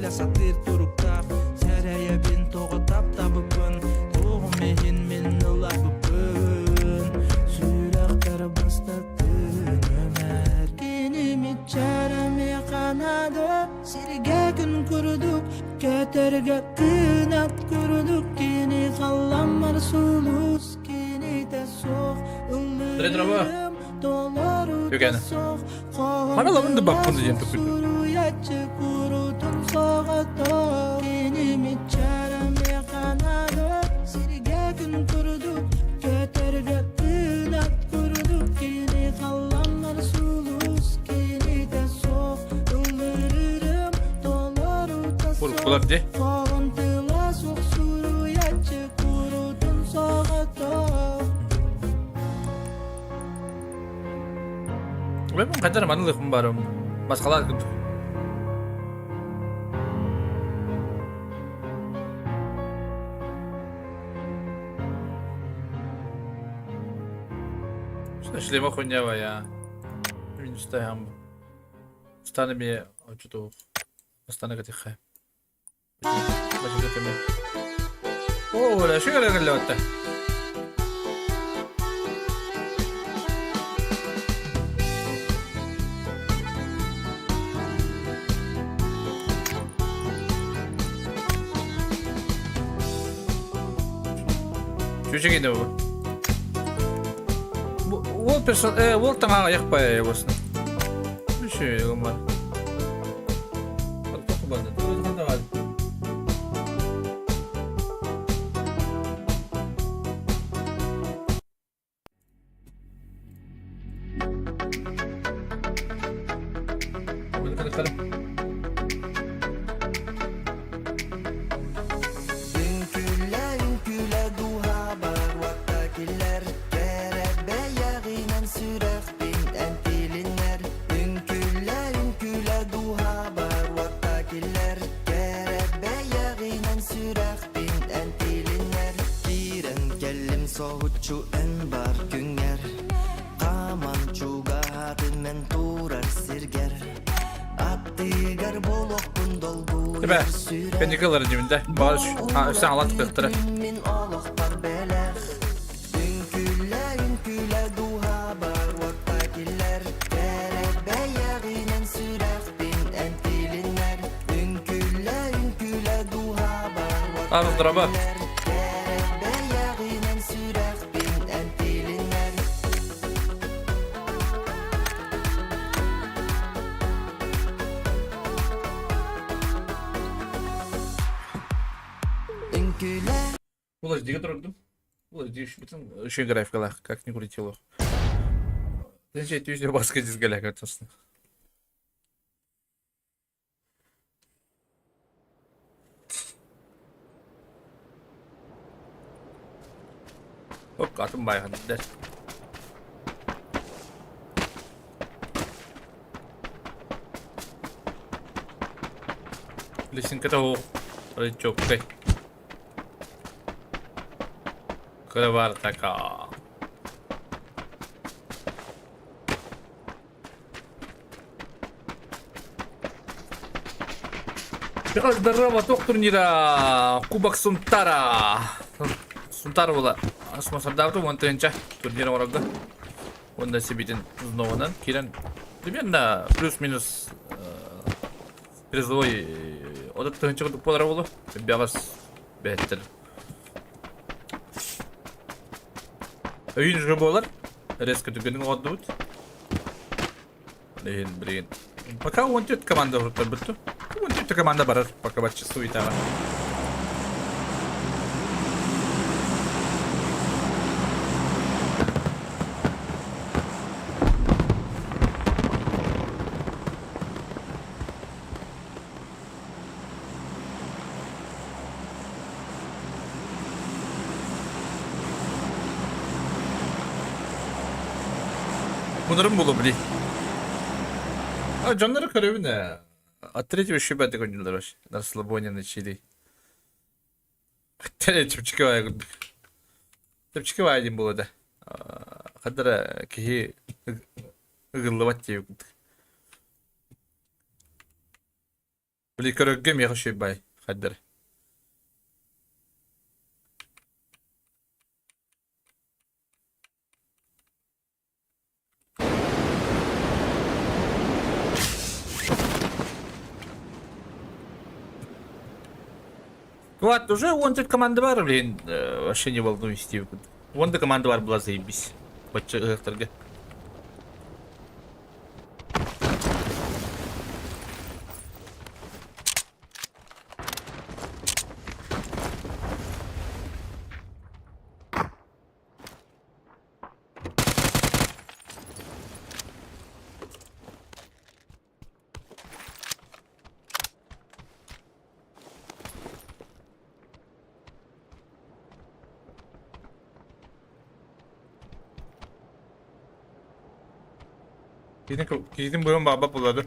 Билэ сатыыр туруктаах Сэрэйэбин тоҕо таптабыппын Туоҕум иһин мин ылабыппын Сүрэхтэр бастатын өмэр Киними чарамеханада Сиргэ күн курдук Көтөргө кынат курдук Кини халламмар сулус Кинитэ суох Дре-дроба. Ыллыырым толорута Үгэн. суох Мана лабын да баппын диэн туппут. Суруйаччы курутун соҕото Киними чарамеханада Сиргэ күн курдук Көтөргө кынат курдук Кини халламмар сулус Кинитэ суох Ыллырырым толорута суох Уруккулар дии. Хоһун тыла суох суруйаччы курутун соҕото Мен хайдар манылыхпын барым. Басқалар курдук. Шлема хуйня я. Минустаям. Станы ми очуту. Станы катихай. О, оля, şu kadar geldi Чүчүгүнэ бу. Уол персон уол таҥаҕа яхпай болсын. Үчүгэй гыммар. Үҥкүүлэ, үҥкүүлэ дууһабар уотта киллэр, кэрэ бэйэҕинэн сүрэхпин эн тилиннэр. Үҥкүүлэ, үҥкүүлэ дууһабар уотта киллэр, кэрэ бэйэҕинэн сүрэхпин эн тилиннэр. Киирэн кэллим соһуччу эн бар күҥҥэр, хааман чугаһаатым эн турар сиргэр. Аттыгар буолуохпун Тебе, долгуйар сүрэх кэнники ылар дьибин да. Баҕар үстэн алат тыктара. Мин олохпор бэлэх Үҥкүүлэ, үҥкүүлэ дууһабар уотта киллэр Кэрэ бэйэҕинэн сүрэхпин эн тилиннэр Үҥкүүлэ, үҥкүүлэ дууһабар уотта Арыз дроба. киллэр Кэрэ бэйэҕинэн сүрэхпин эн тилиннэр Улас диге турдум. Улас бүтүн үчүгэй графикалаах, как ни крути лох. Тынча түйүс баска дизгелек честно. Оп, атын байхан дэр. Лесенката оһох чоккай. Кыра баар така. Здорово, туох турнира Кубок Сунтара. Сунтар була. Спонсордаабыт 10 тыһыынча турнир оҥорорго. Уонна сибитин узнованан киирэн примерно плюс-минус призовой 30 тыһыынча курдук буолара буолуо. Бэҕэс бэһэттэр. Өйүн уже буолар. Резко түгэнин оҕордубут. Блин, блин. Пока 14 команда уруттарбыт. 14 команда барар, пока бачча суетаҕа. Мунарым булу били. А дьоннору көрөбүн ээ. От третьего шибаты көннүлэр вообще. На расслабоне на чили. Чэпчэки баайа курдук. Чэпчэки баайа диэн буолуо да. Хадара киһи ыгыллыбат диэбит курдук. Били көрөргө миэхэ үчүгэй бай хайдар. Вот, уже wanted команда бар, блин, вообще не волнуюсь, Стив. Вон да команда бар была заебись. Бачча ыһыктарга. Киһитин быһан баабап булады.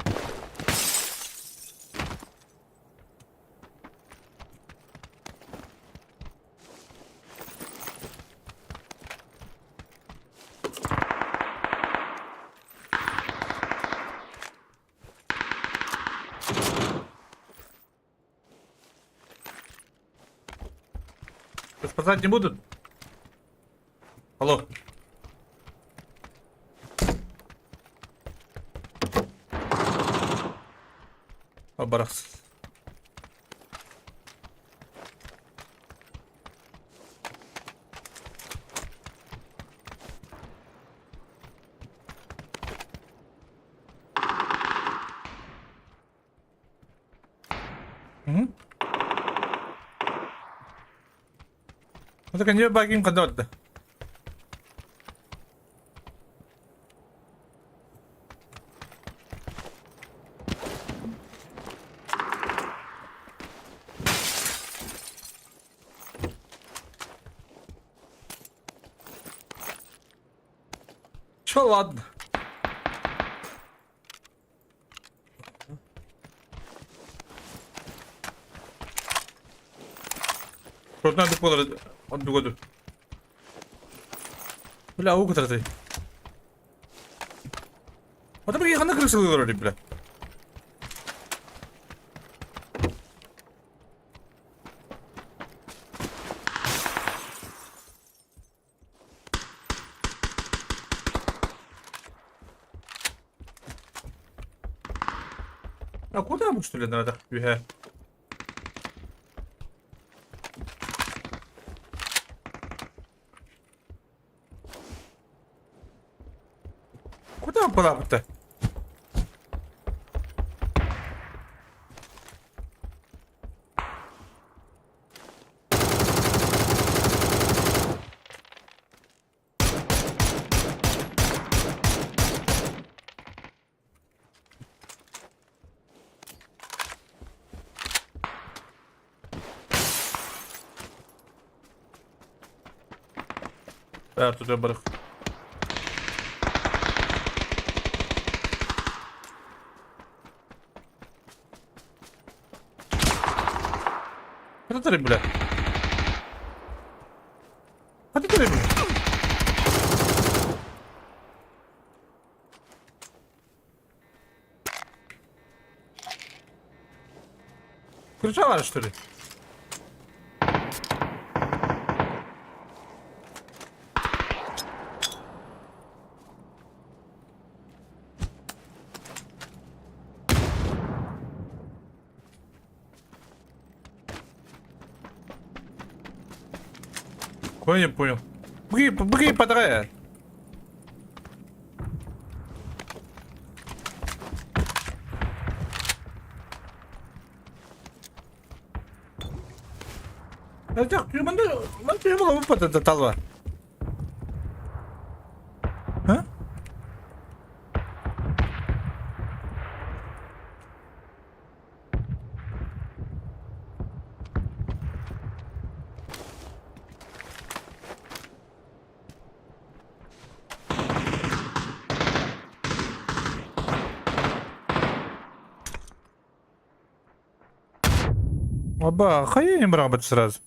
Спасать не будут? Алло. Барахс. Это не багим когда Че, ладно. Шотна дуполар оннуга ду. Бля, уу кытартай. Ата били ханна кырсылылар бля. А куда мы что ли надо? Үһэ. Куда была-то? Баар тутан барах. Хата бля. Хата бля. Кричала, что ли? Кое не понял. Бри, бри, подряд. Манна А? Аба, хайа бырабыт сразу.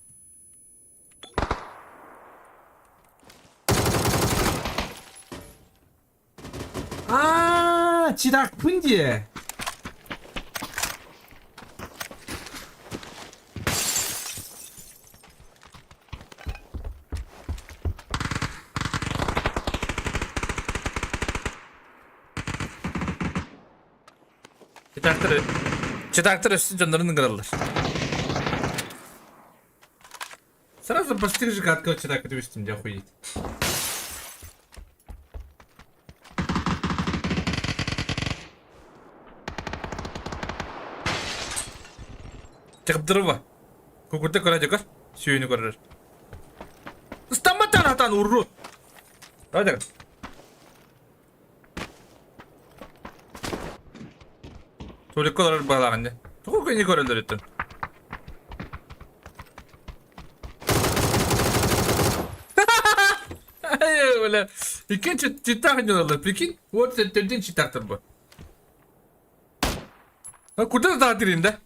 Аа, чиракпын дии. Читактар, читактар өссө дьоннорун ыҥыраллар. Сразу пострижи каткого читака түбүстүм дьэ охуеть. Чыгдырыба. Кукурда көрө дьөкөр. Сүүнү көрөр. Ыстамматтан атан урру. Давай дьөкөр. Туолекка олорор баҕалааҕын дьэ. Тугу кини көрөллөрүттэн? Бля, иккиэн читтаах дьоноллор, прикинь, вот төрдүн читтаахтар бу. А куда таатырын да?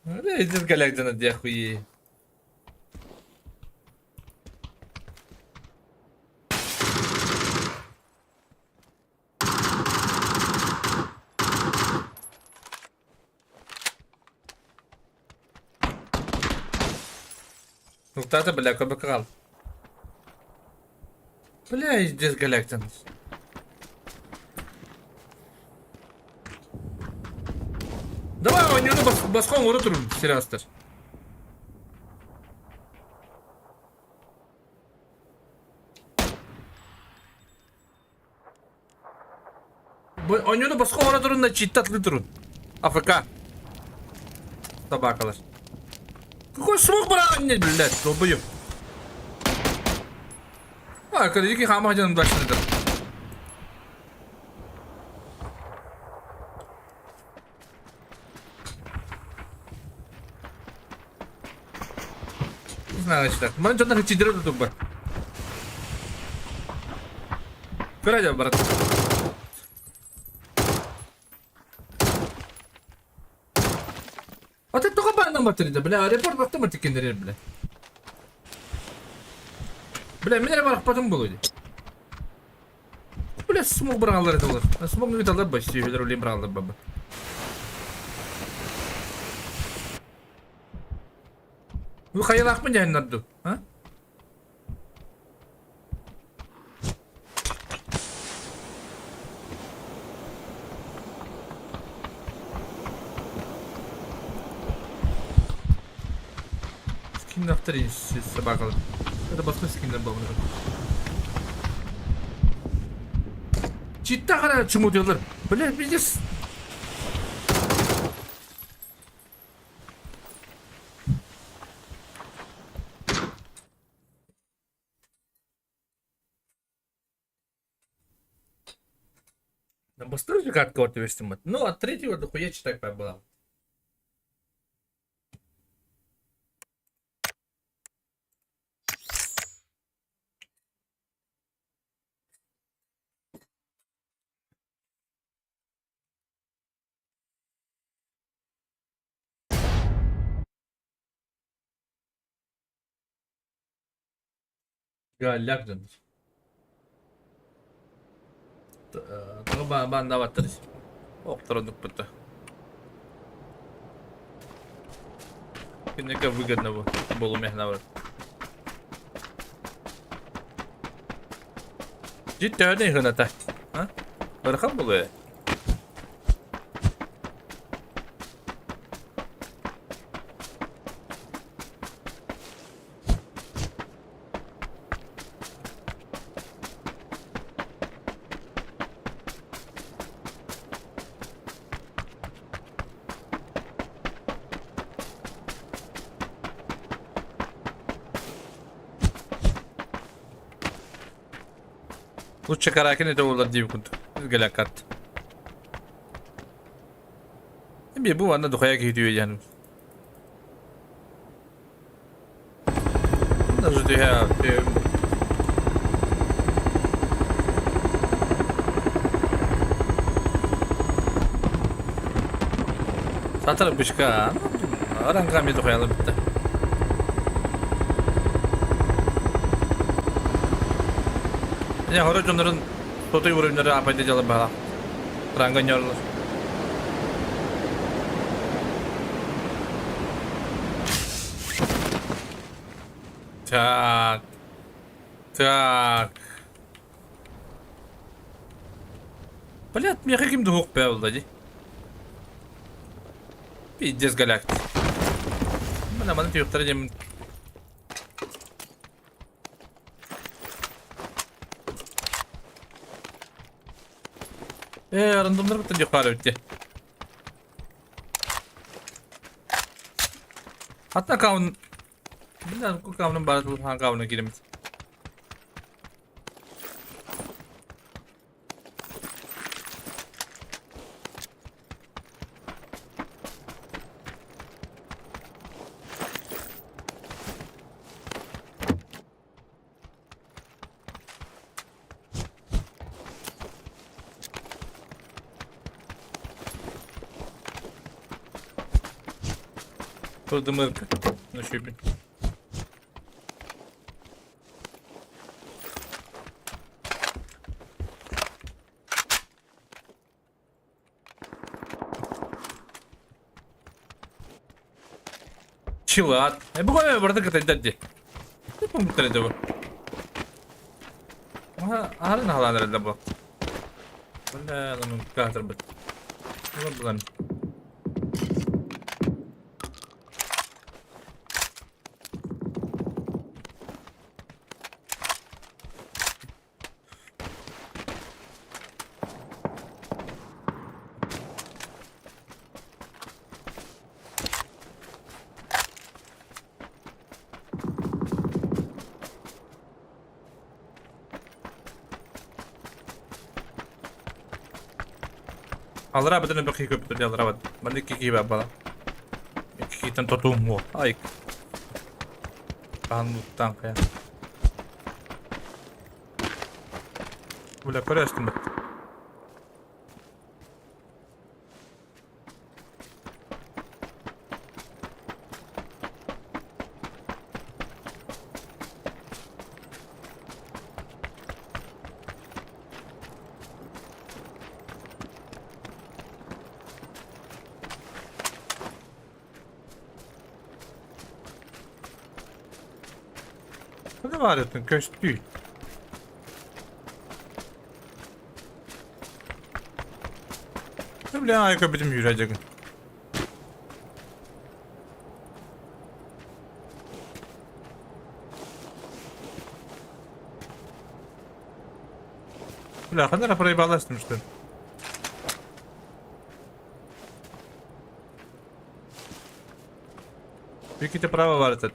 Бля, кэлэк дьоно диэх хуйи. Нуктата, бля, кабакал. Бля, здесь галяктан. Давай, ойнуну баскон оҥоро турун, сирэстэр. Ойнуну босхо оҥоро турун да читтатлыы турун. АФК. Собакалар. Какой смог быраҕан блядь, долбоеб. А, кырдьык хаама дьонум дальше. Не знаю, значит так. Маны дьоннор хичидире тутук Көрө брат. Ата тоҕо бааннан батырда, бля, аэропорт бахта мартикеннер, бля. Бля, мин эрэ барахпатым буолуо дии. Бля, смог быраҕаллар этэ олор. Смог ыыталлар ба, сүөһүлэр үлэм быраҕаллар баба. Бу хайалаахпын дьаһаннарду, а? Скиннахтар собакалар. Это басқа скиннер был. Читта қара чумудилар. Бля, пиздец. Бастыры катка вот. Ну, от третьего дохуя читать была. Галляк дьоннор. Тоҕо бааннаабаттар охтороннукпут да. Кинилэргэ выгодно буолумуохна Дьит төһөнө ыһыната? А? Ыарахан буолуо ээ. Лучше караоке это буолар диэбит курдук. Гэлэккат. Эмиэ бу манна духайа киһи үтүө диэн. Даже түһэ Сатар бычка. Аранга духаялы битте. Я хоро дьоннорун тотой уровньнары апайда дьалар баҕа. Ранга ньорлор. Так. Так. Блядь, миэхэ ким да суох буолла дии. Пиздец галактик. Мына маны түөхтэрэ диэммин. Ээ, рандомнар быттан диэх баар эбит дии. Хатта аккаунт Бля, аккаунтум баар аккаунтун киириммит. Турдумырка. Ну шүбүн. Чилат. Э, бу кое барда кытайдар ди. Не пункттар это бу. Арын халанар эле бу. Бля, ну катыр бит. Ну булан. Аллараа бытын элбэх киһи көппүтэ аллараа бат. Манна икки киһи баар бала. Икки киһиттэн тотуум уо. Ай. Хаһан муттаан хайа. Бля, көрөстүм бит. Ne var ettin? Köstü. Бля, айка бүтүм жүрәжегін. Бля, ханара проебалась что ли? Виките право бар этет.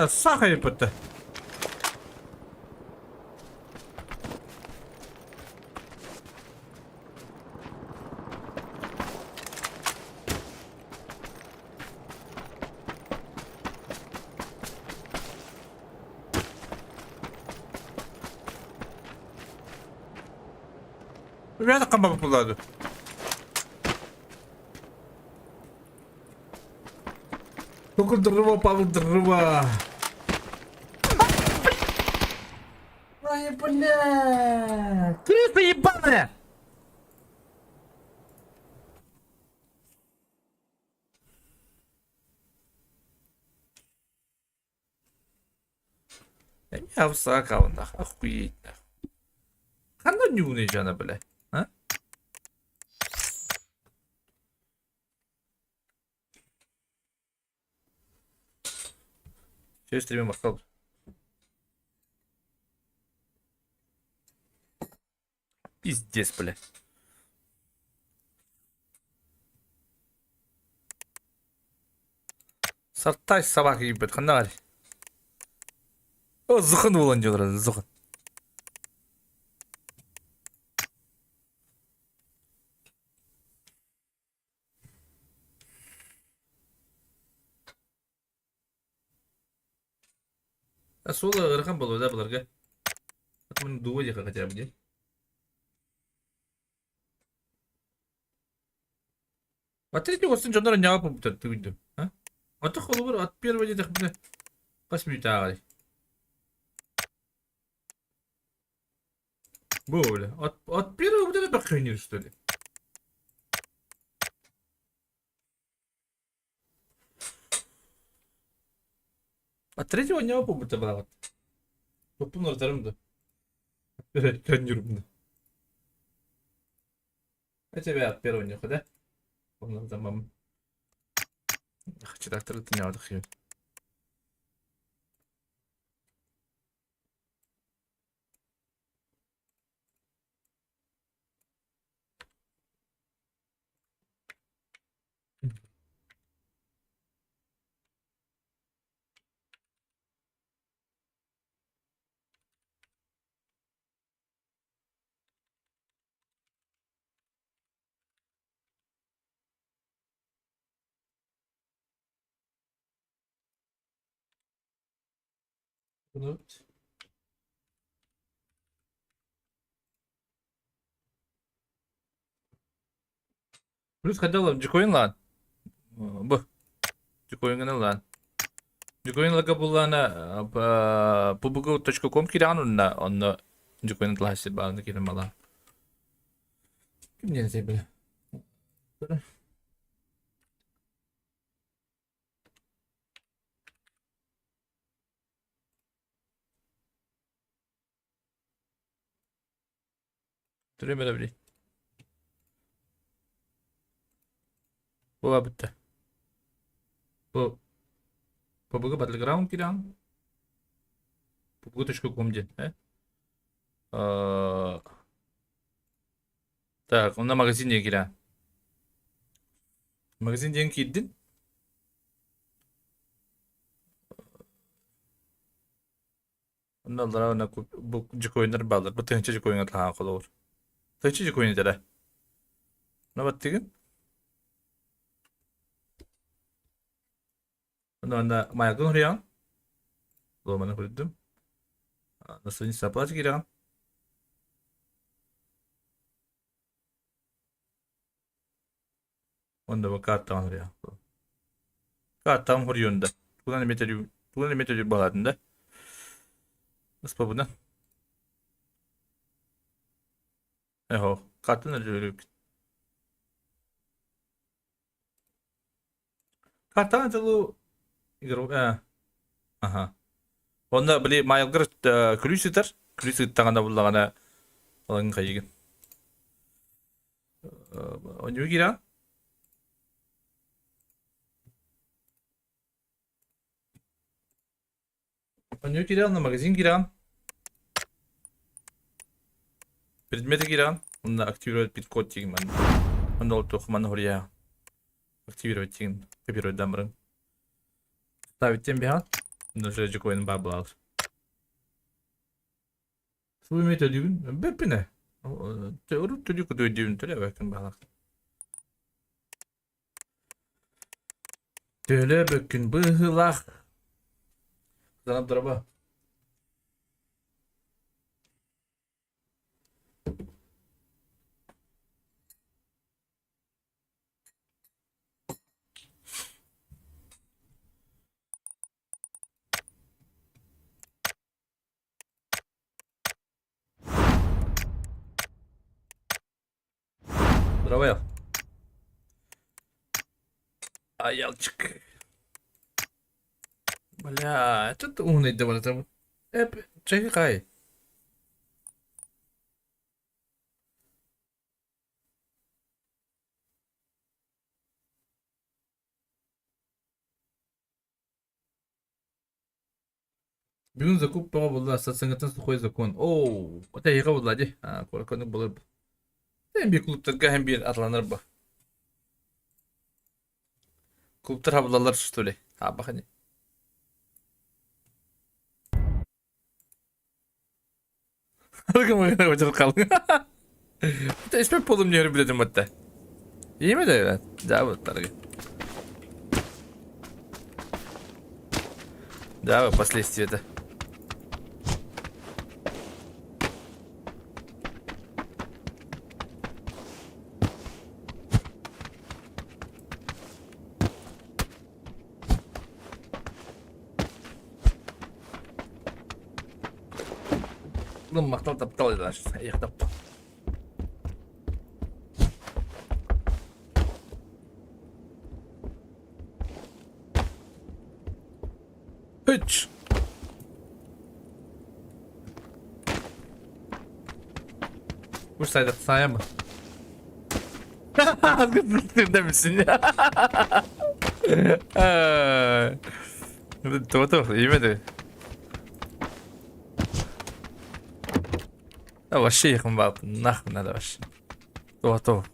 Саха еппетте. Бля, камба булады. Только дрова, Павел, дрова. Ай, бля. Крыса ебаная! Я всакал, нах, охуеть, нах. Ханна нюны жана, бля. А? Все, стримим махтал. Пиздец, бля. Сартай собака ебет, ханна бар. О, зыхын болан жолар, зыхын. А соло ыарахан буолуо да былыргы. Мин дуо диэхэ хотя бы диэн. От третьего гостин дьоннор ньаҕа буолбуттар тыгыйдым. А? Ото холобур от первого диэтэхпинэ хас мүнүүтэ Бу бля. От первого вот это баххайнир что ли? От третьего ньаҕа буолбута балаҕат. Туппун ырытарым да. Көнньүрүмнэ. А тебя первый не хода? Он там Читактор. Плюс хотела Джикоин лаан. Бу. Джикоингын лаан. Джикоин лага буллаана pubg.com кирэҕин онно онно Джикоин тлаһасы бааны кирен бала. Ким диэн себиле? Түрүм били. Була бүтте. Бу PUBG Battleground кирэҕин. pubg.com диэн, э? Так, онно магазин диэн кирэҕин. Магазин диэн киирдин. Онно аллараа уонна бу дьокуойунар бааллар. Бу тыһыынча дьокуойуҥа таһаан холобур. Тыһыынча дьокуойун этэрэ. Онно баттыгын. Онно онно маягын хуруйаҕын. Ломаны хуруйдум. На страница оплаты киирэҕин. Онно бу картаҕын хуруйаҕын. Картаҕын хуруйуон да. Тугунан эмэ төлүүр, тугунан эмэ төлүүр баҕалаатын да. Ыспабынан. Эһо, картаны төлүүр. Картаны төлүү игру аха. Онно били маайылгар күлүү сытар. Күлүү сыттаҕына буллаҕына алын хайыгын. Онньуу киирэн. Онньуу киирэн, магазин киирэн. Предметы киирэн. Онно активировать пин-код тигин манна. Онно ол туох манна хоруйа. Активировать тигин. Копировать дамырын. Ставить тем биһан. Онно уже жокоин бар булалар. Суумей төлүүгүн? Бэппин ээ. Урут төлүү кутуйдуйбун төлөөбөккүн баҕалаах. Төлөөбөккүн быһыылаах. Занап дороба. Здорово. Аялчик. Бля, это ты умный давай. Эп, чайхай. Бүгүн закуп бөҕө буолла, сарсыҥҥыттан сухой закон. Оо, это эйиэхэ буолла дии. Аа, куоракка буолар бу. Эн биир клубтарга эн биир атыланар бу. Клубтар хабыллаллар что ли? Хаабах ини. Хаалыҥ. Испэт буолум диэри билэтим батта. Ийэме да дьаабыттарга. Дьаабы последствия-то. Махтал таптал Эх таптал. Үч. Уж сайда mı? Demişsin ya. Toto иймэдэ. Да вообще их нахуй надо вообще. То-то.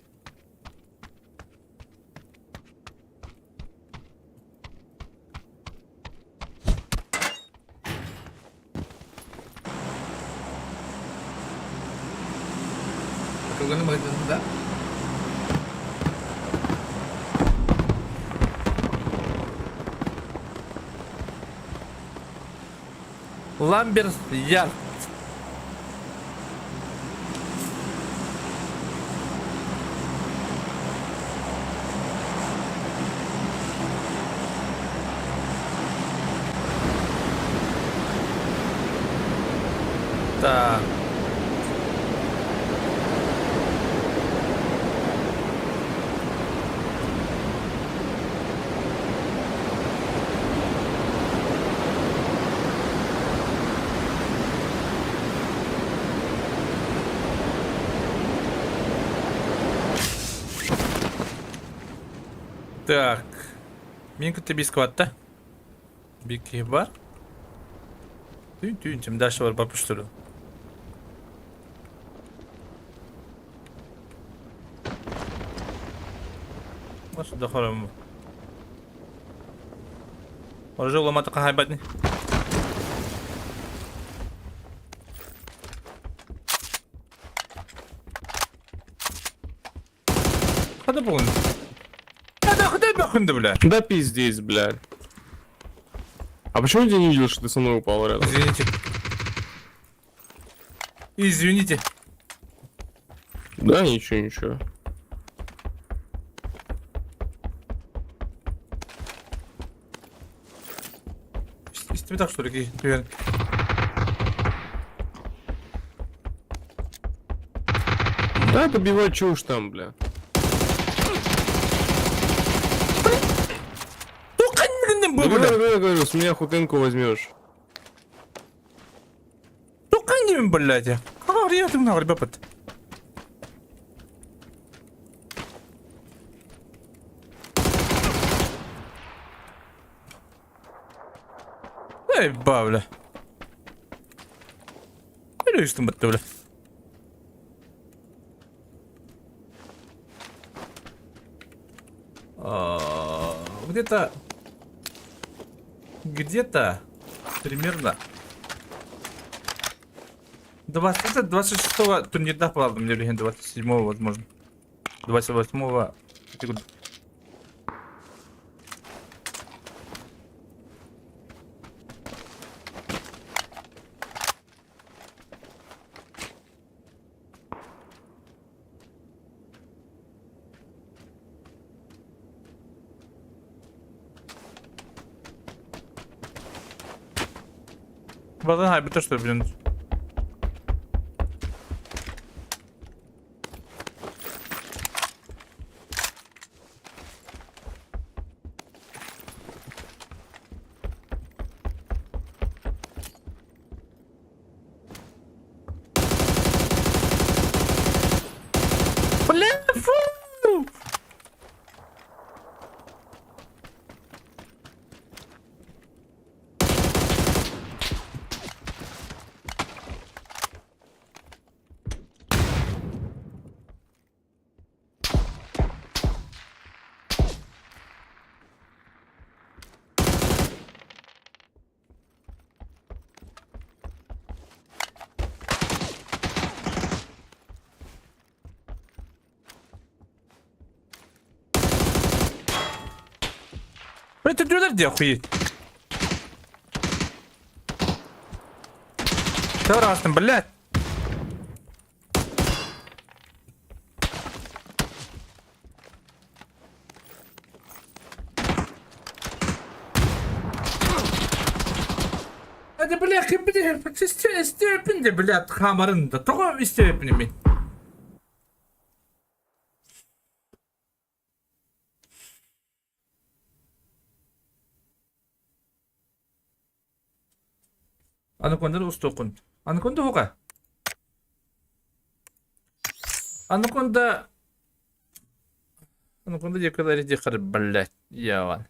Кылганы да? Ламберт Ярд. Так. Так. Мин кытта биис кыбатта. Биир киһи бар. Түүн түүн чем дальше бар барбыш Nasıl da haram. Orada ulamata kaybetni. Hadi bugün. Hadi hadi bakın бля. Да пиздец, блядь. А почему я тебя не видел, что ты со мной упал рядом? Извините. Извините. Да, ничего, ничего. Истибитах что ли? Привет. Да, добивай чушь там, бля. Бля. Добивай, говорю, с меня хутынку возьмешь. Туканим, блядь. А, ты много, ребят. Эй, бабля. Или бля. Где-то... Где-то примерно 20, 26 турнирда правда, мне легенда 27 возможно. 28-го. Bazen haybi что, блин. Бля, фу! Блядь, ты где охуеть? Раз блядь. Hadi бля, истепин блядь, хамарында. Тоға истепин мен. Анаконда устокун. Анаконда хока. Анаконда... Анаконда диэкилэри диэхэр, блядь, я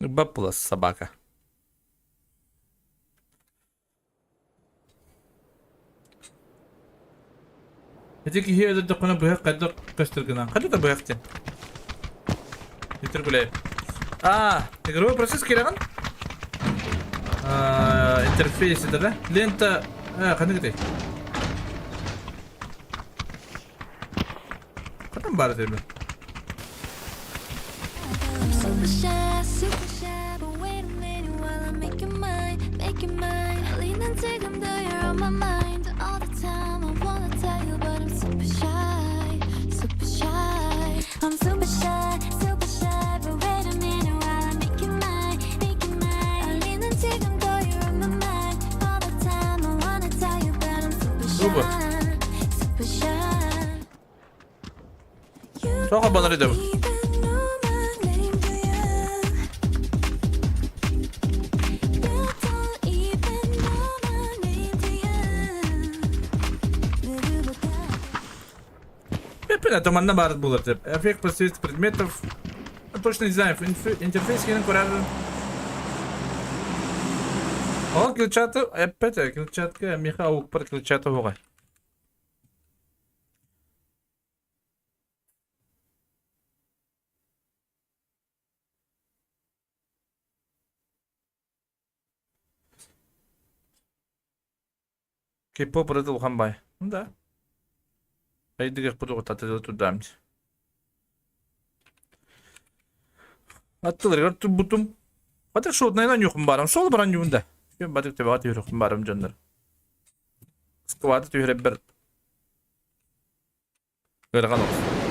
Баппылас собака. Ити киһи өлөрдөххүнэ быһах хайдах көстөр гынан? Хайдах да быһах диэн? Виктор Гуляев. А, игровой процесс кирэҕин? А, интерфейс это да? Лента... А, ханнык этэй? Хатан баар этэ I'm super shy, super shy, but wait a minute while I make you mine, make you mine. 떨리는 지금도 you're on my mind all the time. I wanna tell you, but I'm super shy, super shy. I'm super shy, super shy, but wait a minute while I make you mine, make you mine. 떨리는 지금도 you're on my mind all the time. I wanna tell you, but I'm super Super. shy, super shy. You Тоҕо банар идэбин? even know my name, do you? You don't even know my name, do you? 누구보다 Понятно, манна баар буолар деп. Эффект подсветки предметов. Ну, точно не знаю, интерфейс киһин көрөр. Ол клетчатка, опять клетчатка, миха укпар клетчатка буҕай. Кей-поп ырыта улахан баай. Да. Эйдигэх бу турдаам. Аттыларыгар турбутум. Батык шотнайынан юхум барам. Сол баран юунда. Күн батык төбөҕө түһүрүхпүн барым дьоннор. Скваты түһүрэр ыарахан олус.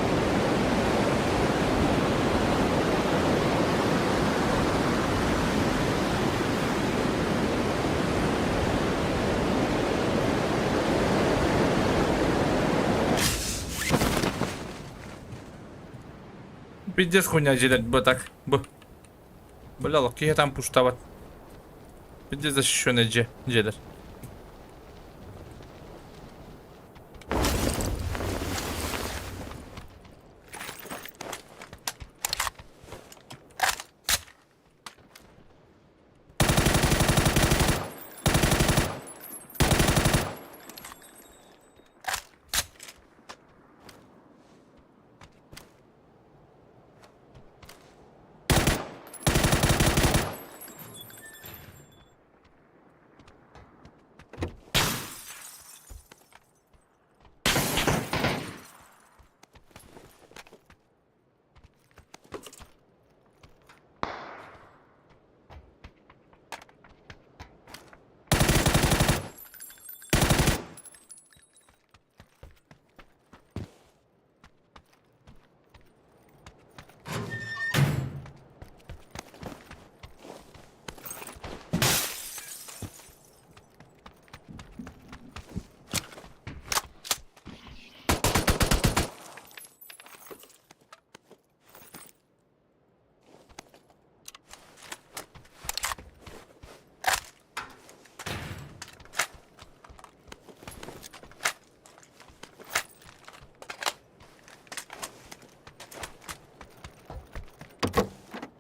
Пиздец хуйня дьиэлэр бу так. Бу. Бля, киһи там пуштабат. Пиздец защищенный дьиэ дьиэлэр.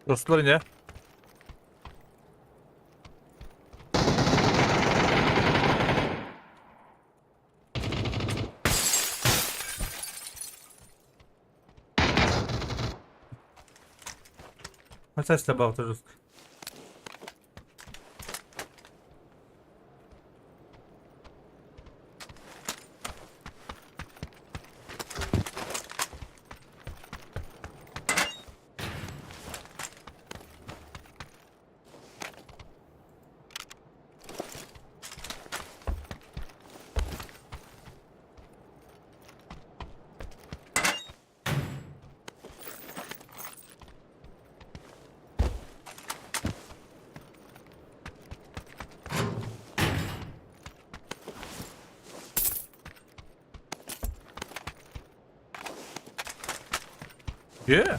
Dostlar yine. Хотя балта жестко. Yeah.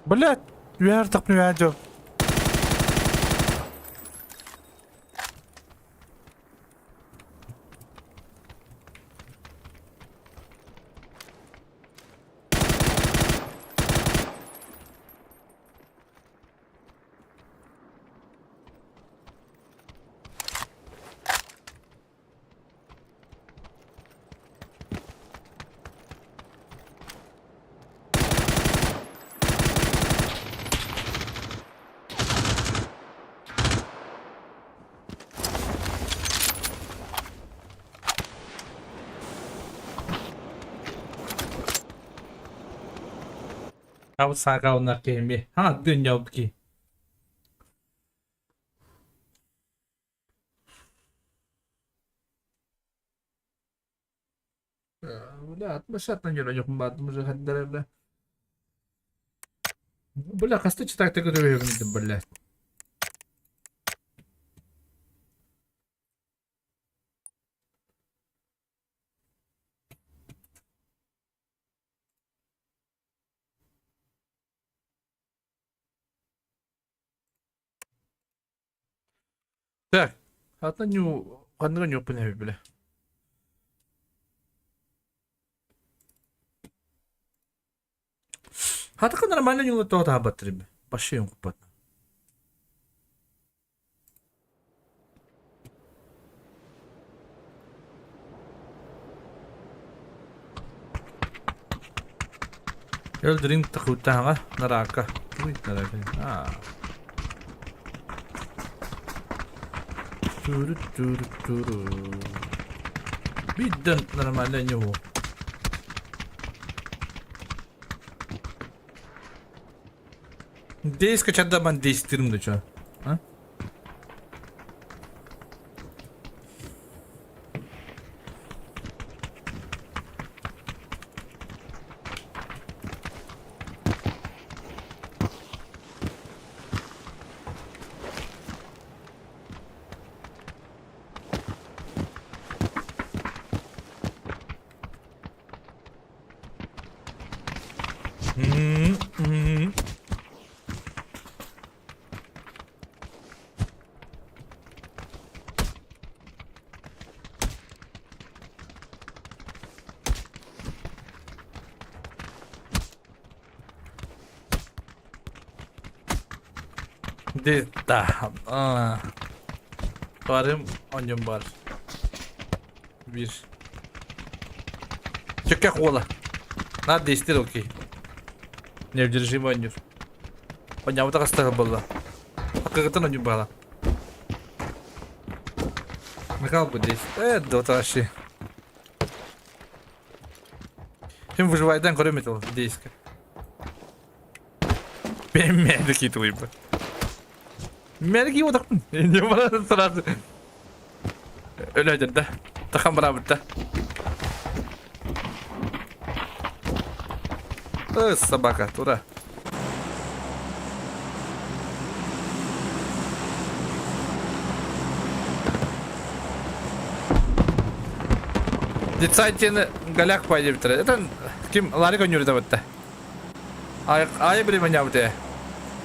Блядь, үөр тахпын үөр дьон. Саҕаланар киһи дынньалки. Бля, бля. Бля, хаста читать бля. Так, атын нью ханныга ньуоппун эбит бile. Хатыка нормально ньула тоҕо таабаттыр Вообще юҥкуппат. Өлдүрүҥ тахыыттааҕа нараакка. Уй, нараакка. Аа. Туру-туру-туру. Биирдэн нормально ньуу. Дейска чадаман дейстирим да чё? А? М-м-м. Да. А. Барым, онньум бар. Биир. Чөккэх уола. Наар действтир окей. Неудержимый онньур. Онньаабыта хастаҕа буолла. Хакыгытан онньур баала. Михаил бы здесь. Да вообще. Ким выживайдан көрөм это дейска. Бэммээдики туйба. Мэрги одақпын. Не бара сразу. Өлөдір да. Тахан барабыт да. Собака, тура. Децайтины галяк пайдебитер. Это ким Ларик өнүрдө бытта. Ай бір манябыт.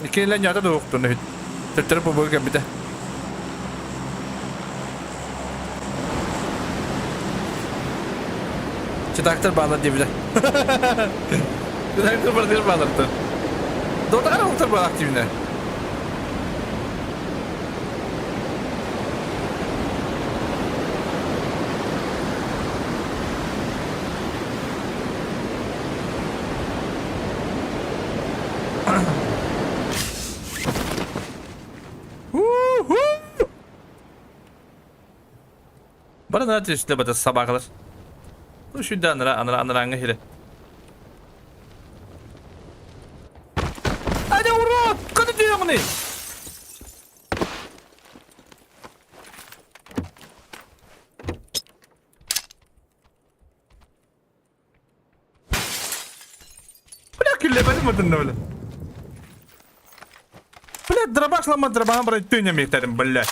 Иккилен нята да уктуну хүт. Төттөрү бу кэлбитэ. Читактар баалар диэбитэ. Читактар бардыр бааларты. Дотагар уктар баал активне. Бары түстэ бата собакалар. Ну сюда анара анара анараңа хире. Ада урод! Када дүйөңүнүй? Бля, күллэбэтим отунна бля. Бля, дробаш лама дробаһан баран түүнэ миэтэрим, бля.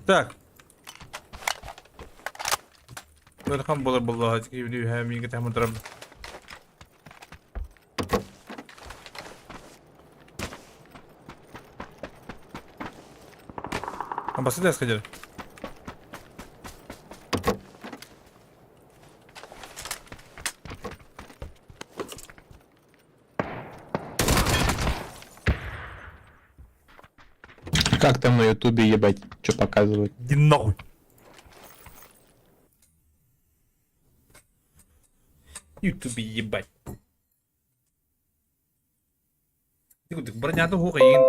Так. Welcome буолар буоллаҕа үһэ миигин таһымырдарам. Амбассада сходили. Как там на ютубе, ебать, что показывают? Иди нахуй. Ютубе ебать. Бронята хук эйигин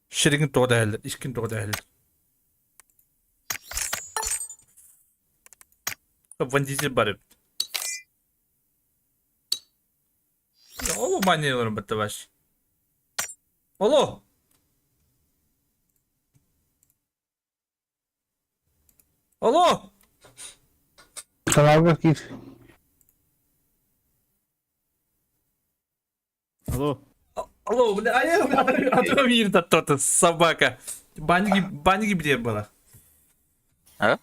Ширигин тоҕо дэһэллэр, искин тоҕо дэһэллэр. Вандизель бар эбит. Олу маньяларын бытта баш. Олу! Алло! Каналга киир. Алло. Алло, бля, а я, бля, мир тот собака. Банги, банги где была? А?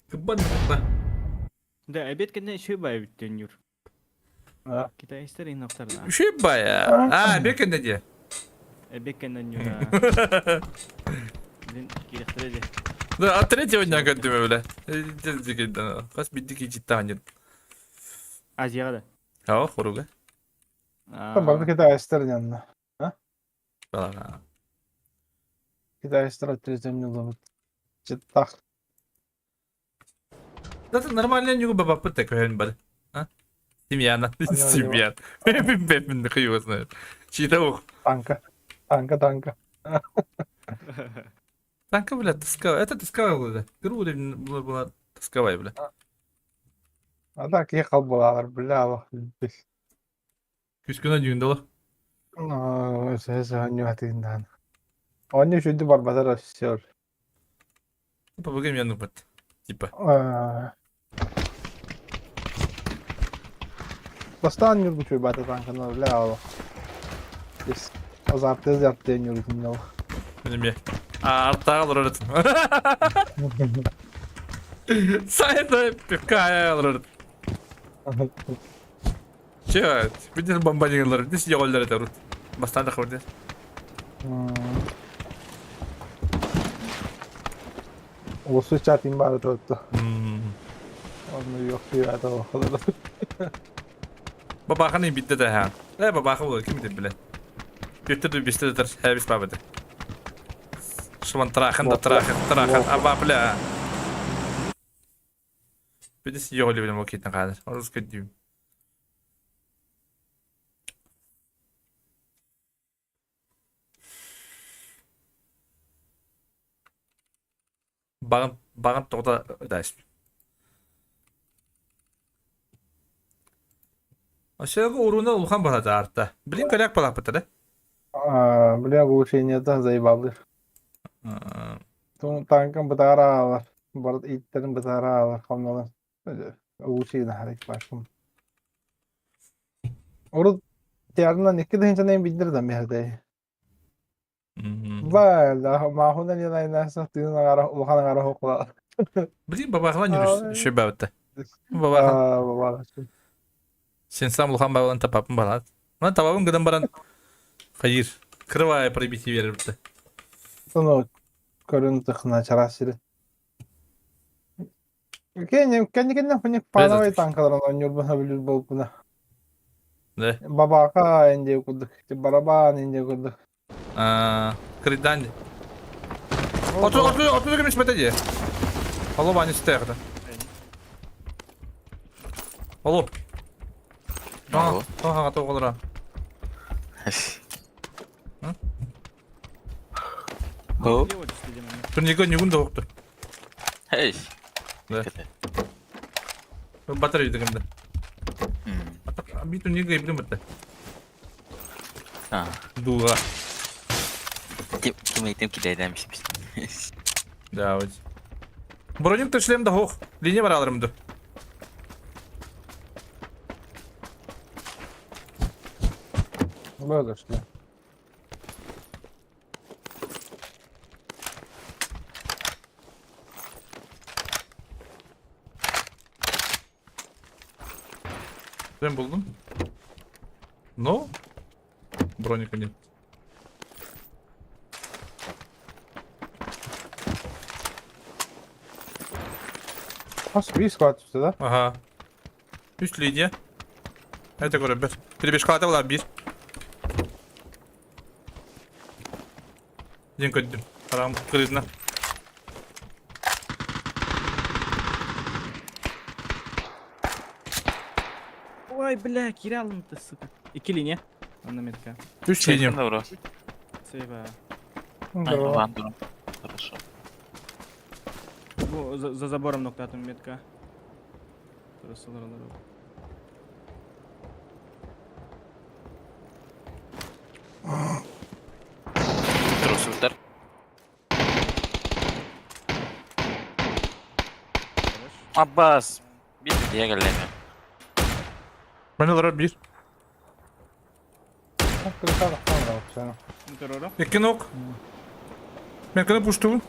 Кыбан ба. Да, обед кэннэ үчүгэй баай эбит дьонньуур. А. Китайстар иһин охторно. Үчүгэй баай. А, обед кэннэ диэ. Обед кэннэ ньуура. Блин, киирэхтэрэ дии. Да, от третьего дня көрдүм бля. Хас бидди кичиттаанньын. Азияҕа да. Ава хоруга. Бары китайстар дьонно. Китайстар өттүрүтүн Чыттах. Да нормально ньугу бабаппыт да көһөн бар. А? Семьяна. Семьян. Бэпин хуй его знает. Чьи-то ух. Танка. Танка, танка. Танка, бля, тосковая. Это тосковая была. Груда была, была тосковая, бля. А так ехал была, бля, Күскүнэ дьүүндала. Оонньуу Оонньуу үчүгэй барбатар өссөр. Помогай мне нупат. Типа. Бастаан ньургу бата танканы бля ол. Азартыз yaptı ньургу. Билимме. Артаҕа олорор этим. Сайта пивка олорор. Че, видишь бомбардирлар, видишь йоголлар это рут. Бастан да хватит. Олусу чатин бары туотtu. Онно юохтуйаата олохолор. Бабаханы битте да ха. Э бабаха бол ким деп биле. Өттө да бисте да хәбис бабады. Шыман трахын да трахын трахын аба бля. Бидис йоголи билем окейтен кадыр. Орус көдүм. Багын багын тоғда дайс. Ашыга уруна улхан балады артта. Блин коряк балапыты да? Бля, улучшение-то заебалды. Танкын бытара алар. Бар иттерин бытара алар. Хамналар. Улучшение харек башкым. Урут теарынан икки тыһынчанан билдирдем биһэрдэй. Баа, маахунан янайнаса тыын агара улахан агара хокула. Блин, бабахлан жүрүс шөбәбітті. Бабахан. Сен сам улахан бабалан тапапын балат. Мына табабын гыдан баран. Хайыр. Кырвая пробитие беріпті. Сону көрүн тыхна чарасыры. Кэнни кэнни хуник пановай танкаларын оонньуурбун сөбүлүүр буолбуна. Да. Бабака инде курдук, барабан инде курдук. Кырыйдаан Оту оту оту көмүс бата дии. Алло, Ваня стэхта. Алло. Алло. Ага, тоҕолора. Хо. Турнига ньугун да оқту. Hey. Да. Батарейда кимде. Би турнига ибдим битте. Дуга. Ким этим кидайдамиш. Да, вот. Броник төшлем да хох. Линия бар алырымды. Böyle işte. Ben buldum. Но броника нет. Хас биир склад түстэ да? Ага. Үс линия. Это көрөбөр. Перебежкалата була бир. Ден көддүм. Арам кырыдына. Ой, бля, кире алынды, сука. Икки линия. Онно метка. Үс линия. Добро. Сейба. Здорово. Хорошо. Бу за, за забором ноктатым метка. Турасылар. Трусултар. Аббас. Bir diye gelemiyor. Мен олар бир. Террора. Икки нок. Мен кына пуштубун.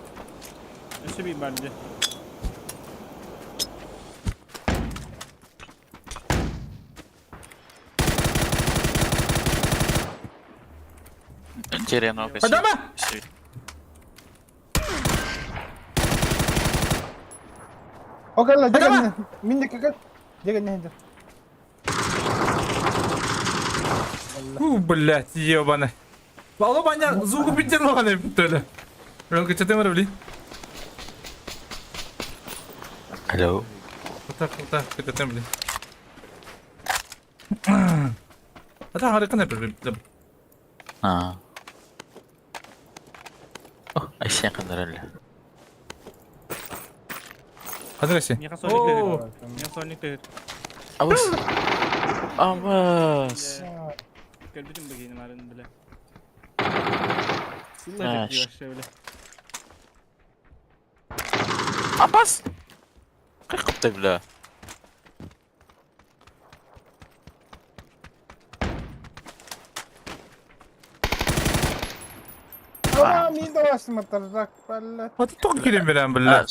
Өссө бир барды. Терено. Адама! Окей, дегенне. Мин кел. Дегенне. У, блядь, ебаный. Алло, Ваня, звук битер төлө. Рөлгө чатым били. Алло. Вот так, вот так, кетем били. Ата харыкын бир. А. О, айсен кандыр эле. Адреси. Миха сольник. Миха сольник. Абас. Абас. Көрбүтүм бегейним арын биле. А, Сылла вообще биле. Абас. Кайкыпты бля. А, мин да матаржак, блядь. Аты тоқ келем берем, бля.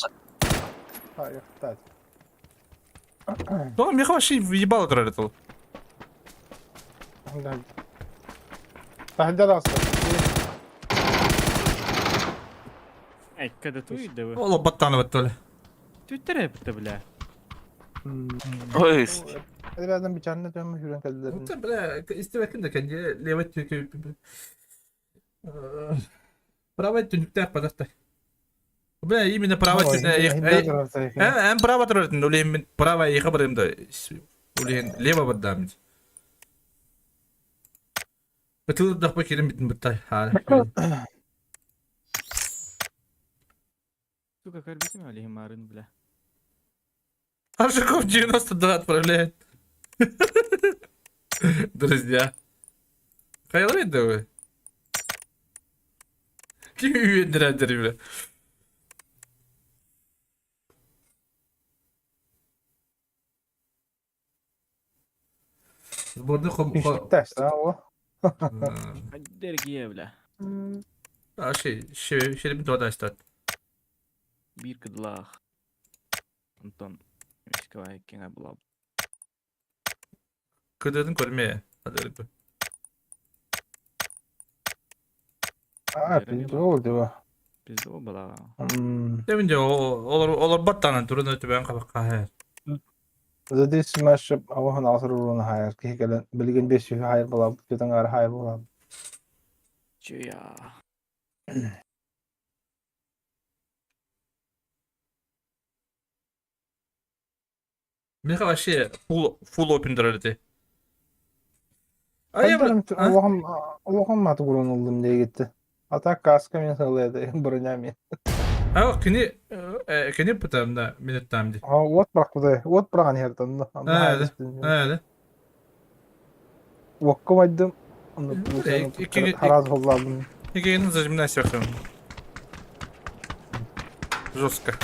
Hayır, так. Тоқ меха вообще ебало турар это. Таһырдьа да Эй, когда туй да вы. Ола баттаны баттылы. Түттер бітті бля. Ой. Ребятам бичарны төмө хүрен кэлдилер. Бля, истебекин да кенде левый түйкө. Правый түнүктәк падакта. Бля, именно правый түнүктәк. Эм право турар, улем мен право иха барым да. Улем лево бардам. Бытыл да керем битин биттай. Сука, көрбүтүм алихим арын бля. Аржаков 92 отправляет. Друзья. Хайалар вы? Ким үйендірәдір, бля. Сборный хом... Тәш, о. Дергие бля. А, шей, шей, шей, два стат. Бир кыдлах. Антон. Мишкава кеңе була. Кыдырдын көрме. Hadi А, пиздол, диба. Пизда была. Дебин де олор баттанан турун өтүбэн кабакка. The smash авахан асыр урун хайар киһи кэлэн билигин 500 хайар буолабыт бүтэн ары хайар буолабыт. Чуя. Меха вообще full full open дырар Улахан улахан маты урун ыллым диye А так каска мен сылайды броня мен. А кини кини пытамда минуттам ди. А от быракпыты. От быраган хертан. Аа. Окко байдым. Хараз холладым. Икигин зажимна сверху. Жестко.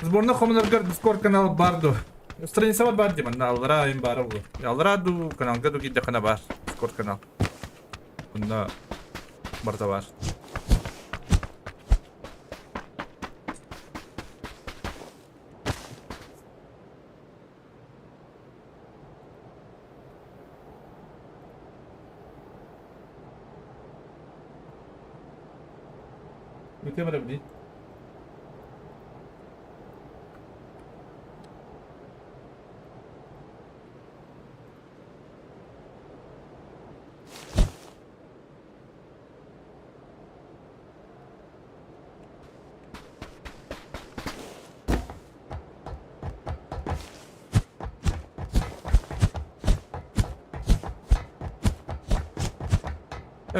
Сборная Хомнергар Дискорд канал барду. Страница бар диман, на алра им бар бу. Алра ду каналга ду кидде хана бар. Дискорд канал. Бunda барда бар. Өте бар бди.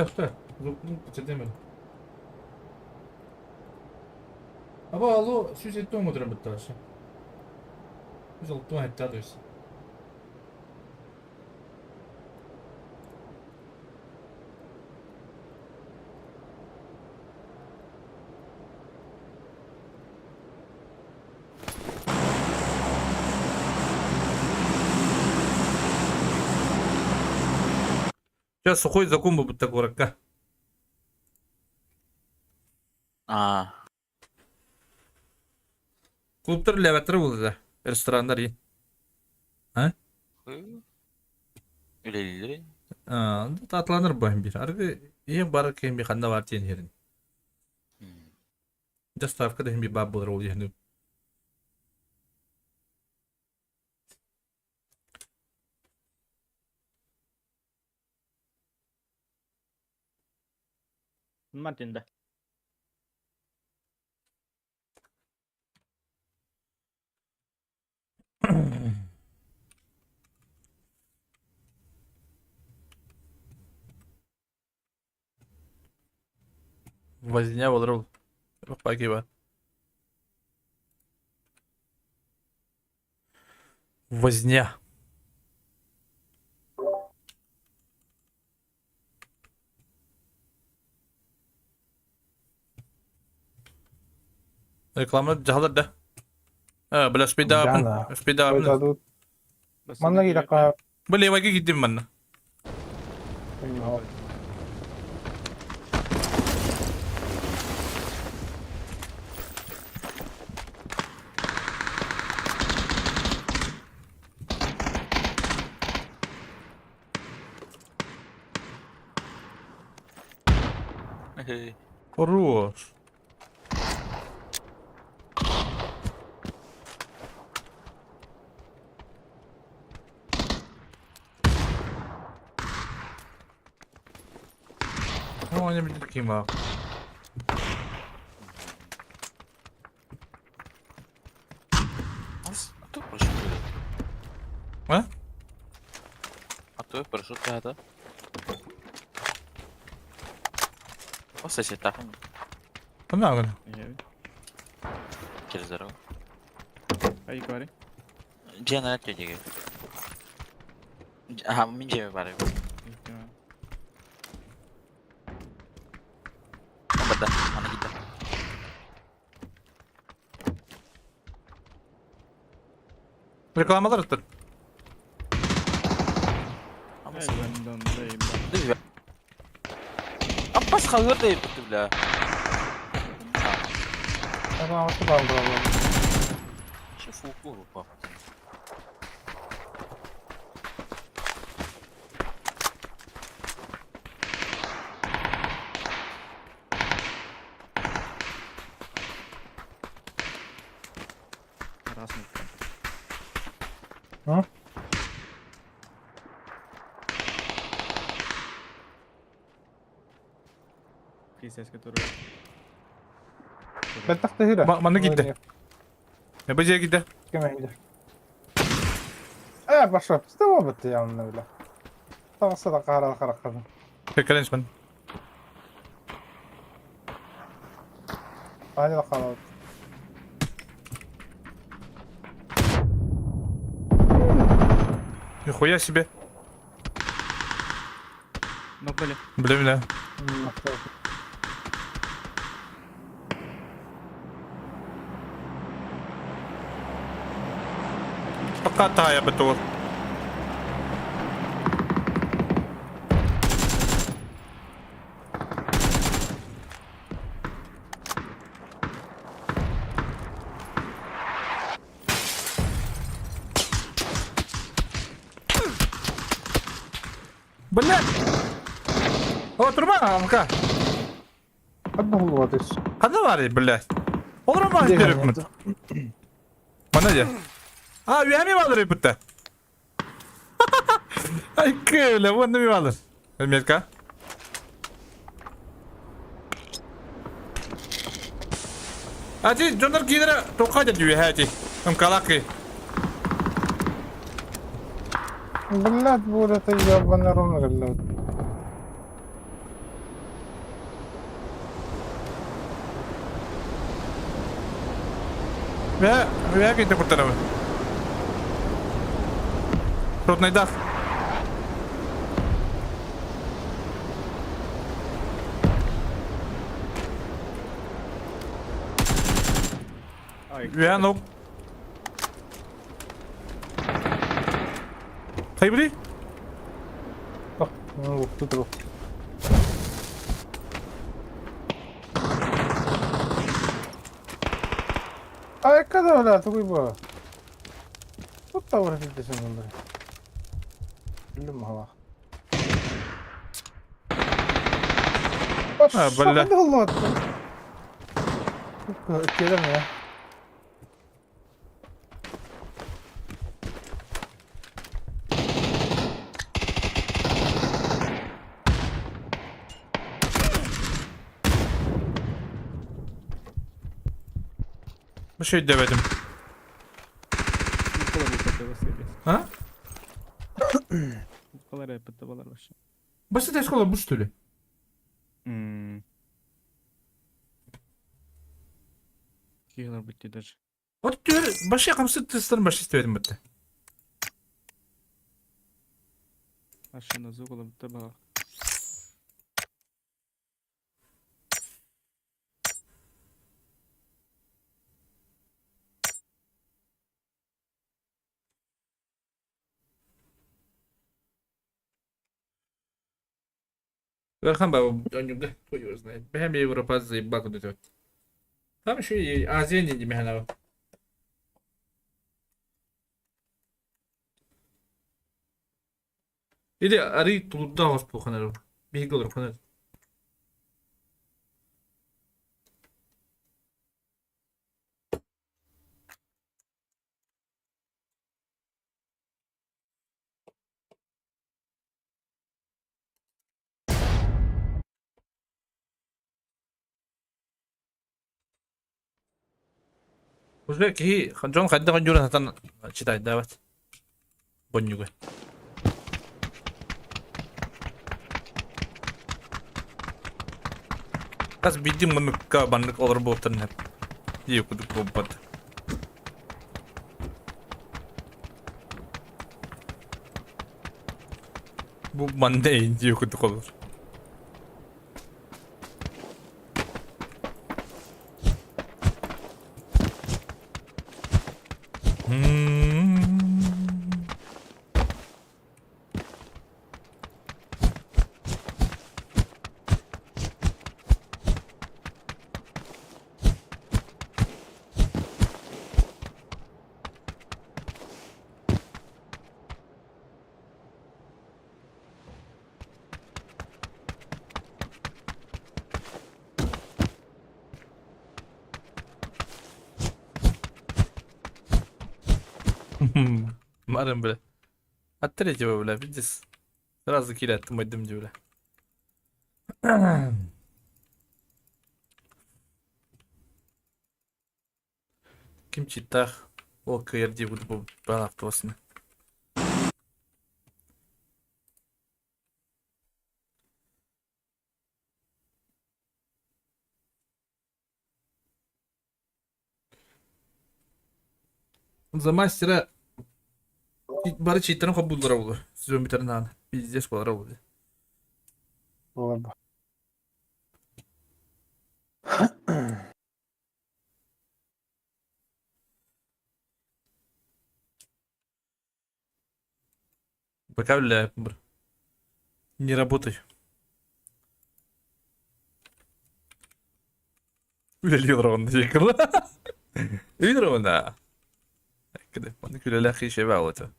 Что? Демер. Аба алло, сюжет мудры бытташы. Biz oldu hatta diyorsun. Сейчас сухой закон бы будто городка. А. Клубтар левәтер булды да. Ресторандар и. А? Үлелилер. А, татланыр бу бир. Аргы ең бар кем би ханда бар тен херин. Доставка да би баб булыр ул ехни. Мартин да. Возня булыр ул. Пагиба. Возня. Реклама жаһалар да. А, бля, спидапын. Спидапын. Манна киракка. Бля, ваги кидим манна. Хорош. Ну, они мне такие мал. А то парашют. А? А то парашют да. О, сосед там. Там Через дорогу. Ай, говори. Дьиэ на тетя. Ага, мин дьиэ бар. Бада, ана кита. Рекламалар ыттыр. Аппас халыр да бля. Че фуку пап. А? Пиздец, который... Бэттэх тэһирэ. Манна киирдэ. Бу дьиэ киирдэ. Ким Э, пошел, пизда бытты явно, бля. Таҕыста да хаара хараххын. Кэлэн испэн. Аня да хаалабыт. Нихуя себе. Нокнули. Бля, бля. Пока тая бытур. Блядь! О, труба, амка. Одного Ханна баарый, блядь? Олорон баар көрөпмүт. Манна дьэ. А, үөһэ баалар эбиттэ. Ай, кыля, вон ми баалар. Метка. А ти дьоннор киинэрэ тоққа дьэ үөһэ ти. Ымкалаки. Блядь, будет это ебаный рунер, блядь. Үөһэ, үөһэ киинтэ куртанабын. Ротнайдаах. Үөһэ нок. Хайбри? Ну, тут А когда, бля, такой был? Тут тавр филдесен бля. Билим хала. А, бля. Келем я. Бу şey demedim. А? Колор это вообще. Басы тескола бу что ли? Киһилэр битти даже. Вот түөр башы камсы тестер башы истебедим битти. Ашана зугала битти бала. Верхан ба онюга хуй его знает. Бэхэм Европа заебал куда вот. Там еще и Азия не механава. Или ари тулурда хос пуханар. Биһиги олор ханар. Уже киһи дьон хайдах оонньуурун сатан читайдаабат. Бонньуга. Хас биирдии муннукка маннык олорор буолтарын сөп. Дии курдук буолбат. Бу манна дии курдук олор. Барым, бля. От третьего, бля, видишь? Сразу киирээттим ойдум дии, бля. Ким читтаах ол кыайар дии бу баан автобусны. За мастера бары читтэрин хоббууллара буолуо. Сезон бүтэрин аана. Пиздец буолара буолуо. Буолар Пока, бля, не работай. Үлэлии олороҕун диэки Үлэлии Маннык үлэлээх киһи баалата.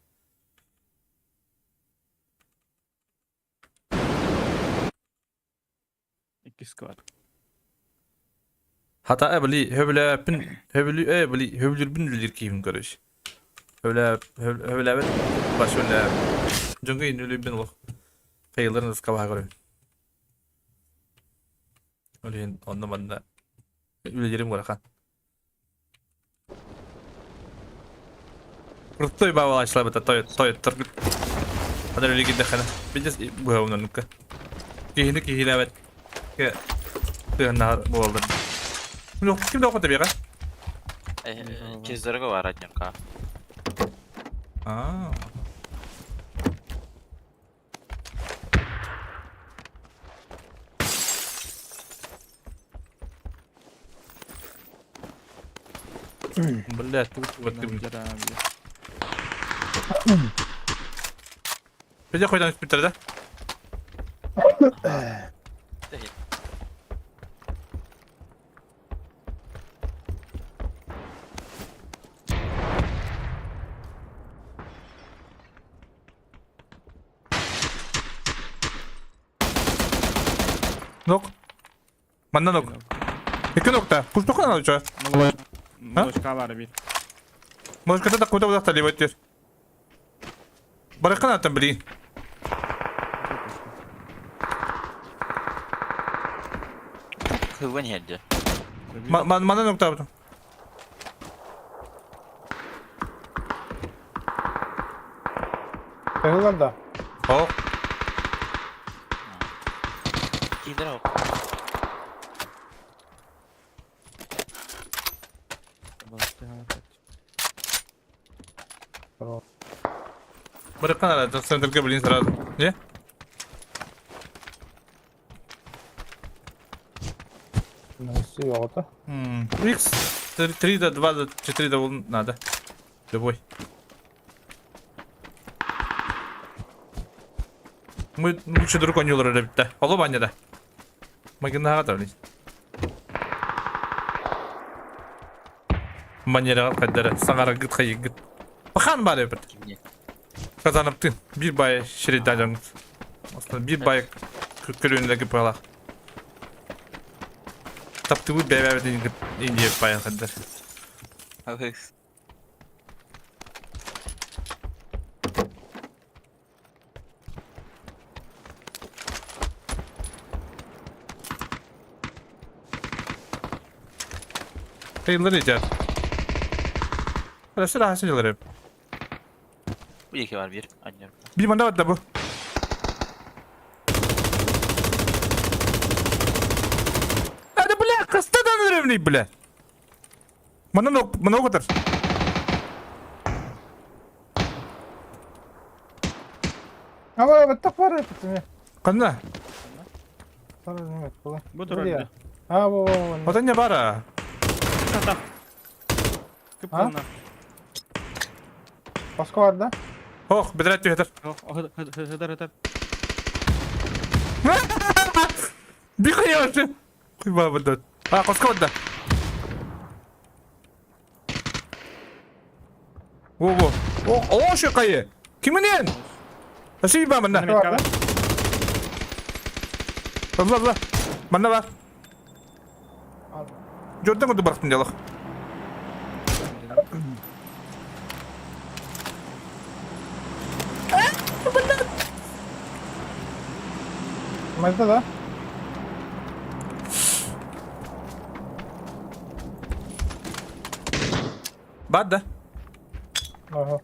Иккис склад. Хата били хөбүлээппин хөбүлүү э били хөбүлүүрбүн үлэлиир киһибин короче. Хөбүлээ хөбүлээбэт баш үлээ дьоҥҥо иһин үлүйбүн олох хайыларын ыскабаһа көрөбүн. Ол иһин онно манна үлэлиирим ыарахан. Крутой баалаачылар той тойоттор Аны үлэ киирдэххинэ билдес быһабын Киһини киһилээбэт сыһыннаһар буолаллар. Ким да охота биэҕэ? Через дорогу бар однюрка. Аа. Блядь, тут вот ты. Петя хойдан үспүттэр да? Нок. Манна нок. Икки нокта. Пуштуха надо что? Молочка бар бит. Молочката да куда удахта либо тир. Барыкка аттан блин. Хылван херде. Манна нокта потом. Кыһыллар да? О. Киирдэр ол. Барыкка надо, центрга блин сразу. Не? Оҕото. X 3 до 2 до 4 до надо. Любой. Мы лучше друг ойнуулар эбиттэ. Оло баня да. Магинаға да блин. Манераға қайдары саңара гыт хайы гыт. Пахан бар эбит. Казаныптын. Бир бай шередан Биир бай көлүөнэлэргэ быһалаах. Таптыбыт бэйэбэбитин индия байан хаддар. Kayıllar icat. Burası rahatsız hep. Bu iki var bir. Anlıyorum. Bir bana var da bu. Hadi бля, кастадан древний, бля. Манан много Ама баттах бар этим. Канна? Бу турар. А, во, во, во. Ота не бара. Тах. Кып-кылна. Баска бар да? Ох, бедрәт түһәтер. Хыдар, хыдар. Бихайошы. Куйба бадат. А, коска бадда. Во, во. О, о, шыкайы. Киминен? Спасибо, манна. Алла, алла. Манна бар. Жордан курдук барахтын дьалах. Майда да? Бар да? Ага.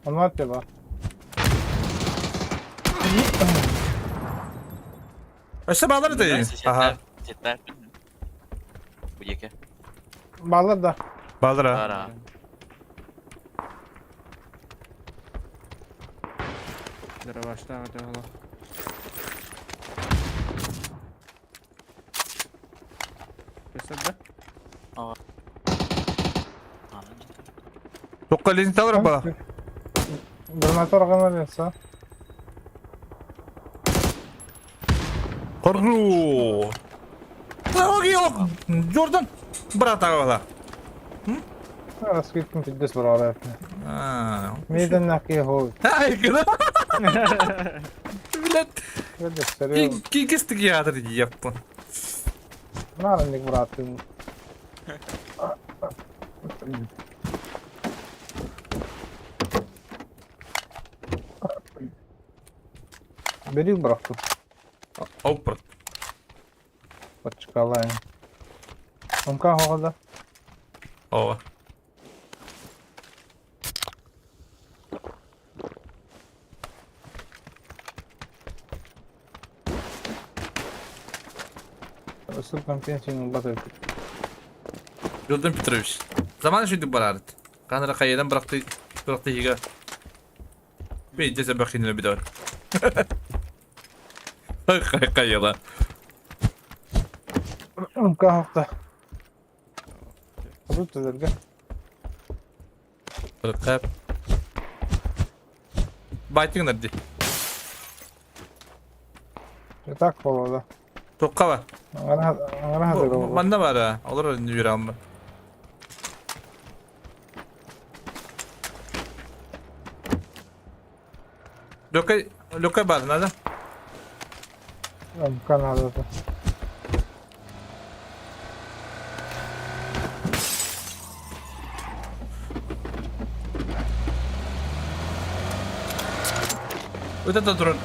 Онно бар. Өссө баалар да? Аха. Бу диэки. Баалар да. Баалар а. Баар Дробаштаах этэ олох. Өссө да? Токка линталар ба. Гранатор гана Хорошо. Джордан брата была. Раскидкин пиздец брала. Мейден хой. Ай, Блядь. Кикистик ядр яппын. Наранник брат. Бери братку. Аупорт. Подчкалаем. Онка хода. Ова. Ссылкам пенсию батыр. Жолдан Петрович. Заман шүйдік барарыт. Қанара қайдан бырақты бырақты хига. Бей десе бақинле бидор. Қай қайла. Онка хокта. Тут тезерге. Бырқап. Байтың нерди. Так болады. Тоққа бар. Аңара хазыр болду. Манда бар. Олар жүре алма. Лөкай, лөкай бар, надо. Канада. Вот это дрон.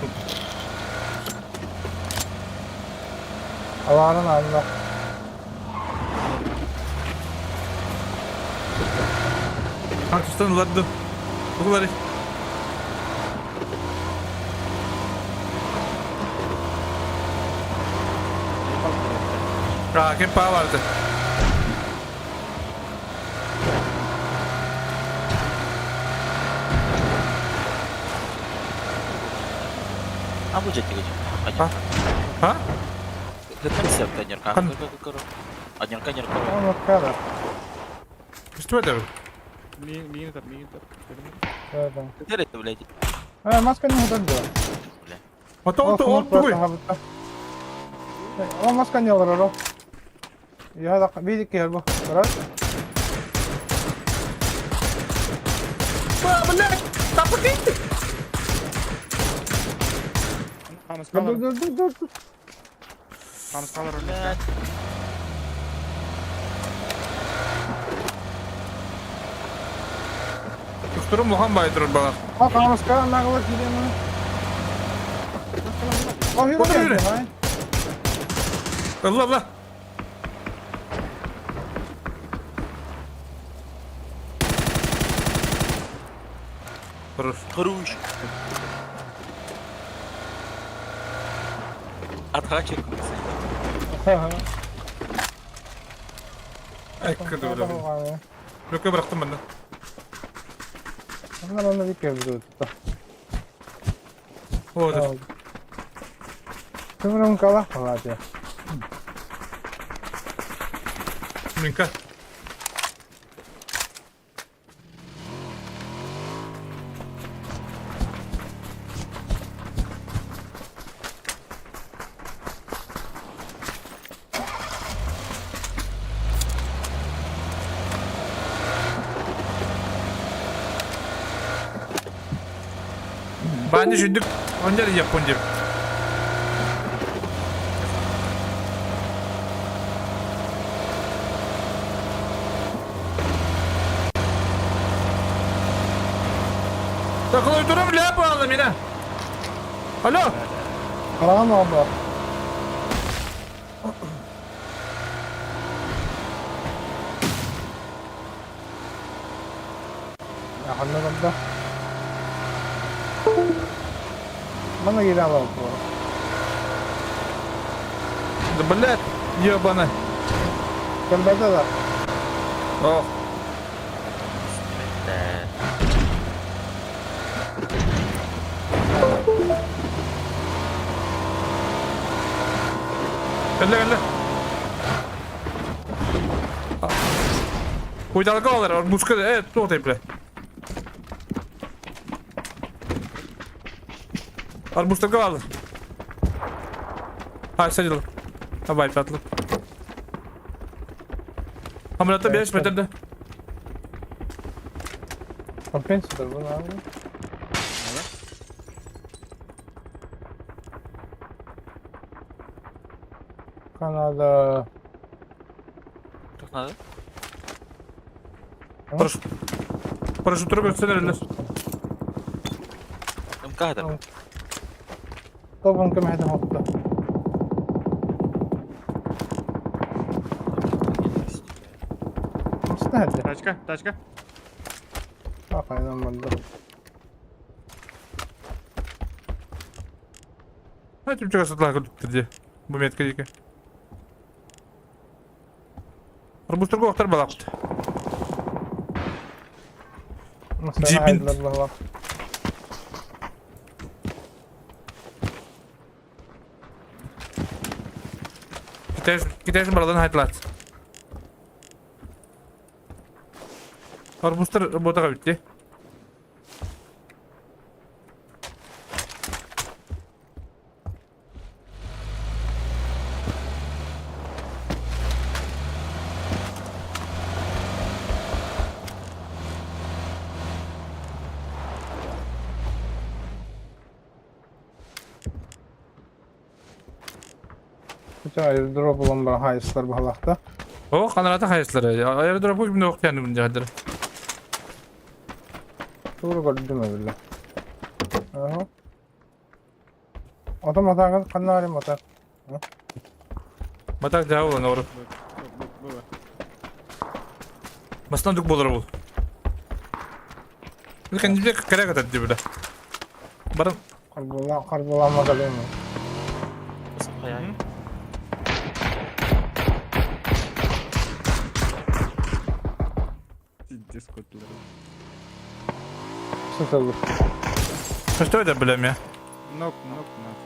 Аларын алла. Пакистан ладды. Бугулары. А, кем па vardı. А бу дьэ А? А? Кан. Оны кара. Что это? Миин тап, миин тап. Э, маска не худо. Ото ото ол тугуй. О, маска не олорор. Я да види ки бу. Карат. Ба, блядь, тапки. Хамыскалар, Dur dur dur dur. хамыскалар. Туктурум мухан байдырыр бала. А, маска нагла кидем. О, Отыр yürü. yürü. Allah Allah. Хорош. Хорош. Атаға чеккісі. Ай, кірді бля. Лөкө бырақтым мен. Аны бик кебди. О, Кымрым кала калады. Минка. Баны жүндік ондар япон деп. Takılay durum ляпа алды мені. Алло. Караган oldu. Ханна барда? Манна киирэн аҕалбыт. Да блядь, ебана. Кэлбэтэ да. Ох. Кэллэ, кэллэ. Хуйдалга олар, муска, туох бля. Арбузтарга баалар. А, садил. Давай, пятлы. Амулета беш, бетерде. Компенсатор bu abi. Канада. Туох наада? Парашют. Парашюттары көрсөн эрэллэр. МК Тобун көмөһөтө хотто. Мастаһады. Тачка, тачка. Ахайдан барда. Этим чего сатлаа курдуктар дии. Бу метка диэки. Арбузтарга охтор балаахпыт. Джипин. Китайшын бараларын хайтылаат. Арбузтар работаға бітті. Airdrop olan бар хайыстар баһалахта. О, канарата хайыслары. Airdrop кимде октяны бун жадыр. Тура көрдүм эбиле. Аха. Ата матагын каннары мата. Матак жабылан ору. Бастан дук болор бул. Билкен жибек керек атат дибиле. Барым. Карбула карбула магалем. Пиздец, котлер. Сытылды. Что это, бля, меня? Нок, нок, нок.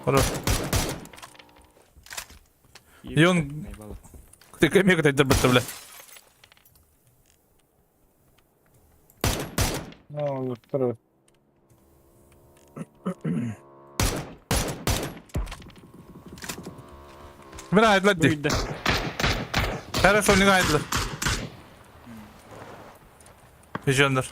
Хорош. И он- Ты кемек это бля, бля. Ну, второй. Мен айдылар ди. Уйда. Хорошо, не айдылар. Легионер.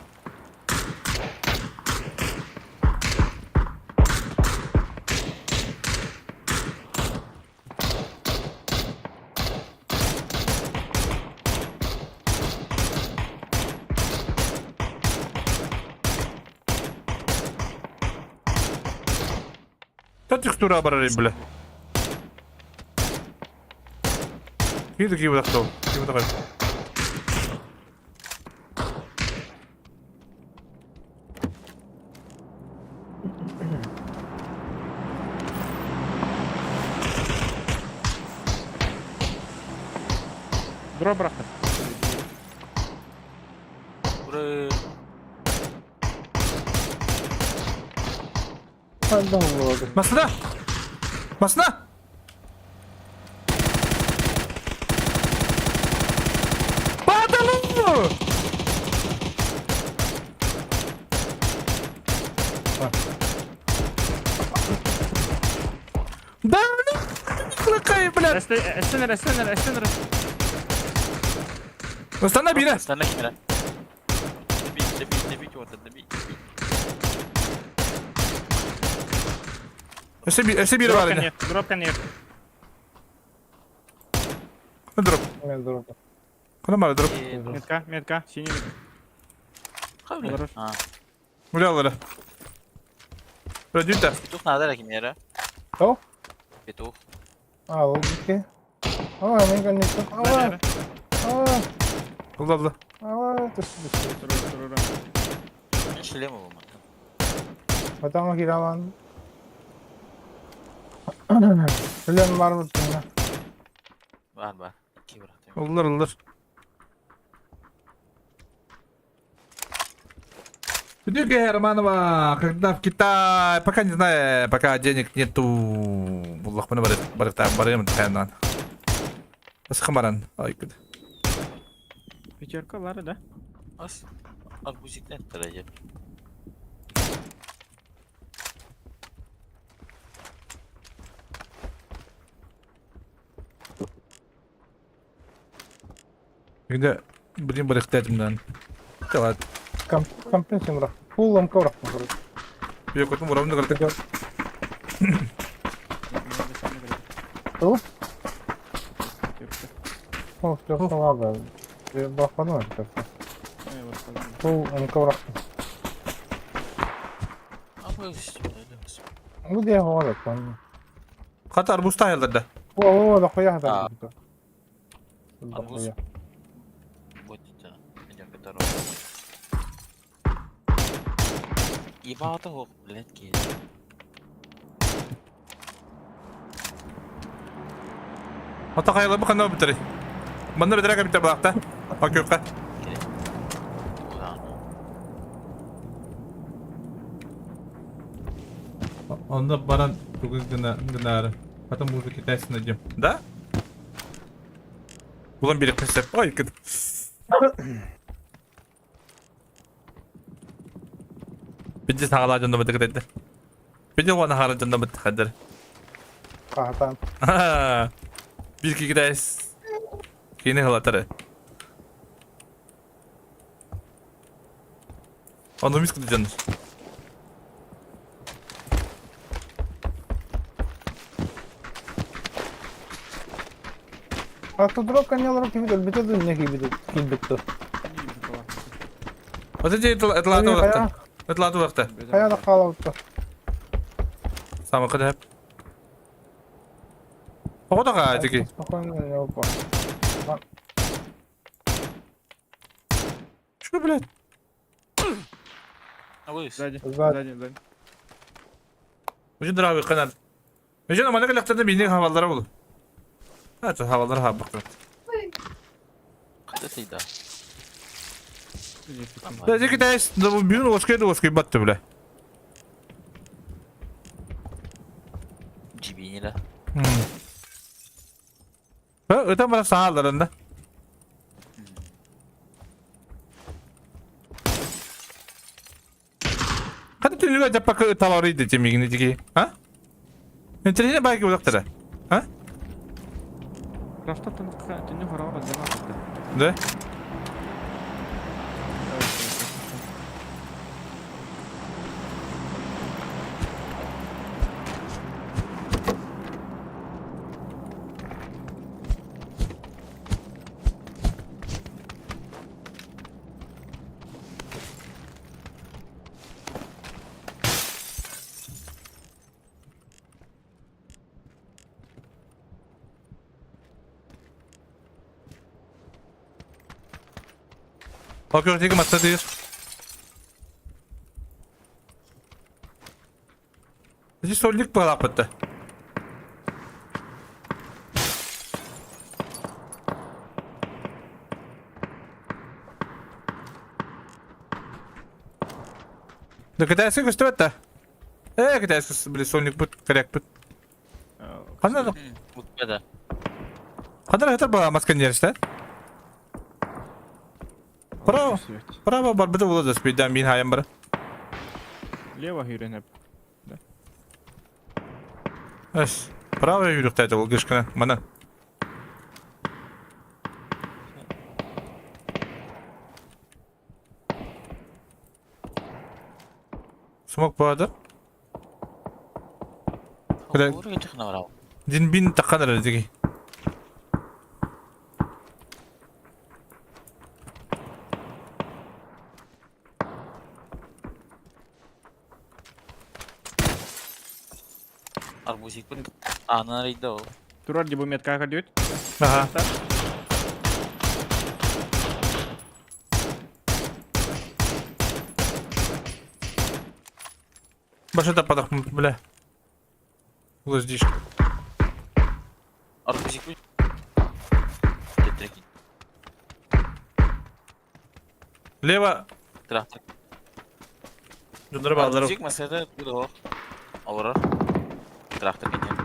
Та текстура барар, бля. Киді киіп ақтау. Киіп ақтау. Дроп бырахта. Ура! Қайда болады? Масына! Масына! Падалу! Да, блин, блядь! Эстенер, эстенер, эстенер. Останови, бира! Останови, бира. Добить, добить, добить, вот, добить, добить. Өсө бири бар эди. Дроп коньяк. Дроп. Мен дроп. Кана бар дроп. Метка, метка, синий метка. Хорош. А. Гулялары. Рөдүтэ. Петух надо, Кимера. Кто? Петух. А, ол икки. Aa, мен кэнниттэн. Aa, aa, Ылла ылла. aa, түстэ түстэ. Турура, турура. Мен шлем ылымматым. Батама киралан. Үлэм бар бутунна. Бар бар. Икки бырахтым. Ыллар ыллар. Юлия Романова, когда в Китай, пока не знаю, пока денег нету. Буллахпына барыктаан барыам тайнан. Асхамаран. Ай кыд. Пятерка бары, да? Ас. Арбузиктен тарайып. Где, блин, барыктаатымдан. Талат. Компенсия бырах. Фуллам коврах. Бүйөкөтүн бурамды кыртык. Ту? Ол ладно. Бахпадым это. Фул коврах. Где город там? Хата арбуз таһылдар да. О, о, дохуя да. Арбуз. Вот это. Ебаата хоқ, блядь, киһи. Ата хайла бу ханна бүтәри. Манна бөтәрә кәбитә балакта. Акөккә. Онда баран бүгін гына гынары. Потом уже китайцы найдем. Да? Булан берек қысып. Ой, кіт. Бидде сағала жонда бітті кітеді. Бидде оған ағара жонда бітті қадыр. Қағатан. Бір ки китайс. Кейіне қалатары. Оны мис күді жонды. Автодроп каналар кибит өлбүтэ дүнне кибит килбитті. Вот эти этлаты вакта. Этлаты вакта. Хая да қалауытты. Самы кыды хеп. Оғдаға теки. Спокойно не опа. Что, блядь? Сзади, Сзади. сзади, сзади. Уже дравы канар. Уже на манага лактарды бини хавалдара болу. Ha, хавалдар ха бак. Кайда тыйда? Да, теки дайс, да бүйін оскайды оскай батты, бля. Жибиниле. Ha, öten bana sağlarında. Hadi tünüge жаппакы талары демегіне деги. А? Интернет байки улактара. А? Крафта түннү хороор жана. Да? Bakıyorum матта дейір. Здесь сольник балапытты. Да китайский көстөбөт да. Э, китайский, блин, сольник бут, коряк бут. Кандай Бутпеда. кандай хатар бала маска нерсте? Браво. Браво бар бит була да мин хайым бар. Лево хүренеп. Эш, право юрүктәйді ол кішкене, мына. Смок болады. Куда? Дин бин таққан деги. Арбузик бит. Анан рейде ол. Турар дии бу меткаҕа көрдүбүт. Аха. Баша таппатах, бля. Подожди. Арбузик Тетрекин. Лево. Трактор. Дьоннору бааллар. Арбузик масада буду. Олорор. Трактор кенен.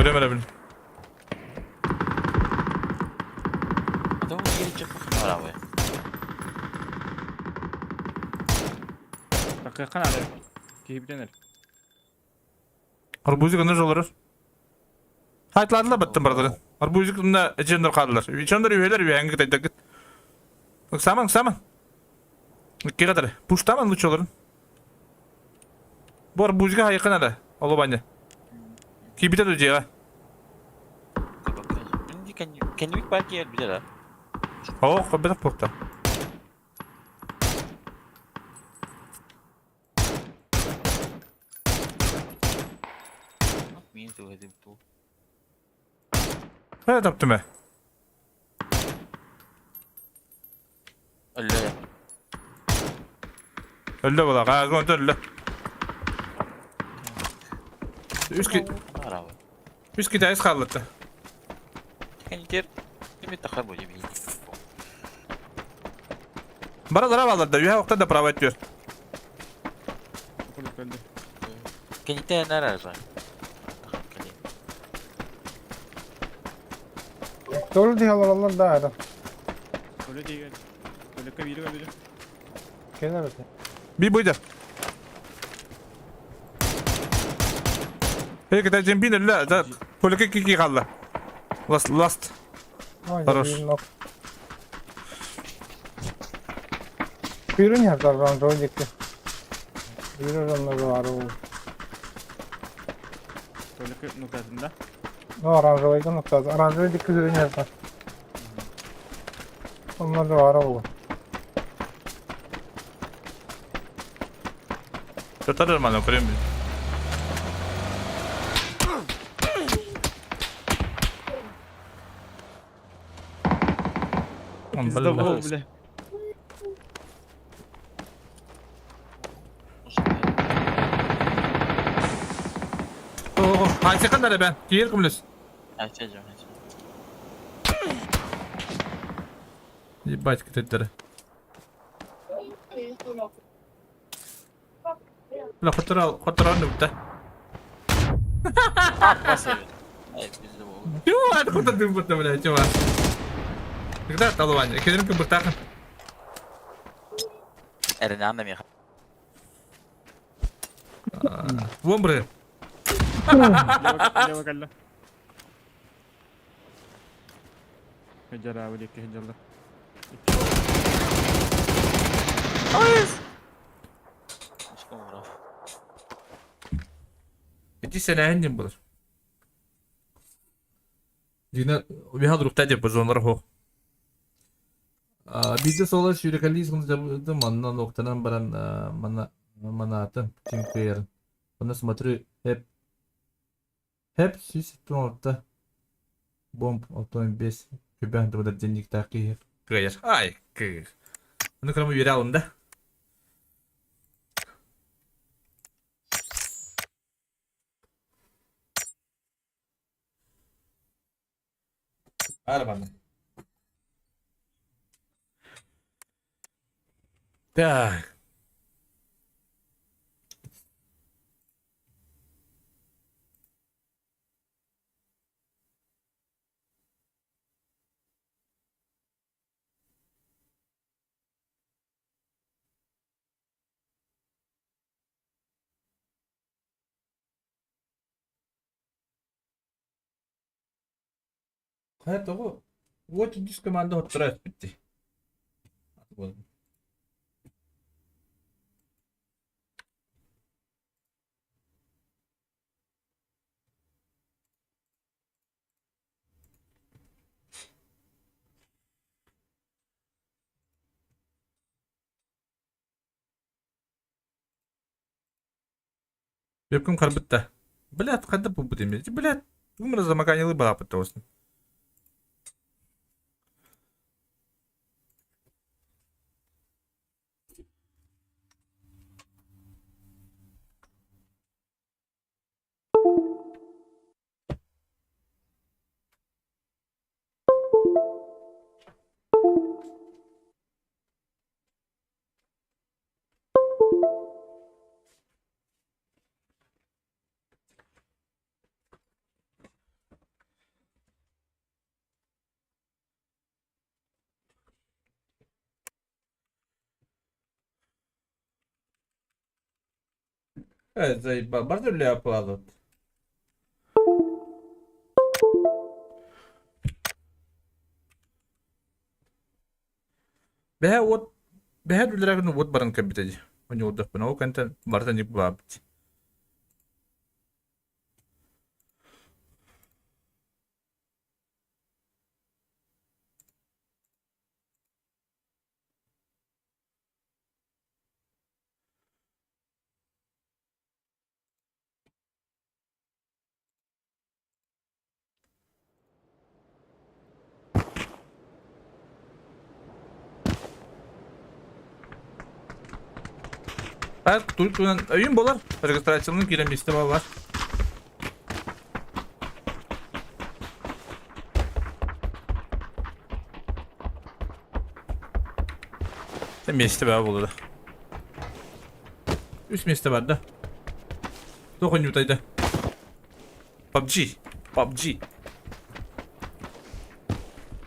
Көрөм эрэ бин. Ата бу кири чык барабы. Такыакка наада. Киһибитен эр. Арбузик онно жолорор. Хайтладылар баттын бардарын. Арбузик онно эчендер хааллар. Эчендер үһэлэр үһэҥҥэ кытайдакыт. Ыксаман, ыксаман. Иккигэ катары. Пуштаман лучше олорун. Бу арбузика хайыкын ара. Олу баня. Киирбитэ да дьиэҕэ. Кэннибит баар киэр билэр а. Оо, хоббетах буолта. Мин туһадым ту. Э, таптым э. Өллө. Өллө була, хаага онтон өллө. Үс ки үс китаец хааллатта. Кэнтер кими тахар бу дебин. Баралара балларда, үһэ охта да право өттүөр. Кэнтер нарарба. Doğru diye alırlar da adam. Öyle değil. Öyle biri var biri. Kenar öte. Би быйда. Эй, китай жемпин өллө, да, полике кики хаалла. Ласт, ласт. Хорош. Пирин хатарран роликке. Пирин бар ол. Только нуктатын да? Ну, оранжевый нуктат. Оранжевый дикки пирин хатар. Onlar da var ол. Татар нормально, көрөм. Он, Пиздобол, бля. Хайсакан да бен. Киер кымлес. Айча жо, айча. Ебать, китеттері. Бля, хотырал, хотырал нүкте. Чего? Откуда ты будто, бля, чего? Когда талывание? Кедеринка бұртақын. Эрнан меха. Вон, бре. Лево калла. Хеджара, валик, хеджала. Ити сэнэһин булар. Дина виха друкта деп бозонлар хо. Биде сола сүүрекализ гын манна ноктанан баран мана манаатын ким кыйарын. Оны смотрю хеп хеп сүүс орта бомб отон бес күбән тубадар денник тақи кыйар. Ай кы. Оны кырмы бере алым да. Арбаны. Так. Хайа тоҕо вот үс команда хоттора өспүттий. Бөпкүм харбытта. Блядь, хайдах булбут эми? Блядь, тугум эрэ замыканиелыы баапыт тоҕусын. Э, заебал. Бар ли оплату? Бэһэ уот бэһэ үлэрэгин уот баран кэлбитэ дии. Онньуурдахпына ол кэнтэн барыта ник баабыт. Ар туй-туйунан өйүм буолар. Регистрацияланан киирэн миэстэ бааллар. Миэстэ баа буолла. Үс миэстэ бар да. Туох онньуутайда? PUBG. PUBG.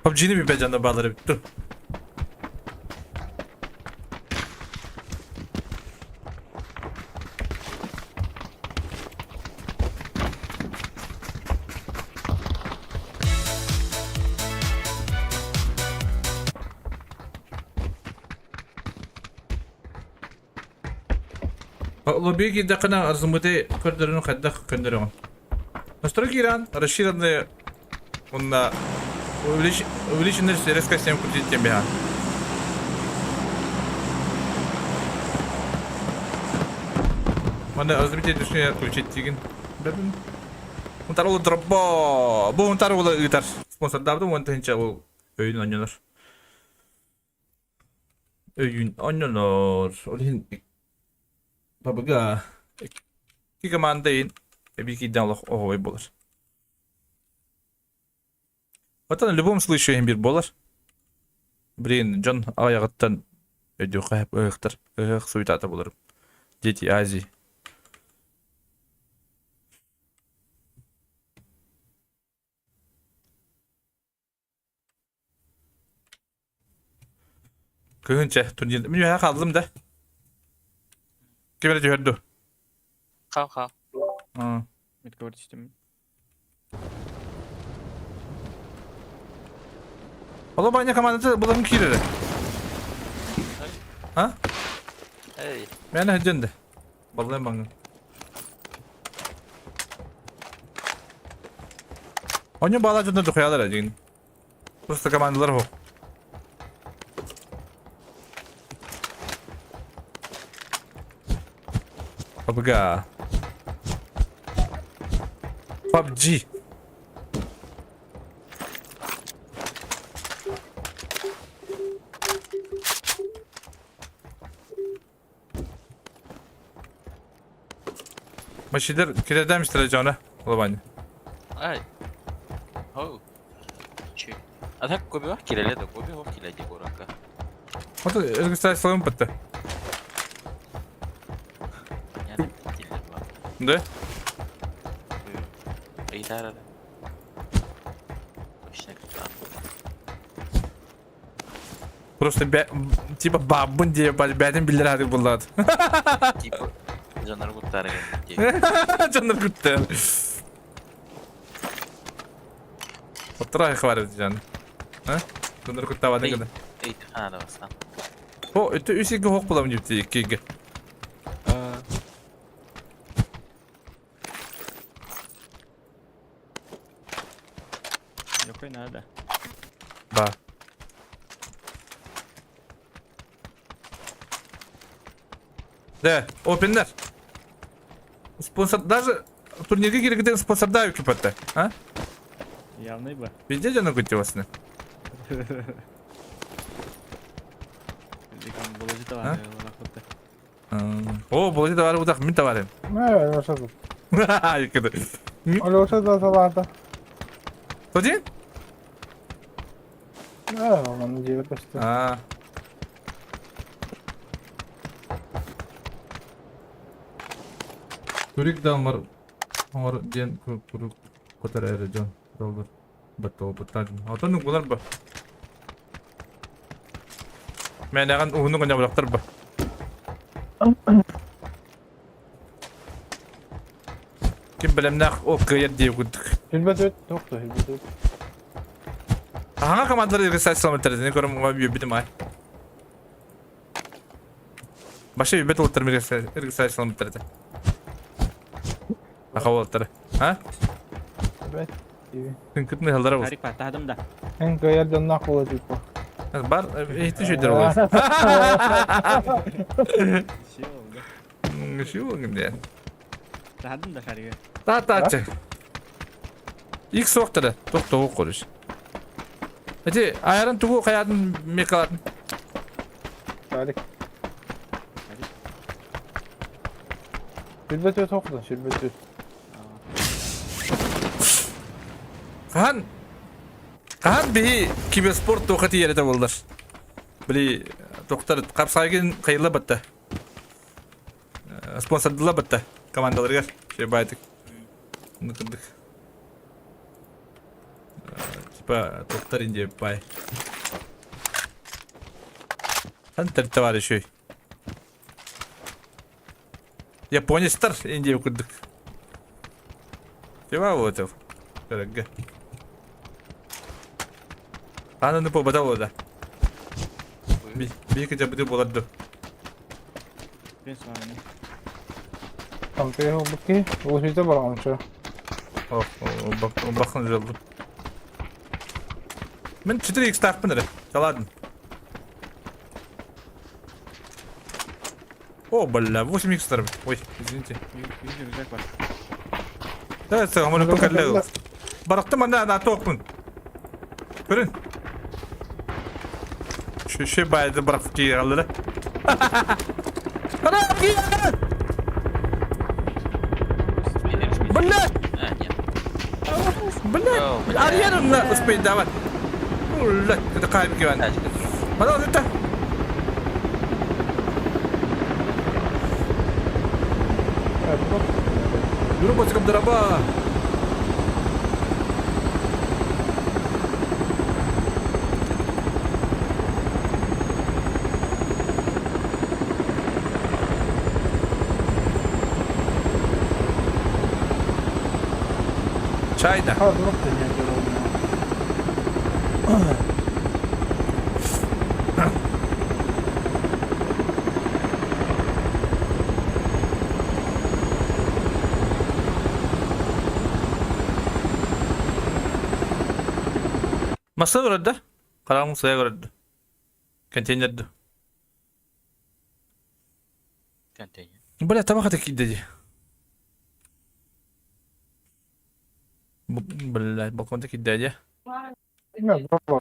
PUBG'ни билбэт дьоннор бааллар эбит дуу? Лобби киирдэххинэ арзымыты көрдөрүнү хайдах көннөрөҕүн? Настройки киирэн расширенные уонна увеличенный резко 7 крутить диэн бэһэ. Манна размытие точнее отключить тигин. Унтар ол дроббо. Бу унтар ол ыытар. Спонсордаабытым уон тыһыынча ол өйүн оонньонор. Өйүүн оонньонор. Ол иһин бабыга икки команда иһин эбии киирдэн олох оһуобай буолар. Оттон в любом случае иһин биир буолар. Блин, дьон аҕыйаҕыттан өйдүөххэ ыһыахтар ыһыах суетата буоларым. Дети Азии. Кыһын чэ, турнир. Мин үөһэ хааллым да. Ким эрэ түһэр дуу? Хал хал. Аа. Метка түстүм. Ола Баня командата булан киирэрэ. А? Эй. Мен сылдьан да. Баллайм баҥҥын. Онньу баала дьоннор духуйалар дигин. Просто командалар хо. PUBG. PUBG. Машидар кирэдэм дьоно Лобани. Ай. Хоу. Чи. А так көбү киреле да көбү хох киледи корака. Вот регистрациялым бітті. Yani diller var. Да? Ыйытар Точно Просто бә... типа баббын диye бәдин биллер hadi буллады. Типа дьоннор куттары Дьоннор куттар. Оттора хварып дьон. А? Дьоннор куттабады гына. Ыйтыхана да бастан. О, өтө үс иги хок буламын депти иккиге. Какой надо. Ба. Да, опеннер. Спонсор даже... турнирга киргитен спонсордаа үкүпэтте. А? Явный бы. Везде дьону күттүбасны. А? О, болжи товары бутах, мин товарым. Не, Леша тут. Иккеде. Леша да салата. Тоди? Да, он делает что. А. Турик далмар оҥор диэн куруук котор эрэ дьон доллар баттал Отон угулар ба. Мэнэҕин уһунук онньоболохтор ба. Ким бэлэмнээх ол кыайар диэ курдук. Билбэт өт, туох да билбэт өт. Аһаҥа командалар регистрацияланбыттар, итини көрөн үөрбүтүм аай. Баша үбэт уолаттар регистрацияламмыттар этэ. Аха уолаттары. А? Эбэт. Тыҥкытын ыһаллара Харик паттаһадым да. Эн кыайар дьонноох буола типа. Бар, эти шөйдер олар. Ши болгын Таһадым да шарига. Та та Ик суохтара, туох тоҕу корүс. Эти айарын тугу хайатын мекалатын. Шарик. Сүлбэт өт хоқта, сүлбэт өт. Хаһан хаһан биһи киберспорт туохха тиийэрэ буоллар. Били тохтар хапсайгын хайылла батта. Спонсордыла батта командаларыгар. Şey байтык. Ныкырдык. Типа тохтар инде бай. Хан товарищ Японецтар Индия курдук. Тива вот Көрөггө. Ананы побата болда. Би кете бу боларды. Там ты бу ки, барамчы. Ох, бакын жалды. Мен 4x тақпын эрэ. Да ладно. О, бля, 8x тар. Ой, извините. Рюкзак бар. Да, это аманы покалле. Барахты мана на токпун. Көрүн. Шеше байды барах ки алды. Ана, ки Бля! А, нет. Бля! Арьером на успеть давай. Бля, это кайм киван. Мана это. Юрубочком дораба. Чайна. Маса көрөдө. Караңгы сыя көрөдө. Контейнерді. Контейнер. Бля, табаха киирдэ дии. Бля, балконта киирдэ дии. Нет, браво.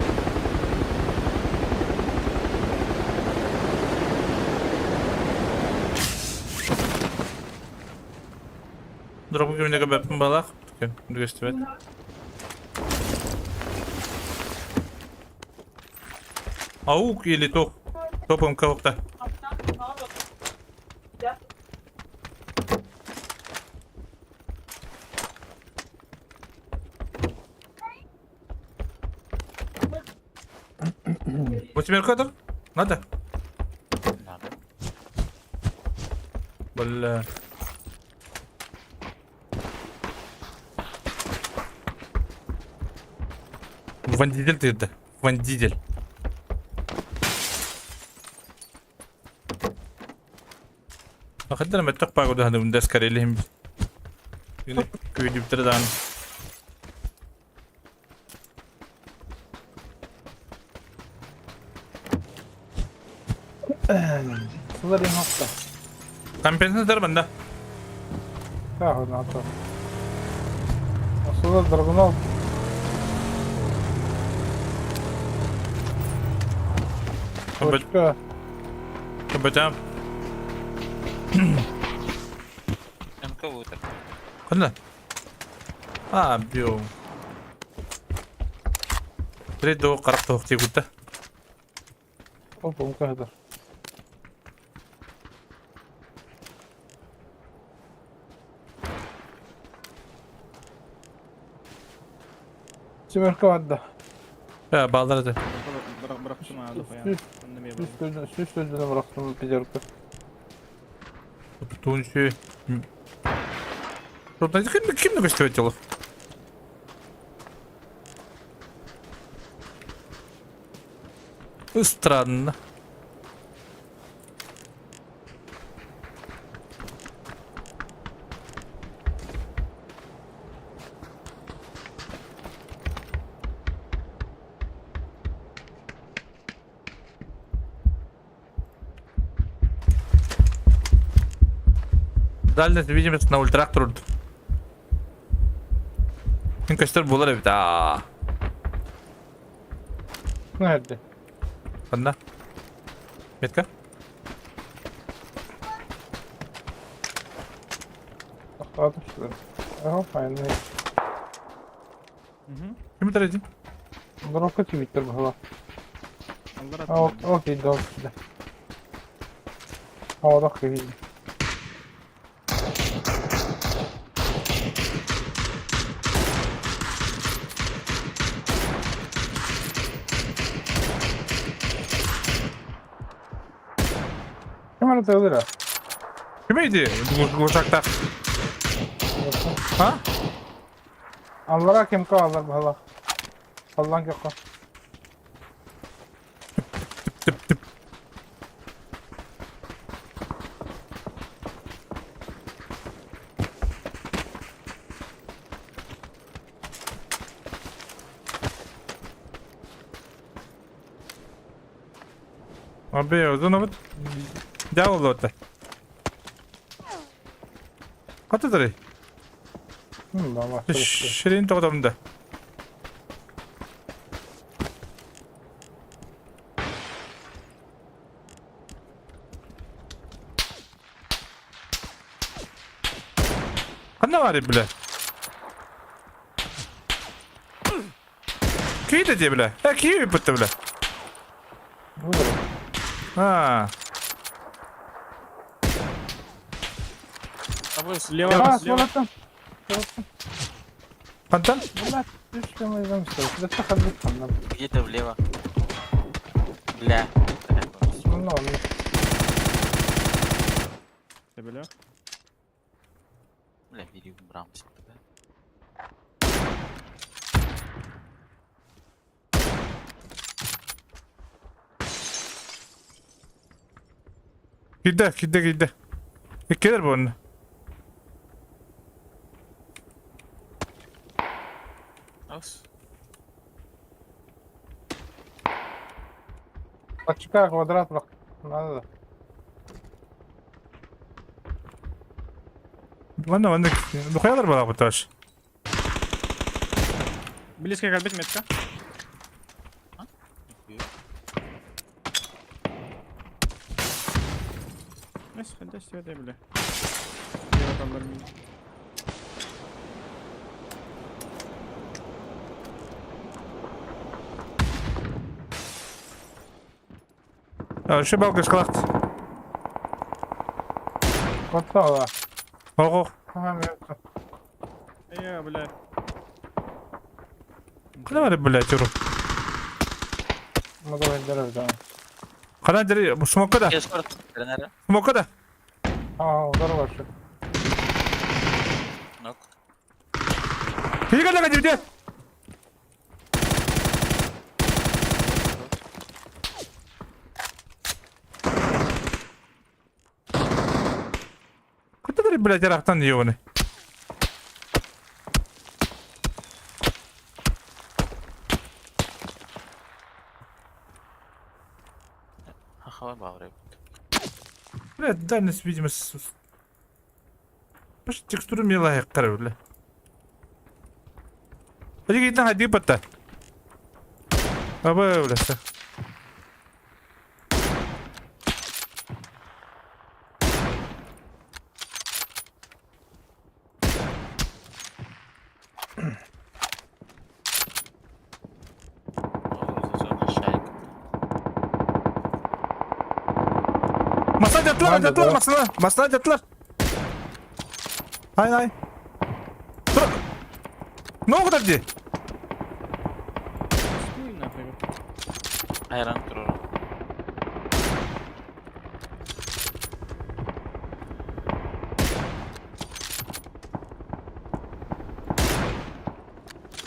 Дробу кимнеге бэппин балах. Дүгэстибэт. Аук или топ. Топом кавыкта. Восьмерка там? Надо? Надо. Бля. Ван Дизель ты это. Ван Дизель. Ахаддана мөттөх паагуда ханы ундас карелихим. Күйдүптер даан. Сылар хопта. Компенсатор банда. Да, на то. Сюда драгунал. Точка. Бачам. МК вот Ханна? А, бил. Три до қарақ тоқ тегутта. Опа, МК Семерка вадда. Э, балдар это. Сүс өлдүнө бырахтым пятерка. Тунчи. Ким ким көстөбөт Странно. Дальность видимость на ультрах труд. Көстөр булар эбит. Аа. Nerede? Ханна? Метка? Ким тәрәдин? Дропка тибиттер баһыла. Окей, дол. Оодох киһи. Ким аны тыгыра? Ким иди? Глушакта. А? Аллара ким ка аллар баһыла. Аллан кекка. Тип тип. Abi uzun abut. Дьявол ота. Катыдыры. Ширин тоғдамда. Ханна бар бля? Кийде де бля? Э, кийе бітті бля. А. Слева, слева. Хантан? Где-то влево. Бля. Бля. Бля, бери брамс. Кийде, кийде, кийде. Иккилер буонна. Ос. Точка квадрат бак. Надо. Манна манна бухаялар балак буташ. Близко как бить метка. Сюда, бля. Шы балка шкалакт. Готово. Ого. Ага, Э, бля. Куда бар, блядь, уру? Могу да. Кана дери смока да. Смока да. А, здорово. Нок. Киге да где? Куда дери, блядь, ярактан ебаный? Хахала бавры. Блядь, дальность, видимо, с... Паш текстуру милая, бля. Ити хайдыы батта. Аба блядь. Масла даттылар, даттылар, масла, масла даттылар. Ай, ай. Тур. Ne o kadar di? Хуй нахуй. Айран турар.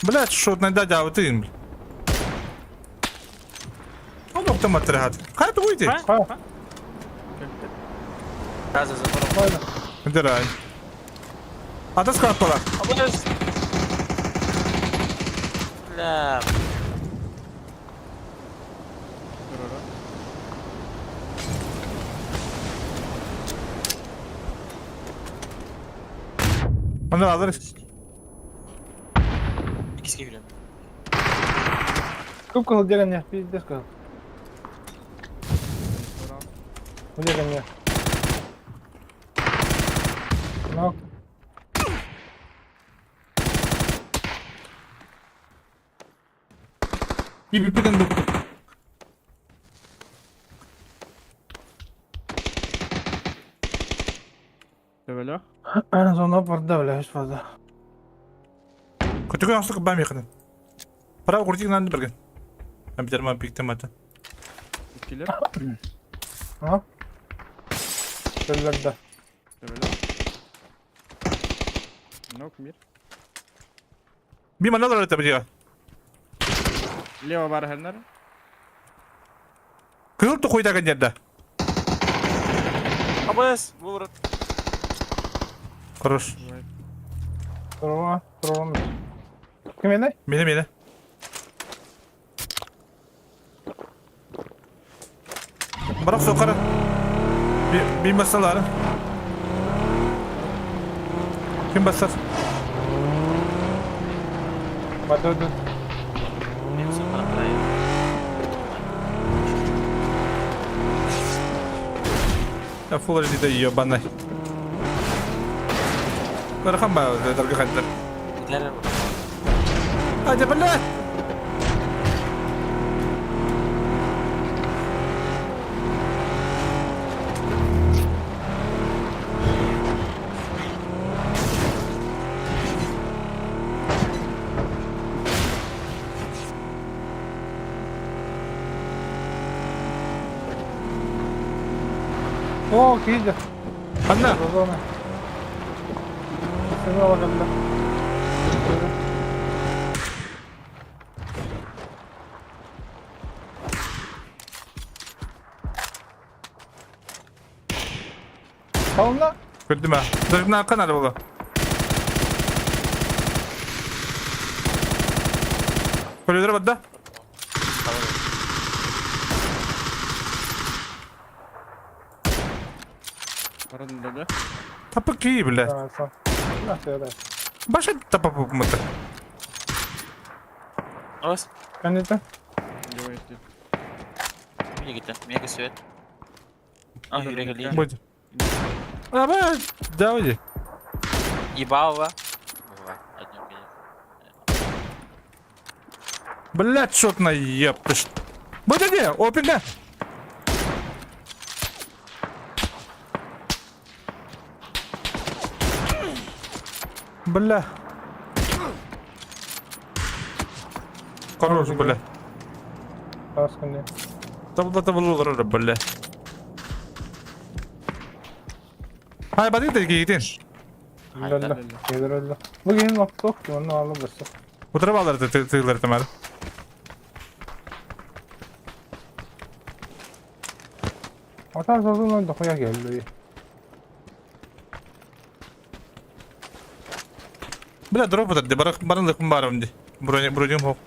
Блядь, что на дядя, а ты им. Он автомат рахат. Хай ты уйди. Ха, Газа забором. Дырай. Атас капала. Бля. Onu alırız. Икске киирэн. Кубка деревня, пиздец сказал. Где ко мне? Ну, İBP'den doktu. Төбөлөөх. зона барда, бля, фаза. Көтөгөн охсук бам якын. Право куртик нанды берген. Компьютер пиктем ата. Иккилэр. А? Төллөрдө. Төбөлөөх. Нок мир. Би маналар это бия. Лево бар хернер. Кызыл ту койда жерде. Абыс, воворот. Хорош. Турма, турма. Ким эне? Мени мени. Бирок сокар. Би басалар. Ким басар? Батырды. Мен сапарам карайын. Я фул HD да ебаный. Бархан ба, дорога хантер. Дәрі А, да блядь! О, киирдэ. Анна, Зона. Сигнал кэллэ. Холна. көрдүм а. Дыргына канар боло. Көрөдөр бадда? Барадын да. Тапы ки, бля. Баша тапа мыты. Абыс. Канита. Лево идти. Мени кетті. Мега свет. А, юрек ли. Будет. А, бля, давай. Ебалова. Одну меня. Блядь, шот на еб ты ж. Будет где? Опенька. Бля. Хорош, бля. Тасканды. Табла табла бля. Хай, бадый да кейтин. Өллө. Келер өллө. Бу киһин лоптуох ки онно алып барса. Утырып алар тыйлар тамар. Атар созун дохуя келди. Бля, дроп атар барак баран лыкым барым ди. Броня бронем хок.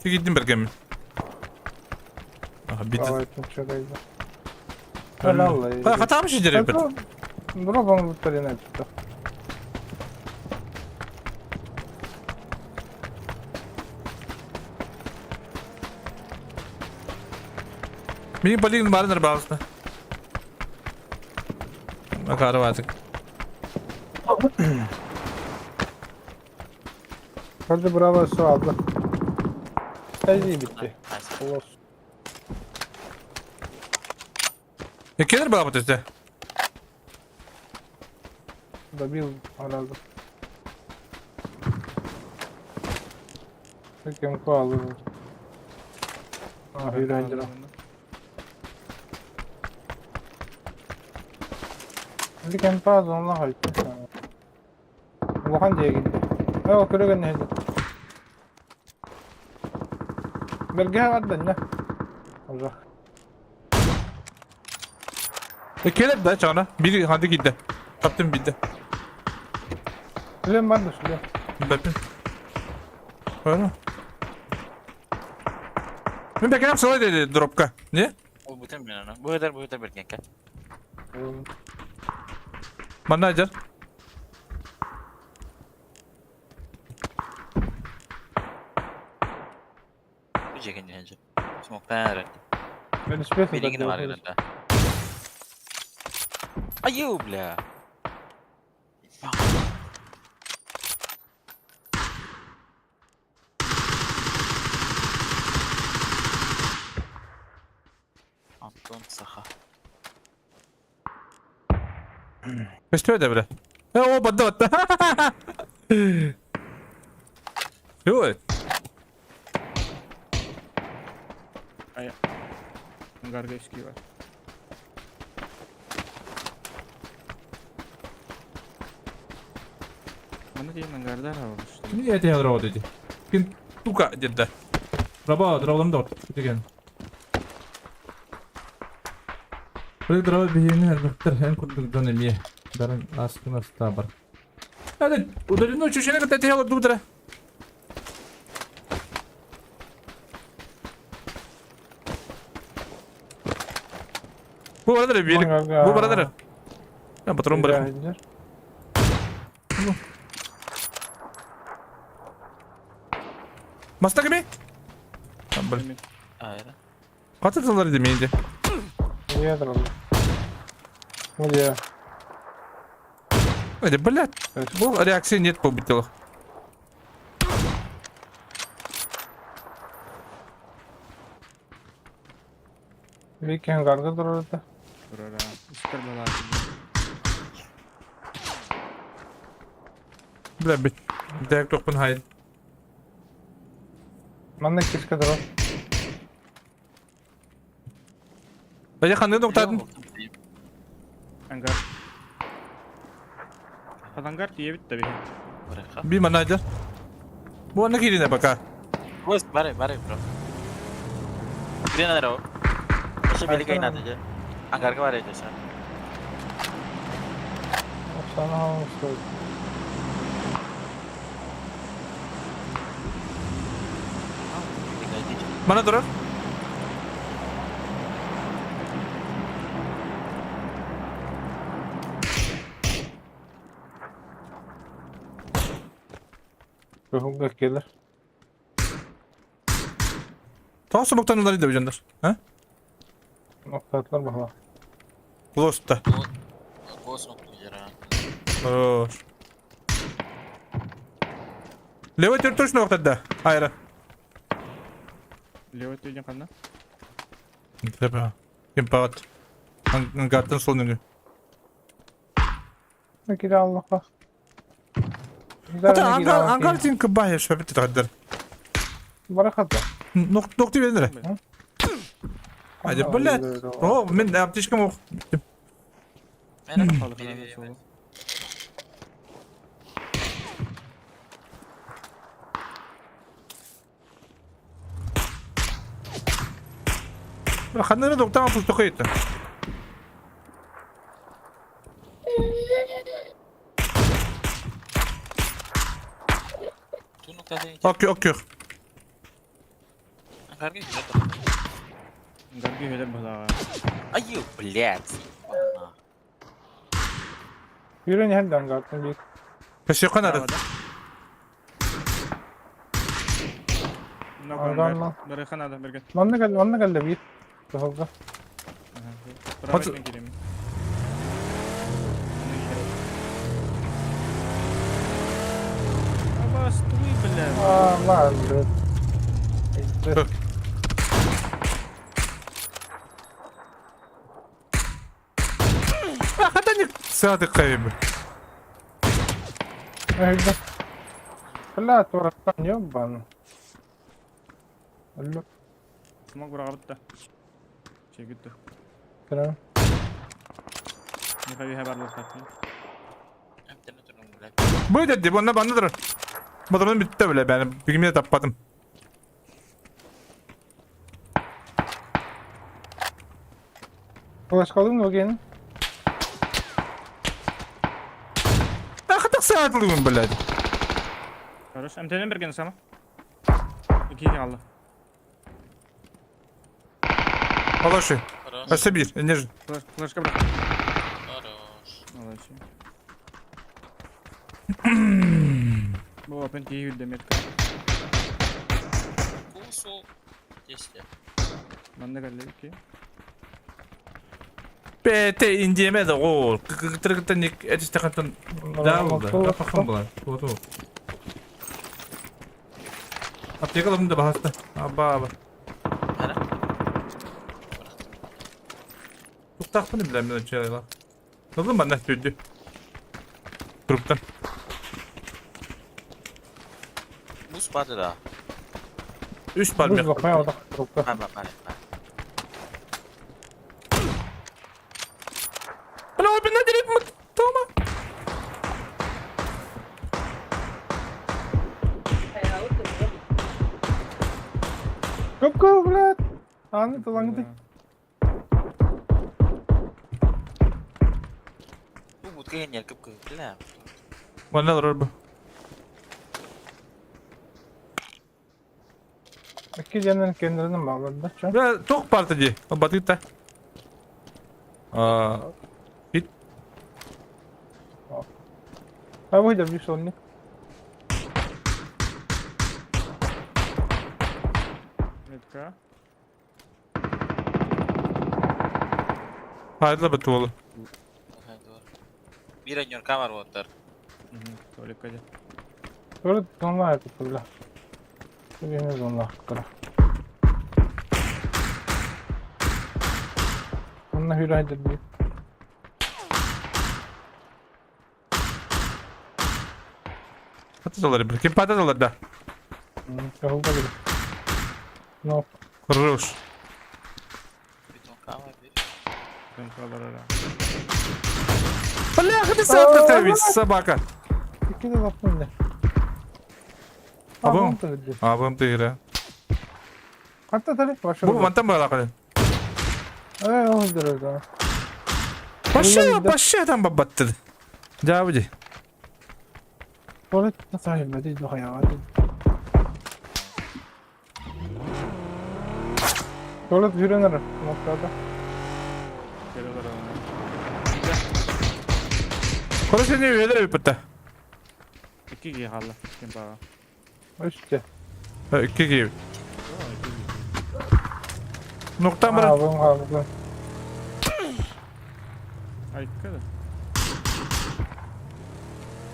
Тигиддим бергенмин. Аха, бит. Давай, чөдәйді. Ха, хатам ши дереп. Дроп оҥорбуттар диэн эппитэ. Мин полигон баар нырбаабыста. Макароватык. Hadi bravo su aldı. Tercih bitti. Olsun. Кэлэр баабыт өтө. Добил herhalde. Peki MK aldı. Ah yürü Hadi kempa zonla hayt. Улахан дьиэгин. Оо, көрөгөн нэһилик. Бэргэһэ барда Уже. Кэлэр да чаҕына. Биир ханды киирдэ. Таптым биирдэ. Сүлэн барда сүлэн. Бэппин. Ана. Мин бэкэм сылай dedi дропка. Не? Ол бүтэн мен аны. Бу өтөр бэргэнкэ. Манна дьар. Бу жеген дьэ. Смоктан эрэ. Ben hiçbir Билигин бар гына. Айуу, бля. Антон Саха. Көстүө да бля. О, бадда батта. Ой. Гаргайский бар. Маны дейін ангардар алды, что ли? Не это работа эти. Кин тука дедда. Раба, дровлам да деген. Бұл дрова бейіні әлбәттер һәм күрдік дон эмие. Дарын аскын аста бар. Hadi удалено чучене ката тела дудра. Bu arada bir bu arada. Ya patron bırak. Маста кими? Блин. Айра. Катырдылар иди менде. Ядро. Где? Эди, блядь. Бұл реакции нет по бутылах. Викинг гарга dururdu. Турара. Үстер бала. Бля, бит. Дәк топын хайын. Манна киска durur. Бәйе ханны тоқтадын. Ангар. Ангар тие бит таби. Би манадер. Бу аны кирине пока. Бос, бары, бары, бро. Грена дро. Вообще великая надо же. Ангарга бар эти са. Sana olsun. Мана турар. Ruhum gelir. Тоғыз боктан иде бижандар. А? Noktatlar бала. Лоста. Гос нокты жара. Хорош. Левый төр точно оқтадда. Айра. Левый түйден қанда? Тепе. Кем пағат. Ангартын сол нүгі. Кире Allah'a. Ата ангар ангар тин кыбай шөбет тағдар. Бараката. Нок нокты бердер. Hadi блядь. О, мен аптечкам ох. Мен Ханнары доктан пусту қойды. Окей, окей. Ангарга Гарги хелер бала. Аю, блядь. Yürüyün hem de bir. Көсүөххэ наада. Арганна. Барыха надо, берген. Манна кэллэ, манна кэллэ биир. Кыһылга. Правый киирем. Абастуй, бля. А, ладно. Саатыккайым. Бля, тураттан ёбан. Алло, Смог бырағабытта. Чегітті. кірем. Михаил барлық. Бу деді, бұнда банды тұр. Батырын бітті біле, бәні бүгін таппадым. Флеш қалдың ба кейін? Ақытық саатылығын біледі. Хорош. МТН берген сама. Екіге қалды. Хороший. Өсі бір, энержи. Флешка бірақ. Хорош. Молодцы. Бұл опен кейі метка. Кусу. Десте. Манда кәлі ки. Бәте индиемеді ол. Кыкыртыргыттан әтістіқаттан да болды. Апақын болады. Вот ол. Аптека алым да бағасты. Аба, аба. Қара. Туқтақпын білем мен өтше. Нылым банда түйді. Туруптан. Buz барды да. Үш Бұз бармақ. бақмай алдық. Трупта. Бар бар бар. бар. Бля, опен на дерек Тома. Көп көп, блядь. Аны талаңды. Бу бутка енер көп көп. Бля. Ванна роль бу. Екі жанын кендірінің бағлады. Чо? Бля, тоқ барды ди. Батыта. А, бит. А выйдя bir sonunu. Метка. Hayırlı бит ол. Бир енер бар оттар. Толик кәде. Böyle donlar yapıp bile. Birimiz onlar kıra. Bununla hüraydır bir. Patates bir. Kim patates alır da? Кахулда bir. No. Хорош. Бетонка бар бир. Бетонка бар ара. Бля, хати саат собака. İki de lafım ne? Абым. Абым тыгыра. Hatta tabii başarılı. Бу мантан бала кале. Evet o hıdırır Паша, паша там бабатты. Жабыди. Tuvalet nasıl hayırlı hayat. Tuvalet yürünür noktada. Келе Короче, не ведер битте. Екіге қалды. Кемпаға. İşte. İki gibi. Noktan bir. Abim abim. Айткада.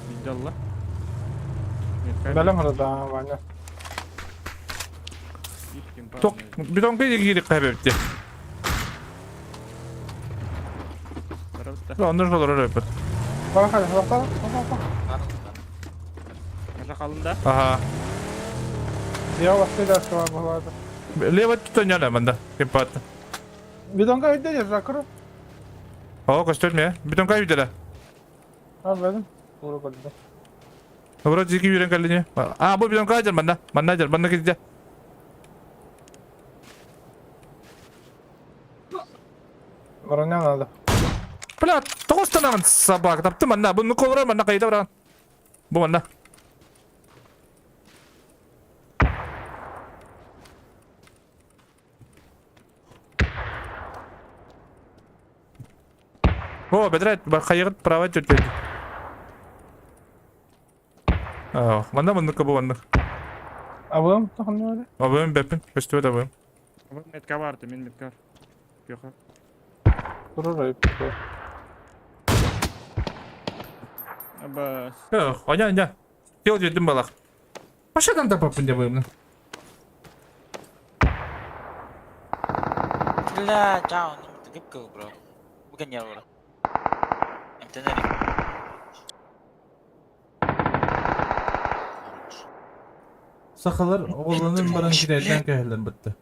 Видалла. Метка. Белем hırda vanya. Ток бетонка кири кайбепти. Барабытта. Ондан жолор өпөт. Bak hadi bak bak bak bak. Маша қалында. Ага. Ya bak bir dakika var bu vardı. Лево тут манда. Кемпат. Bidonga hüdde rakırı. О, көстөрмө. Бетонка үйдөлө. Abi benim. Vuru koydu. Вроде жеки үйрен калине. А, бу бетонка жар манда. Манда жар, манда кетти. Броня надо. Бля, тоғыстанаған собака тапты манда. Бұны колора манда қайда барған. Бу манда. О, бедрет, бар қайығыт права төтеді. Манна маннык бу маннык. Абым тахыннары. Абым бэппин, көстүбэт абым. Абым метка бар, мен метка. Көхө. Турар айып. Абас. Оня, оня. Тел дедим балах. Пашадан тапаппын деп ойымнан. Бля, чао, ну ты гибкий, бро. Бүгін я бро. Эмтенер. Сахалар оҕолонун баран кирэйдээн кэһэллэн бытта.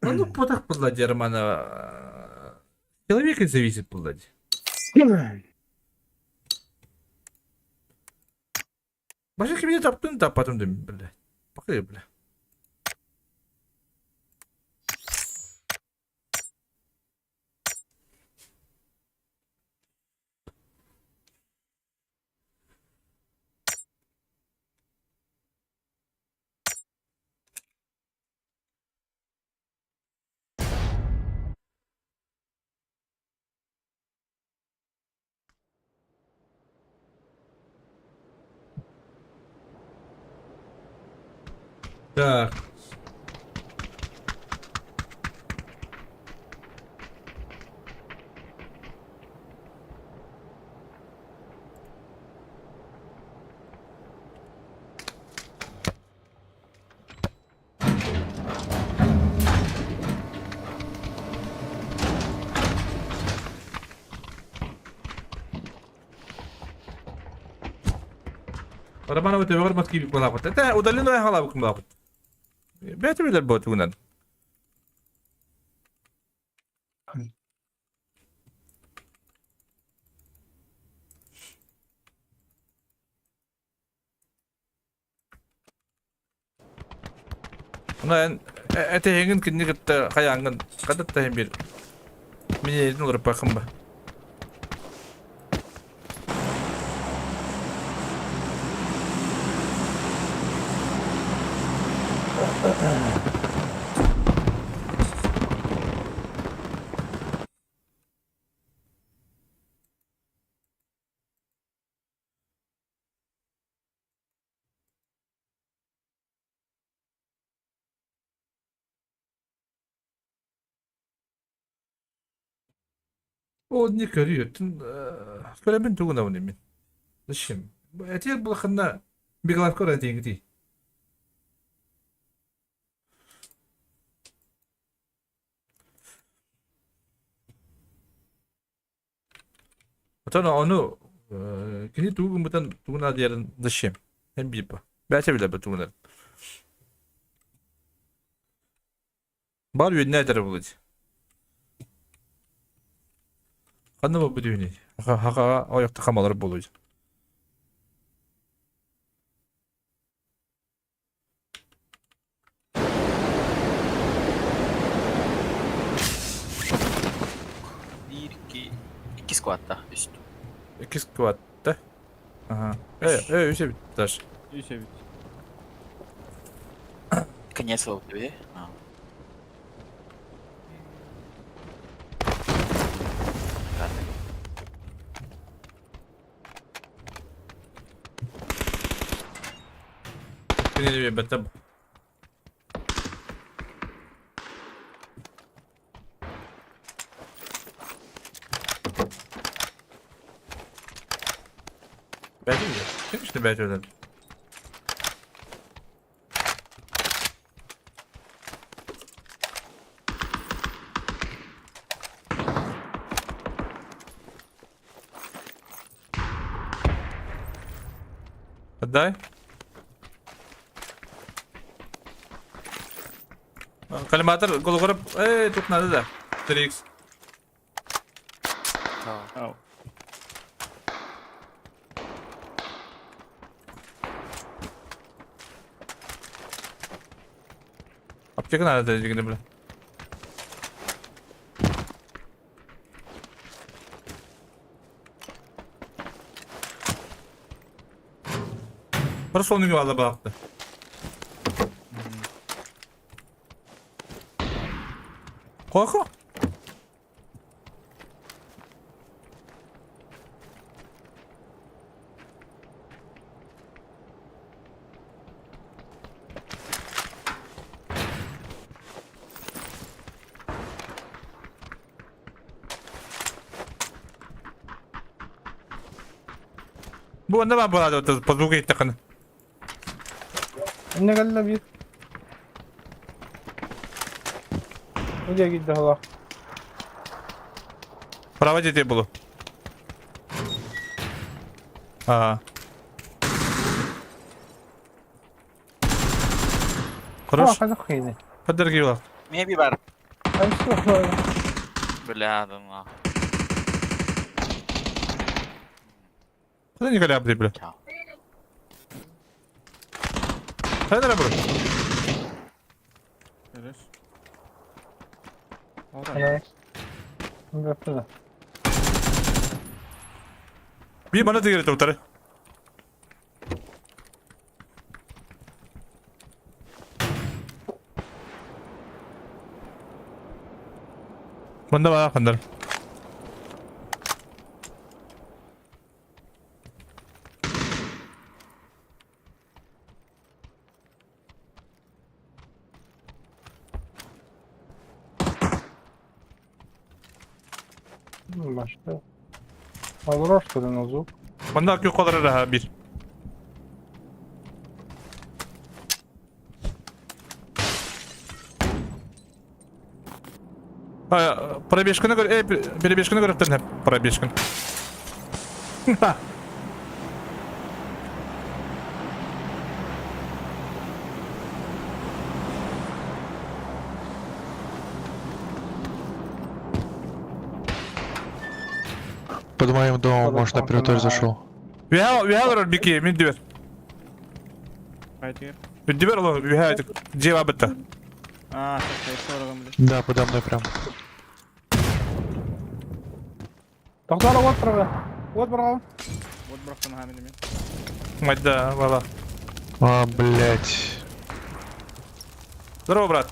Ну, потах была Романа. Человек зависит была. Баша кимне таптын таппатым дим, бля. Бакы, бля. Так. Романова төбөҕөр мас киирбит буолаахпыт. Этэ удален хаалаабыккын буолаахпыт. Бэйэтэ билэр буо тугунан. Онон этэһиҥин кинини кытта хайааҥҥын хата иһин биир миниэтин уларыппаккын ба. Ол не көрүөттүн көрөбүн тугунабын мин. Зачем? Этиэр булаханна беглавка оран тиингити. Отон ону кини тугу гыммытын тугун аадыйарын зачем? Эн биир ба. Бэйэтэ билэр ба тугунарын. Бар үөннэ этэрэ буолуо Ханна буолбут үһүнүй? Хахаҕа ойохто хамалар буолуо Биир, икки, икки скватта, үс. Икки скватта. Ага. Э, э, үс эбит даже. Үс эбит. Конец ол тебе. Кинини биэрбэттэр. Бәйті Конечно, бәйті өледі. Отдай. Коллиматор гологоров. Эй, тут надо, да. 3х. Ау. Аптека надо, да, бля. Просто он не бақты. Хохо. Бу онно баар буолаады по звуку иһиттэххинэ. Инне кэллэ биир. Бу диэки дьоһолоох. Право диэти булу. Аа. Хорош. Хайдах киһини? Поддержи его. Меби бар. Ай, что? Бля, да на. Куда Николя бля? Чао. Хайда бро. Хорош. Ora. Бэттэ. Би мана тигер утары. Манда баа хандар. Başka. Олорор звук. Манда кү колор раха бир. А, пробежканы көр, э, перебежканы көрөптөн пробежканы. Под моим домом, может, на первый этаж зашел. Үһэ олорор бики, мин дибер. Қайтер. Дибер олор, үһэ жеба бітті. А, так, сорогом, бля. Да, подо мной прям. Тоқтала от бұрға. От бұрға. Вот брахтан хамин мен. Майда, вала. А, блять. Здорово, брат.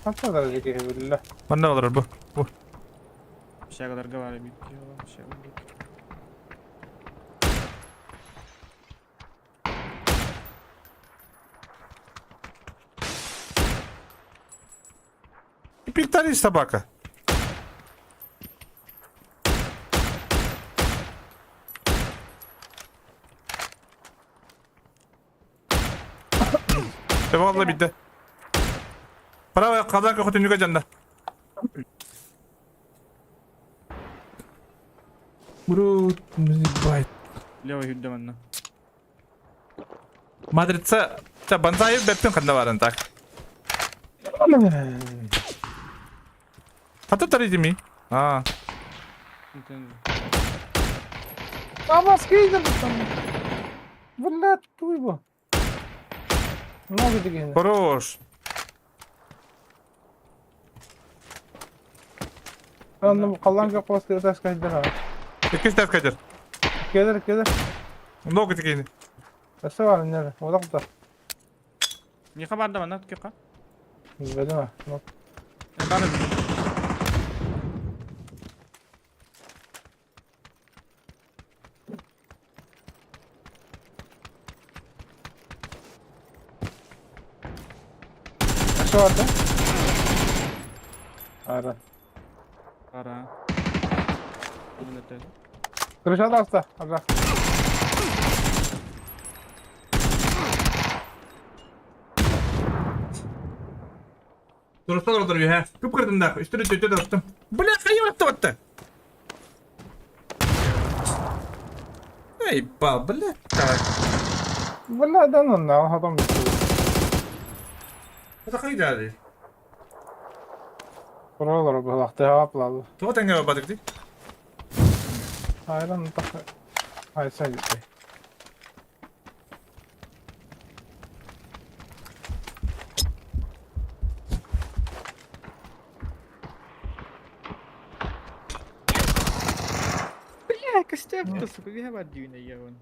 Қанша дәрежеге білі. Манда олорор бу. Бу. Шағалар говори бит. Шағалар. Пиктарий собака. Eyvallah bitti. Bravo, kazan kötü nüge canına. Bro, байт. Левый хүдді манна. Матрица, та банзай бэппин ханда барын так. Хата таридими. А, Абас кейдір там. Блядь, туйбо. Много деген. хорош. Анны қалан жоқ қос тас кайдыр. Икки тас кадер. Келер, келер. Много такие. Өсі бар нер. Одақ да. Не хабарда манна түкке қа? Білме. Бары. Өсі бар да. Ара. Қара. Крышада аста. Ара. Дұрыстан ұрдыр үйе. Көп кірдім да. Үстірі төте дұрыстым. Бля, қайы барыпты батты. Эй, ба, бля. Давай. Бля, да ну на, адам. Это қайда әлі? Құралар бұлақты аплады. Тоға тәңге бадық дей. Айран тақ. Айса кетті. Бля, костяк-то, сука, я бадюна я вон.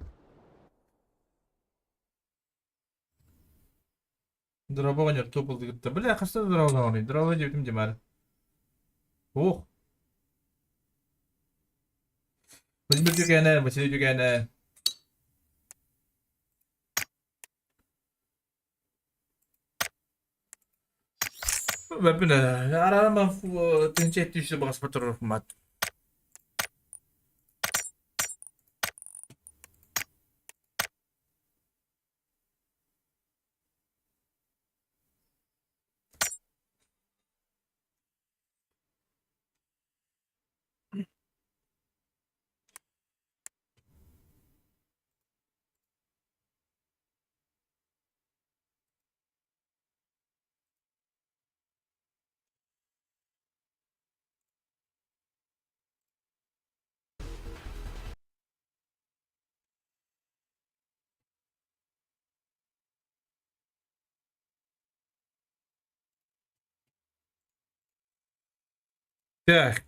Дорообо оҕонньор туох булдугутта? Бля, хаста да дорооболоҥоруй? Дорообо диэбитим дьимаар. Ух. Владимир Дюкээнэ, Василий Дюкээнэ. Бэппин араарама тыһыынча 700 баҕаспар турар Так.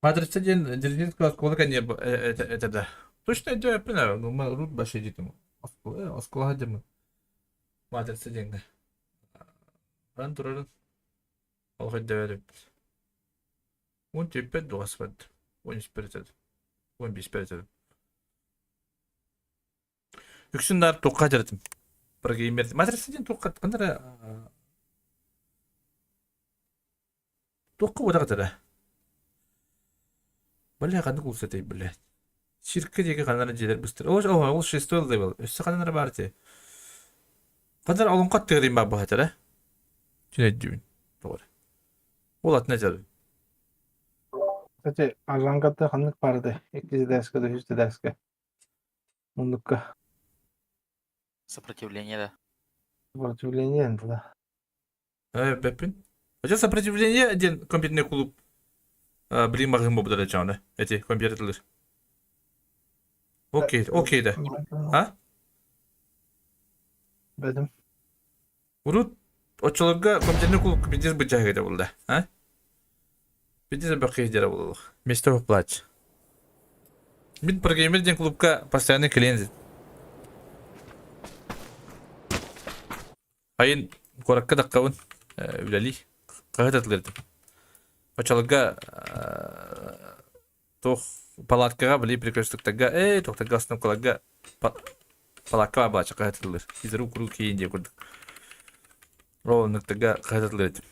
Матрица диэн Дзержинского оскуола кэнниэ этэ да. Точно өйдөөппүн ээ, урут вообще диэтим. Оскуола диэммин. Матрица диэҥҥэ. Баран турарын олох өйдөөбөт Уон түөрпэт дуҕаспат, 13 этэ, 15 этэ. Үксүн наар туохха дьарытым. Прогеймер. Матрица диэн туохха ханна эрэ туохха буотах этэ Бля, ханнык улус этэй, блядь. Циркэ диэки ханна эрэ дьиэлэр быстар. Ол, ол, ол шестой левел. Өссө ханна эрэ баар этэ. Ханна эрэ олоҥхо аттыгар баар быһа этэ, Түн өйдүүбүн. Тоҕо эрэ. Ол атын этэр. Кстати, Аржанкатта ханнык баар этэй? Иккис этээскэ да, үһүс этээскэ. Муннукка. Сопротивление да. Сопротивление да. Э, бэппин. Хотя сопротивление диэн компьютерный клуб блин маҕаһыын буолбута да чаҕына. Эти компьютерлар. Окей, окей да. А? Бэдим. Урут оччолорго компьютерный клуб пиздец быдьаһыга буолла. А? Пиздец бэккэ дьара буолуох. Вместо плач. Мин программер диэн клубка постоянный клиент. Айын куоракка таххабын үлэлии хаһыат атылырдым. Оччолорго туох палаткаҕа били перекрестоктарга ээ туохтарга остановкаларга палаткаҕа баача хаһыат атылыр. Физрук куруук киин диye курдук. Ол оннуктарга хаһыат атылыр этим.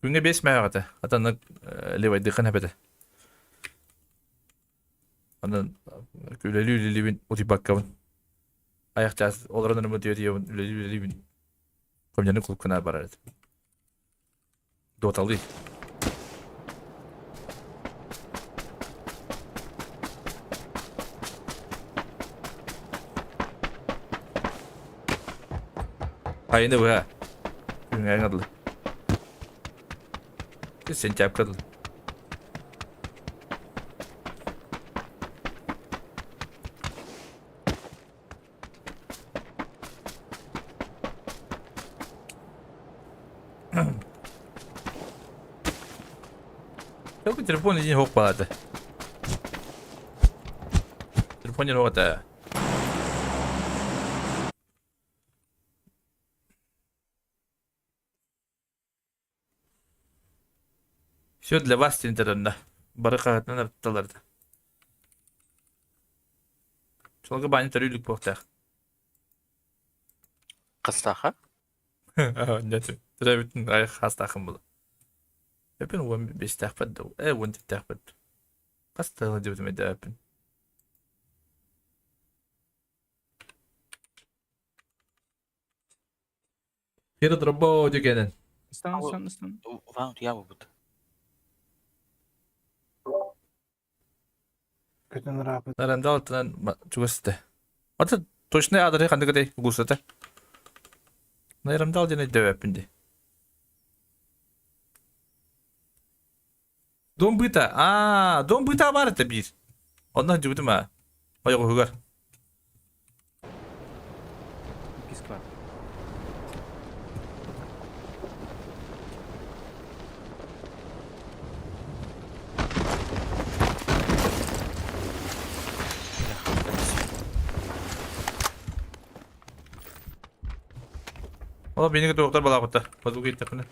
Күҥҥэ биэс мээҕ этэ. Атаннык левайдыххын эбэтэ. Онон үлэлии үлэлиибин утуйбаккабын. Айах чаас олорон эрэ утуйа-утуйабын үлэлии үлэлиибин Комнаны кулуккунаар барар этим. Доталыы. Айыны быһа. Күҥҥэ дылы. Сентябрьга дылы. Только телефон иди хок палаты. Телефон не это. Все для вас тендерында. Бары хаһытынан ырытталарда. Чолга бааны төрүүлүк буохтаах. Хастааха? Төрөөбүтүн айах хастаахын була. Эпин уон бестээхпэт да, э уон типтээхпэт. Хас тыла дебитим эдээппин. Перед работой кэнэн. Ыстан, ыстан, ыстан. Ван утуйа буолбут. Көтөн ыраапыт. Арендал аттынан чугас этэ. Ата точный адрес ханнык этэй угусата. Найрамдал диэн өйдөбөппүн дии. Дом быта. Аа, дом быта баар этэ биир. Онно сылдьыбытым аа. Ойоҕоһугар. Писква. Ол биһиги туохтар балаабыттар. Базука ииттэхпинэ.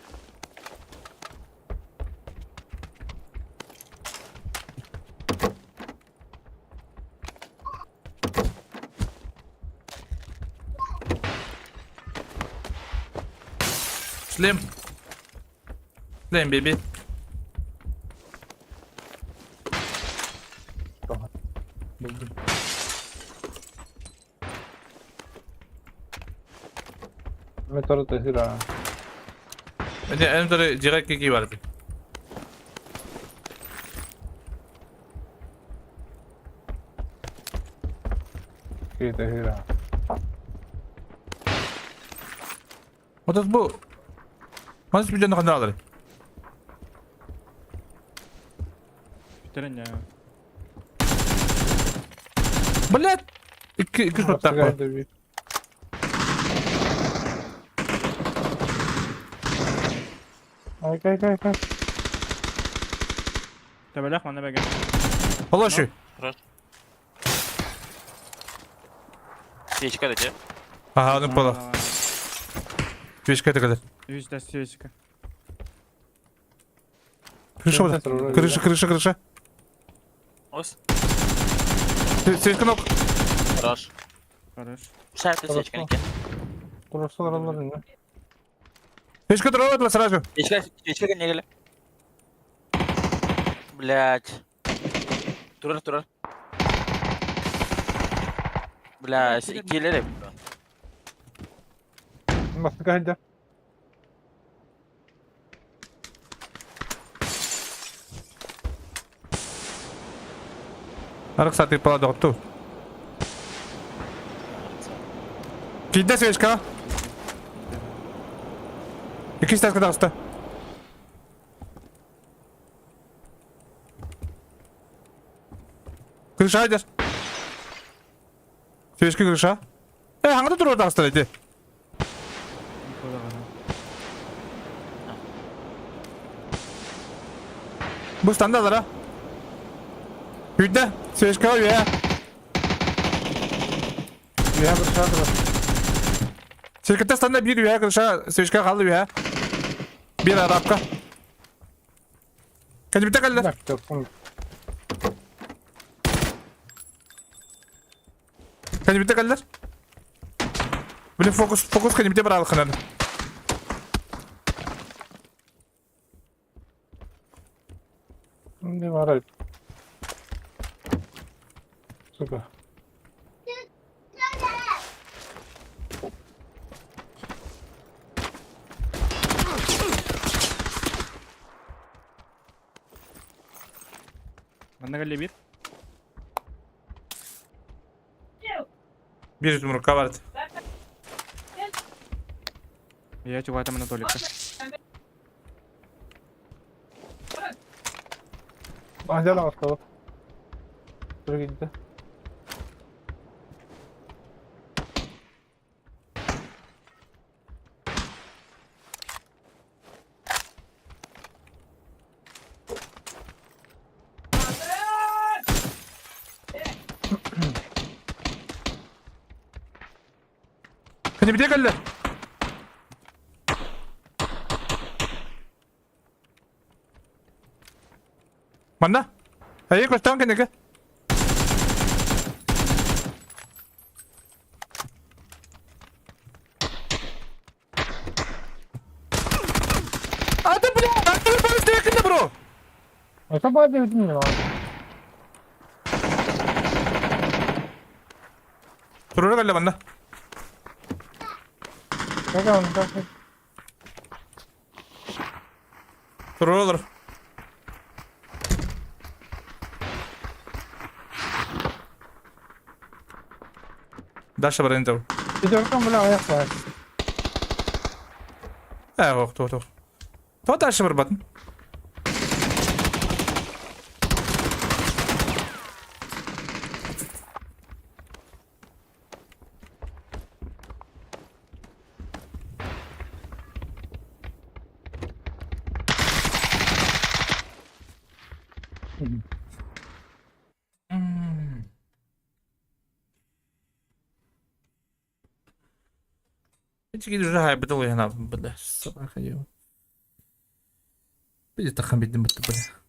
Slim. Slim baby. Метро тэһир аа. Эни эн дьиҕэ кики бар бит. Киһи тэһир аа. Отут бу Мас бүтэн ханна Бүтэрэн дьэ. Блядь! Икки икки шоттаах. Ай, кай, кай, кай. Төбөлөх манна бэгэ. Холоши. Свечка да те. Ага, ну пола. Свечка это когда? Үс да свечка. Крыша, крыша, крыша, крыша. Ос. Свечка ног. Хорош. Хорош. Шайты свечка неке. Свечка трогала сразу. Свечка, свечка не геле. Блять. Турар, турар. Бля, иккилери. Маска хайда. Арыксаты пала доҕотту. Киирдэ свечка. Иккис таска таҕыста. Крыша айдар. Свечка крыша. Э, хаҥата туруор таҕыстар ити. Бу стандалара. Үрдэ, свечка үө. Үөһэ крыша турар. Свечката станда биир үөһэ крыша, свечка хаалла үөһэ. Биир арабка. Кэлбитэ кэллэ. Кэлбитэ кэллэр. Блин, фокус, фокус кэлбитэ бараалыххынан. Не барай. Сука. Манна кэллэ биир. Биир жмурка бар. Я чугатам Анатолика. Анжела бастабыт. Түргидде. Кэннибитэ кэллэ. Манна. Эйи көстөөн кэнники. А ты, бля, а ты быстро бро! Это бади не надо. Турура кэллэ манна. Как он, как он? Турура олор. Даша баран тау. Пятеркам, бля, аяқ бар. Ээ, ох, тох, тох. Тоҕо дальше барбатын? Бля, собака ё. Видит, видим, бля.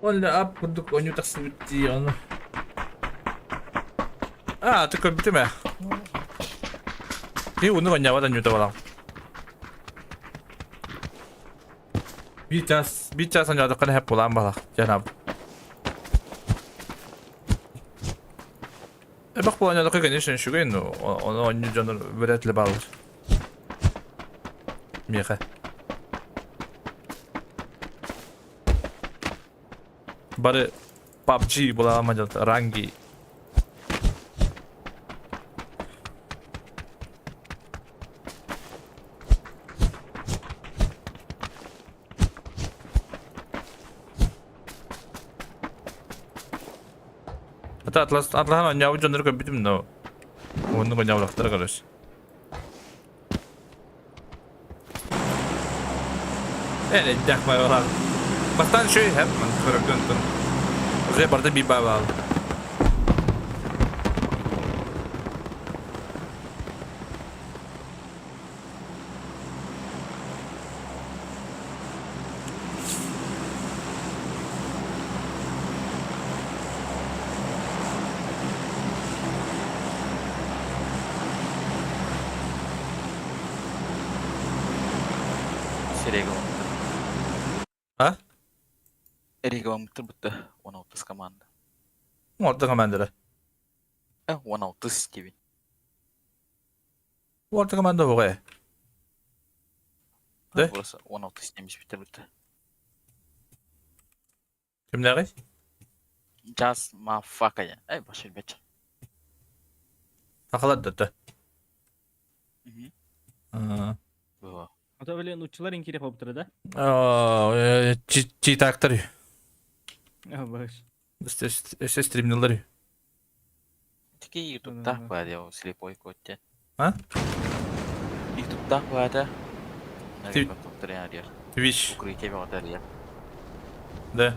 Уонна ап курдук оонньуу тахсыбыт дии ону. Аа, ты көрбүтүм ээ. Киһи уну оонньообот оонньуута буолан. Биир чаас, биир чаас оонньоотоххо нэһэп буолаан балах, дьанаб. Элбэх буолан оонньоотоххо, конечно, үчүгэй, но ону оонньуу дьонор вряд ли бааллар. Миэхэ. Бары PUBG буолаама дьон ранги. Ата Атлас Атлаһан оонньообут дьоннору көрбүтүм но уоннук оонньообутахтара короче. Эрэйдээх байбалаах. Бастаан үчүгэй иһэр, маны көрөргө онтон уже барыта биир баабаал. Серега ламмыттар. А? Эрига ламмыттар бутта 16 команда. Орто командара. 16 Стивен. Орто команда буҕа. Да? Burası 16 demiş bitir bitti. Кимнээҕий? Just motherfucker. Эй, башыр бэч. Сахалар да Мгм. Аа. Было. А то, блин, училар инкире хоптура, да? Читактар. А, баш. Өссө стримнилар. Тики ютубтах бар я слепой котте. А? Ютубтах бар да. Ты- Twitch. Укрытие баҕатар Да.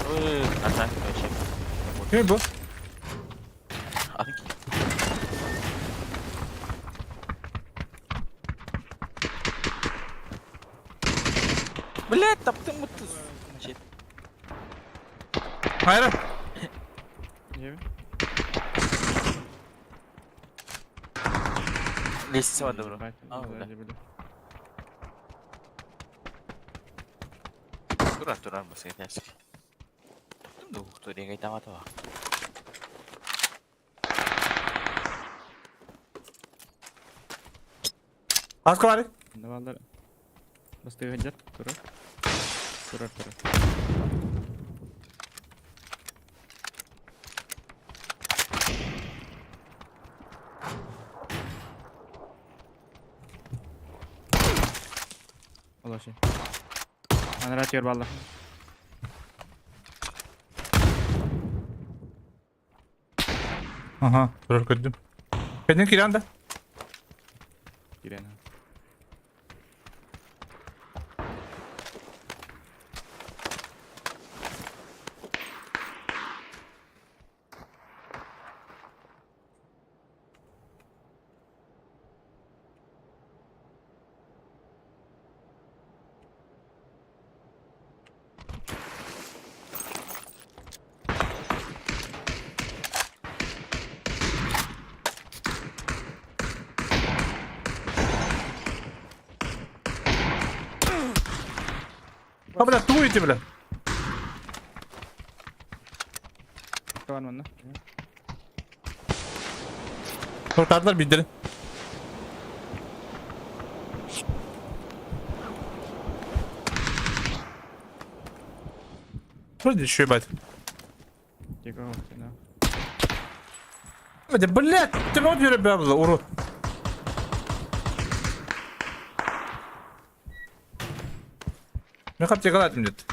Ой, атак вообще. Ким бу? Атын Блять, таптым бутты. Значит, Хайра. лестница бар добро. А, бля. Турар турар баска тәс. Таптым да ухту деген айтаматы ба. Аска бар. Давалдар. Бастыга жат, турар. Турар, турар. Олоши. Анара тер балла. Ага, турар көрдүм. Кәден киран да. Кирена. А, бля, туете, бля. Бар манна. Kurtardılar bildirin. Вроде еще ебать. Тихо, да. Да, блядь, ты вот бабла, урод. Мен хап тегала дет.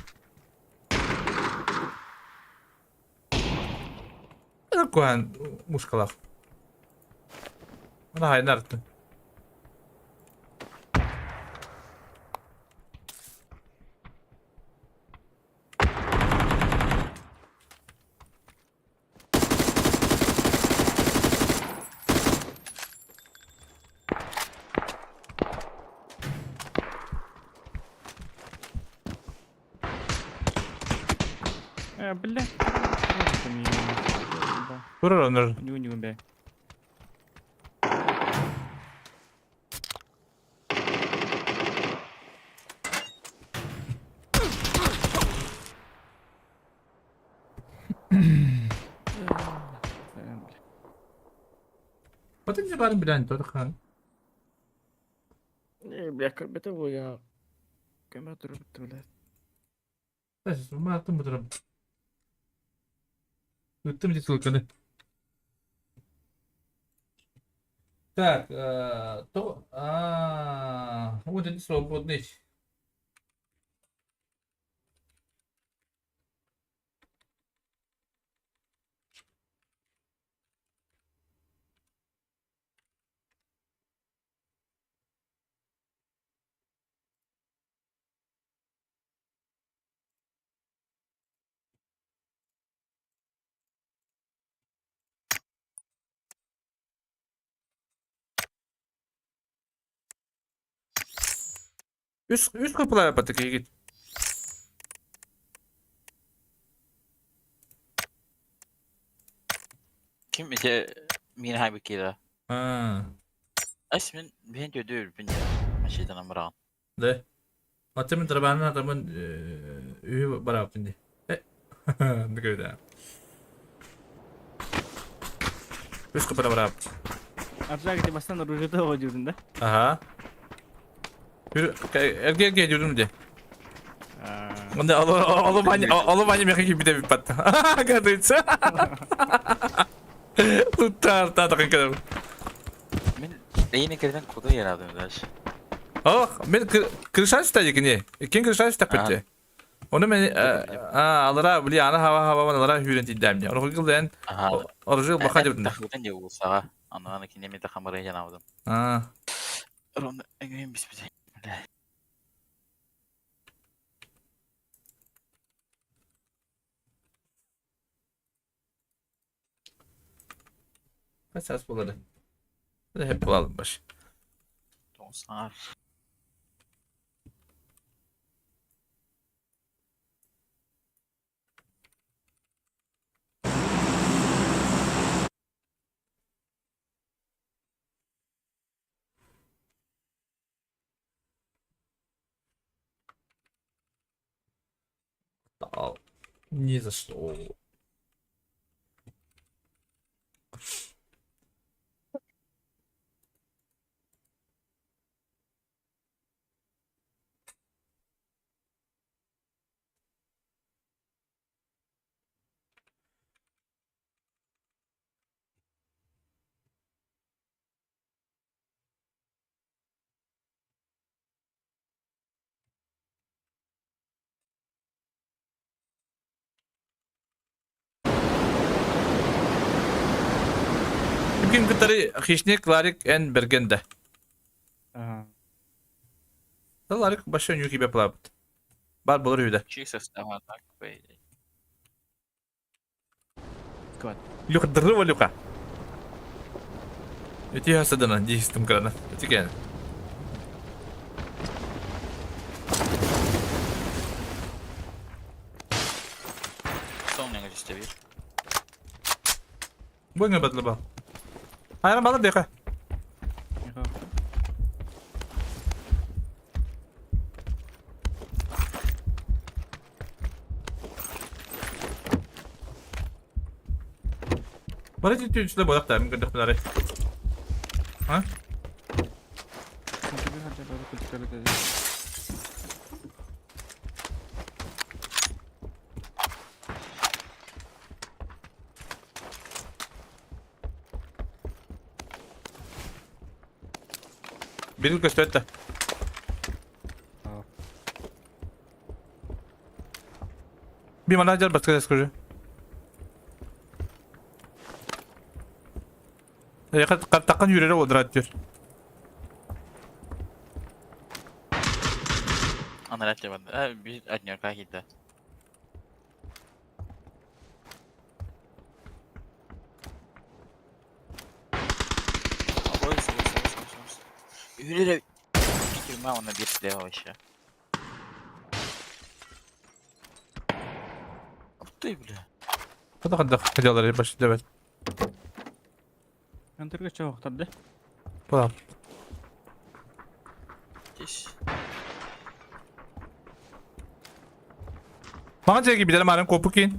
Куан мушкалах. Она хайнарты. Э, бля. Турар онор. Не, не, бля. Батын барын билэн тохан. Э, бля, это я. Камера трубит, блядь. Ма тым бутырым. Ыттым дии ссылканы. Так, то, а, вот это свободный. Үс капылар апатык егит. Ким ити мин хайбы кира. А, Ас мен бен төдө үлбүн я. Машидан амыраган. да. Атымын тарабанын атамын үйі барап инди. Э. Нүкөйдө. Үс капыла барап. Аржак ти бастан ружета дедин да? Ага. Эрге эрге жүрдүм де. Онда олу бани олу бани мехи кибите биппат. Оказывается. Туттар та такын. Мен эйне кирден куда ярадым даш. Ох, мен крышаш та дикне. Кен крышаш та петте. Оны мен а алара били ана хава хава алара хүрен тиддәм. Оны кылдан Ага. оржы баха деп. Тахыдан де улсага. Ананы кинеме тахамыры жанабыдым. А. Рон эңем биспите. Kaç bulalım. Hadi hep bulalım baş. Тоңсар. Да, ни за что. Ким кытары хищник Ларик эн Бергенде. Ага. Ларик башы нюки беплабыт. Бар булыр үйдө. Чик состава так по идее. Квад. Люха дрыва люха. Эти хасадана дистым крана. Эти кен. Соңнан көстө бир. Буңа батлы Айран балыр деха. Бары түйүчүлөр болак да мүмкүндүк булары. А? Бирил көстөөт да. Би манна дьар баска скажи. Таққан юрері отырады жүр. Анарат деп бір однерка килде. Ой, ой, ой, ой, ой. Үрere тюрьма, он на бир слева вообще. Ух ты, бля. Хада хада хотелар баш деп. Контрга чоохтар да. Була. Здесь. Маған жерге билер марын копу кин.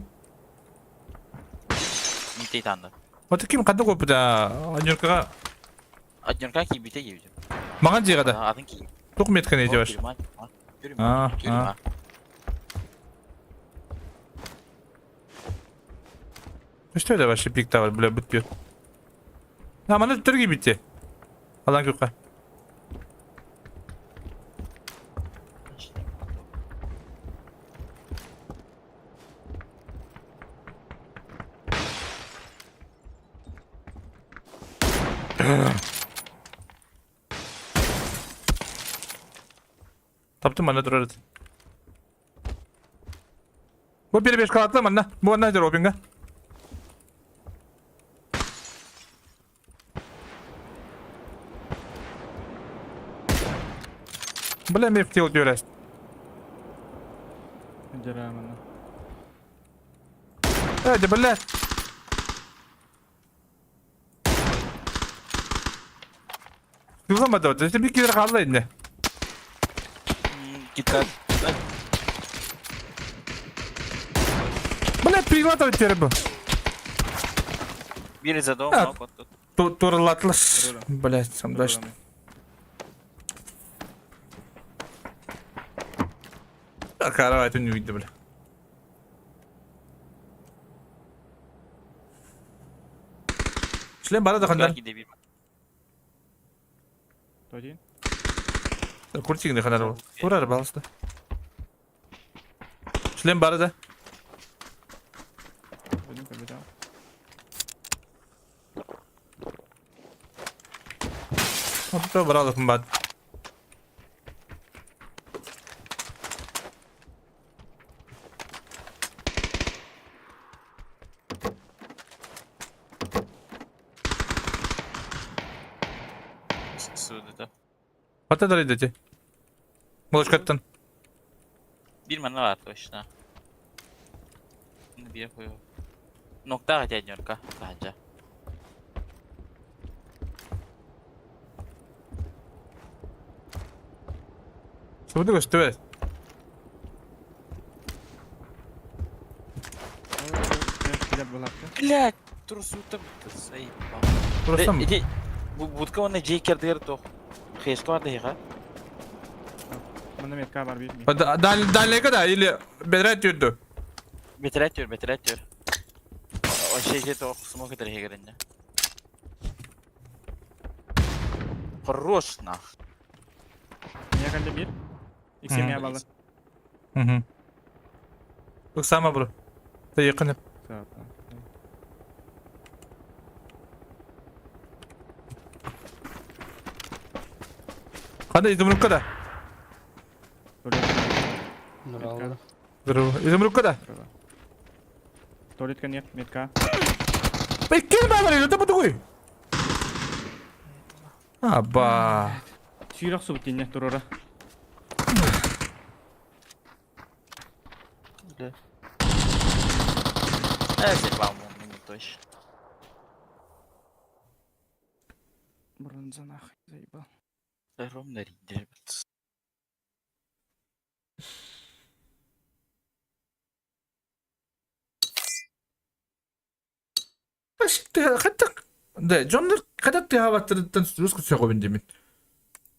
Не ты там, да. Вот ким кандай копу да? Анюркага Однерка кибите кибите. маған жерге да. Атын ки. Тук меткен эти баш. Тюрьма, А, тюрьма, тюрьма. Что это вообще пик тавар, бля, бит А, мана түрге битте. Алан көкка. Таптым мана турар. Бу бир беш калатла манна. Бу манна жер опинга. Бля, мен втел дөрәс. Дьэрээмэнэ. Э, бля. Юзамады, это бир килер калды инде. Гитар. Бля, прихватывать теперь бы. Бир за дом, А. вот тут. Турлатлаш. Блять, сам дальше. Каравай, не видно, бля. Шлем бара да хандар. Один. Куртигин хандар. Турар балысты. Шлем бара да. Один побежал. Вот брал бат. Сууда. Ата да идете. Молочкаттан. Бир манна бар точно. Бир кою. Нокта однерка. Таджа. Свободы көстүбөт. Блять, трусута заебал. Просто Иди, будка он джейкер дер то. Хешка бар дейга. Мына метка бар бир. Дальнейка да или бедрет жүрдү. Бетерет жүр, бетерет жүр. Вообще же то смок дер хегеринде. Хорош нах. Я калды бир. Иксемия балы. Угу. Сама бро. Ты якын. Кандай изумрудка да? Здорово. Изумрудка да? Туалетка нет, метка. Эй, кел бар, это бутугуй. Аба. Сүйрек су битинне турора. Э, заебал, не точно. Бронза нахуй заебал. Ровно ридер. Хаттак. Да, дьоннор хатак тыһаабаттарыттан руску сөҕөбүн диэмин.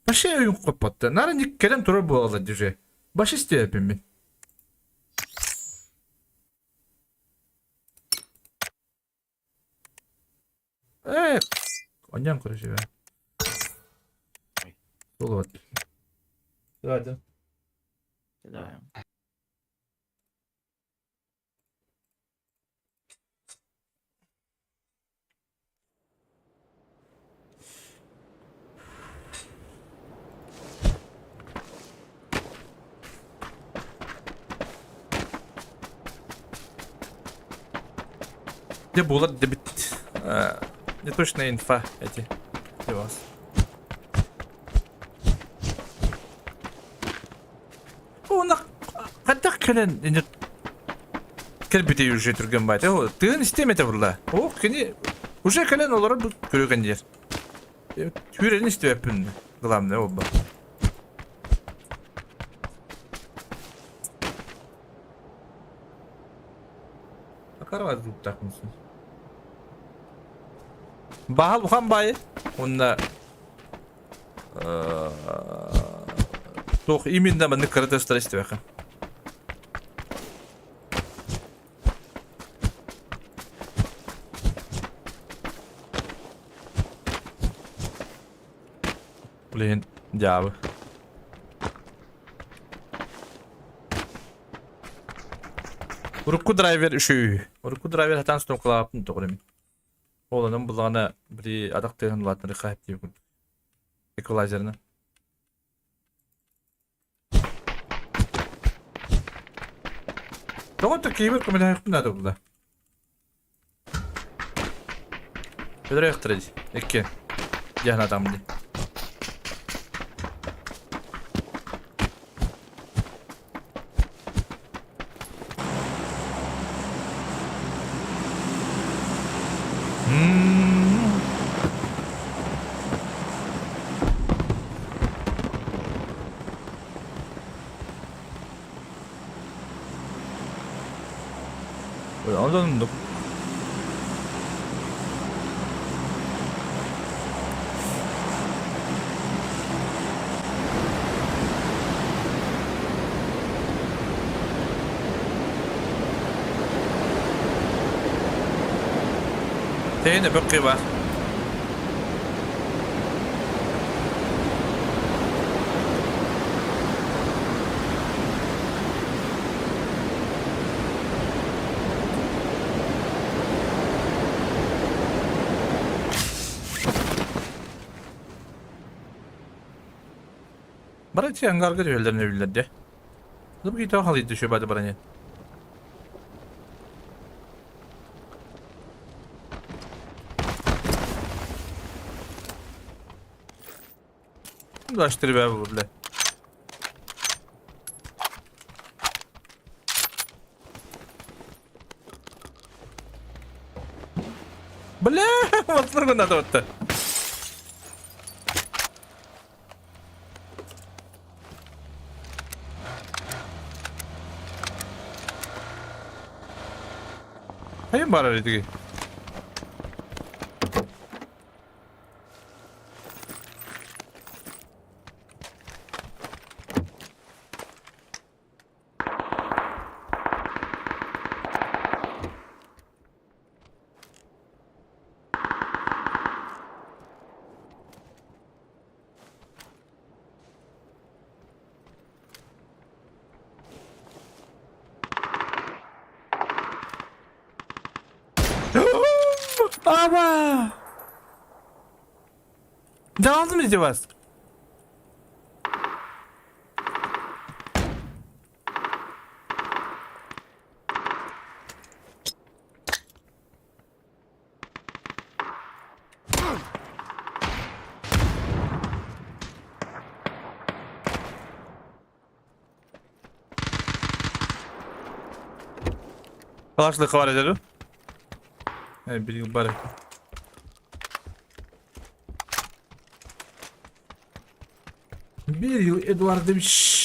Баше өйүн коппотта. Нара ник кэлэн турар буолалар дьүже. Баше истиэппин мин. Э, оньян көрөсүбэ. Буолуот. Давайте. Кидаем. Где булар дебит? Неточная инфа эти. Где вас? Уонна хайдах кэлэн ини кэлбитий уже түргэн баайта. Тыын истиэм этэ була. О, кини уже кэлэн олорор бу көрүгэн диэр. Түүрэн истибэппин главное оба. Акарва зуптах мусун. Баһал ухан баайы. Онна Туох именно маннык кыра тыастары истибэххин. Блин, дьаабы. Урукку драйвер үчүгэй. Урукку драйвер хатан стокалаабытын тоҕо Ол онон буллаҕына били атах тыаһын улаатыннарыахха сөп диэбит курдук. Эквалайзерынан. Тоҕо да киһибэр көмөлөһүөхпүн наада буолла. Өлөрүөхтэрэ дии. Икки. Дьаһана атаҕым дии. Оннук. Тэйин өбөк кыба. Братья ангарга түһэллэрин өйүүллэр дии. Бу киһи тоҕо халыйда үчүгэй баады баран иһэн. Ulaştırı be bu bile. Бля, вот надо вот Хайын барар итиги? Аба! Дьаҕалдым ити вас. Калашлык бар этэ дуу? Э, билигин бар. Берил Эдуардович.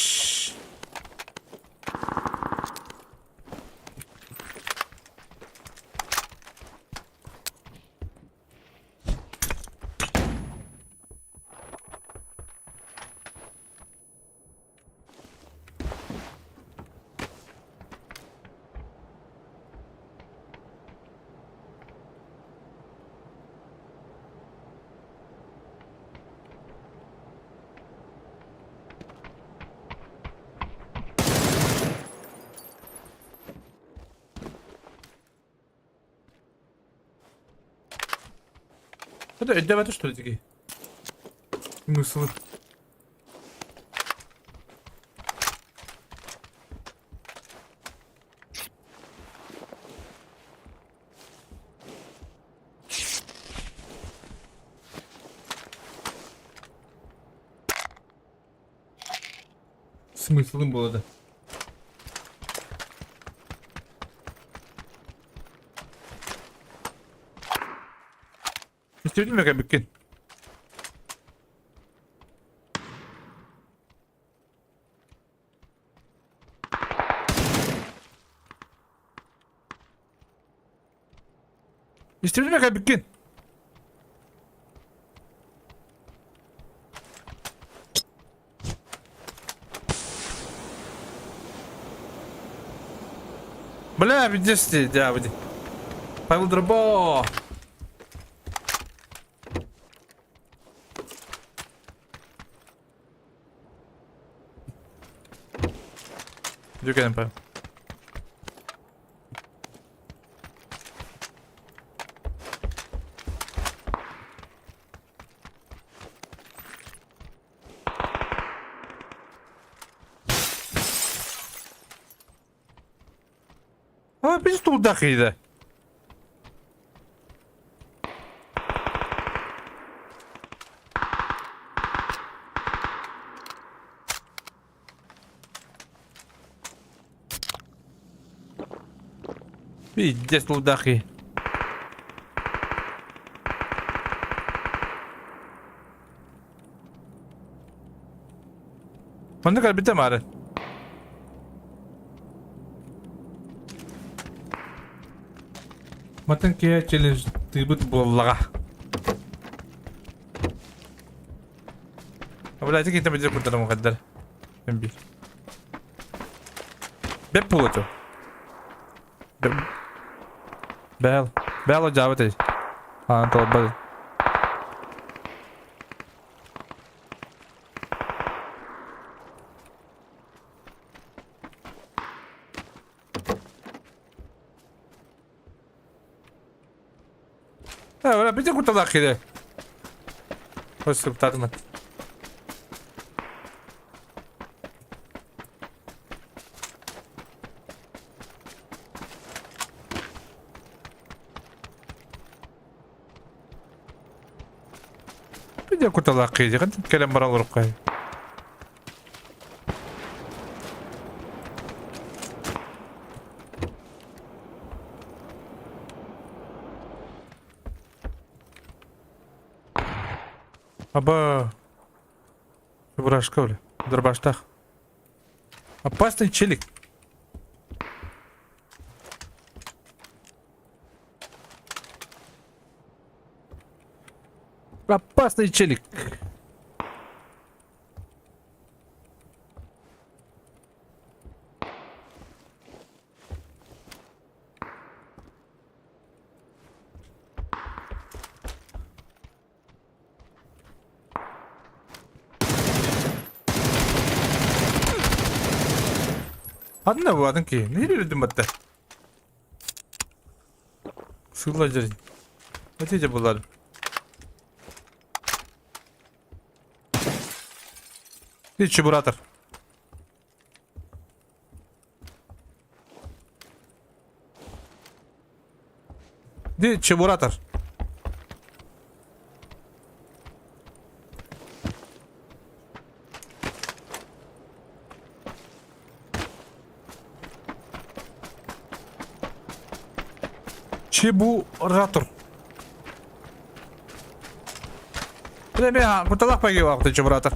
Это өйдөбөтө что ли такие? Смыслы? Смыслым было да. Истибитим эгэ бүккин. Истибитим эгэ бүккин. Бля, видишь да, выйди. Павел Дробо! Дюкенем, Павел. А, пиздец, тулдах иде. Пиздец, тулдахи. Манна кэлбитэ маары. Матын киһи челлендж-тыыбыт буоллаҕа. Бля, ити киһитэ бэдьэ курдарым хайдар. Бир. Бэп буолуо Бэл. Бэл одьаабыт эй. Аан толбай. Э, бля, бити куталаах киһи. Хос сыптаатым. Бити куталаах киһи. Кэлэн баран олоруккай. Аба. Чебурашка, бля. Дробаштах. Опасный челик. Опасный челик. Атын бу атын киһи. Нehir үрдүм батта. Сылла дьэрин. Өтө булар. И чебуратор. Ди чебуратор. Чебуратор. Бля, куталах погибал, чебуратор.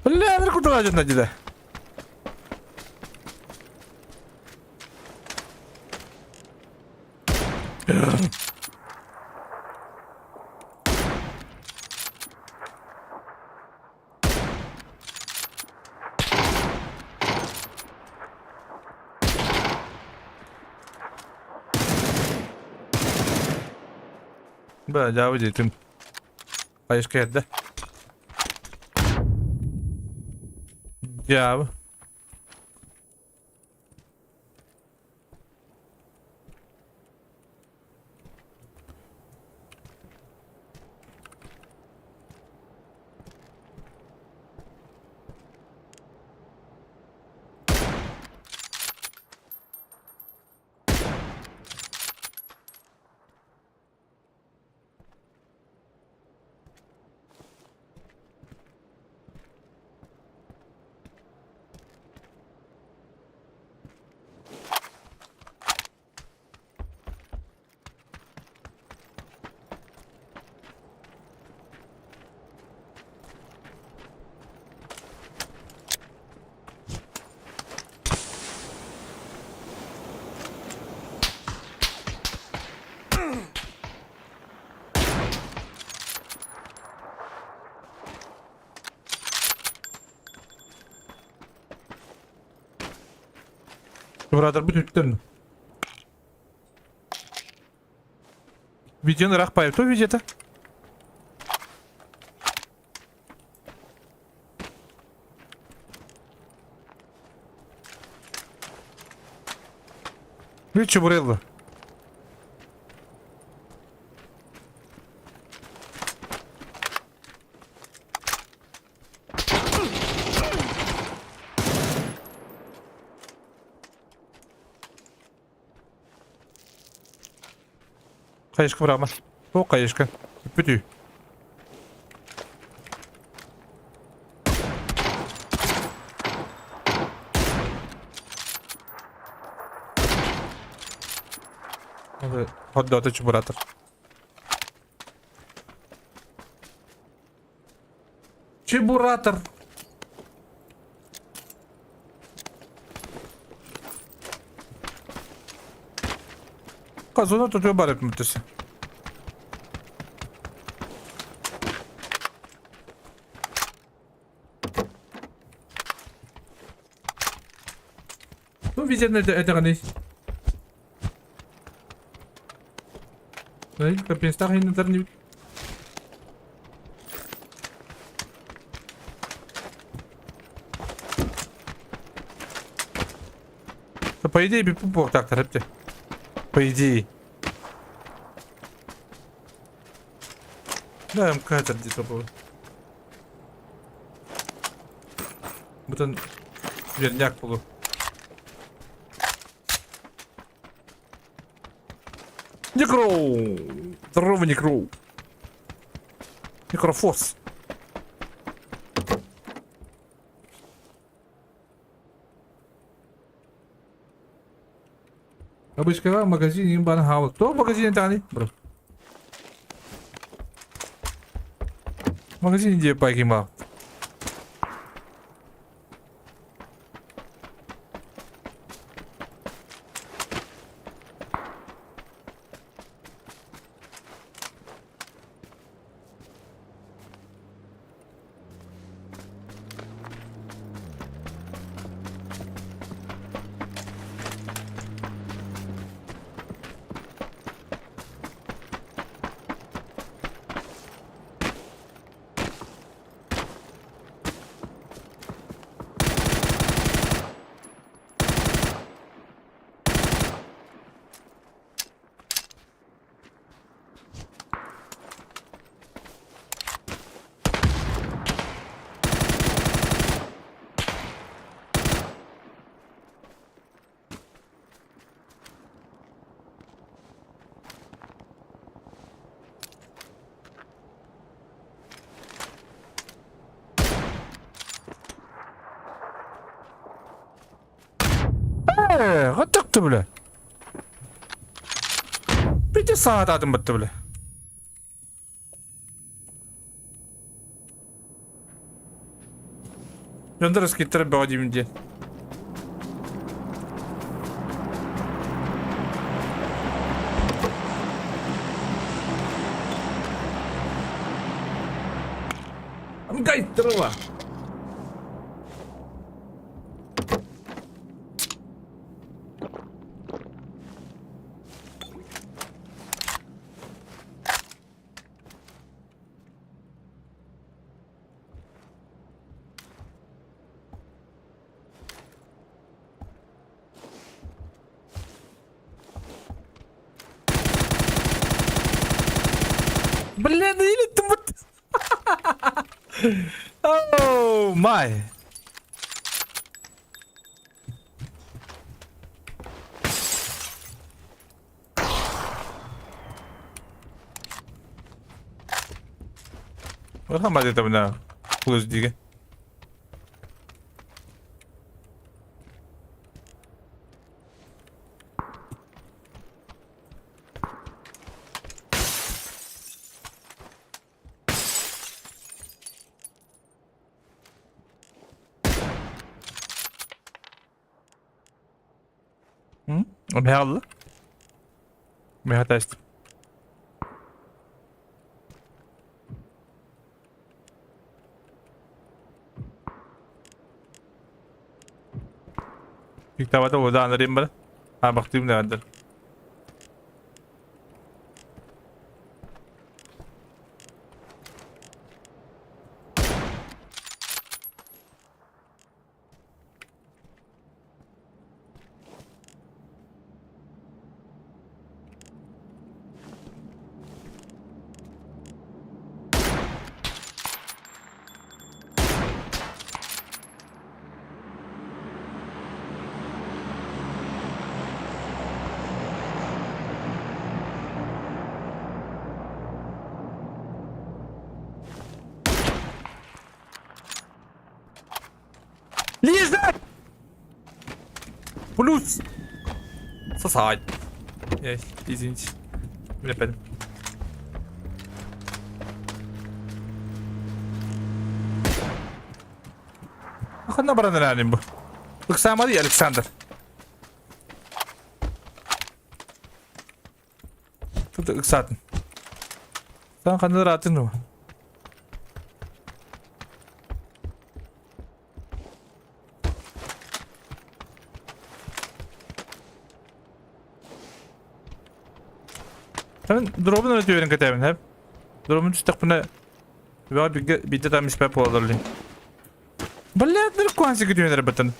Бля, куталах дьонно диле. Бля, дьаабы диэтим. Хайышка эрдэ. Дьаабы. Быраатарбыт үттэн. Видеоны ыраах паайар. Кто видеота? Bir чебурелла. Хайышка бырама. О, хайышка. Бүтүү. Hodдоото чебуратор. Чебуратор. Казуна тут барып мүттесі. Ну, везде это не. По идее, бипу так тарапте. По идее. Да, МК где-то был. Бутан верняк полу. Некроу! Здорово, Некроу! Некрофос! Обычно в магазине им банхау. Кто в магазине тани? Бро. В магазине где погибал? Э, ты, бля. Пяти саат атым бітті, бля. Жондар скиттер бөҕө диэн. Гай, трава. Блин, или ты вот... Oh my. Хаммады табына плюс диге. Михаил? Михаил тест. Kitabata удаан бар. А бактым да. Лежать! Плюс! Сосать. Я, извините. Бля, опять. Ханна баран бу. Ыксаамады Александр. Тут ыксатын. Сан ханна ратын ну. Sen drop'un ötüyorum katabın hep. Drop'un түстэхпинэ Баа бигэ биитэ там испэ буолар Блядь, наркоанси күтүөнэр бытын.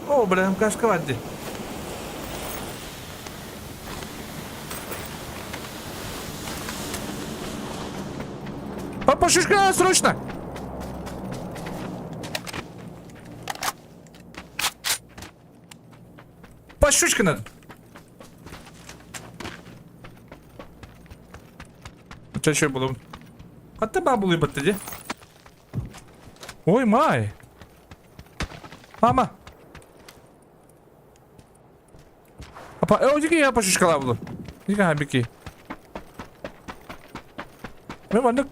О, бля, МКшка вадди. Папа, шишка, срочно! По щучке надо. Че еще буду? А ты бабулы баттыди. Ой, май. Мама. Апа, э, я по шишкала буду. Дика бики. Мен маннык.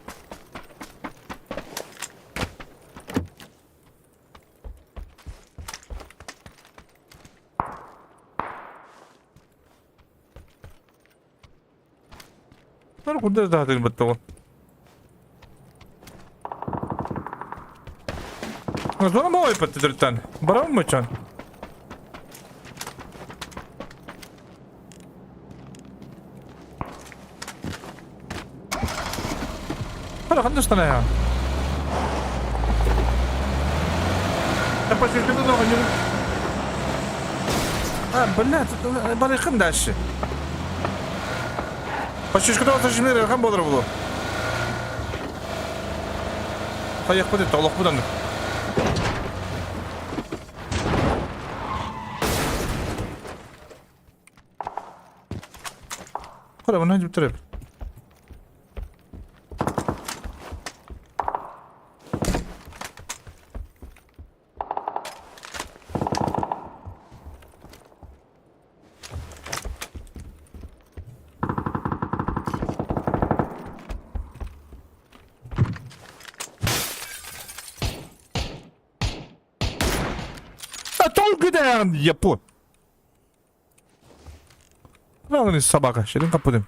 Нар куда да баттыгы. Зона мой паттыдыртан. Барам мычан. Хара хандыстана я. А, блядь, барыхын дальше. Пачышкада отажымер хан болор булу. Хаяк бу деп, олох будан. Хара, мына жип турып. А толку да япо. Правильно собака, шерин капудым.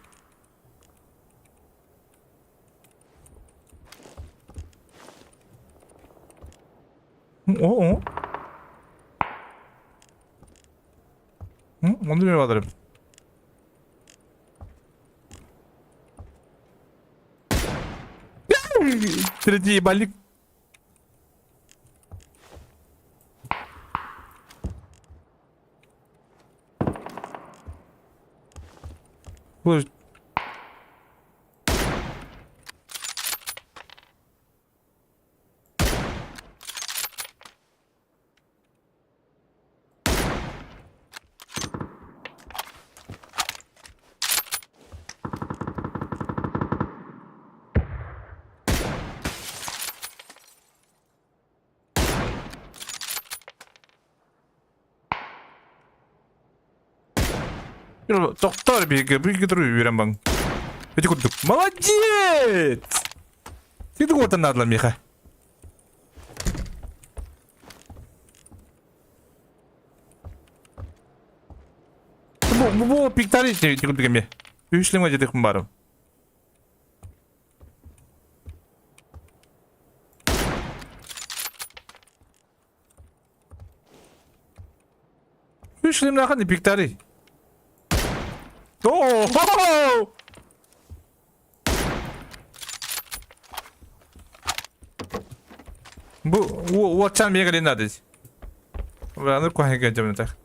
О, о. 응? 언제 받으래? Третий ебальник. Ой. Тохтоор бииргэ бииргэ туруу үөрэн баҥ. Ити курдук. Молодец! Ты дугуотан наадала миэхэ. Бу бу пиктари ити курдук эмиэ. Үс лиҥ дьэтихпин барым. Үс лимнахан пиктари. Оо! Бу уотчаан миэхэ кэлин наада. Аны куһаҕан дьэмнэтэх.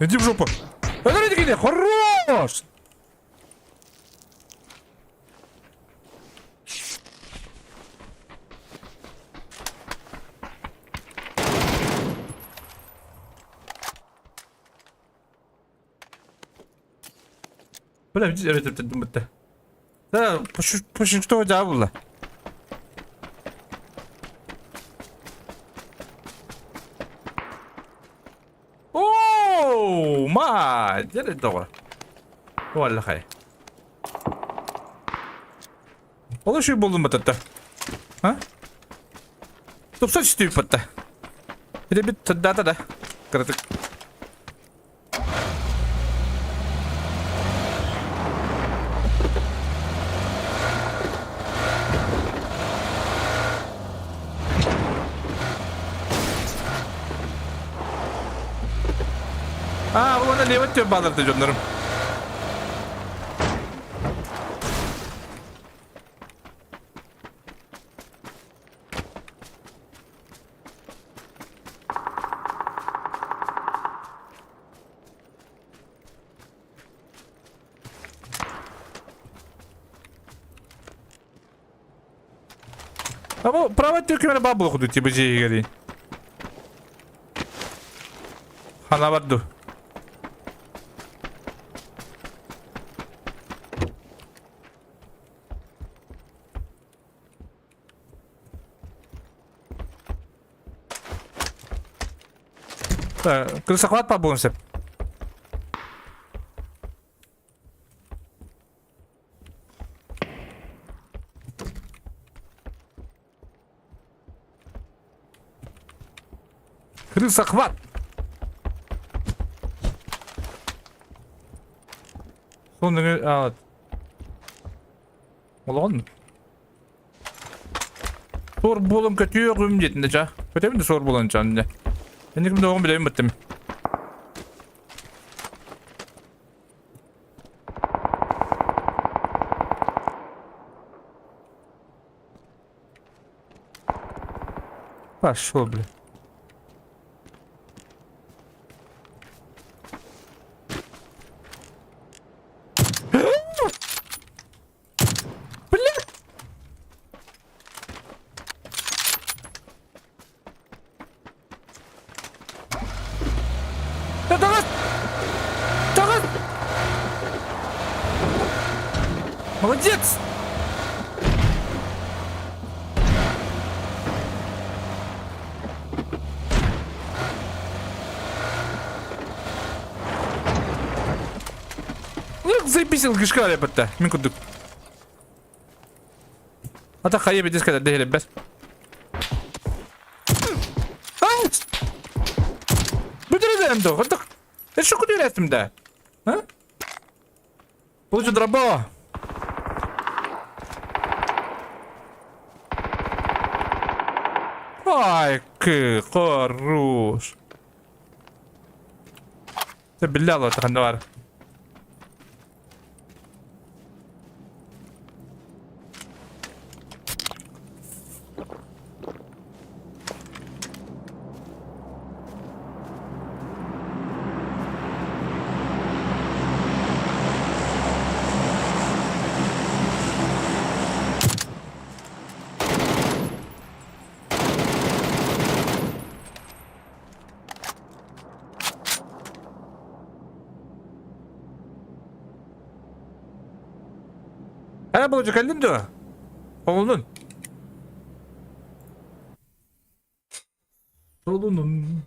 Иди в жопу. Смотрите, хорош! Бля, эбэтэр Да, пушинг что дьаабылла. Оо, ма, дьэ доҕор. Уоллахай. Ол үчүгэй буоллун бататта. А? Тупса түстүүп батта. Ити бит сырдаата да. Кыратык. Аа, уонна левый түөп бааларды дьоннорум. А бу право түркүмэрэ баа буолуох дуу типа дьиэһигэрий. Хана бар дуу. Крысохват по буолуон сөп. Крысохват! Сол нөҥүө Олоҕун. Суор буолан көтүөҕүм диэтин да ча. Көтөбүн да суор буолан ча дьэ. Инниким да оҕом билэбин баттым. Пошел, бля. Бля! Таҕыс! Таҕыс! Молодец! Заебись ылгышка арайбатта. Мин курдук. Ата хайа бедес кадar дэһэрбэт. Бүтүрүдэрем да, хатак. Эшо күтүрәтим да. А? Получу дроба. Ай, хорош. Биллэ алата ханна бар. Хайа болжу кэллин дуо? Оҕолун. Солунун.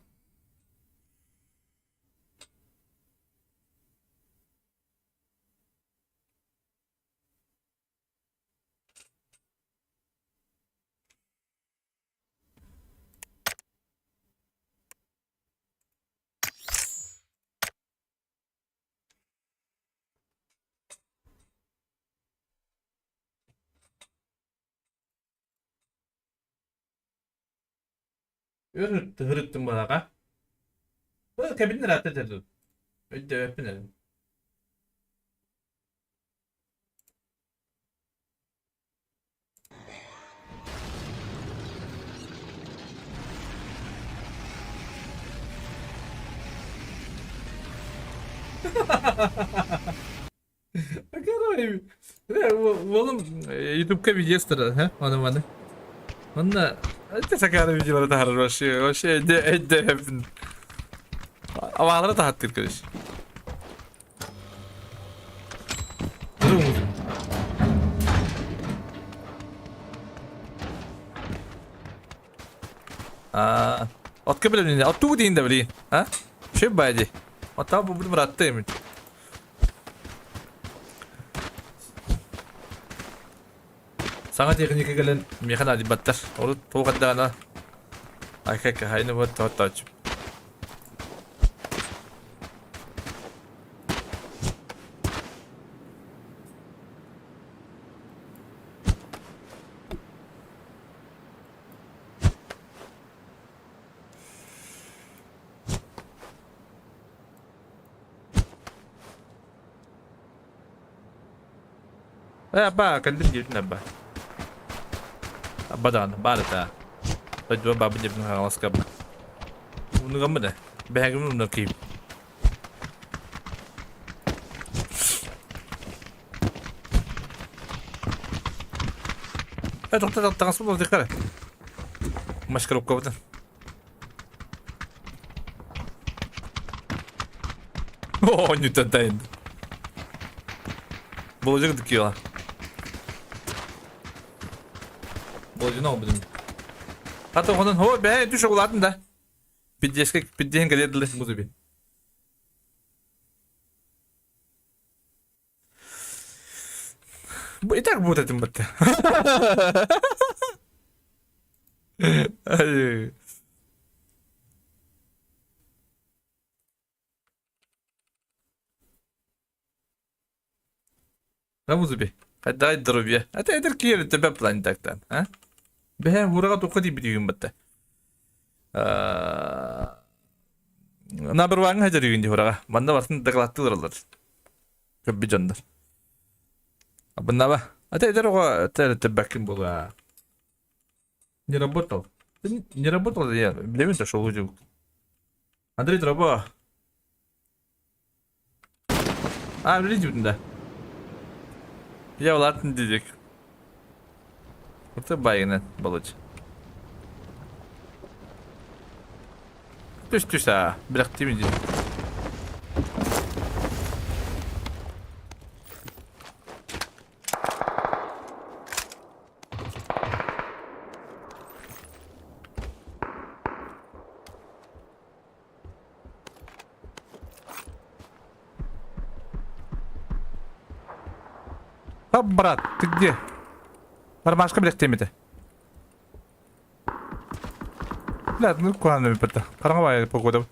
Өр ырыттым балаға. Кабинер аты деді. Өйдөппін әлім. Уолум ютубка видео ха, аны маны. Онно это сакара видеолары таһарар вообще, вообще өйдөппүн. Аваалары таһаттыр короче. А, отка билемин, оттуу дейин да билейин. А? Шөп бади. Оттаа бу бу братты эми. Саҥа техника кэлэн миэхэ наадыйбаттар. Урут туох эрдэҕинэ айка хайны вот тоттоочу. Э, абба, кэллим диэбитин абба. Абба даҕаны, баар этэ. Дойдуба баабын диэбитин хаҥаласка абба. Умнугаммын да. Бэһээгимин умнар киһим. Э, тоқта, таҥаспын уларытыахха эрэ. Маскировкабытын. Оонньуутан тайын. Болжук дыккыла. Болжуна обудум. Хата онон хо бээ түш оҕулаатын да. Пиддиэскэ пиддиэн кэлиэр дылы музыби. И так будет этим бытты. Музыби. Дай здоровье. А ты это киэр тебя план так-то, а? Бэһэ хураға туққа дейбит үйін бітті. Набырваңы хажар үйін де хураға. Манда бартын докладтылар. Көбби дьоннор. Абыннаба. А ты эдэр оҕо тэбэккин буолуо. Не работал. Ты не работал, я билэбин то шоу Андрей Дроба. А, билин да. Я улаатын дидик. Это байынан болуч. Түс түс а. Бірақ тимин дейді. А, брат, ты где? Ромашка, блядь, темите. Бля, ну куда бітті. Қараңғы погода.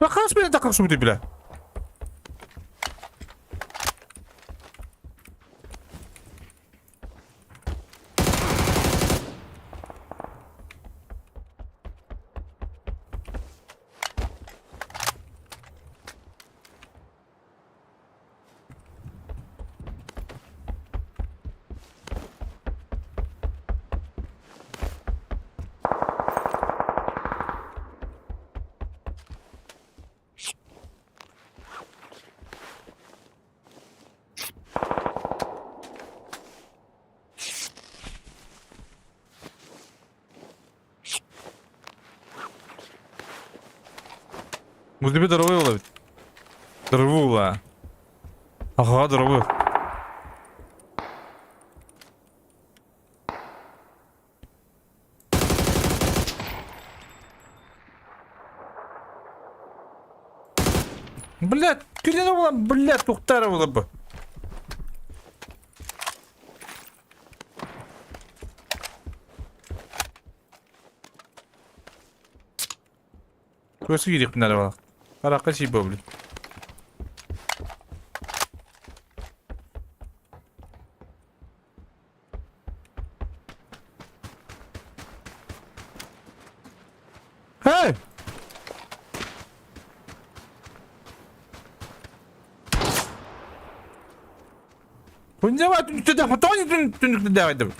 Хас били такыр бile. Музыка здоровый ловит. Здоровый. Ага, здоровый. Блядь, кирден буолан, блядь, тухтара буолар бу. Көсү киириэхпин эрэ балах. Харахха сиибэ, блин. Hey! Күндэ түнүктэ хотон түнүктэ дэҕайдым.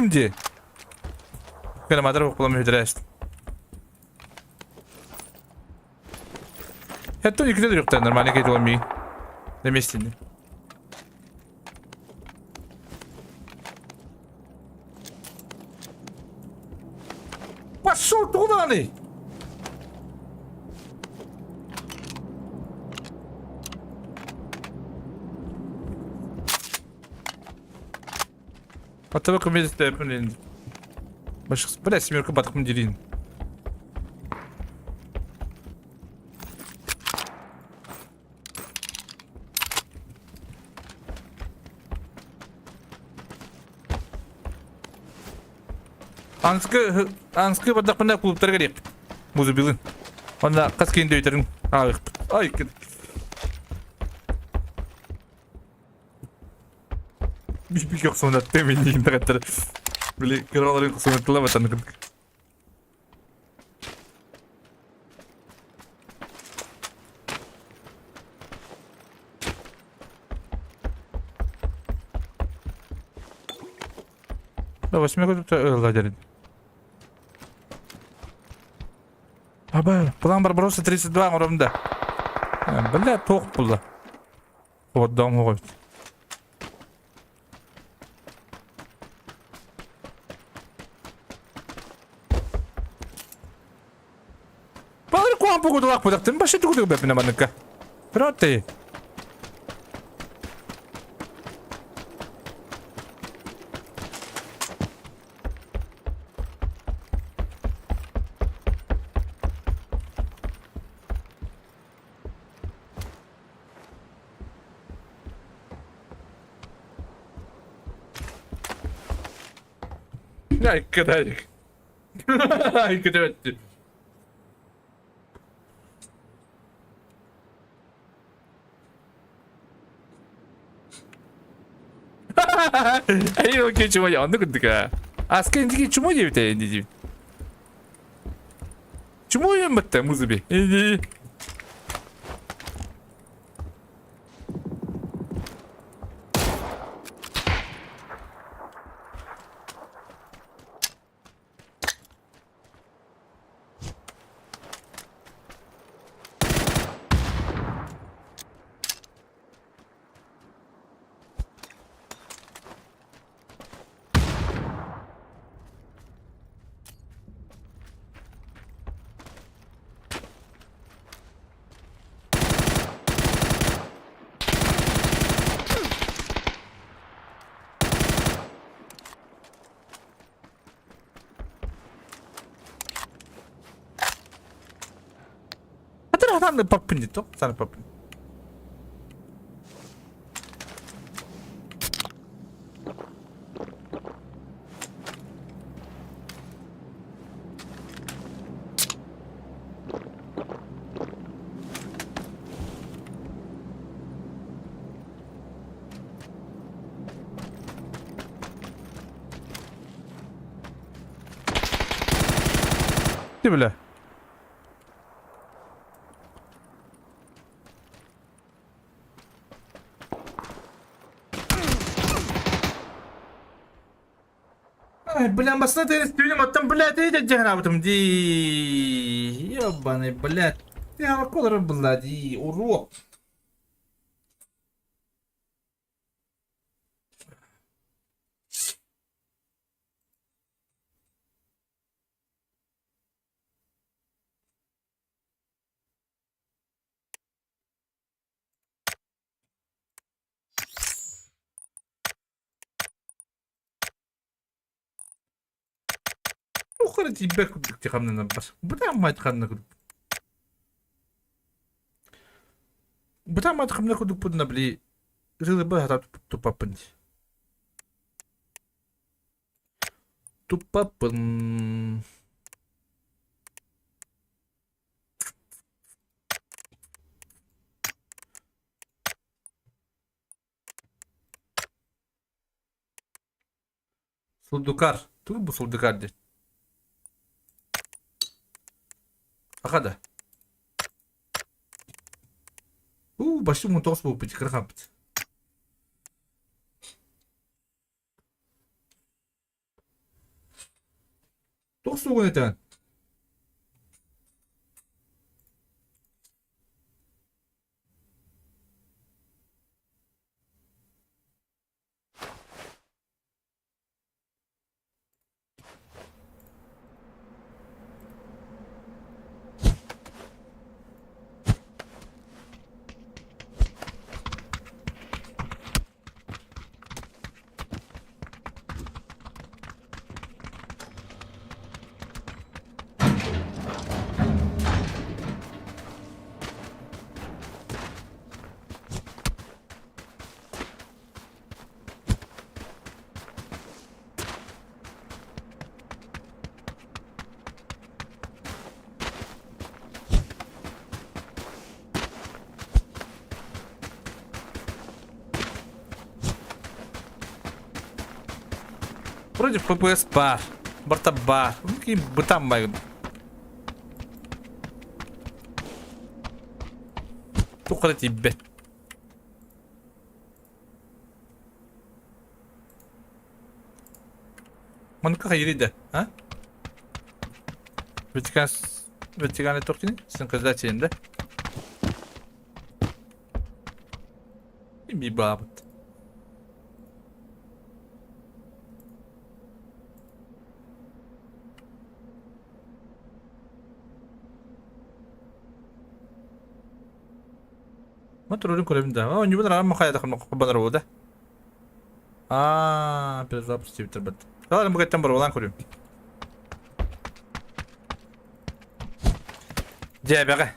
Чикин дии. Кэлэ мадар букулам үһүдэрээст. Это никуда дөрүктэ нормально кетіп ми. На месте. Пошел туда, аны! Батыбы кымедетте Бля, семерка батыкмын дерин. Анскы, анскы бардахпына клубтарга диэп. Музыбилын. Онна хас киин дөйтерин ааҕыхпыт. Ай, Бик охсунаттым иннигин тагаттар. Били кыраларын кусунаттыла батан кырдык. Да, восьмерка тут ладерит. Аба, план Барбаросса 32 оромда. Бля, тоқ бұлла. Отдам ғой. Балыр куан пугудулак будактын башы тугудуг бепине маныкка. Проты. Айкыдай. Айкыдай. Эй, чумой, онно курдук Аска интики чумой диэбитэ инди Чумой батта музыби. Инди. Хатан паппын дito. Сана паппын. Ты, бля. Ай, бля, басына терес түйнем оттон, блядь, эй, дьаһараабытым дии. Ёбаный, блядь. Ты алколары, блядь, и урод. Туох эрэ тиийбэт курдук дии хамнанарбар. Бытааммайт ханна курдук. Бытааммайт хамна курдукпутуна били ырыыларбар сатаан туппаппын дии. Туппаппын. Сулдукар. Тугу бу сулдукар диэн? Аха да. Уу, башым 19 буолбут, кыра хаалбыт. Туох суоҕун этэҕин? Вроде ППС баар, барыта баар. Бытааммай Туох эрэ тиийбэт. Манныка хайырый да, а? Вертикаль вертикальный тохтини синхронизация да? Ими бабыт. Ма турарын көрөбүн да. Оонньуубун араан махайда хабанар да. Аа, перезапуск диэбиттэр бат. Давай бу кэттэн боруобалаан көрүм. Дьээбэҕэ.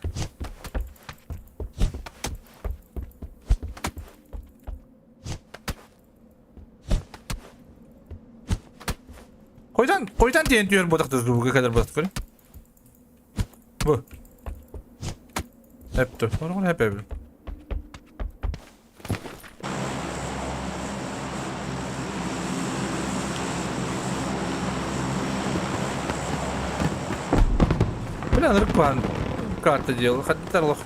Хойдан, хойдан диэн түһэр буотахта звуга кэлэр буотах көрүм. Бу. Hep Onu hep evrim. Бля, ынырык карта делал. Хаттар лох.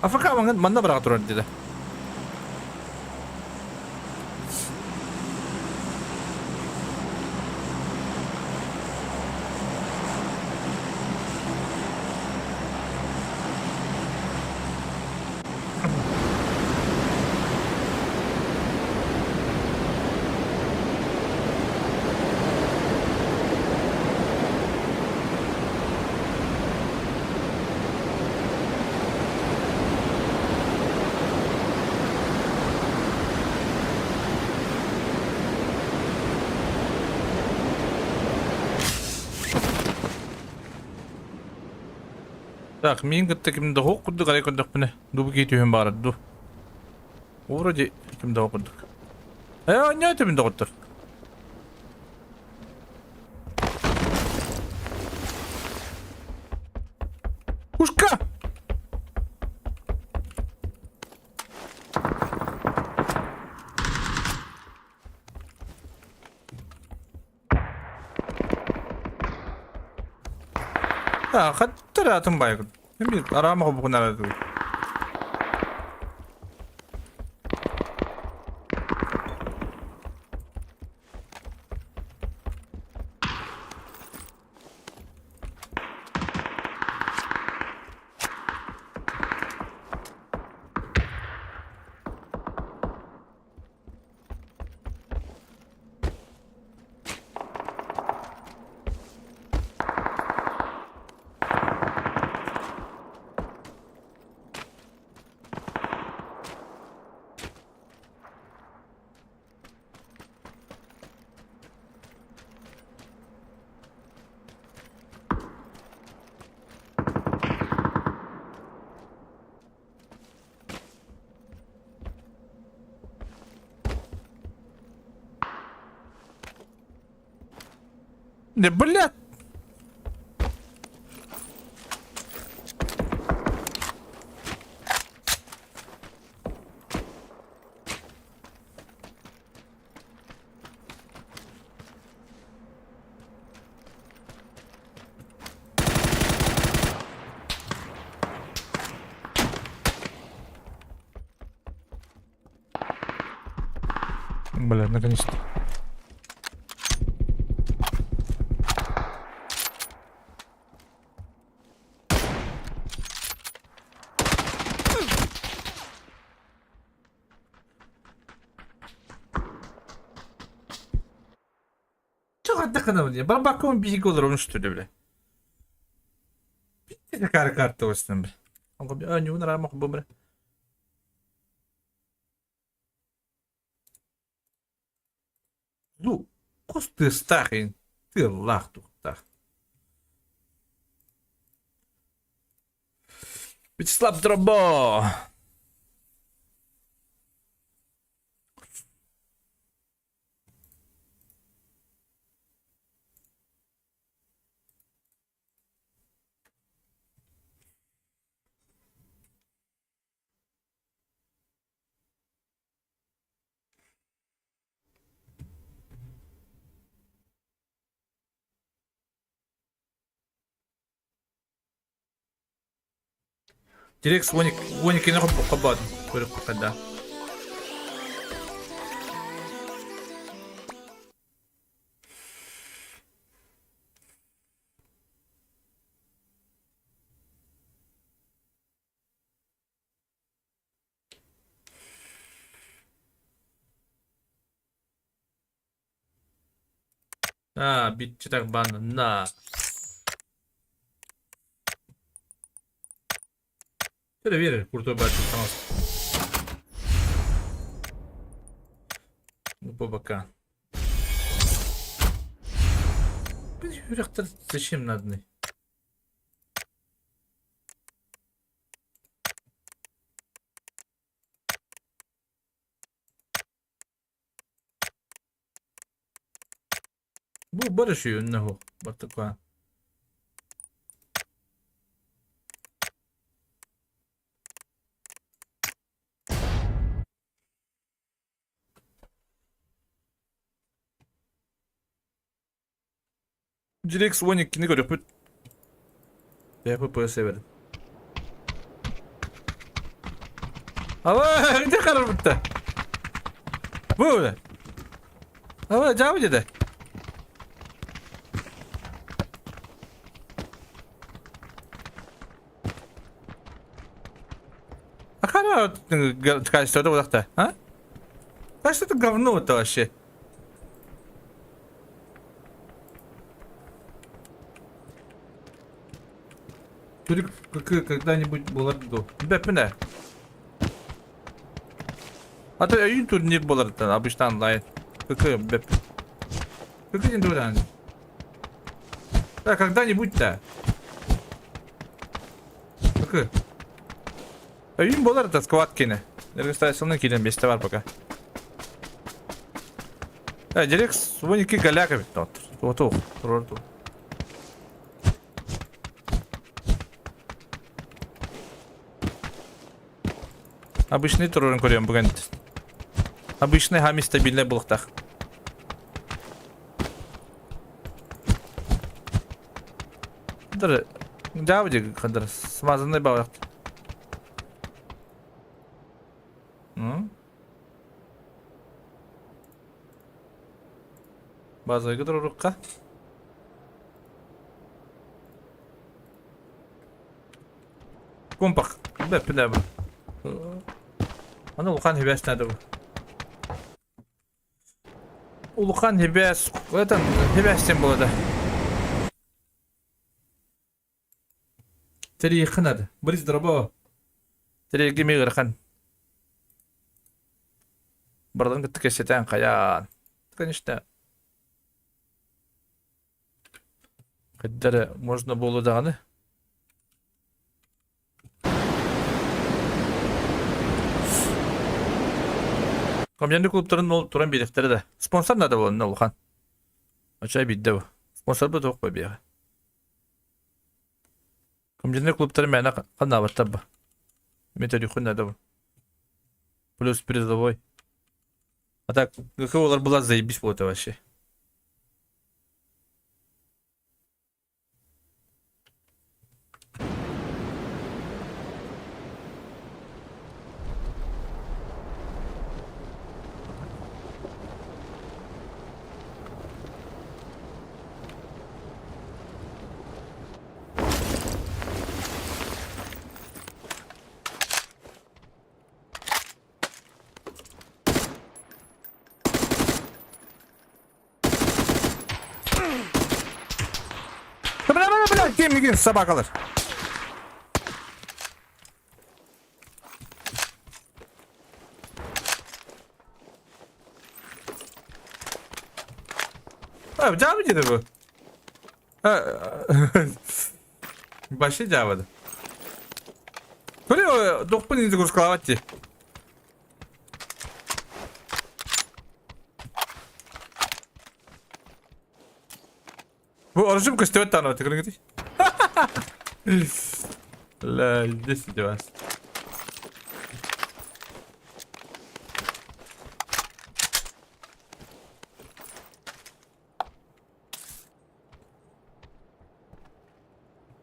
АФК манна быраҕа турар диде. Так, миин кытта ким да хоох курдук арай көрдөхпүнэ, дубу киһи түһэн баарар дуу. Вроде ким да курдук. Э, оонньоо этибин доҕоттор. Пушка! Хаттар атын байгын. Бир арама хобукунара дуу. Да бля! Бля, наконец-то. Барбаком биһиги олоробун что ли, бля? Кар карта осьтан, бля. Оонньуун араамах бу, бля. Ну, хос тыастаах иһин тыаллаах туохтаах. Вячеслав Дробо! Тирекс уоник уоникини хоббоотум көрүөххэ да. Аа, биччитэх банна. Şöyle verir крутой бачу таҥас. По бока. Үрэхтэр зачем надо? Бу барышы үннэ бартыкка. Direkt 12-ni көрүөхпүт. ПП severim. Ава, где харбытта? Бу. Ава, жабы деді. А хара качество это вот а? А что это говно-то вообще? Турик когда-нибудь болар до. Бәпіне. А то өйін турнир болар обычно онлайн. КК бәп. КК не дура. Да, когда-нибудь-то. КК. Өйін болар да сквад кені. Регистрацияны килен бесте бар пока. Э, Дирекс, 12 голяка бит. Вот, вот, Обычный турурун көрөм бүгін. Обычный хами стабильный булуктах. Дьаабы дии хандар смазанный баҕайах. Базайга турурукка. Компак. Бэппин бу. Аны улахан хибээс надо бу. Улахан хибээс, это хибээстен болады. Тэрийиэххэ наада. Борис дорообо. Тэрийэргэ эмиэ ыарахан. Барыларын кытта кэпсэтэн хайаан. Конечно. Хайда эрэ можно буолуо даҕаны. Комьянды клубтарын ол туран биэриэхтэрэ да. Спонсор надо буолла улахан. Оччо биирдэ бу. Спонсор бу туох биэҕэ. Коммунальнай клубтары мээнэ ханнаабаттар ба. Мен төрүххүн наада бу. Плюс призовой. А так, ГК была заебись вот вообще. Бля, бля, бля, ким собакалар. А, дьаабы диэтэ бу. Вообще дьаабыда. Көрө, дохпун инде курскалават дии. Бу оружием көстүбэт даҕаны тыгырыҥытый. Ла, 10 вас.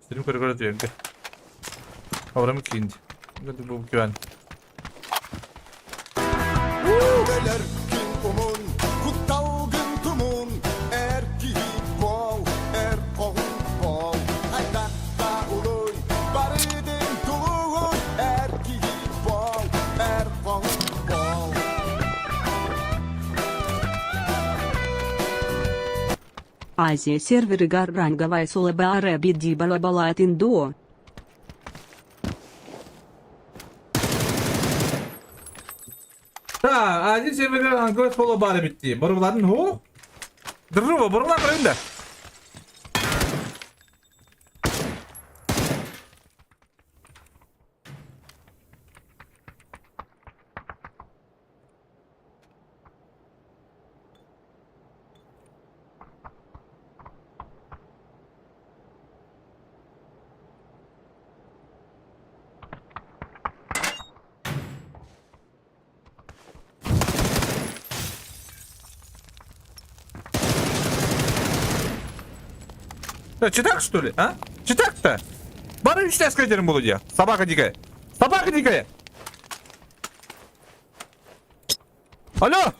Сирим көрө-көрө түөргэ. Аврам киинди. Бу күөн. Өлөр күн умун, кутталгын тумун, эр киһи буол, эр хоһун буол. Хайдахта улуй, барыдын тулуй, эр киһи буол, эр хоһун буол. Азия серверыгар ранговай солабаара бидди балабалатын дуо. Да, Азия серверыгар ранговай соло баар эбит дии. Боруобалаатын һуу? Здорово, боруобалаан көрөбүн да. Читак, что ли, а? Читак-то? Бары үчтэскэдерин буолуо дии. Собака дикая. Собака дикая! Алло!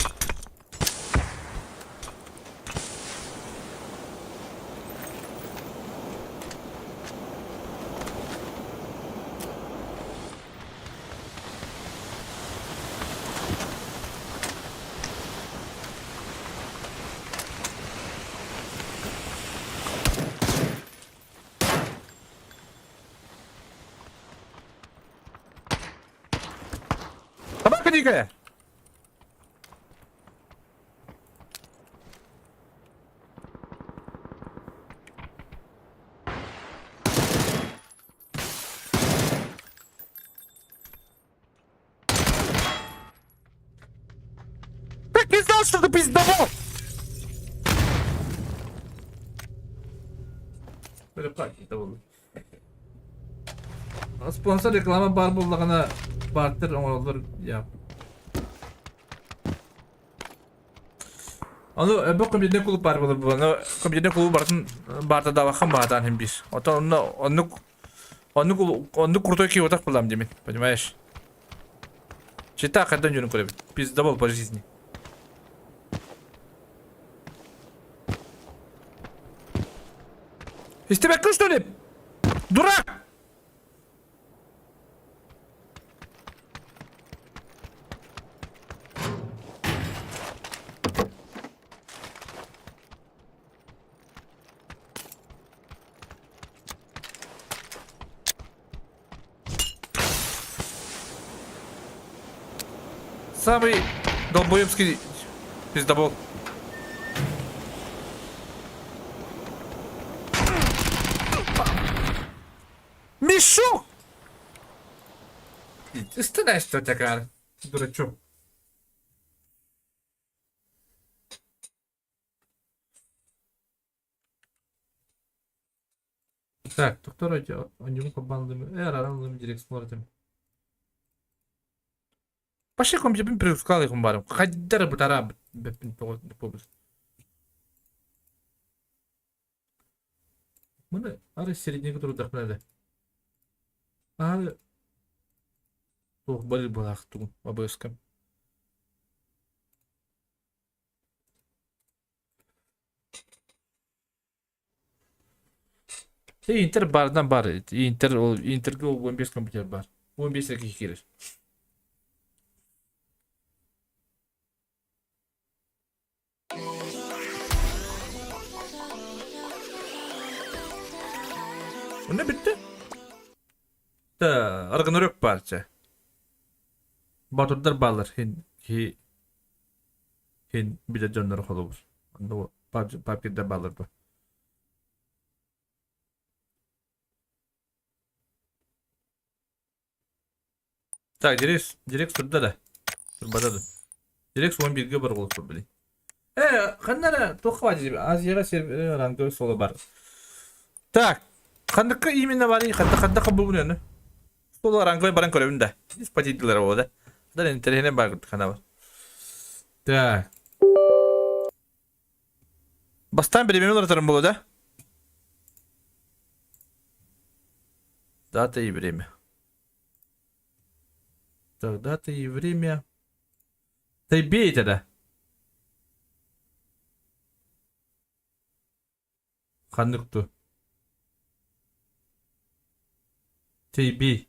Собака дикая! Так не знал, что ты пиздобол! Спонсор реклама баар буоллаҕына бартер оҥороллор я. Ону өбө компьютерный клуб баар буолар буолан, ону компьютерный клубу барытын баартадаабаккын баатаан иһин биир. Оттон онно оннук оннук оннук крутой киһи отах булам димин, понимаешь? Чита хайдан дьону көрөбүт. Пиздобол по жизни. Истибэккин что ли? Дурак! Самый долбоебский пиздобол. Мешок! Стыдай, что такая, дурачок. Так, доктор, онньугун холбоон араран директ смотрим. Пошли компьютерин перепускал их барым. Хайдара бутара беппин Маны ары середняк турдахпына да. Ары туох бары былаах тугун абыскам. Интер бардан бар. Интер ол Интерге ол 15 компьютер бар. 15 эрэ киһи киирэр. Онно бүттэ. Та Рагнарёк баар чэ. Боотурдар бааллар хин киһи хин билэр дьонноро холобур. Онно папкирдар бааллар бу. Так, Дирекс, Дирекс турда да. Турбата да. Дирекс 11-ге бар буолуп билин. Э, ханна эрэ туохха баар дии Азияҕа сир ранговый соло бар. Так, ханныкка именно барый, ханна ханна хабыбын аны. Соло ранговый баран көрөбүн да. Испатидилер буолла да. Да интэриэһинэй баар курдук хана бар. Так. Бастаан бириэмэни уларытарым буолуо да? Дата и время. Так, дата и время. Ты бей тогда. Ханнык ту. Тейбей.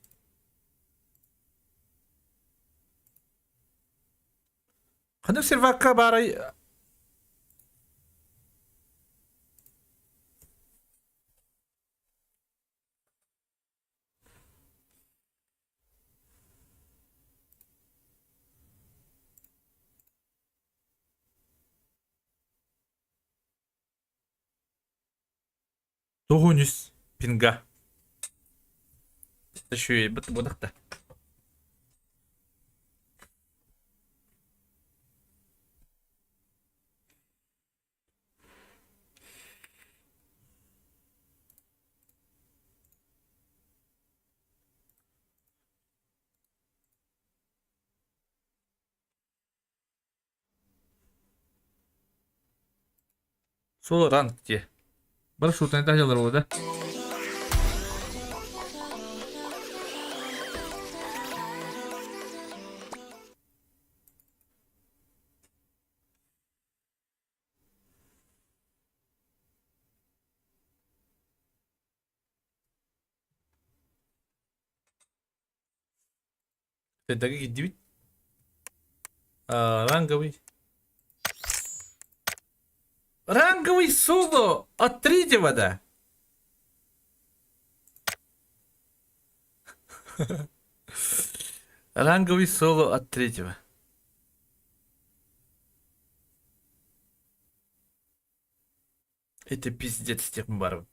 Ханнык сервакка баарай Тоҕунүс пинга. Үчүгэй бытах да. Соло ранг дии. Бары шутаны таһдьалар буолла да. Пентага киирдибит. А, ранговый. Ранговый соло от третьего, да? Ранговый соло от третьего. Это пиздец тех баров.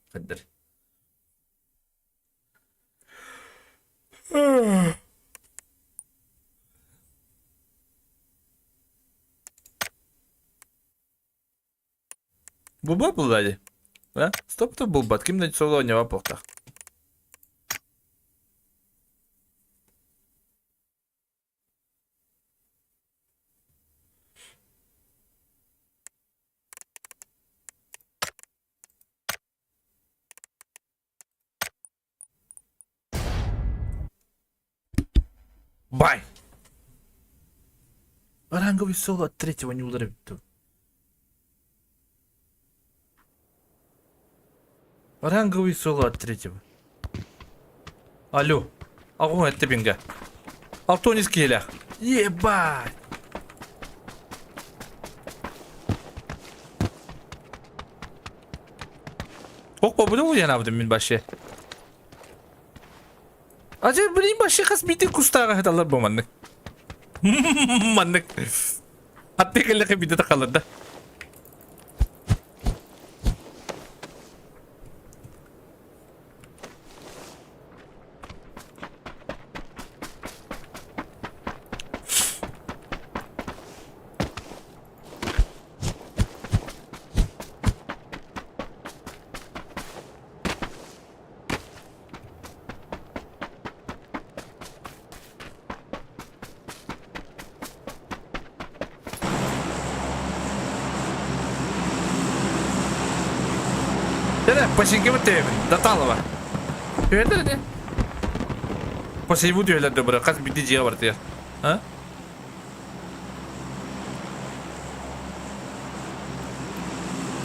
Буба булла дии. Да? Стоп то булбат. Ким да соло оонньообот буолуохтаах. Ранговый соло от третьего не уларыпты. Ранговый соло от третьего. Алло. Огонь от тебинга. Алтонис киһилээх. Ебать! Ох, буду уянабытым мин башы. Ажы билин башы хас бити кустааҕа хаталлар бу маннык. Маннык. Атты кэллэхэ бите тахалар да. Дere, починки бутебин, Даталова. Түһэллэр ини. Посейбу түһэллэр да бары, хас биирдии дьиэ бартыгар. А?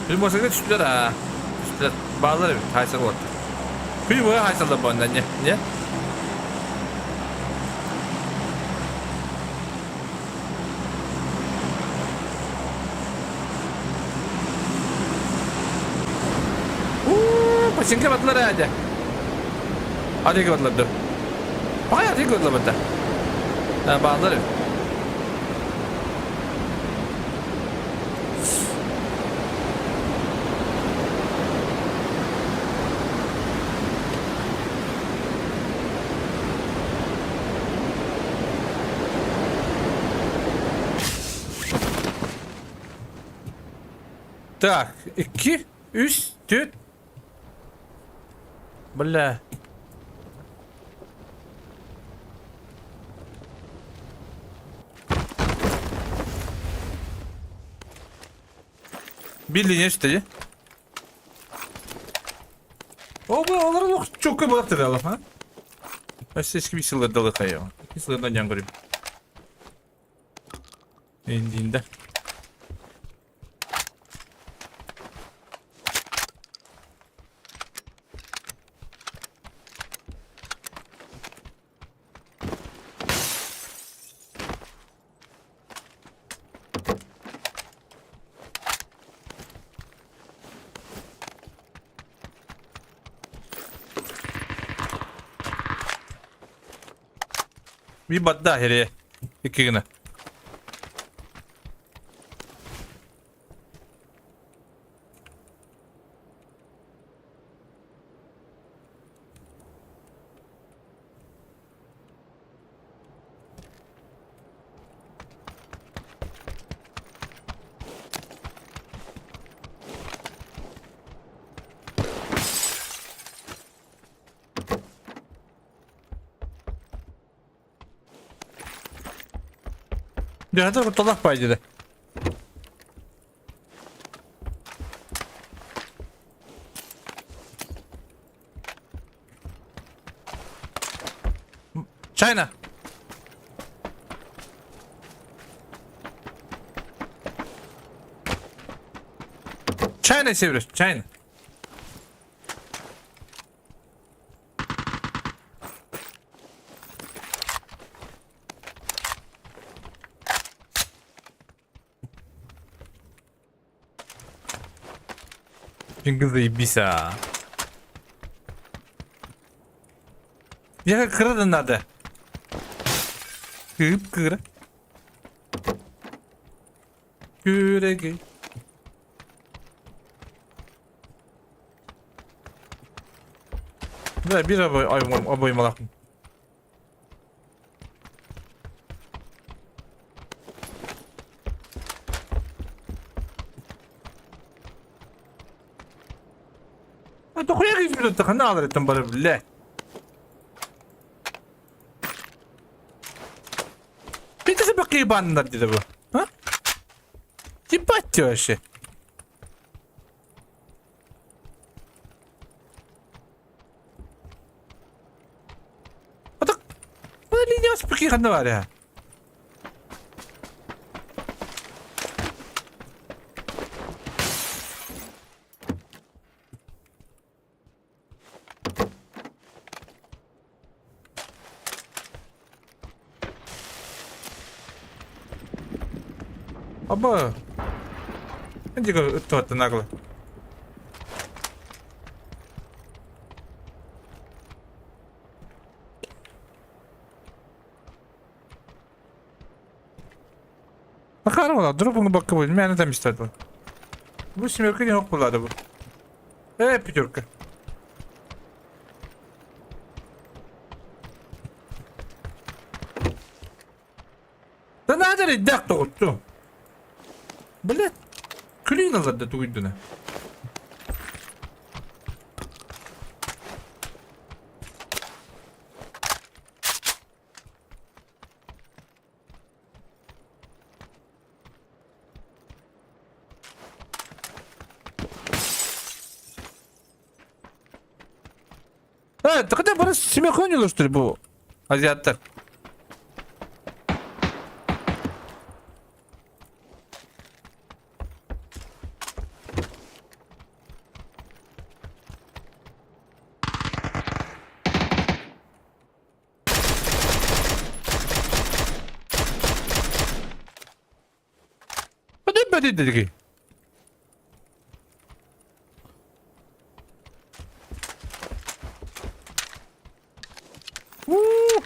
Приморскайга түстүлэр аа. Түстүлэр. Бааллар эбит, хаайсар уолаттар. Күн быһа хаайсаллар буонна, не? Не? Уу, починка батылар ээ дьэ. Атыыга батылар дуо? Баҕай атыыга батылар батта. Бааллар эбит. Так, 2, 3, 4. Бля. Билли не О, бу олар олох чокка болар dedi Allah ha. Өссө эски сылырдалы хайа. Сылырдан жан көрүм. Индинде. Bir bat daha İki güne. Дьэ, кутталах бай деді. China. China seviyoruz. China. Чингиз заебись, а. Я кыры надо. Кып кыра. Күрәгей. Да, бир обой, обой малахын. А то хуя изберет, хана там бары, блядь. Питасы бакы ебандар dedi bu. Ha? Ебать вообще. А так, линия спеки ханна бар ya. Аба. Иди-ка ыттыбаттан нагло. Ахаар буолла, дропуҥу бакка буолла, мээнэ там истэр буолла. Бу семерка не ох буоллаада бу. Э, пятерка. Да надо рейдах тоҕутту. Блядь, күлүүн аларда тугуйдуна. Evet, hakikaten bana simek oynuyorlar bu Aziyatlar. Hadi dedik. Woo!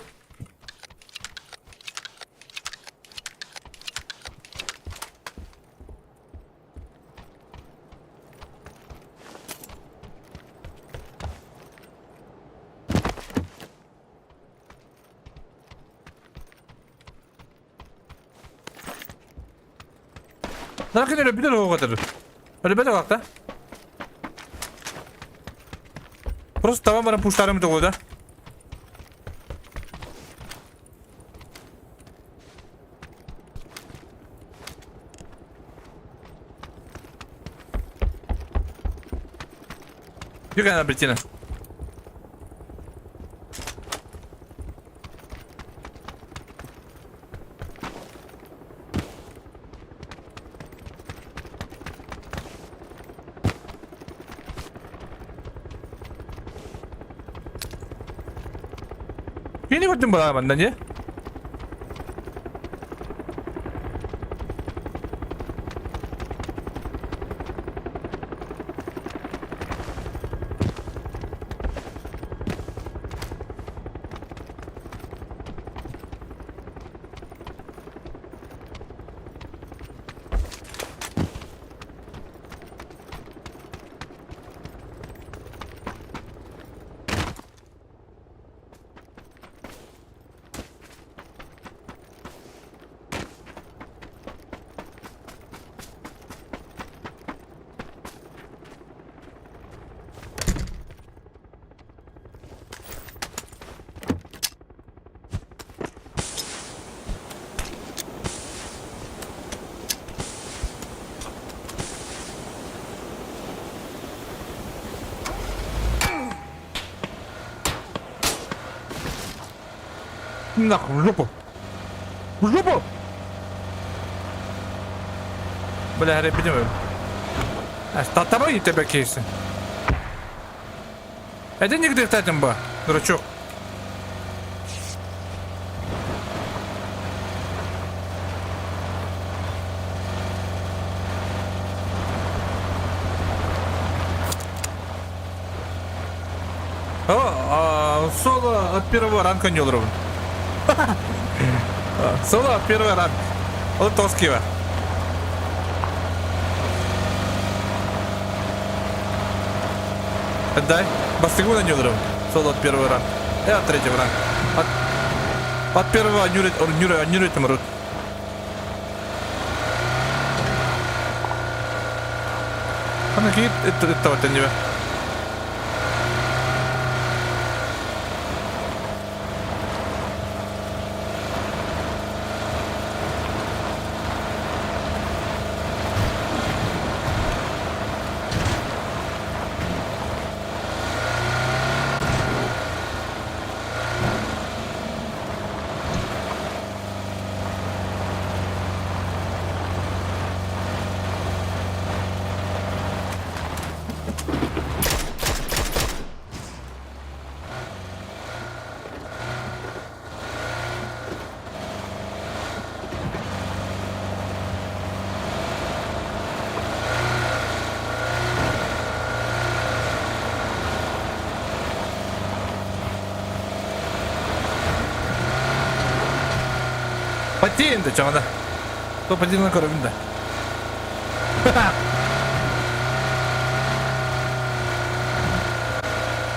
Лакин өлөбүтэ оҕотор. Өлөбөтө бакта. Просто табан баран пуштарым тоҕо да. Югана Бретина. Кини көрдүм баа манна не? Нахуй, в жопу! В жопу! Бля, эрэйбитим. Татабай тебе кейси. Это нигде татым ба, дурачок. О, соло от первого ранга не олоробун. Соло от первого ранга. Ол тоскива. Дай. Бастыгу на нюлером. Соло от первого ранга. Я от третьего ранга. От, от первого нюрит, нюрит, нюрит мрут. Ана кит это это не. Потеем да чаҕына. То потеем көрөбүн да.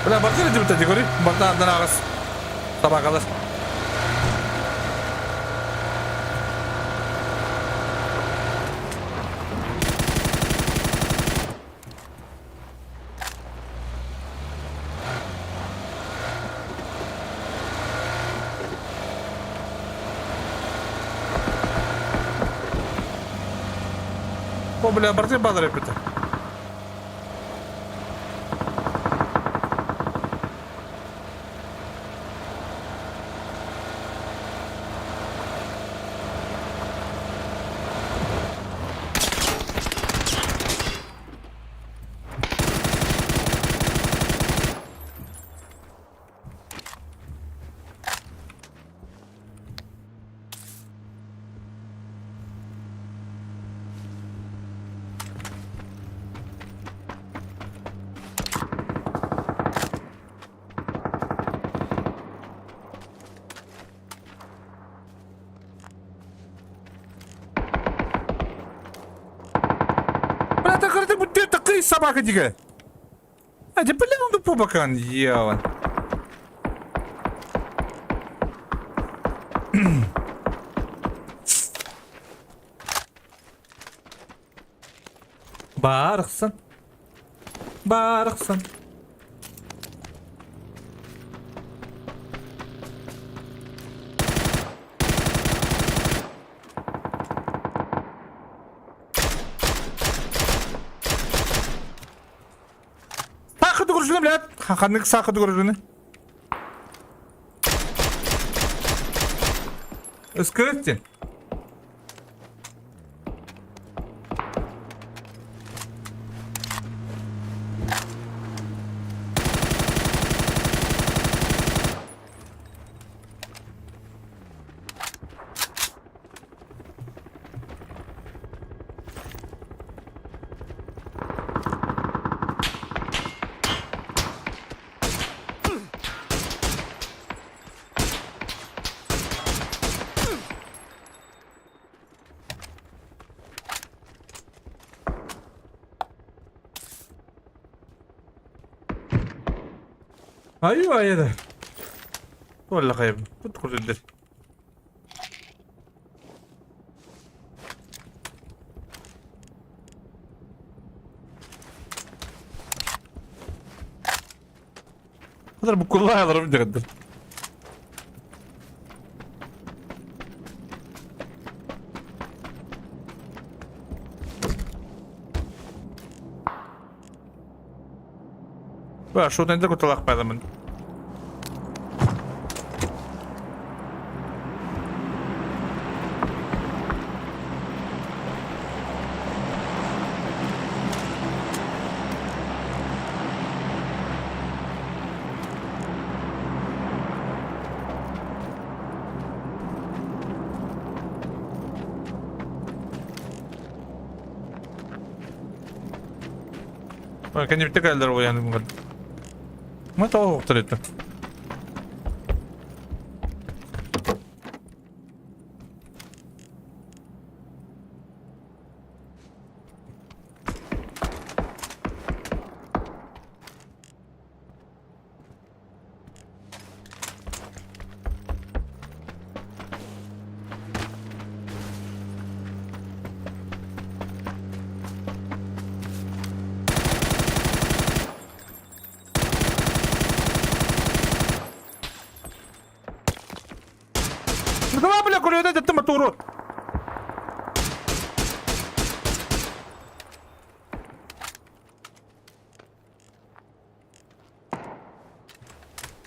Бля, бартыр этибит дигори. Барта андан ағас. Табакалар. О, бля, барты базар эппитэ. Бля, так это будет такой собака дикая. А, да блин, он тупо бакан, ела. Барахсан. Барахсан. Саха тугуржуна, блядь. Ханнык саха тугуржуна. Ыскырытти. Айуу айда. Туолла хайб. Тут курдук. اضرب كلها اضرب غدر. Шут найда куталах пайламын. Кэннибиттэ кэллэр уйан Ма тоҕо уктар этэ. Ну давай, бля, кулемет, это ты урод!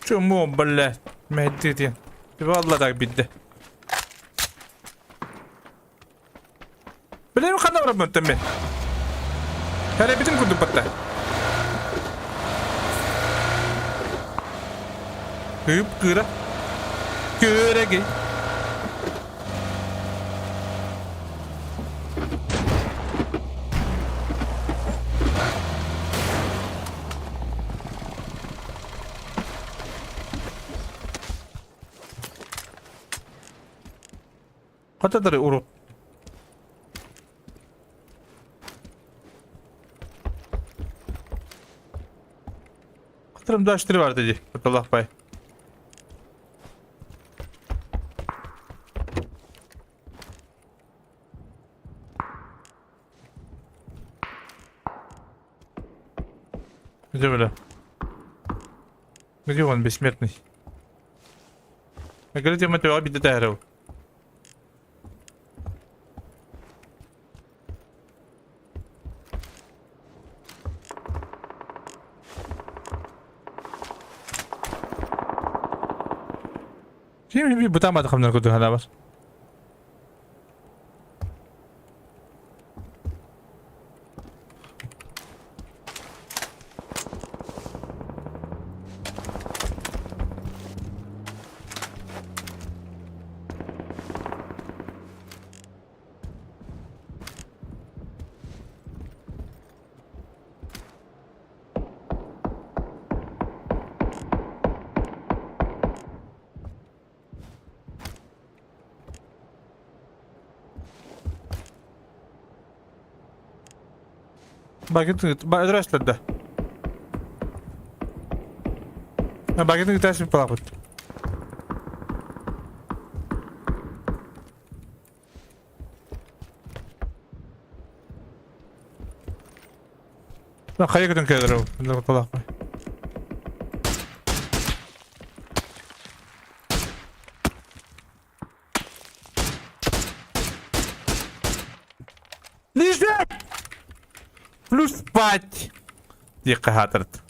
Чому, блядь, мэһэттиитин. Валла так бидде. Билем ханна барабын мен. Кэлэбитин курдук батта. Кыып кыра. Көрөгей. Хатадары урут. Хатырым даштыры бар dedi. Allah bay. Где бля? Где он бессмертный? Я говорю, я обиды дайров. Ким би бутаамады хамнар курдук санаабар. Багет да. Багет гитас палапыт. Хайа көтөн кэлэр ол палаппай. Лежать! Плюс спать! Диэххэ хаатырт.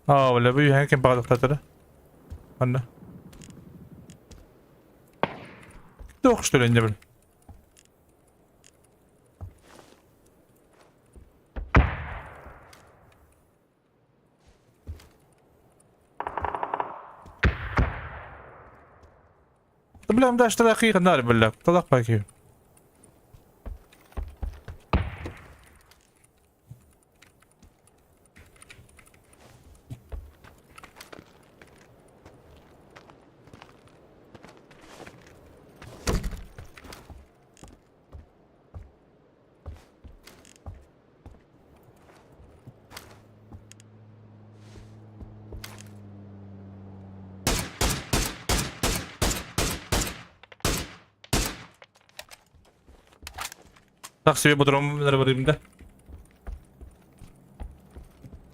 Аа, бля, бу үһээн ким баҕалыктатара? Манна. Туох что ли, не бил. Бля, да что дақиқа нар бля, талақ баки. Так себе бодром барыйм да.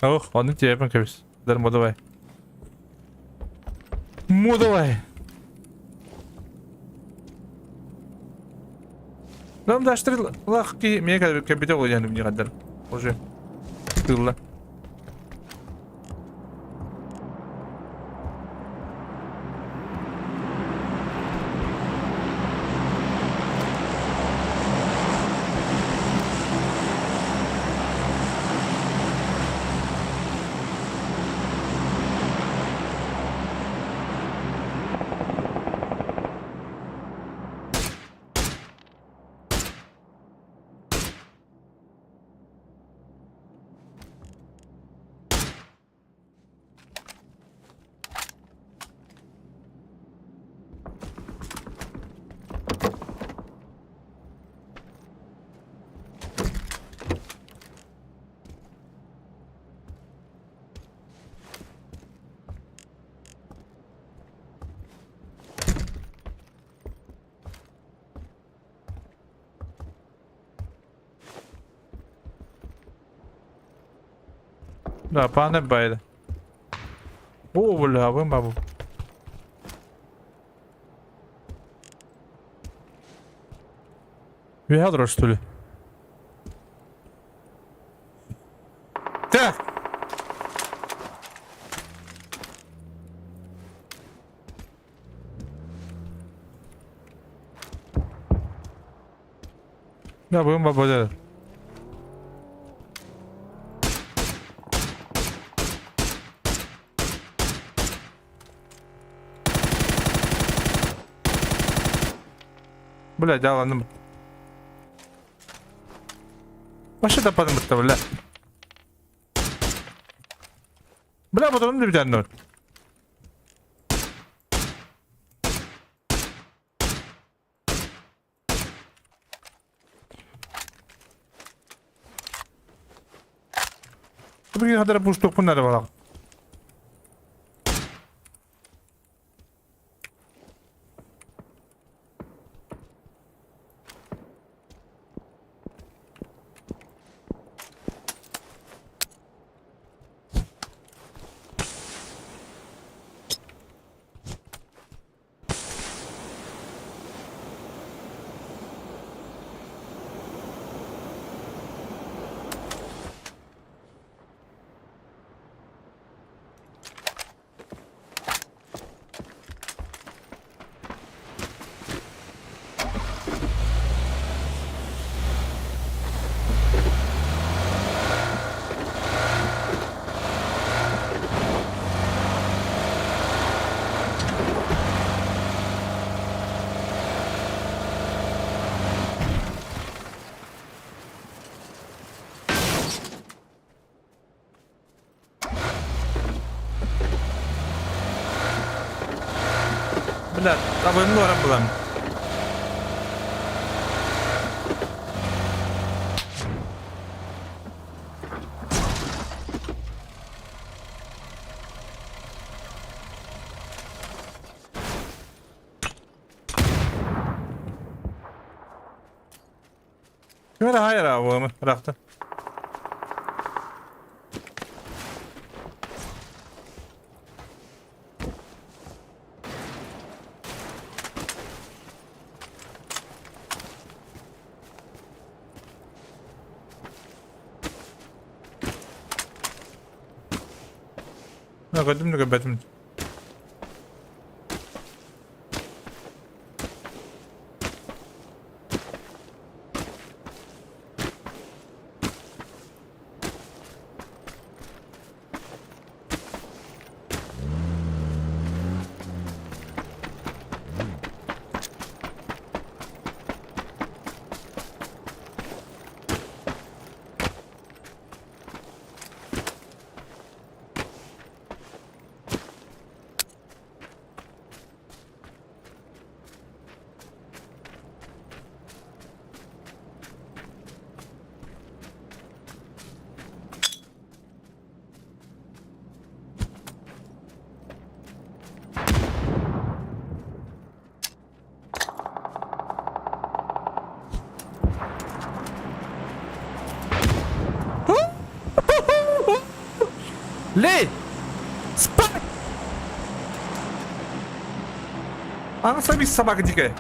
Ох, аны тиэпэн кэбис. Дар модовай. Модовай. Нам даштыр лах ки мне кабите ол не гадар. Уже. Тылла. Да, пане байда. О, бля, вы бабу. Ядро, что ли? Так! Да, будем бабу Бля, дала Вообще да бля. Бля, потом не битән. Бүгүн хадара пуштуохпун наада балаҕан. Бля, абыйымны баран булам. Ким эрэ хайа абыымы ыраахтан. Көрдүм да көрбөтүм. Лей! Спать! Аны сами собака дикая.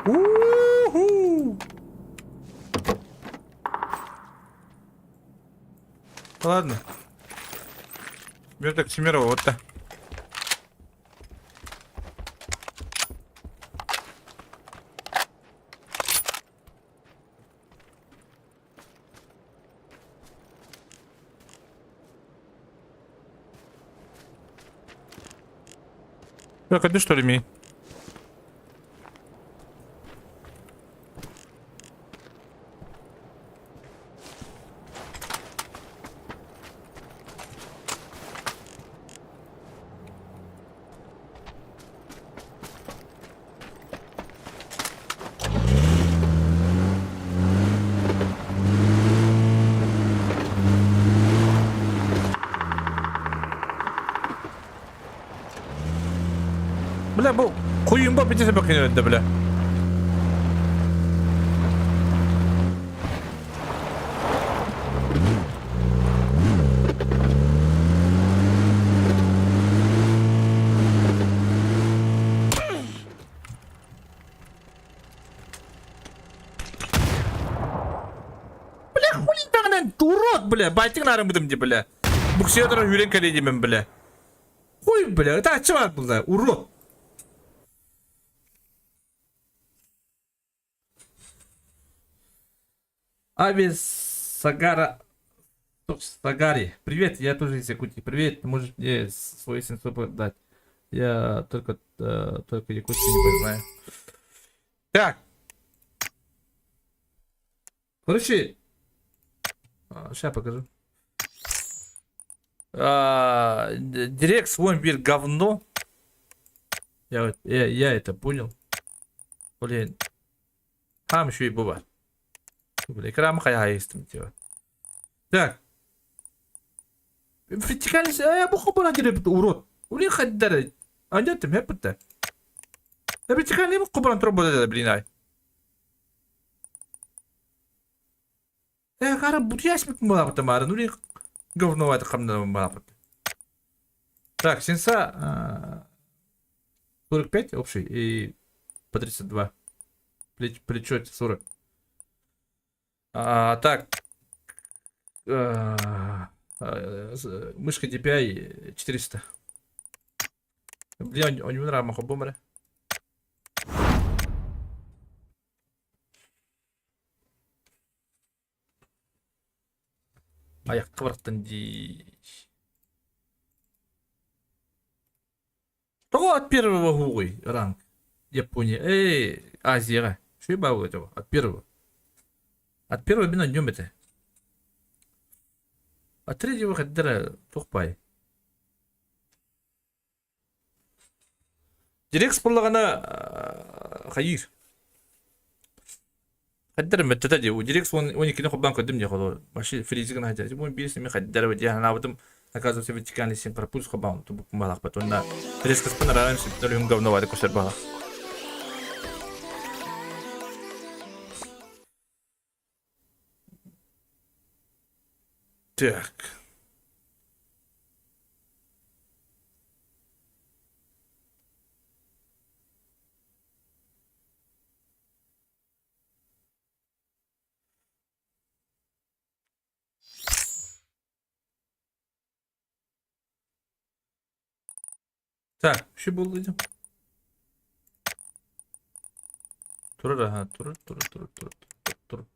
У-ху! Ладно. Бер так Чемерова, вот так. Так, а ты что ли, ми? Бля, бу куйумба битесе бакын öldü бля. Бля, хули даҕаны урод, бля, байтыҥ нарыммытым дии, бля. Буксуйа туран үүрэн кэлиэ диэмин, бля. Хуй, бля, ытааччы баар буолла, урод. Ави Сагара... Сагари. Привет, я тоже из Якутии. Привет, ты можешь мне свой сенсор дать? Я только, только якутский не понимаю. Так. Короче, сейчас покажу. А, Директ свой мир говно. Я, я, я это понял. Блин. Хаам үчүгэй бу бар. Экраны хайа-хайа истим типа. Так. Вертикальный... Э, бу хобуна кирэбит урод. Ули хаддары. Анжаттым, хеппитте. Вертикальный бу хобуна турбода блин ай. Э, қара бутияш бит балапыты мары. Нури говноваты қамда балапыты. Так, сенса 45 общий и по 32. Плечо 40. А, так. Мышка DPI 400. Блин, он не нравится, бомбара. Аяққа бараттан дии. Того от первого гугуй ранг. Япония. Эй, Азия. Что я этого? От первого. От первого бина днем это. От третьего хаддара тухпай. Дирекс буоллаҕына хайыыр. Хайдара мөттөтө дии. Дирекс он иккини холбоон көрдүм дии холобур. Вообще фризигин хайдара. Бу биир семи хайдара дии санаабытым. Оказывается, вертикальный син пропульс холбоон тубуккун балахпат. Уонна резкоспын араан сүптөр говновады көстөр балах. Так. Так, şu buldum. Турар, ага, турар, турар, турар, турар, турар, турар.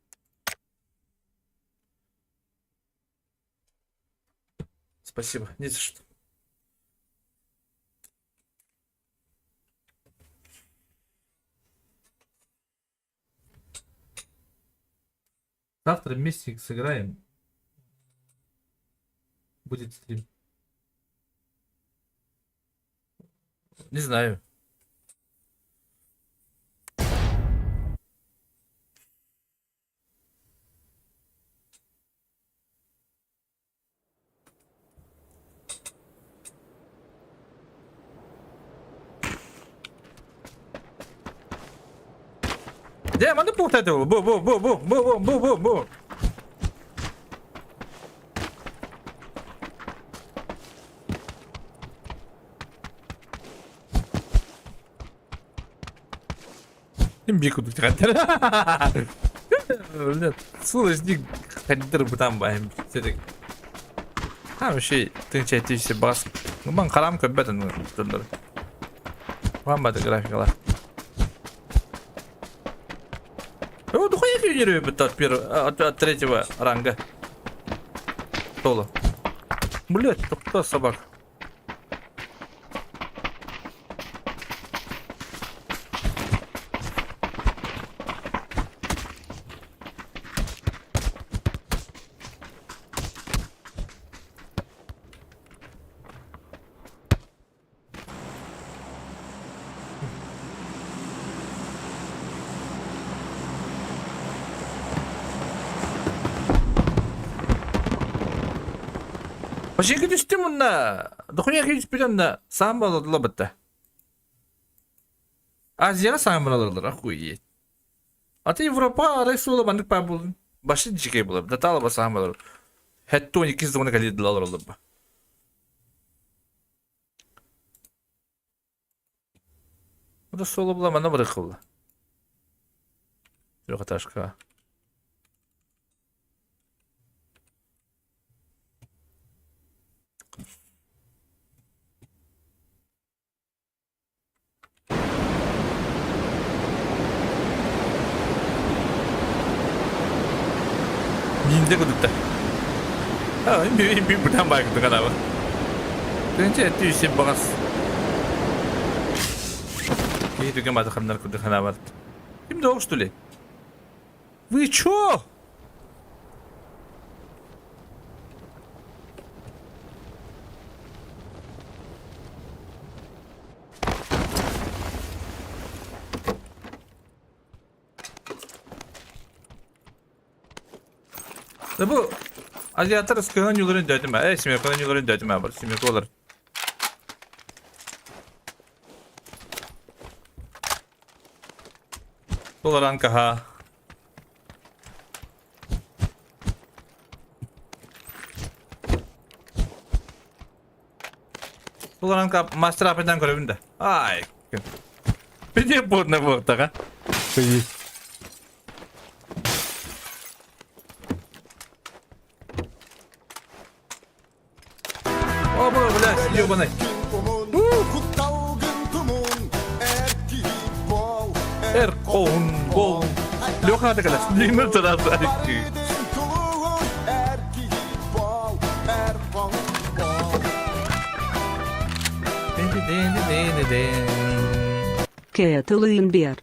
Спасибо, не за что. Завтра вместе сыграем. Будет стрим. Не знаю. Дьэ, маннык буолта этэ бу бу бу бу бу бу бу бу бу. Им кудук тигаттар. Сулыш дик хаддыр бутан байым. Сетик. Ha вообще тынча тисе бас. Ну бан карам көббетин турдар. Вамбады графикалар. О, духуя генерирует от первого, от третьего ранга. Соло. Блять, кто собак? Башыга түстүм уонна дохуя киирбит онно саам буолла бытта. Азияҕа саам буолаллар охуеть. А ты Европа арай суола маннык баар буоллун. Башы дьикэй буолар, датаалаба саам буолар. Хэттуон иккис зона кэлиир олороллор. Bu da solo bulamana bırakıldı. Трехэтажка. Минде кудукта. А, би би бутан бай кудук адаба. Тэнче түйсе багас. Киһи түгэн баата хамнар кудук ханаабар. Ким да что ли? Вы чё? Да бу азиаттар ыскыһын ньуларын дөтүмэ. Эй, семерканы ньуларын дөтүмэ бар. Семерка олар. Толоран каха. Толоран ка мастер апетан көрөбүн да. Ай. Пиде бодна буоктаға. Пиде. О, блядь, ебаный. Эр коун бол. Леха надо когда длинно тогда. Кэтлин Бер.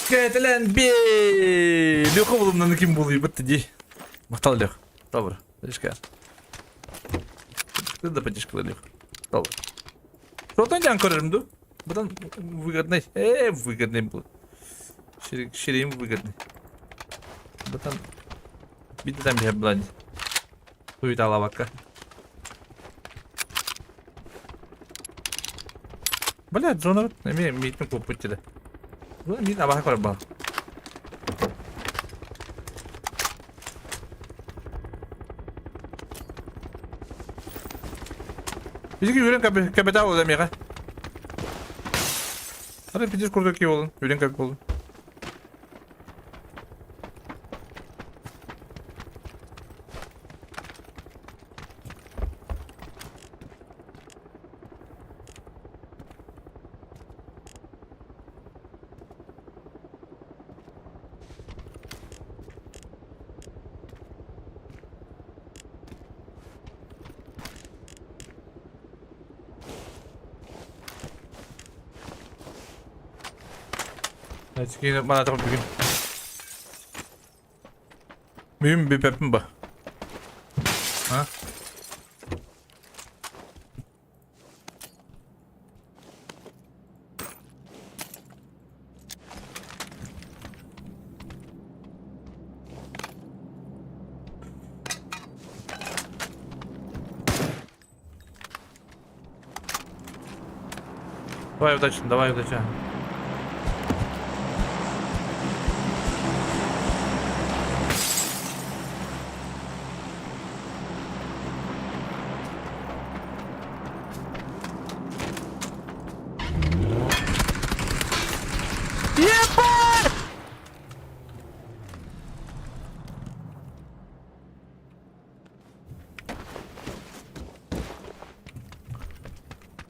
Кэтлин Би! Леха булумнан ким булуй битти ди. Мактал Лех. Добро. Подишка. Ты да подишка Лех. Добро. Что дян көрөрүм ду? Будан выгодный. Э, выгодный был. Ширим выгодный. Бутан Битен бир булан. Туйта лавакка. Бля, зона эме митин купут диде. Бу мин абаха көрөр бал. Биһиги үрэн капитал буолла миэхэ. Ары пидис курдук кии буолун, үрэн кэп буолун. Кийин манаатаҕым бүгүн. Бүгүн бүппэппин ба. А? Давай удачи, давай удачи. Ебать!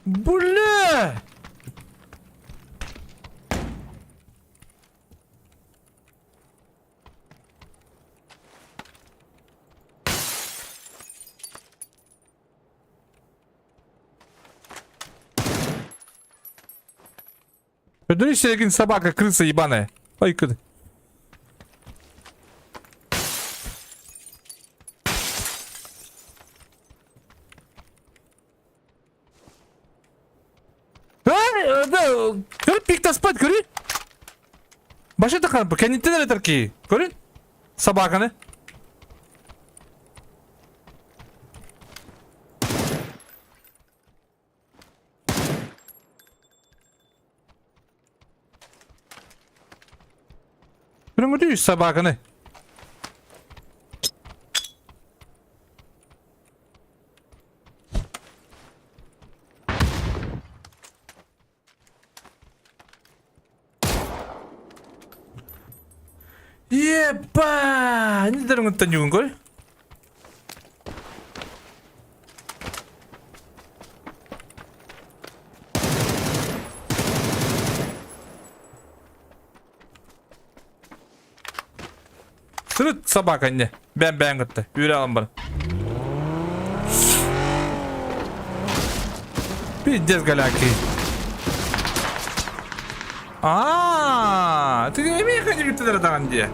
Бля! Вернись, собака, крыса ебаная. Ой, куда? Көрү пиктаспат көрү. Башы тахан кэнниттэн эрэ тарки. Көрүн. Собаканы. Көрүҥ собаканы. Ебать! Не дөрүҥүттэн ньугун көр. Сырыт собака не. Бэм бэм кытта. Үүрэ алан бар. Пиздец голяки. А, ты эмиэ ханьыгыттылар даҕан дии.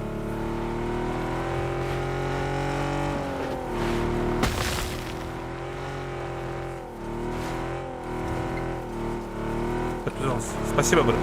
Спасибо, брат.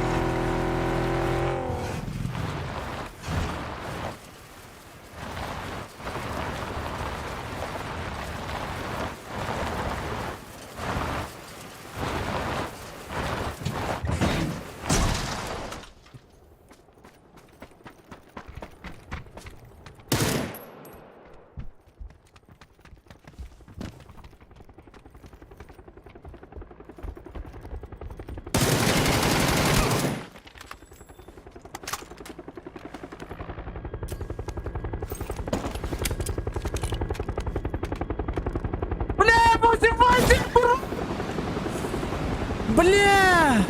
Бля!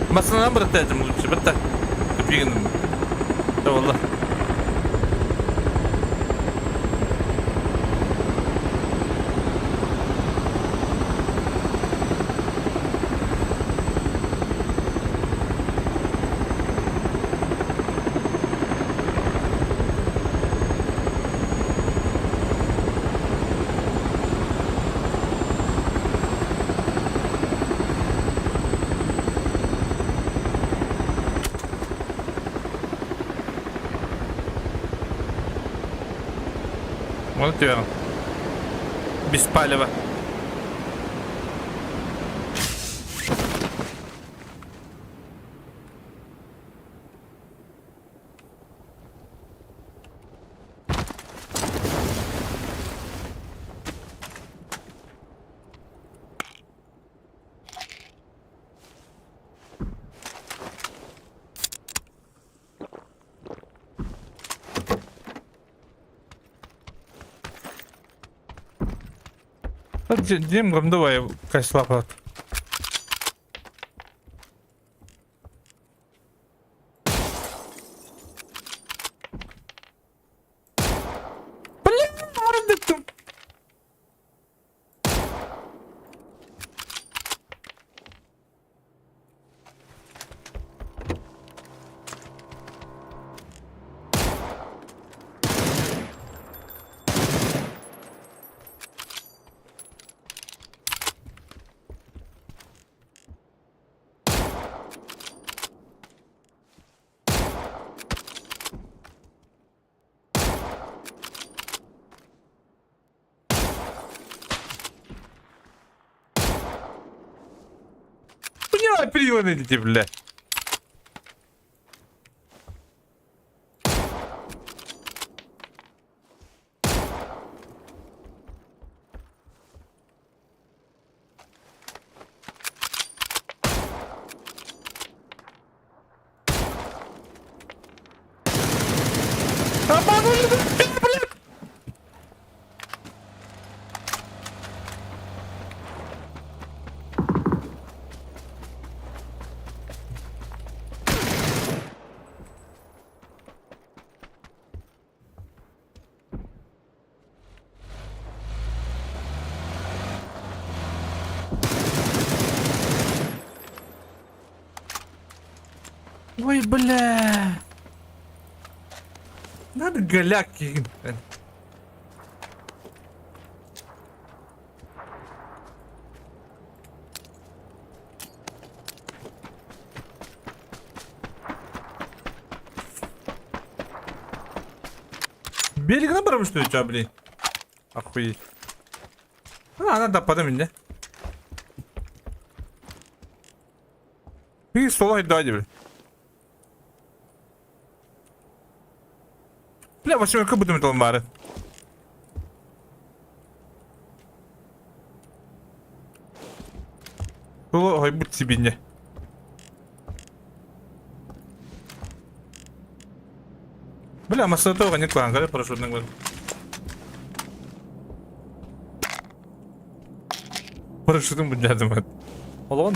Массыынанан быраттаатым лучше, бытта. Тупигин. Да والله. Вот тебе. Без палева. Дим, давай, кайслапат. Блин, мордытым. Бля, переводите, бля. Обманули, блядь! Ой, бля. Надо голяк кинуть. Берег набрал, что ли, у тебя, блин? Охуеть. А, надо подумать, да? И солай дайте, блин. Бля, восьмерка будем металмары. Ой, будь себе не. Бля, масса не клан, говорят, парашютный год. Парашютным будем Олон.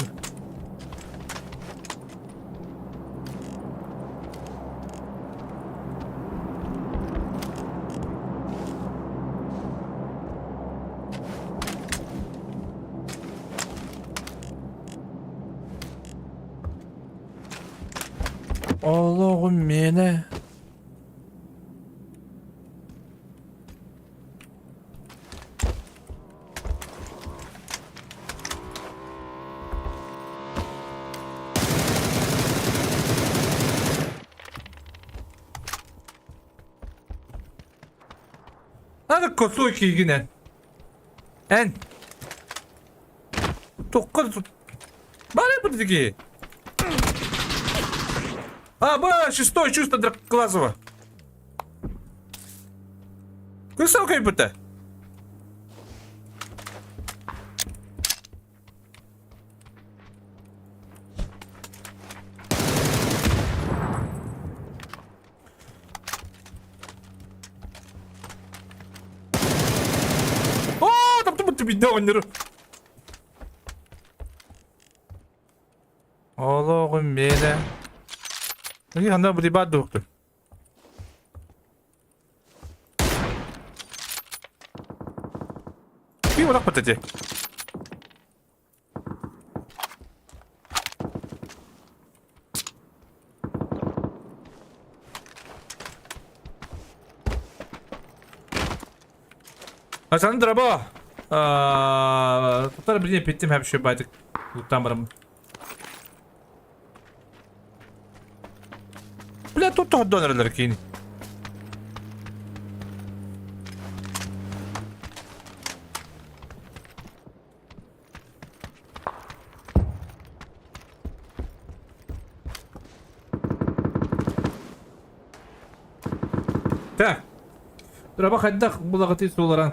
Олоҕум миэнэ. Надо косой киигинэн. Эн. Тоққа Бары бір А, ба, шестой чувство Дракоглазого. Красавка ебыта. Биирдэ оҕонньору. Олоҕум миэнэ. Ии, ханна бу баар дуохтун. Ии, олох эти. Асан драба. Туттар биле питтим хәп байтык. Туттан барам. Бля, тут тоһдон кийин. Так. Драба хайдах булаҕытый суоларан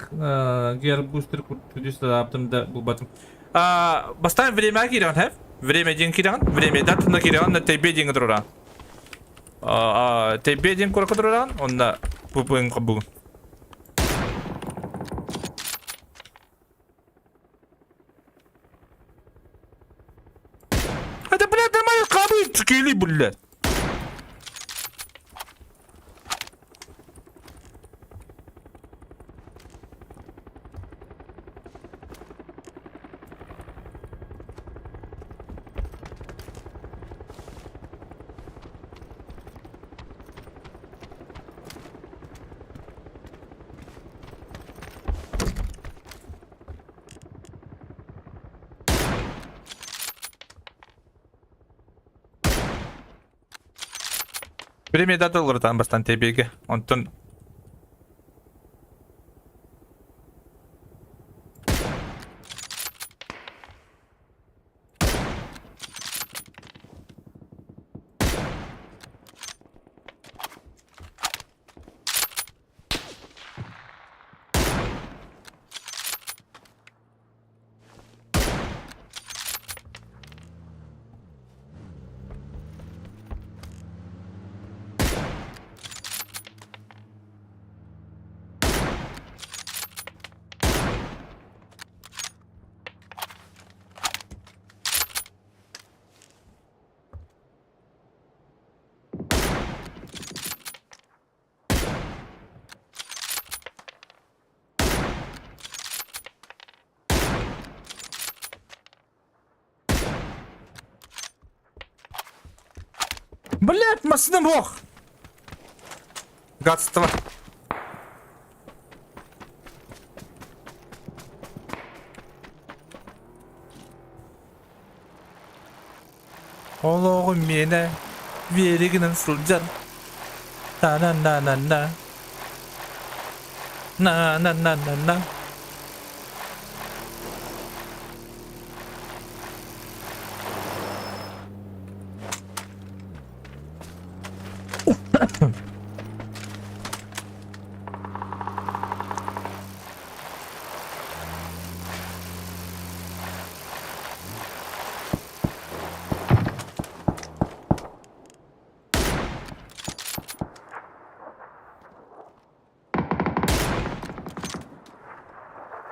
гер бустер күдүс аптым да булбатым. Бастаан время киирэн хэп. Время диэн киирэн, время датына киирэн, тэбе диэн туруран. Тэбе диэн куракка туруран, онна пупын кабугун. Это, блядь, нормально кабы кили, блядь. Премия доллартан бастан тебиге. Онтон Блять, массыына буох! Гадство. Олоҕум миэнэ биэригинэн сылдьар та-на-на-на-на на-на-на-на-на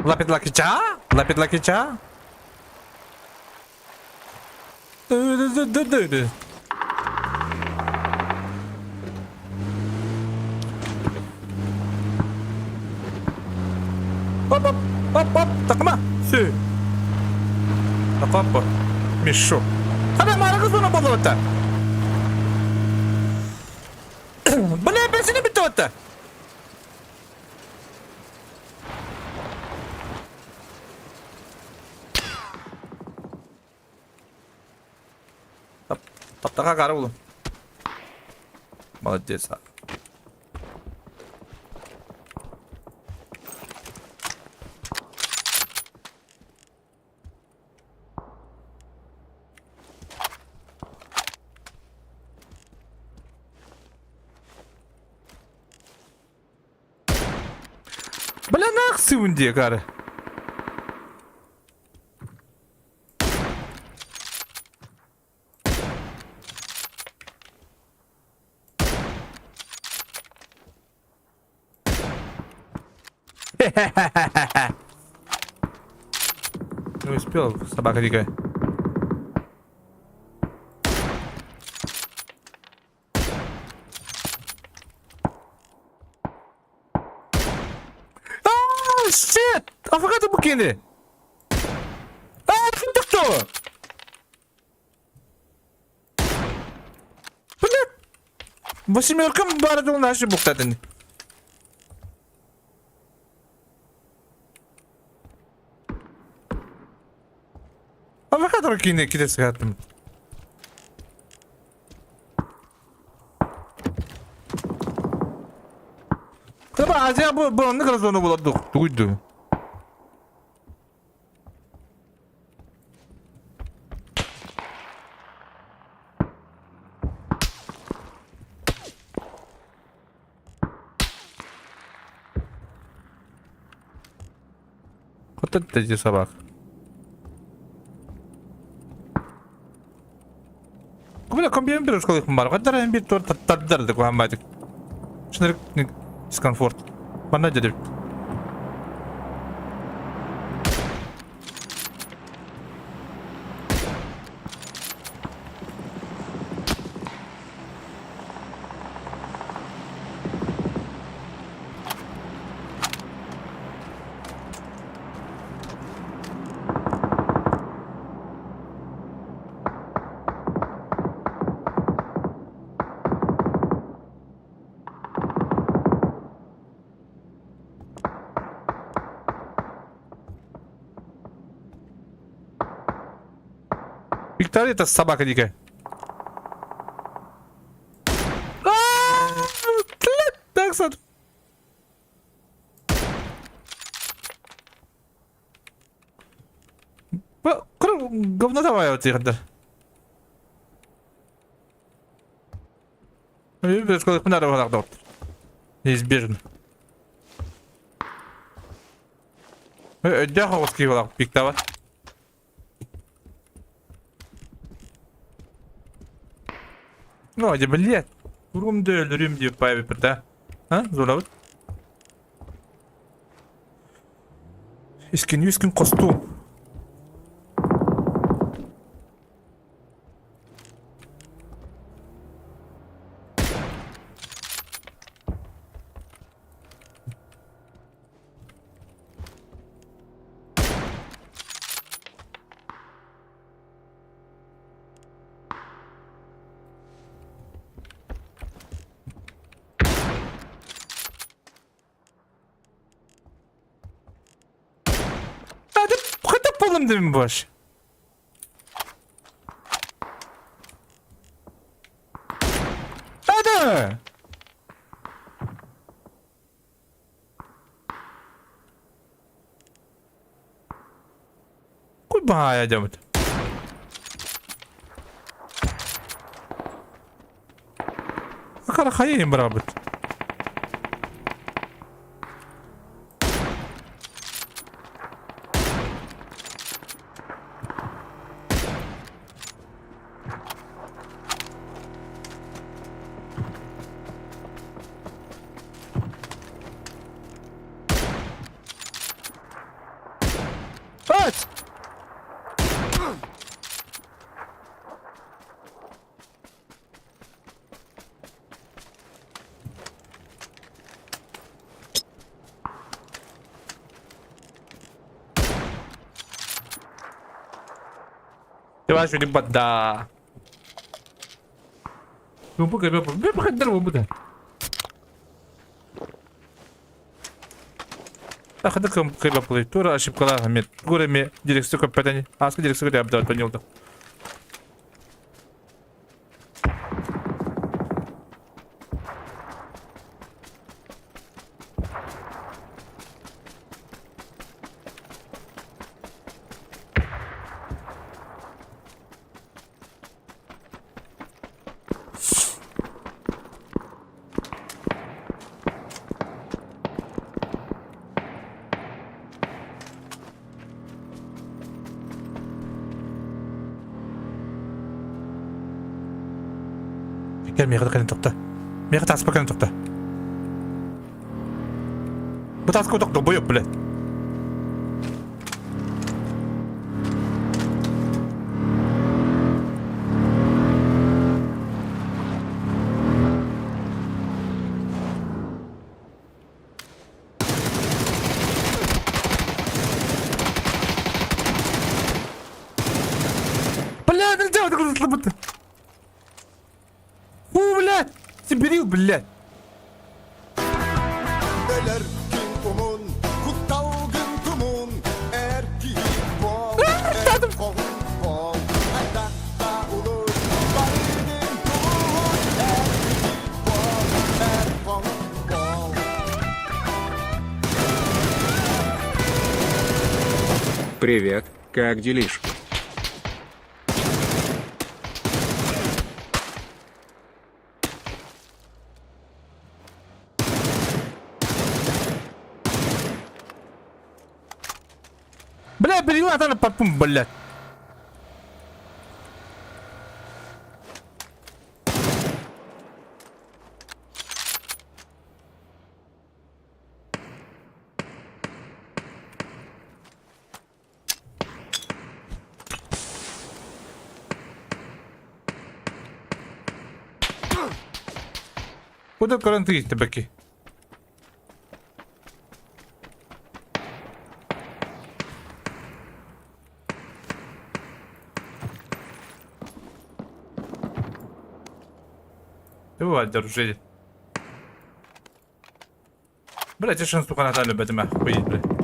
Лапит лакича? Лапит лакича? Ды-ды-ды-ды-ды. Оп, оп, оп, оп, такма, сü. Такаппа, мешок. Хана марагы зона болуотта. Бля, бензини бүтү Таптаха кара улу. Молодец. Бля, нахсыбын дии, кары. успел, собака дикая. Ah, shit! Авокадо букини! А, кто? Блядь! Восьмеркам бардыл наши буктатын. Авокадо кини кидесгаттым. Таба Азия бу бу оннук разону буладык. Тугуйду. Вот это эти собак. Кубля компьютер школы хумбар. Каддар бир тур таттардар да кухамбатик. Шынырык дискомфорт. Манна дедip. Виктория это собака дикая. Так, Говно давай вот их, да. Неизбежно. Өйдөөх оҕус киһи пиктава. Ну, де блядь. Урум да өлөрүм дип паабиппит да. А, золабыт. Искин үскин косту. Хата полным дымом больше. Да-да! Куда идем? Хара барабыт. Ать! Давай сюда вода. Ну, пока, пока, пока, Ахадыкым кыйбаплый тура ошибкалар мет гуреме дирекция көппәтәни аскы дирекция көтә тонилды. Кел миэхэ кэлэн тохто. Миэхэ тааспа кэлэн тохто. Бу тааска тохто бойоп, блядь. Ытылбыт. Фу, блядь! Сибирил, блядь! Өлөр күн умун, кутталгын тумун, эр киһи буол, эр хоһун буол, хайдахта улуй, барыгын тулуй, эр киһи буол, эр хоһун буол. Привет, как делишки? Бля, бери атаны парпым, блядь. Куда көрөн тиийдэ бэки? Бывает, дружище. Блять, я сука, Наталью бэтимэ, хуй, блядь.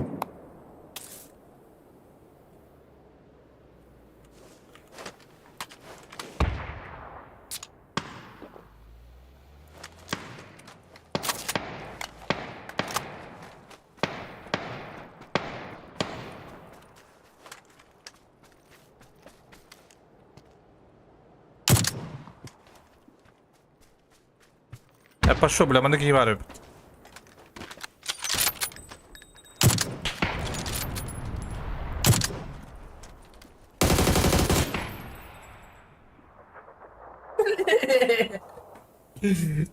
Я пошел, бля, маннык не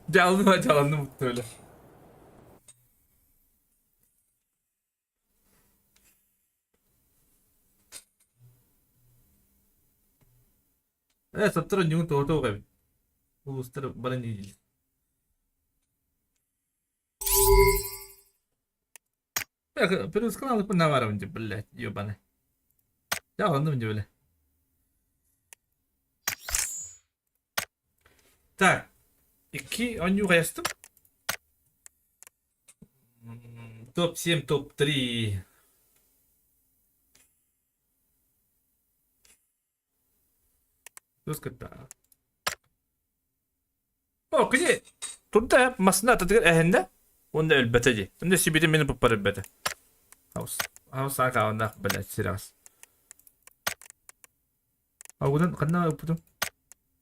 Дьаалыма дьааланным öyle. Э, соттор ньуун тоҕото эбит. Улуустар баран иилил. Плюс канал наваром, блядь, ебаный. Дьааланным бля. Так, икки оонньуу хайастым. Топ-7, топ-3. Туската. О, кини турда масына ататыгар эһиннэ уонна өлбөтө дии. Онно сибитин мин ыппар өлбөтө. Хаус. Хаус саакааннаах блядь сирэҕэс. Аугунан ханна ыппытым?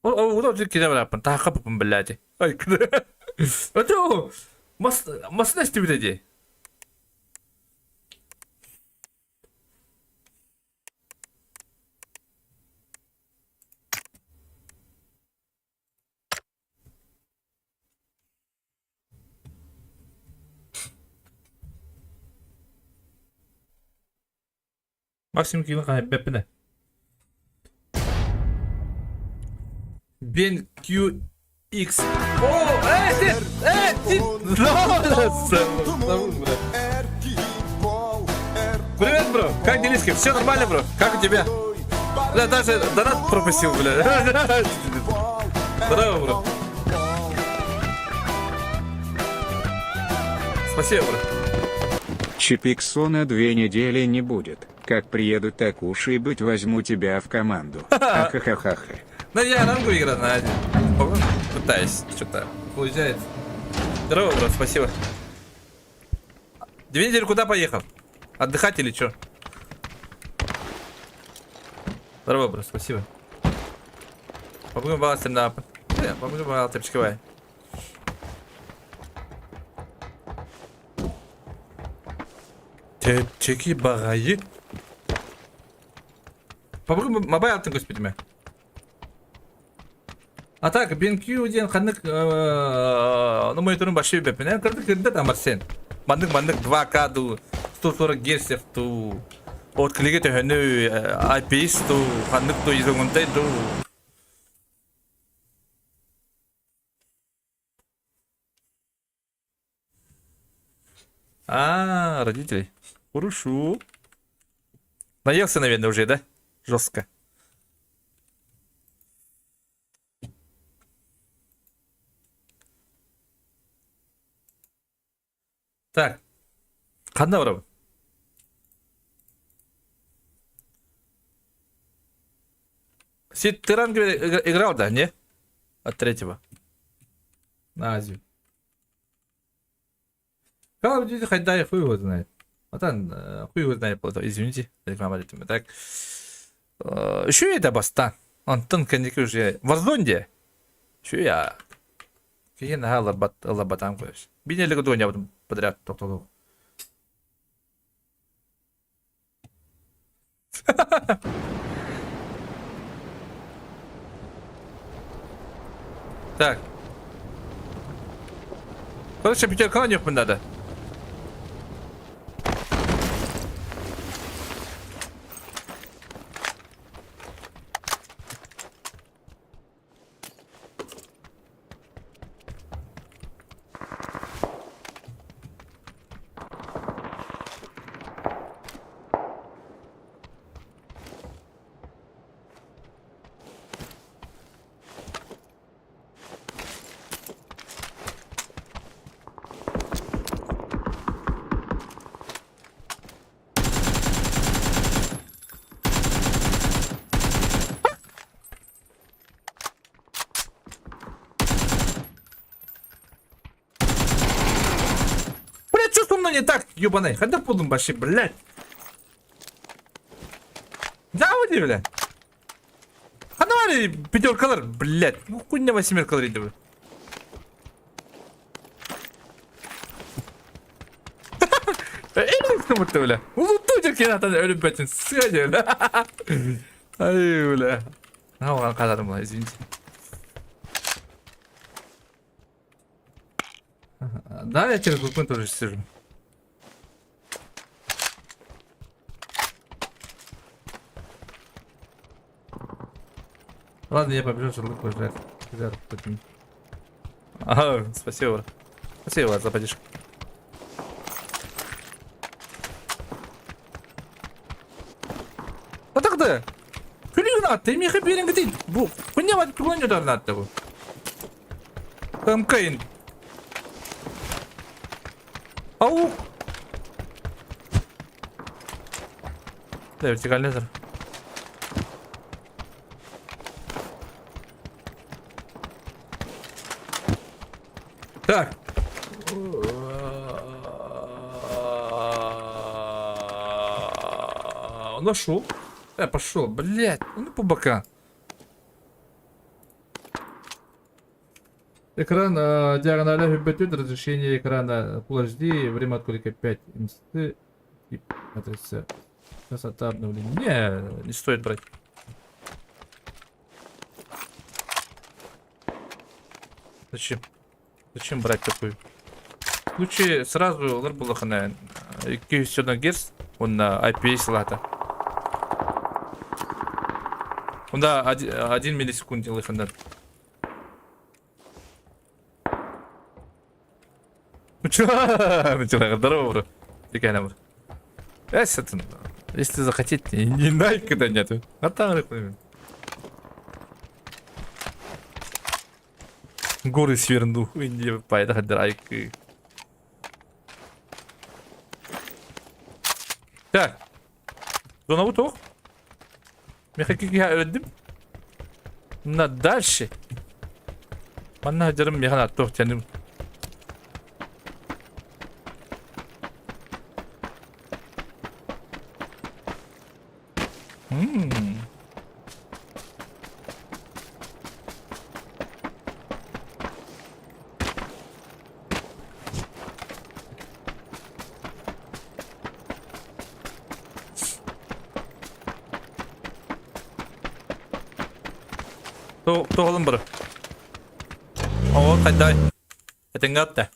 Ол аугунан отут киирэ барааппын таһахха ыппыппын блядь. Ай Ото мас масына истибитэ дии. Максим киин хаһайбэппинэ. Бен QX. О, э, э, Привет, бро. Как делишки? Все нормально, бро? Как у тебя? Бля, даже донат пропустил, бля. Здорово, бро. Спасибо, бро. Чипиксона 2 недели не будет. Как приеду, так уж и быть возьму тебя в команду. Ахахахаха. Ну, я рамку играю на один. Пытаюсь, что-то получается. Здорово, бро, спасибо. 2 недели куда поехал? Отдыхать или что? Здорово, бро, спасибо. Попробуем баланс на... Попробуем баланс, чепчиковая. Чэпчэки баҕайы. Попробуй мобайл аттын көспүтүмэ. А так, BenQ диэн ханнык ну мониторун башыы бэппин. Кырдык кырдык там сен. Маннык маннык 2К дуу, 140 герцев дуу. От клиге төһөнү IPS дуу, ханнык дуу изоңунтай дуу. А, родителей. Хорошо. Наелся, наверное, уже, да? Жестко. Так. Ханна барабын? Сид, ты ранг играл, да, не? От третьего. На Азию. Call of Duty хайдай хуй его знает. Отан хуй его знает, извините, реклама этим. Так. Еще это бастан. Онтон кэнники уже Warzone де. Еще я. Киһи наһаа ыларбат ыларбатаан көрөс. Биир эле дуонньабытым подряд тохтолу. Так. Короче, пятерка на надо. Блядь, что со мной не так, ебаный? Когда буду вообще, блядь? Да, вот, блядь. А давай пятеркалар, блядь. Ну хуйня восьмеркалар иди. Эли бля. Улуту кинатан өлүп бэтин сыа бля. Ай, бля. А, кадарым була, извините. Да, я через VPN тоже сижу. Ладно, я побежал шашлык пожрать. Ага, спасибо, брат. Спасибо, брат, за поддержку. А тогда? Күлүгүн атты, миэхэ биэрэн кытын. Бу, хуйня туган ударна атты бу. МК Ау! Да, вертикальный лазер. Так. Нашел. Пошел, блядь. Ну по бокам. Экран диагоналя бетет, разрешение экрана Full HD, время отклика 5 МСТ, тип матрица, красота обновления. Не, не стоит брать. Зачем? Зачем брать такую? Лучше сразу ылар булахына 200 Гц, он на IPS лата. Онда 1 миллисекунд делает. Ну чё? Начала, здорово, бро. Такая бро. Если захотеть, не най, когда нету. А там горы сверну, не пайда драйк. Так. Зона утох. Мехакики öldüm. На дальше. Манна жарым механ аттох тяным. Тоғылым бір. О, қайдай. Этенгатты.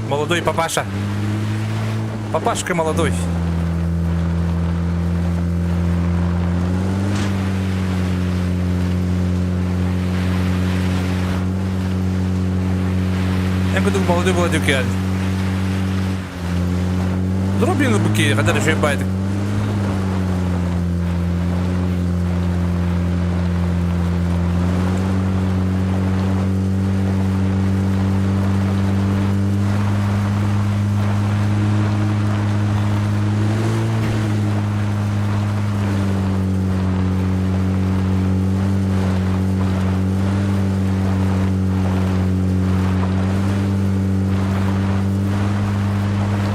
Молодой папаша. Папашка молодой. Я буду молодой молодой киан. Дробин буки, когда еще байт.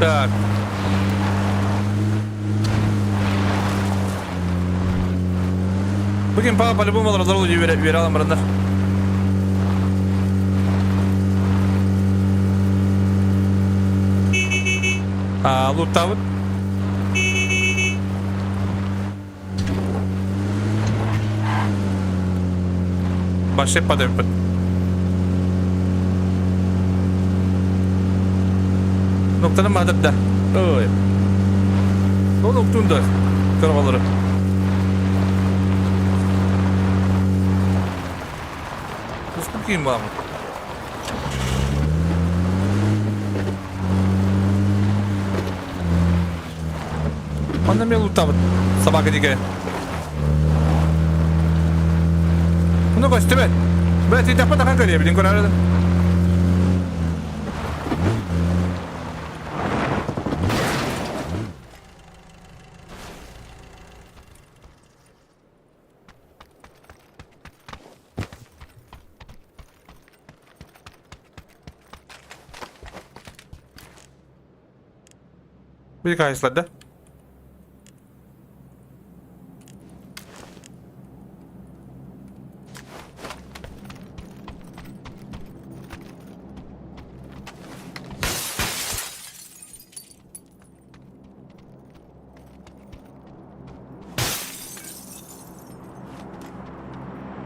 Так. Бүгүн паа по-любому олороллор үөрэ алан бараннар. А, луттаабыт. Башеп падайбыт. Ноктаны мадыр да. Ой. Ол уктун да. Көргалары. Ускуп кийин баамын. Манна мен лутабыт. Собака дикая. Ну көстүбэт. Бля, ты таппа тахан көрүө билин көрөр. Bir kayıslarda.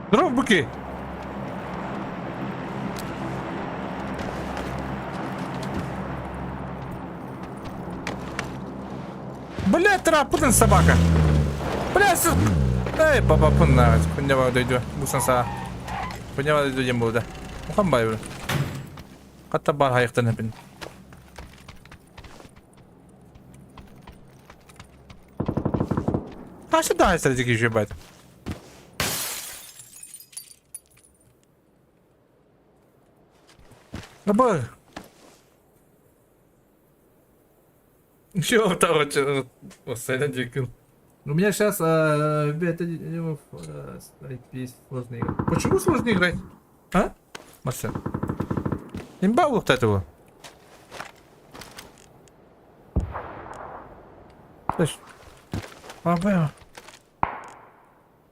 Здорово, быки! Бля, трапытын собака. Бля, с... Эй, папа, пынна, күнне дойду. Бусан са. Күнне дойду дем болды. Ухан бай бир. Қатта бар хайықтан әпін. А сюда стратегию ебать. Абы. Чего там У меня сейчас IP сложно играть. Почему сложно играть? А? Марсен. Имба вот этого. Слышь. Абы.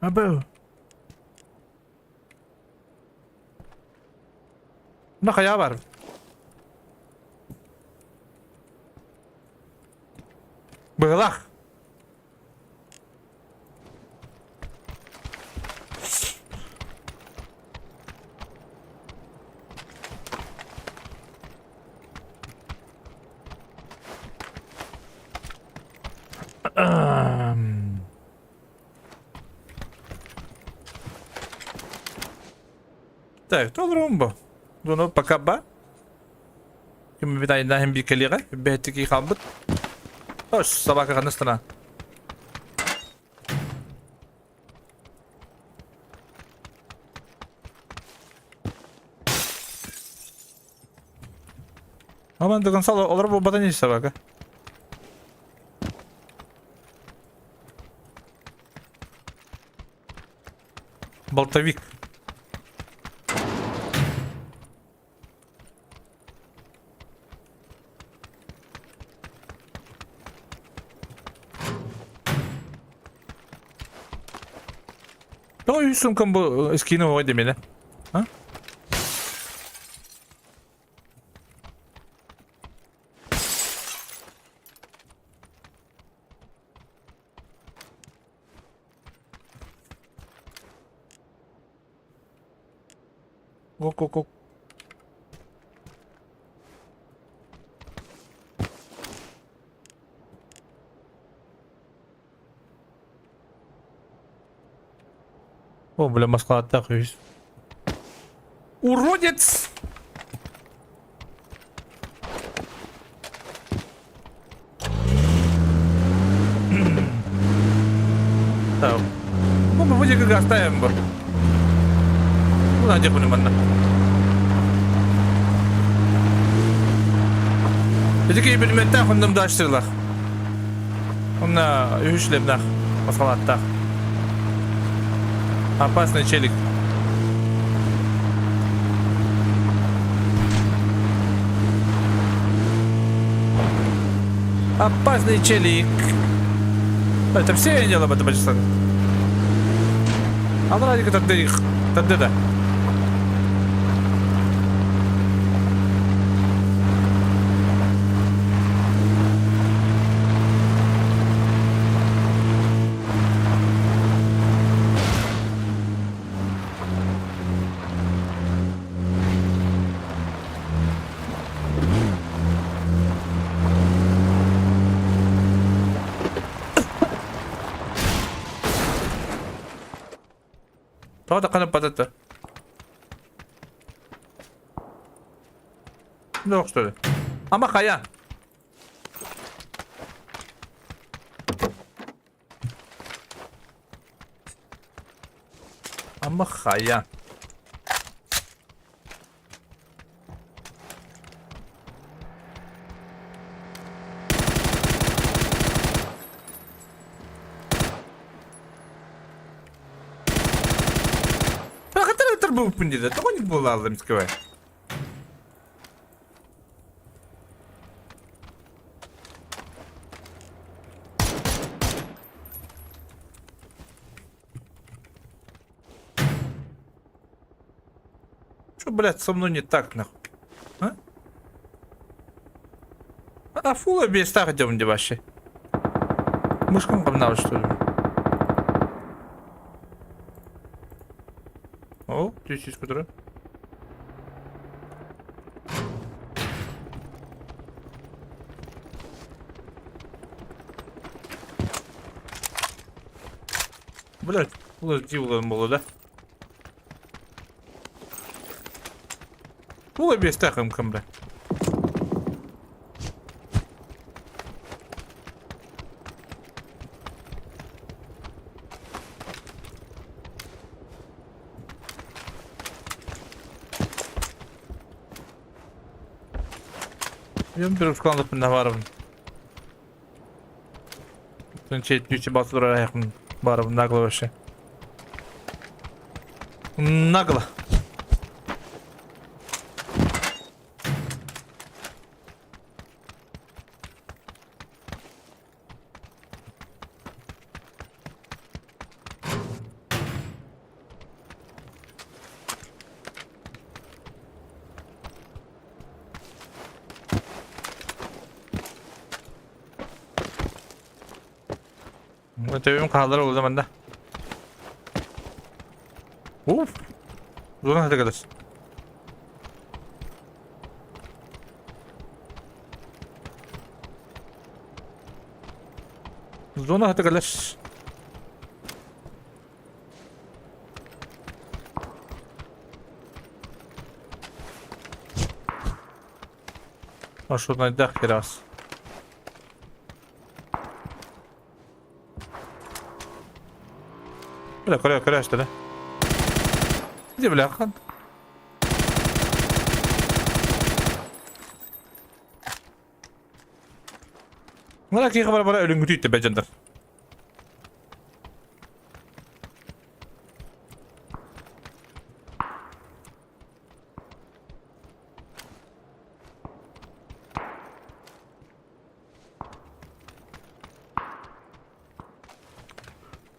Абы. Нахая бар. Быгылах. Так, толрумбо. Дуну пока ба. Ким битайдан бир кэлиэҕэ, бэһэттики хаалбыт. Ос, собака ханна Аман до конца олор буолбата не собака. Болтовик. Тоҕо үс сумкам бу скины оҕой демеле? А? Ок-ок-ок. О, бля, Москва так есть. Уродец! Так. Ну, мы вроде как оставим бы. Ну, надо манна. Эти предметтах он нам даштырлах. Он на үшлебнах, Москвалаттах. Опасный челик. Опасный челик. Это все дело об этом часах. А Радика тогда их. Тогда да. Тоҕо да ханаппатата? Yok что ли? Ама хайа? Ама хайа? Хатар өтөр бууппун диде. Тоҕо не буолааллым скыбай. Что, блядь, со мной не так, нахуй? А? А фула без так идем вообще. Мышкам гамнал, что ли? О, здесь который. Блядь, дивлен было, да? Була биэстээх ымкам бля. Мен бір ушкаландықпын барыбын. Чет басылыр аяқпын барыбын нагло вообще. Нагло. Төбөм хааллар ол манна. Уф. Зона хата кэлэр. Зона хата кэлэр. Маршрутный раз. Бля, көрө, көрө да. Где, бля, хан? Мына киха бара бара өлүнгүтүйттэ бэжандар.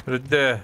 Үрдэ.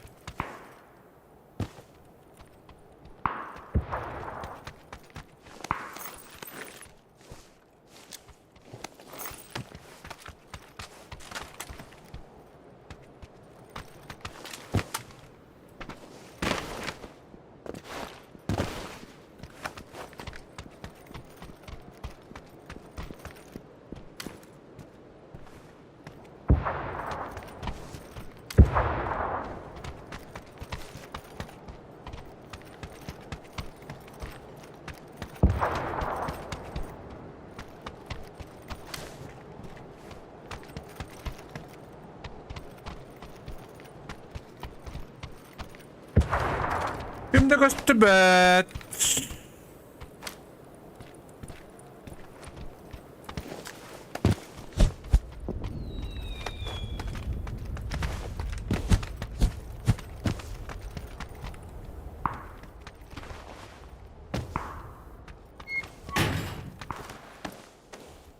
Ким да көстүбэт.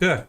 Дэ.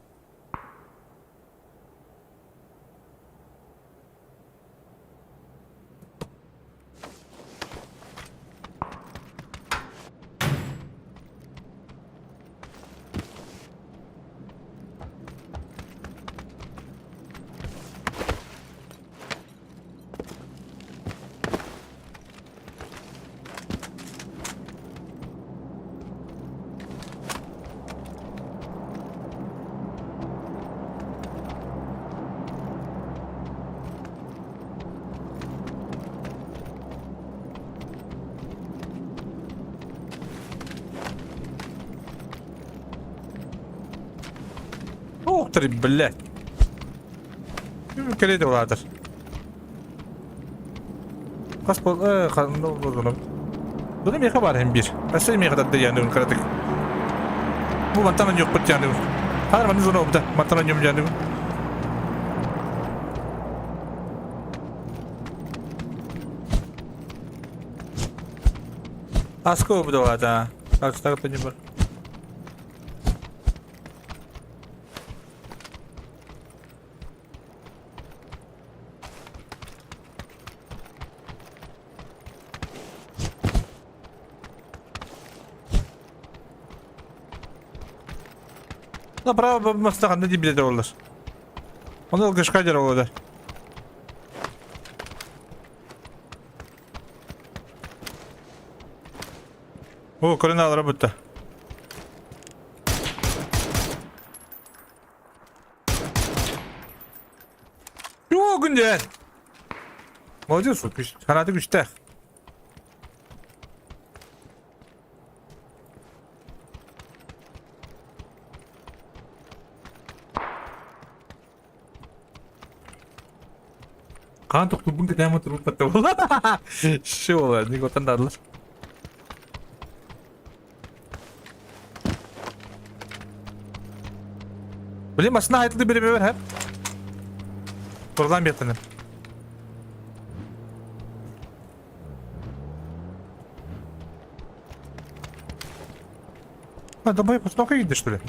Ёптыр, блядь. Кэлиэ улаатар. Хас бол Bunu миэхэ баар иһин биир. Өссө миэхэ тарда диэн кыратык. Бу мантан онньуохпут диэн. Хаар манны зона обда. Мантан онньуом диэн. Аска обда улаата. Акстагы не бар. Направо мастаханна дибиле олар. Оны ылгышка дер олар. О, көрін алара бутта. Юу күндер. Молодец, күш, санаты күшті. Хаан тохтуурбун кэтээн турбут буолла. Ши буолла, Никоттан даадылар. Блин, машина айтылды береме бер, хэп. Турдан бертінім. А, давай, постановка едешь, что ли?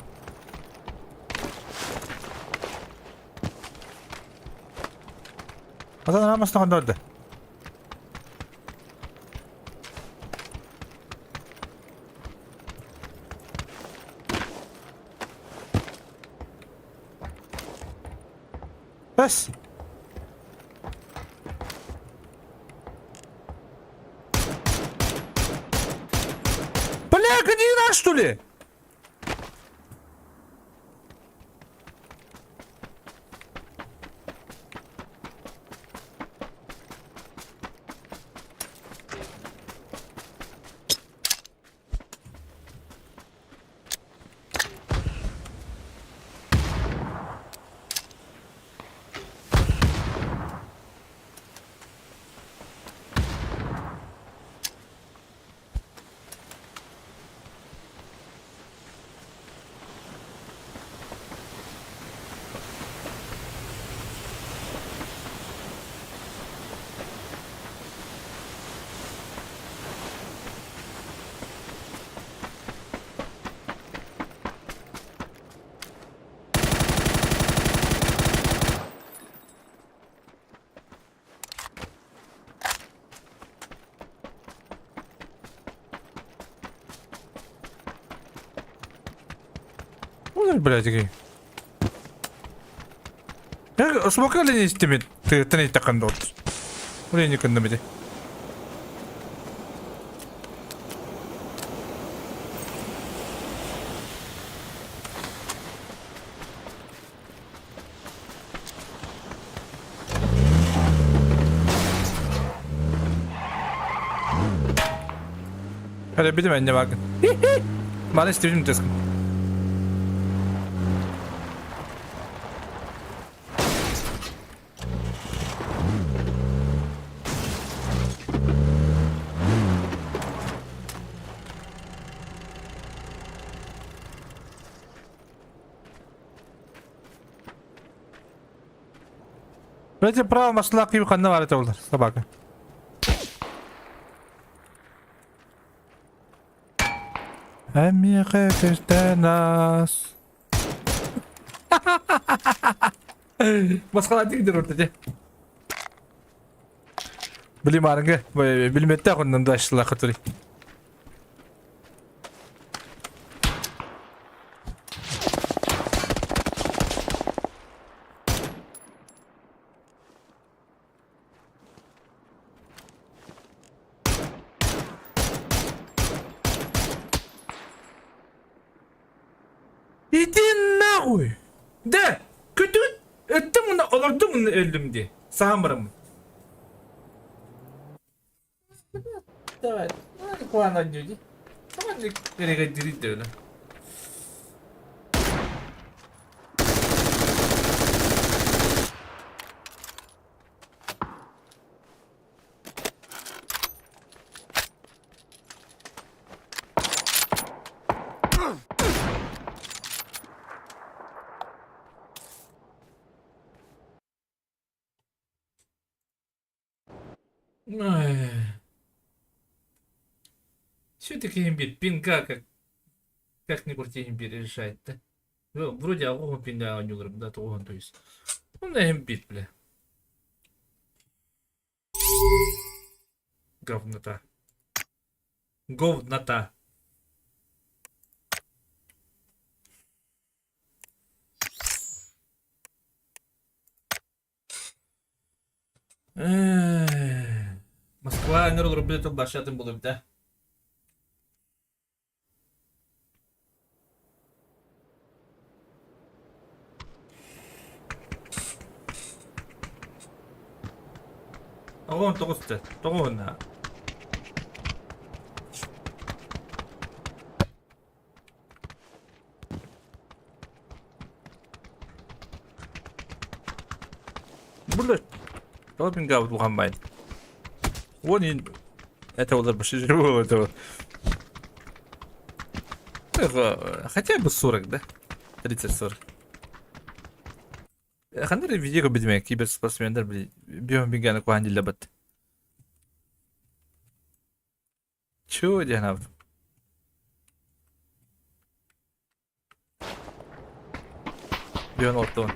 Адам рамасына өлдө. Бэс. Бля, где наш, что ли? Ой, блядь, какие. Смока ли не истемит? Ты ты не так андот. Ули не кандамите. Hadi bir de bence bakın. Bana istedim teskin. Бәте право маслак киіп қанда бар ете олар, собака. Әмиға көстәнас. Басқалар дегдер ортада. Билим арыңы, билметте құннан да ашыла қытыры. Иди нахуй! Да, көтүт, өттүм уна олордум уна өлдүм ди. Саһан бараммын. Давай, куана дьюди. Давай, перегодили дөлө. Все-таки имбирь пинга, как, как ни крути, имбирь решает, да? Ну, вроде агуһун пинга оонньууларым да, тоҕуһун то есть. Ну, имбирь, бля. Говнота. Говнота. Москва ыҥыр олорбут тылбаасчы атын буолуо эбит Оҕом тоҕуста, тоҕуһуна. Блядь. Тоҕо пингаабыт улахан баайын. Уон иин это олар это вот. Хотя бы 40, да? 30-40. Ханна эрэ видео көрбүтүм киберспортсмендар бион бигэни куһаан диллэбэт. Чего диэн аабытым. Бион оттон.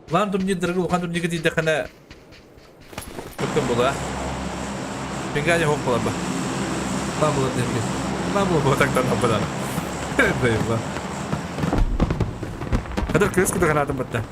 Лан турнирдарга улахан турнирга тиийдэххинэ Көптөн була. Пинганя хоп була ба. Ба була дерби. Ба була була так тан бадан. Дайба. Хадыр кырыс куду канатын батта.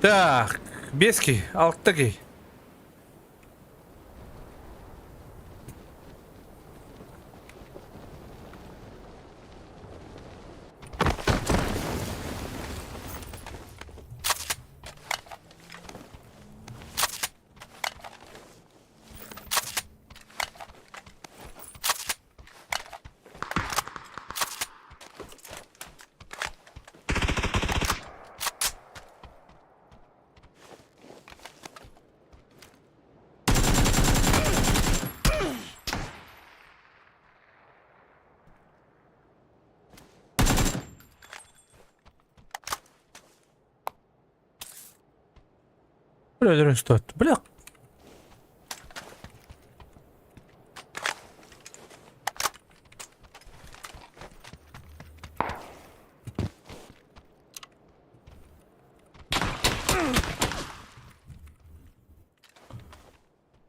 Так, бески, алта кий. Бля, что это? Бля.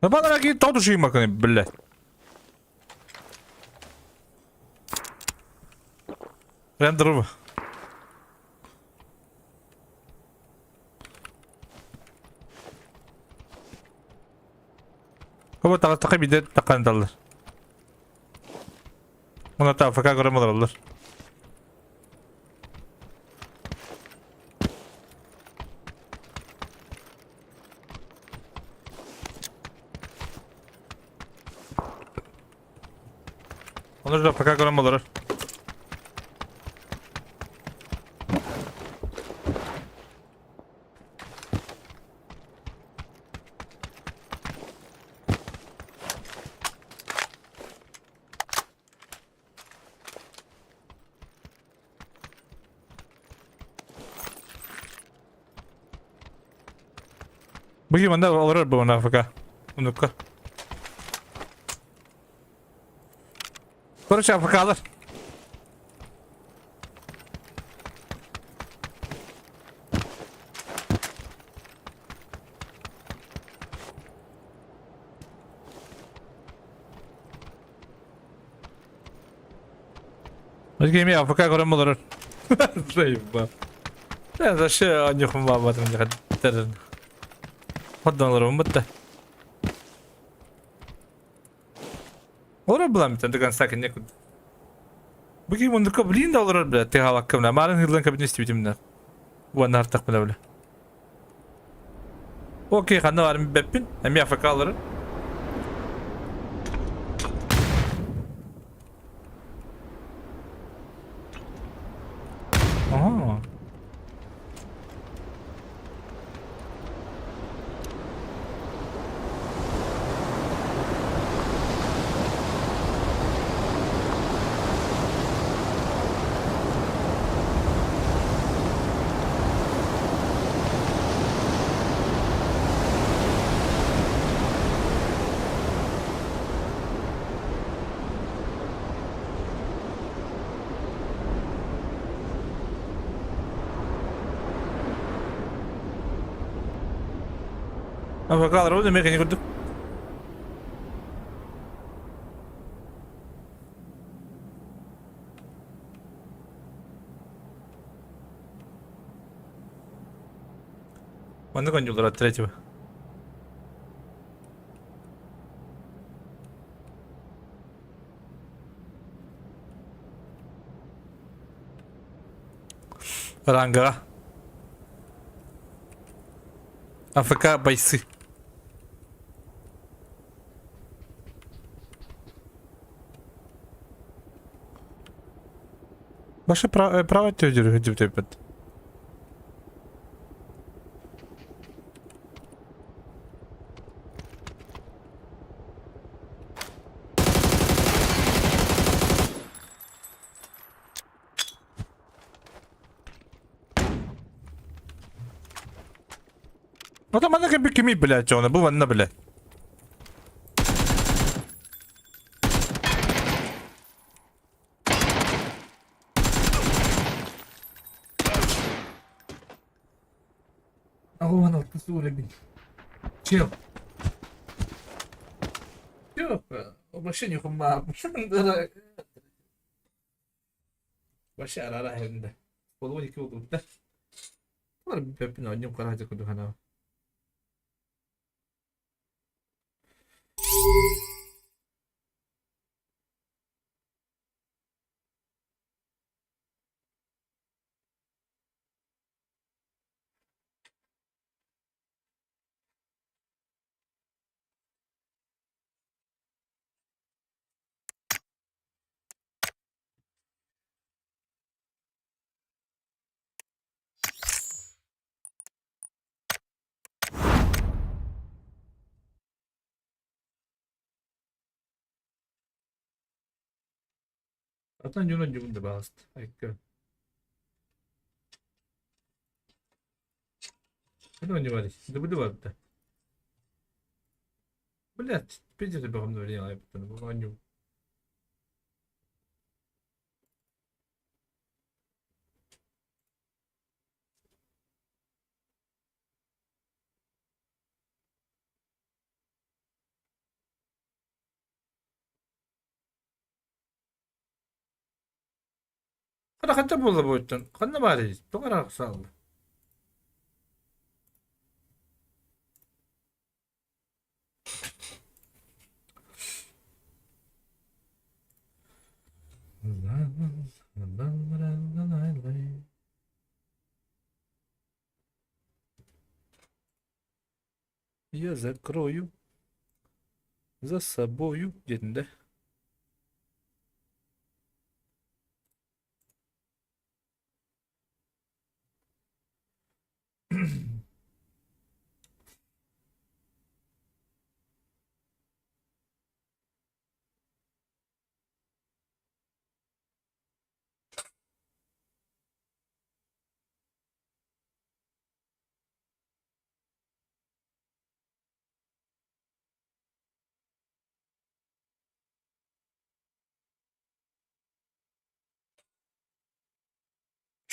Балараки тотуши маканы, блядь. Рендер. Хобо таҕыстахха биирдэ тахханыталлар. Уонна АФК көрөн олороллор. Онор да АФК көрөн олорор. Быһыы манна олорор бу АФК. Унукка. Короче, АФК-лар. Өтгеме АФК көрөн олорор. Заебал. Я вообще о них мама там не Ходдон бутта. Олорор булам до конца некуда. Бу мундука блин да олорор бля ты халакка бля. Марын хырлан кабинет истибитим да. Уан артак бля бля. Окей, ханна барым беппин. Эми АФК алыры. Ага. АФК алыры бу демек кини курдук. Маннык оонньууллар от третьего. Рангаҕа. АФК бойцы. Ваше право, право өтүдүр Ота манна кэби кими блядь, оны бу манна блядь. Аҕуһан алтыс уровень. Чел. Чё, вообще не хумма. Вообще арара хэнде. Половинки болду да. Бар бэппин одним караһа курдук ханаба. Атын дьоно дьугун да баҕаст. Айка. Это не варить. Да буду варить. Блядь, пиздец, богом я потом онньуу. Хата ханта буолла буоттан? Ханна баарый? Тоҕо арахсаалла? Я закрою за собою диэтин да.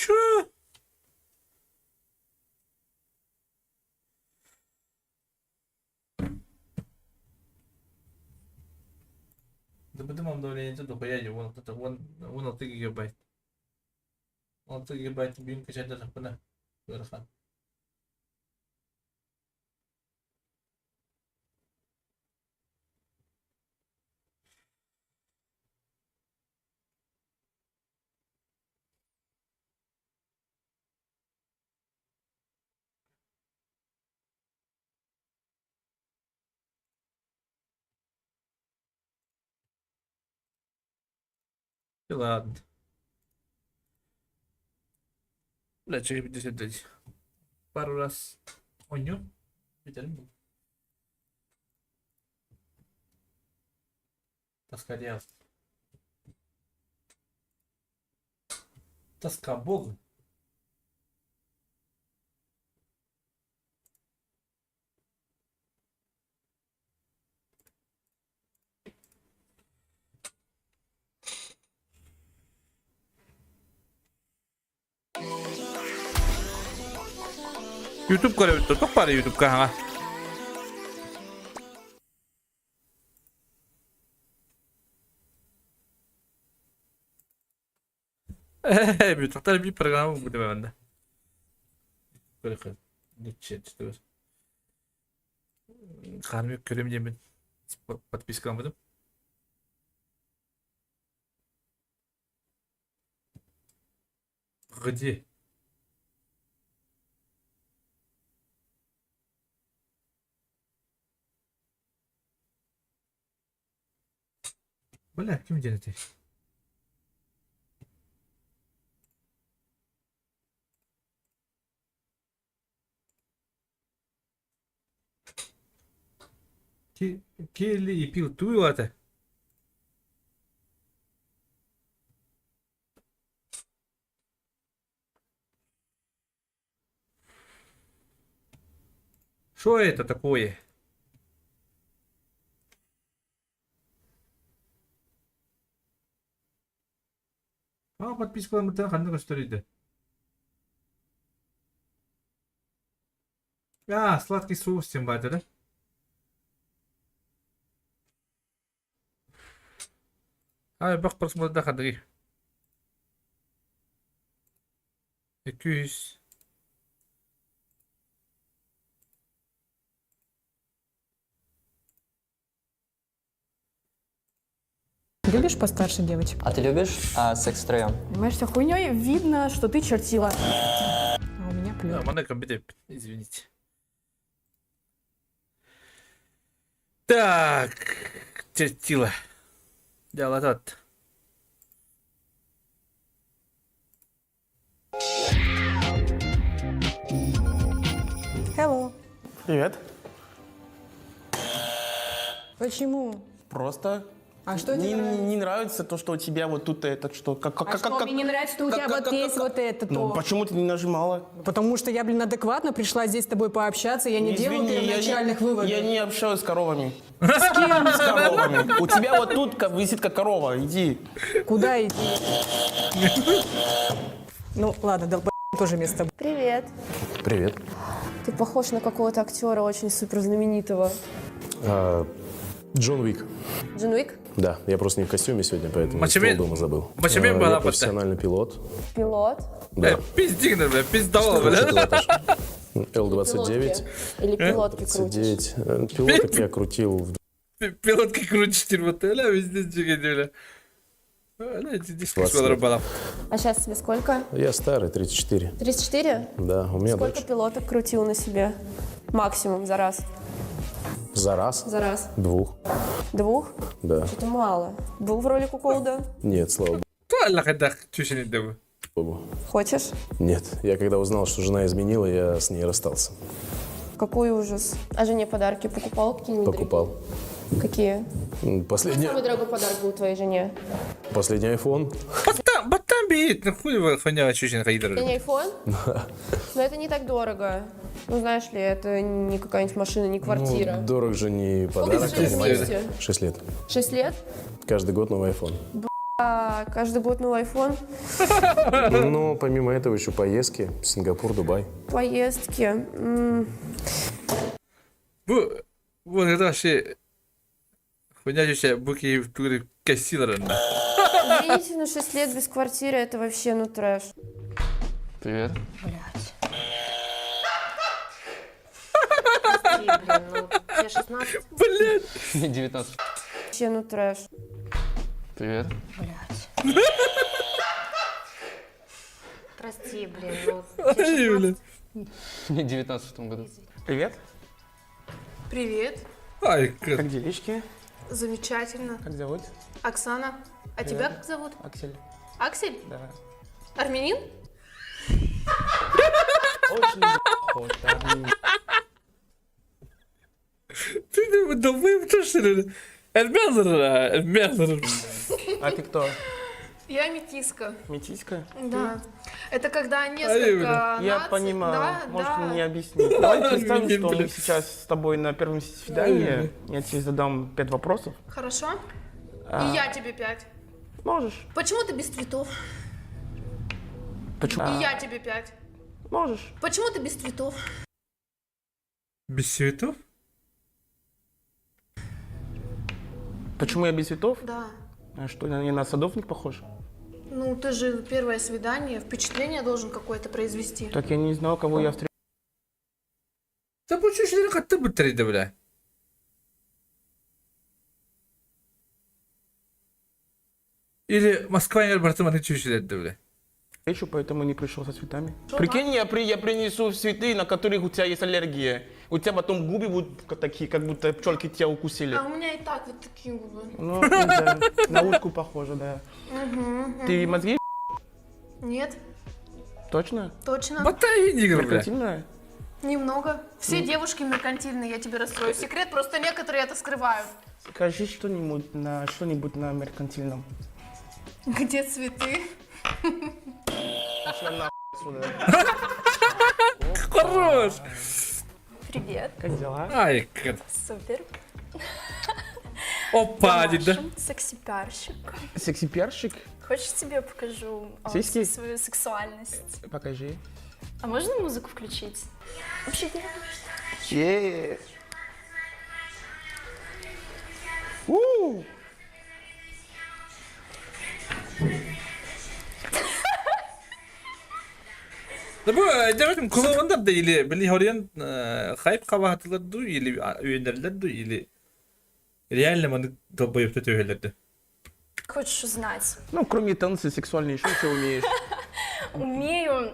Чё? ДБД давлениета дохуя 16 гигабайт. 6 гигабайт бүгүн качайдатахпына ыарахан. Ладно. Бля, чего Пару раз ойню. Бүтерим бұл. Тоска Тоска Бога. YouTube көрөбүт туох баар YouTube-ка хаҥа. Бүтүктэр биир программа будет банда. Ханым көрөм диэммин подпискаламмытым. Где? Бля, ким диэн этэй? Келли и пил туйлата. Что это такое? А, подпискаламмыттан ханна көстөр А, сладкий соус тем баар да? А, бах просмотрда хадыгы. 200. Любишь постарше девочек? А ты любишь секс втроем? Занимаешься хуйней, видно, что ты чертила. А у меня плюс. Мана компьютер, извините. Так, чертила. Дело Hello. Привет. Почему? Просто. А что не, тебе нравится? не нравится то, что у тебя вот тут это что? Как, А что, мне не нравится, что у тебя вот есть вот это Ну, то? почему ты не нажимала? Потому что я, блин, адекватно пришла здесь с тобой пообщаться, я не делаю Извини, я не- первоначальных выводов. Я не общаюсь с коровами. С кем? С коровами. У тебя вот тут как висит как корова. Иди. Куда идти? Ну, ладно, долб*** тоже место. Привет. Привет. Ты похож на какого-то актера очень супер знаменитого. Джон Уик. Джон Уик? Да, я просто не в костюме сегодня, поэтому Мачемин- стол дома забыл. Мачемин Я была профессиональный пилот. Пилот? Да. Пиздигнер, бля, пиздовал, бля. Пилотаж. Л-29. Или пилотки крутишь? 29. Пилоток я крутил в Пилотки крутишь, бля, везде чигай, бля. Бля, диск 20 лет. была. А сейчас тебе сколько? Я старый, 34. 34? Да, у меня Сколько дочь. пилоток крутил на себе? Максимум за раз. За раз? За раз. Двух. Двух? Да. Что-то мало. Был в роли куколда? Нет, слава богу. Хочешь? Нет, я когда узнал, что жена изменила, я с ней расстался. Какой ужас. А жене подарки покупал какие-нибудь? Покупал. дорогие? Какие? Последний, Самый дорогой подарок был твоей жене? последний iPhone. Батам бит, ну хуй его хуйня чуть Это не iPhone? Но это не так дорого. Ну, знаешь ли, это не какая-нибудь машина, не квартира. Ну, дорог же не подарок. Сколько вы жили вместе? 6 лет. 6 лет? Каждый год новый iPhone. А, каждый год новый iPhone? Но помимо этого еще поездки. Сингапур, Дубай. Поездки. Бу, это вообще хуйня чуть буки в туре кассилера. Извините, но 6 лет без квартиры это вообще, ну, трэш. Привет. Блять. Прости, блин, ну тебе 16. Блять. Мне 19. Вообще, ну трэш. Привет. Блять. Прости, блин, ну тебе 16. Мне 19 в том году. Привет. Привет. Ай, Как делишки? Замечательно. Как зовут? Оксана. А тебя как зовут? Аксель. Аксель? Да. Армянин? Очень похож, да. Ты долбоеб Эльмезер, Эльмезер. А ты кто? Я метиска. Метиска? Да. Это когда несколько Я наций- понимаю, Да, можешь да. мне объяснить. Давай представим, что мы Блин. сейчас с тобой на первом свидании. Я тебе задам пять вопросов. Хорошо. А, И я тебе пять. Можешь. Почему ты без цветов? Почему? И я тебе пять. Можешь. Почему ты без цветов? Без цветов? Почему я без цветов? Да. А что, я на садовник похож? Ну, ты же первое свидание, впечатление должен какое-то произвести. Так я не знал, кого я встречу. Да почему же ты быстрее, бля? Или Москва не братан, ты чуть бля. Встречу, поэтому не пришел со цветами. Прикинь, я, при, я принесу цветы, на которых у тебя есть аллергия. У тебя потом губы будут такие, как будто пчелки тебя укусили. А у меня и так вот такие губы. Ну, да, на утку похоже, да. Мгм, Ты мгм. мозги Нет, Точно? точно. Батарея бля. Меркантильная? Немного. Все девушки меркантильные, я тебе раскрою секрет, просто некоторые это скрывают. Скажи что-нибудь на что-нибудь на меркантильном. Где цветы? Пошла нахуй отсюда. Хорош! Привет. Как дела? Ай, как. Супер. Опа, да. Секси-пиарщик. Секси-перщик? Хочешь, тебе покажу Сиськи? свою сексуальность? Покажи. А можно музыку включить? Вообще, Е. У! Да бу девятым кулавандар да или били хорьян хайп кабахатылар ду или үйенерлер ду или реально маны долбоеб төтөһөлөрдү. Хочешь узнать? Ну, кроме танца сексуальные еще все умеешь. Умею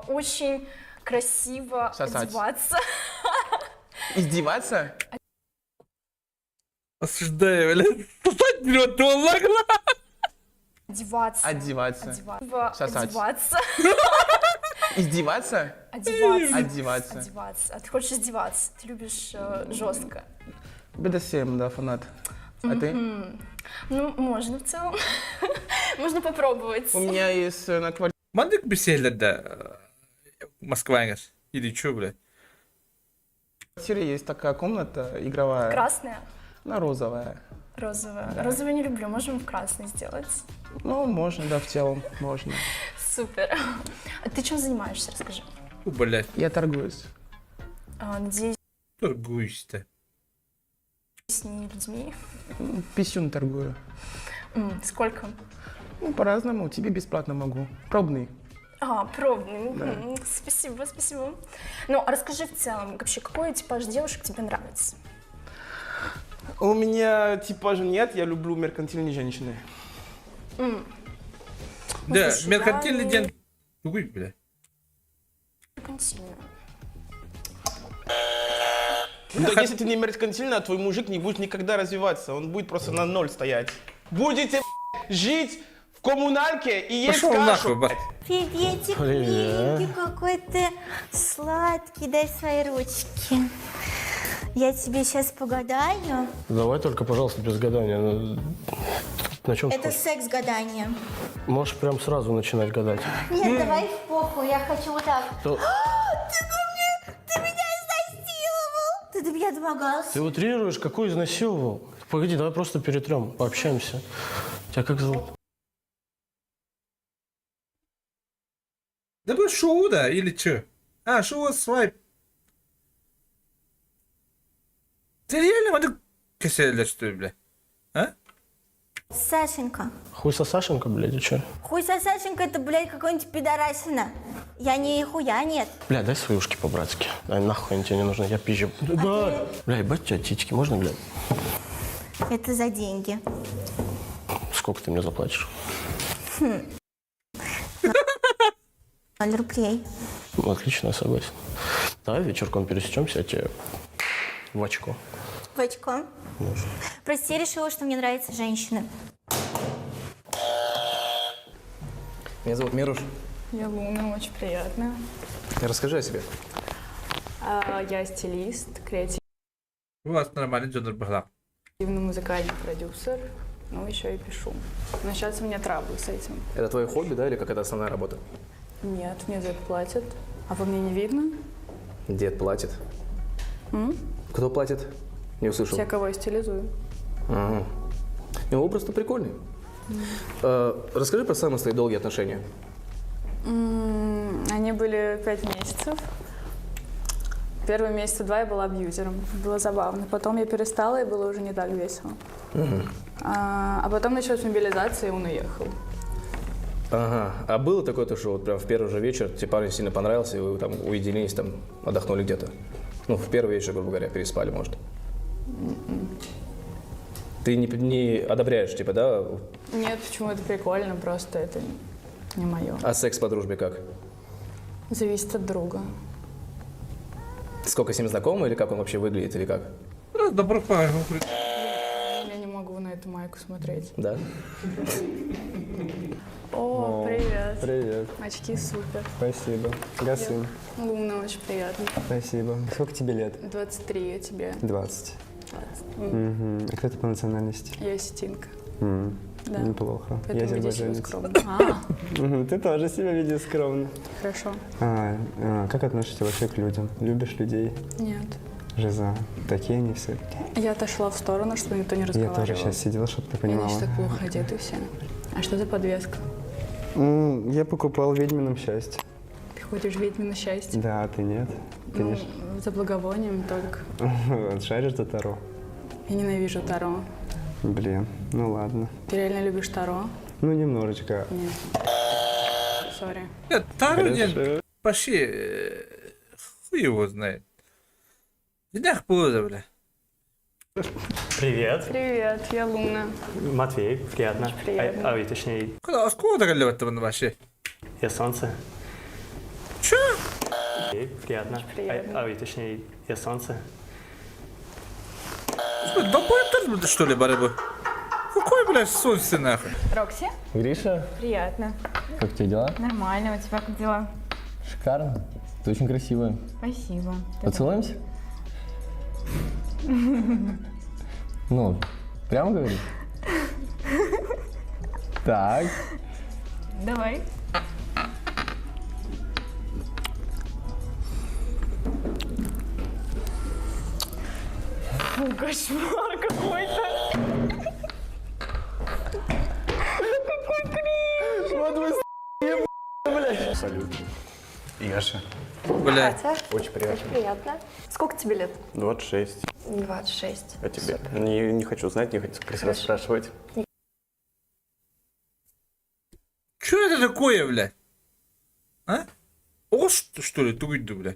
очень красиво Сосать. одеваться. Издеваться? Осуждаю, бля. Сосать берет, валлах. Одеваться. Одеваться. Одеваться. Сосать. Одеваться. Издеваться? Одеваться. Одеваться. Одеваться. А ты хочешь издеваться? Ты любишь жестко. БДСМ, да, фанат. А ты? Мгм. Ну, можно в целом. Можно попробовать. У меня есть на квартире Мандык беселерде Москва или чё, бля? есть такая комната игровая. Красная? Она розовая. Розовая. Да. Розовую не люблю, можем в красный сделать. Ну, можно, да, в целом, можно. Супер. А ты чем занимаешься, расскажи. У, блядь. Я торгуюсь. А, надеюсь, Торгуешься. не людьми. Писюн торгую. Сколько? Ну, по-разному, тебе бесплатно могу. Пробный. А, пробный. Да. Мгм. Спасибо, спасибо. Ну, а расскажи в целом, вообще, какой типаж девушек тебе нравится? У меня типажа нет, я люблю меркантильные женщины. Ну, Да, слушай, меркантильный я день. Тугуй, бля. Меркантильная. Ну, да, если ты не меркантильная, твой мужик не будет никогда развиваться, он будет просто на ноль стоять. Будете жить в коммунальке и есть Пошел кашу. нахуй, ба. Приветик, Привет. миленький, какой ты сладкий. Дай свои ручки. Я тебе сейчас погадаю. Давай только, пожалуйста, без гадания. Ну, На чем Это секс-гадание. Можешь прям сразу начинать гадать. Нет, давай в попу, я хочу вот так. То- А, Ты ко мне, ты меня изнасиловал. Ты до меня домогался. Ты утрируешь, какой изнасиловал? Погоди, давай просто перетрем, пообщаемся. Тебя как зовут? Да бу шоу да или чё? А, шоу свайп. Ты реально мандык кеселер что ли, бля? А? Сашенька. Хуй со Сашенька, блядь, и чё? Хуй со Сашенька, это, блядь, какой-нибудь пидорасина. Я не хуя нет. Бля, дай свои ушки по-братски. Ай, нахуй они тебе не нужны, я пизжу. Да. Бля, ебать тебя титьки, можно, блядь? Это за деньги. Сколько ты мне заплатишь? Хм. 0 рублей. Ну, отлично, я согласен. Давай вечерком пересечемся, я тебе в очко. В очко. Можно. Прости, я решила, что мне нравятся женщины. Меня зовут Мируш. Я Луна, очень приятно. Расскажи о себе. Я стилист, У вас нормальный дьоннор быһыылаах. креативно-музыкальный продюсер, ну еще и пишу. Но сейчас у меня траблы с этим. Это твое хобби, да, или как это основная работа? Нет, мне за это платят. А по мне не видно? Дед платит. М? Кто платит? Не услышал. Те, кого я стилизую. Ага. Ну, образ-то прикольный. Расскажи про самые свои долгие отношения. Они были 5 месяцев. Первые месяца два я была абьюзером. Было забавно. Потом я перестала, и было уже не так весело. А потом началась мобилизация, и он уехал. Ага. А было такое, то, что вот прям в первый же вечер тебе парень сильно понравился, и вы там уединились, там отдохнули где-то? Ну, в первый вечер, грубо говоря, переспали, может. Ты не одобряешь, типа, да? Нет, почему это прикольно, просто это не мое. А секс по дружбе как? Зависит от друга. Сколько с ним знакомы, или как он вообще выглядит, или как? Добро. Я не могу на эту майку смотреть. Да? О, привет. Привет. Очки супер. Спасибо. Гасым. Луна, очень приятно. Спасибо. Сколько тебе лет? 23, а тебе? 20. 20. Угу. А кто ты по национальности? Я осетинка. М, Да. Неплохо. Поэтому Я веди себя азербайджанец. скромно. А, Мгм, ты тоже себя веди скромно. хорошо. А как относишься вообще к людям? Любишь людей? Нет. Жиза. Такие они все. Я отошла в сторону, чтобы никто не Я разговаривал. тоже сейчас сидел, чтобы ты Они понимала. еще так плохо одеты все. А что за подвеска? Я покупал ведьмином счастье. Ты ходишь в ведьмино счастье? Да, ты нет. Ты Ну, не за благовонием только. шаришь за Таро? Я ненавижу Таро. Блин, ну ладно. Ты реально любишь Таро? Ну, немножечко. Нет. Sorry. Нет, Таро Хорошо. не пошли. Хуй его знает. Днях было, бля. Привет. Привет, я Луна. Матвей, приятно. Очень приятно. А, точнее, Откуда такая вообще? я солнце. Чё? Приятно. приятно. А, точнее, я солнце. Долбоеб что ли, барыбы? Какой, блядь, солнце нахуй? Рокси? Гриша, Приятно. как у тебя дела? Нормально, у тебя как дела? Шикарно. Ты очень красивая. Спасибо. Поцелуемся? Ну, прямо говори. Так. Давай. Фу, кошмар какой-то. Какой кринж. Вот вы блядь. Салют. Яша. Бля. Очень приятно. Приятно. Сколько тебе лет? 26. 26. А тебе? Не хочу знать, не хочу красиво спрашивать. Что это такое, бля? А? О, что ли, тугуйду, бля?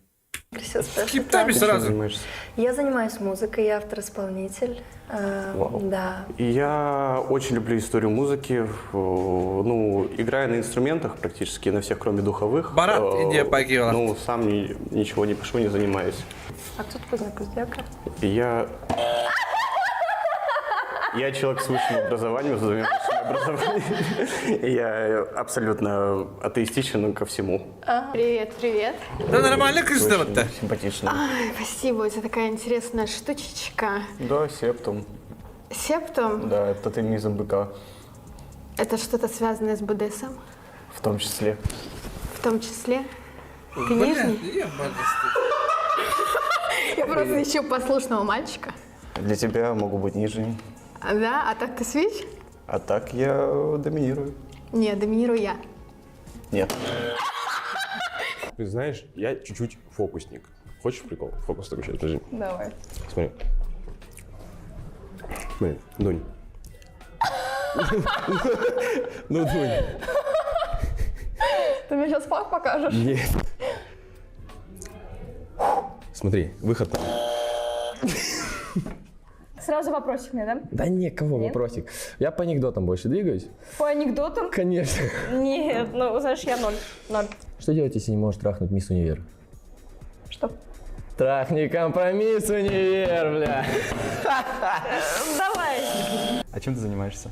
Красиво спрашивать. Киптами сразу. Я занимаюсь музыкой, я автор-исполнитель. Вау. Да. Я очень люблю историю музыки. Ну, играю на инструментах практически, на всех, кроме духовых. Барат, иди, покинула. Ну, сам ничего не пишу, не занимаюсь. А кто такой знак зодиака? Я человек с высшим образованием, с двумя высшими образованиями. Я абсолютно атеистичен ко всему. Привет, привет. Да нормально, Кристина-то. Симпатично. Ай, спасибо, у тебя такая интересная штучечка. Да, септум. Септум? Да, тотемизм быка Это что-то связанное с БДСМ? в том числе. В том числе? Ты Бля, нижний? ебаный Я просто ищу послушного мальчика. Для тебя могу быть нижним. А, Да? А так ты switch? А так я доминирую. Не, доминирую я. Нет. Ты знаешь, я чуть-чуть фокусник. Хочешь прикол? Фокус такой сейчас, подожди. Давай. Смотри. Смотри, Дунь. Ну, Дунь. Ты мне сейчас факт покажешь? Нет. Смотри, выход. Сразу вопросик мне, да? Да не, кого Нет? вопросик? Я по анекдотам больше двигаюсь. По анекдотам? Конечно. Нет, ну, знаешь, я ноль. Ноль. Что делать, если не можешь трахнуть мисс Универ? Что? Трахни компромисс, универ, бля. Давай. А чем ты занимаешься?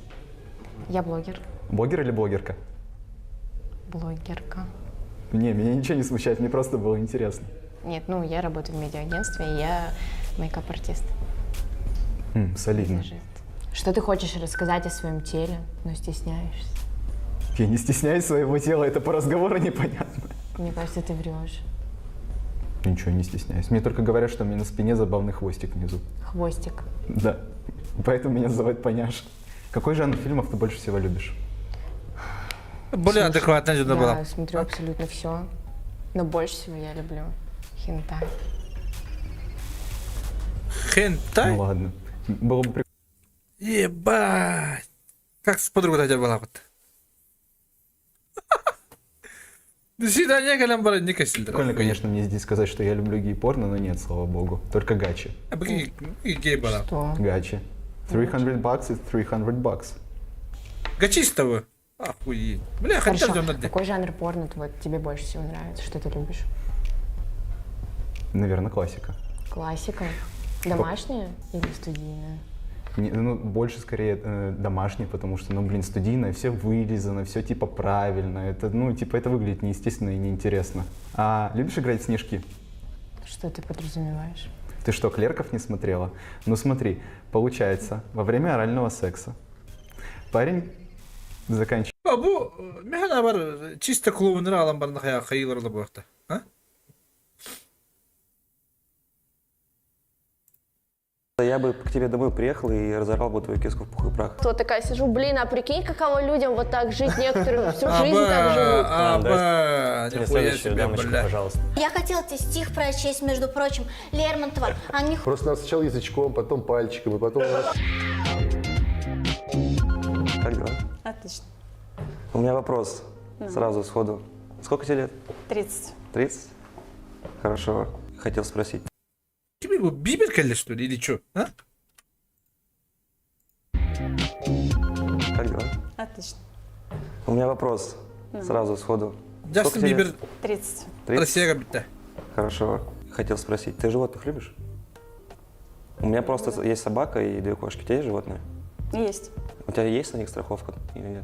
Я блогер. Блогер или блогерка? Блогерка. Не, меня ничего не смущает, мне просто было интересно. Нет, ну, я работаю в медиагентстве, я мейкап-артист. Солидно. Что ты хочешь рассказать о своем теле, но стесняешься? Я не стесняюсь своего тела, это по разговору непонятно. Мне кажется, ты врешь. Ничего не стесняюсь. Мне только говорят, что у меня на спине забавный хвостик внизу. Хвостик. Да. Поэтому меня называют поняш. Какой жанр фильмов ты больше всего любишь? Более адекватно дьонно Я была. смотрю абсолютно все, но больше всего я люблю хентай. Хентай? Ну ладно. Было бы Ебать. Как с подругой тогда была вот. До свидания, кэлэн баран не кэсилдер. прикольно, конечно, мне здесь сказать, что я люблю гей-порно, но нет, слава богу. Только гачи. Гей была. Что? Гачи. 300 bucks is 300 bucks. Гачистого. Охуеть. Бля, Хорошо. хотя дьонно Какой жанр порно вот тебе больше всего нравится? Что ты любишь? Наверное, классика. Классика? Домашняя или студийная? Не, ну, больше скорее домашний, потому что, ну, блин, студийное, все вылизано, все типа правильно. Это, ну, типа, это выглядит неестественно и неинтересно. А любишь играть в снежки? Что ты подразумеваешь? Ты что, клерков не смотрела? Ну смотри, получается, во время орального секса парень заканчивает Бу механа бар чисто клоунер алан барна хая хайылар да буакта. А? Я бы к тебе домой приехал и разорвал бы твою киску в пух и прах. Вот такая сижу, блин, а прикинь, каково людям вот так жить, некоторые всю жизнь так живут. Аба, нихуя себе, бля. пожалуйста. Я хотела тебе стих прочесть, между прочим, Лермонтова, а не Просто надо сначала язычком, потом пальчиком, и потом... Как дела? Отлично. У меня вопрос сразу сходу. Сколько тебе лет? 30. 30? Хорошо. Хотел спросить. Тебе бу Бибер кэлле, что ли, или чё? А? Как дела? Отлично. У меня вопрос сразу сходу. Сколько Джастин тебе лет? Бибер 30. 30? Россияга битте. Хорошо. Хотел спросить, ты животных любишь? У меня просто есть собака и две кошки. У тебя есть животные? Есть. У тебя есть на них страховка или нет?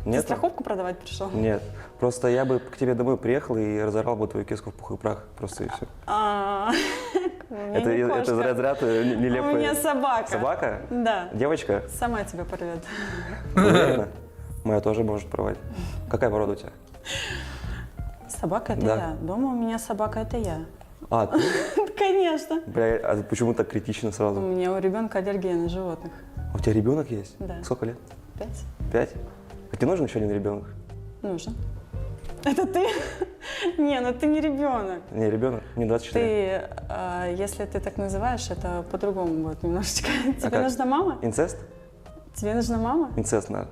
Нет? страховку продавать пришел? Нет. Просто я бы к тебе домой приехал и разорвал бы твою киску в пух и прах. Просто и все. А, Это, это разряд нелепый. У меня собака. Собака? Да. Девочка? Сама тебя порвет. Уверена? Моя тоже может порвать. Какая порода у тебя? Собака это Да. я. Дома у меня собака это я. А, ты? Конечно. Бля, а почему так критично У сразу? меня у ребенка аллергия на животных. У тебя ребенок есть? Да. Сколько лет? 5. 5? А тебе нужен еще один ребенок? Нужен. Это ты? Не, ну ты не ребенок. Не, ребенок, мне 24. Ты, если ты так называешь, это по-другому будет немножечко. А Тебе как? нужна мама? Инцест? Тебе нужна мама? Инцест надо.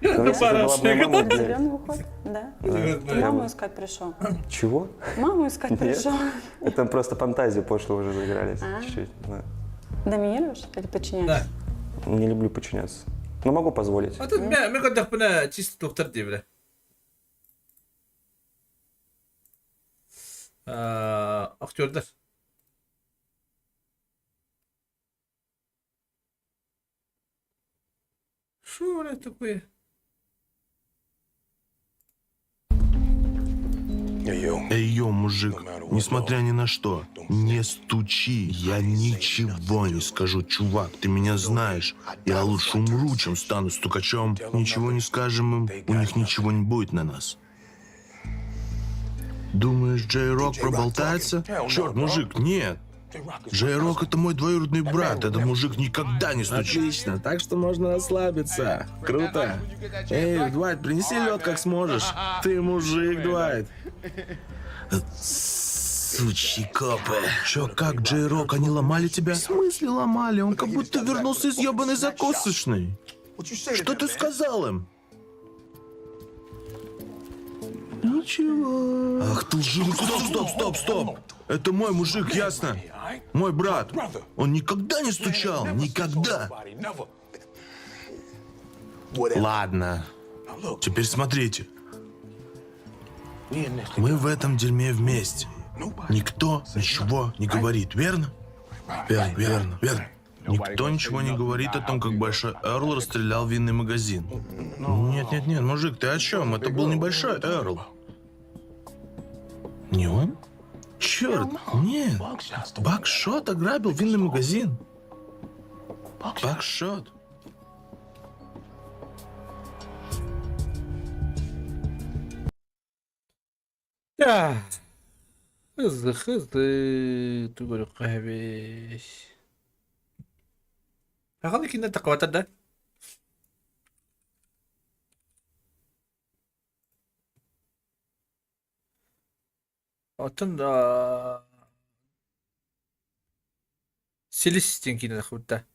Ну, если бы была бы моя мама, Тебе блядь. на уход? Да. Да. Ты Я маму бы- искать пришел. Чего? Маму искать Нет. пришел. Это просто фантазии пошлые уже заигрались А. чуть-чуть. да. Доминируешь или подчиняешься? Не люблю подчиняться. Но могу позволить. А тут мен көрдөхпүнэ чисто доктор дии бля. Актердар. Шо это такое? Эй, йо, мужик, несмотря ни на что, не стучи, я ничего не скажу, чувак, ты меня знаешь. Я лучше умру, чем стану стукачом. Ничего не скажем им, у них ничего не будет на нас. Думаешь, Джей Рок проболтается? Черт, мужик, нет. Джей Рок это мой двоюродный брат, этот мужик никогда не стучит. Отлично, так что можно расслабиться. Круто. Эй, Дуайт, принеси лед как сможешь. Ты мужик, Дуайт. Сучьи копы. Чё, как, Джей Рок, они ломали тебя? В смысле ломали? Он как будто вернулся из ёбаной закусочной. Что ты сказал им? Ничего. Ах ты лживый. Стоп, стоп, стоп, стоп. Это мой мужик, ясно? Мой брат. Он никогда не стучал. Никогда. Ладно. Теперь смотрите. Мы в этом дерьме вместе. Никто ничего не говорит, верно? Верно, верно, верно. Никто ничего не говорит о том, как Большой Эрл расстрелял винный магазин. Нет, нет, нет, мужик, ты о чем? Это был небольшой Эрл. Не он? Черт, нет. Бакшот ограбил винный магазин. Бакшот. Hızlı hızlı тугу хэбис. Хахалы кине тақвата да. Оттон Селис диэн киинэ тахсыбыта.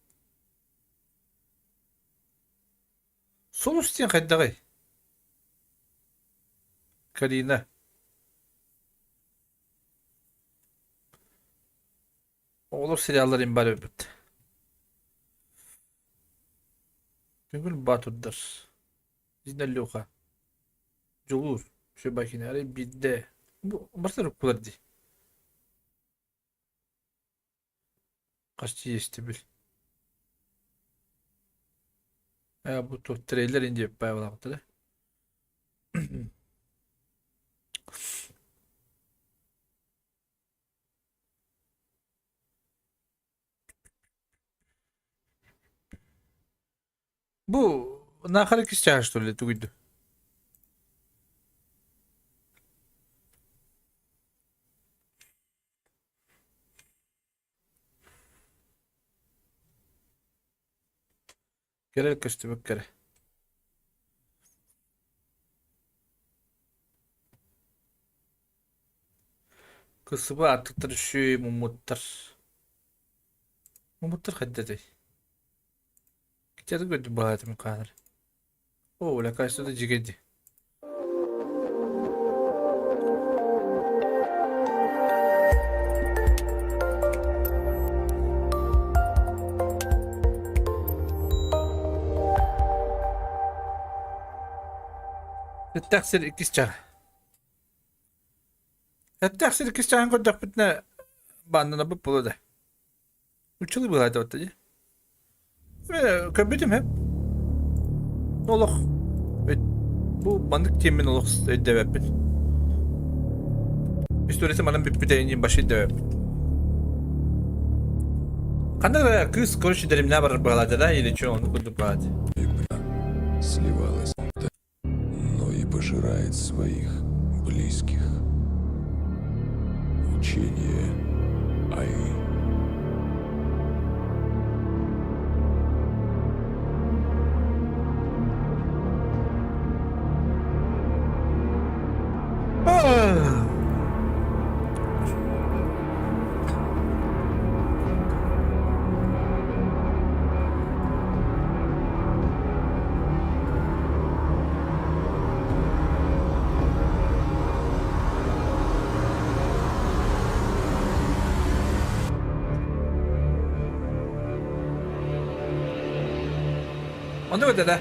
Сулус диэн хайдаҕый? Карина. Оҕолор сериаллар им баар эбит. Көҥүл Баатырдар. Зиналлюха. Дьулуур. Шебакин арай биирдэ. Бу барыта уруккулар дии. Хас тиийэстибил. Ээ бу туох трейлер ин диэп баайбалаабыттара. Бу наахара иккис чааһа что ли тугуйду? Кэрэ көстүбэт кэрэ. Кысыба аттыктар үчүгэй муммуттар. Муммуттар хайдатай? Кичэри көрдүм баҕайытым хаалар. Оо, лекарство дьигэйди. Эттээх сир иккис чаҕа. Эттээх сир иккис чаҕын көрдөхпүтүнэ бааннанарбыт буолуо да. Уччулуу быһаата дии. Көрбүтүм һэ. Олох бу маннык тиэммин олох өйдөөбөппүн. Историята манан бүппүтэ ини баш өйдөөбөппүн. Ханна эрэ кыыс короче дэримнээ барар быһалаата да или чё ону курдук баҕаат. Сливалась, но и пожирает своих близких. Учение Аи. Онно да да.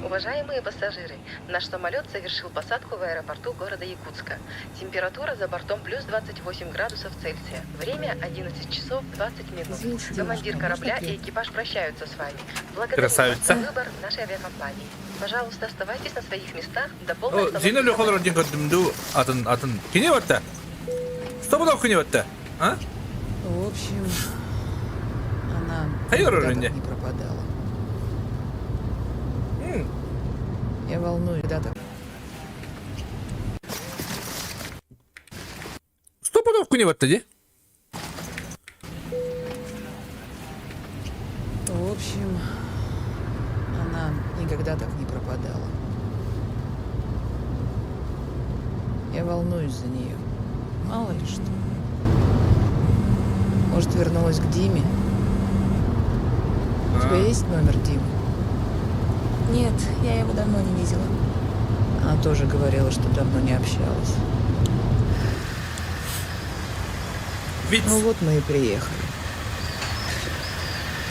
Уважаемые пассажиры, наш самолет совершил посадку в аэропорту города Якутска. Температура за бортом плюс 28 градусов Цельсия. Время 11 часов 20 минут. Извините, Командир девушка, корабля можно и экипаж прощаются с вами. Благодарим вас Красавица. за выбор нашей авиакомпании. Пожалуйста, оставайтесь на своих местах до полной О, остановки Зина Лехолор самолета. диэн көрдүм дуу атын атын кини барта. Стобудов кини барта. А? В общем, она Хайор никогда өрүнне. так не пропадала. Я волнуюсь, да, так. Стопудов кини барта дии. В общем, Она никогда так не пропадала. Я волнуюсь за нее. Мало ли что. Может, вернулась к Диме? У тебя есть номер Димы? Нет, я его давно не видела. Она тоже говорила, что давно не общалась. Ну вот мы и приехали.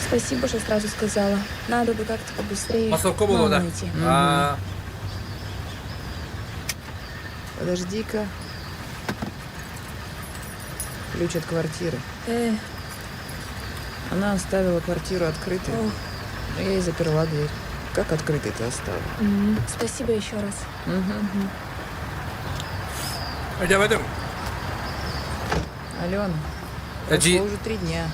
Спасибо, что сразу сказала. Надо бы как-то побыстрее. Массовка маму буолуо да? найти. Аа. Подожди-ка. Ключ от квартиры. Она оставила квартиру открытой. Но я и заперла дверь. Как открытой ты оставила? Спасибо еще раз. Угу. Өйдөөбөтүм. Алена, Эдьиий. прошло уже 3 дня.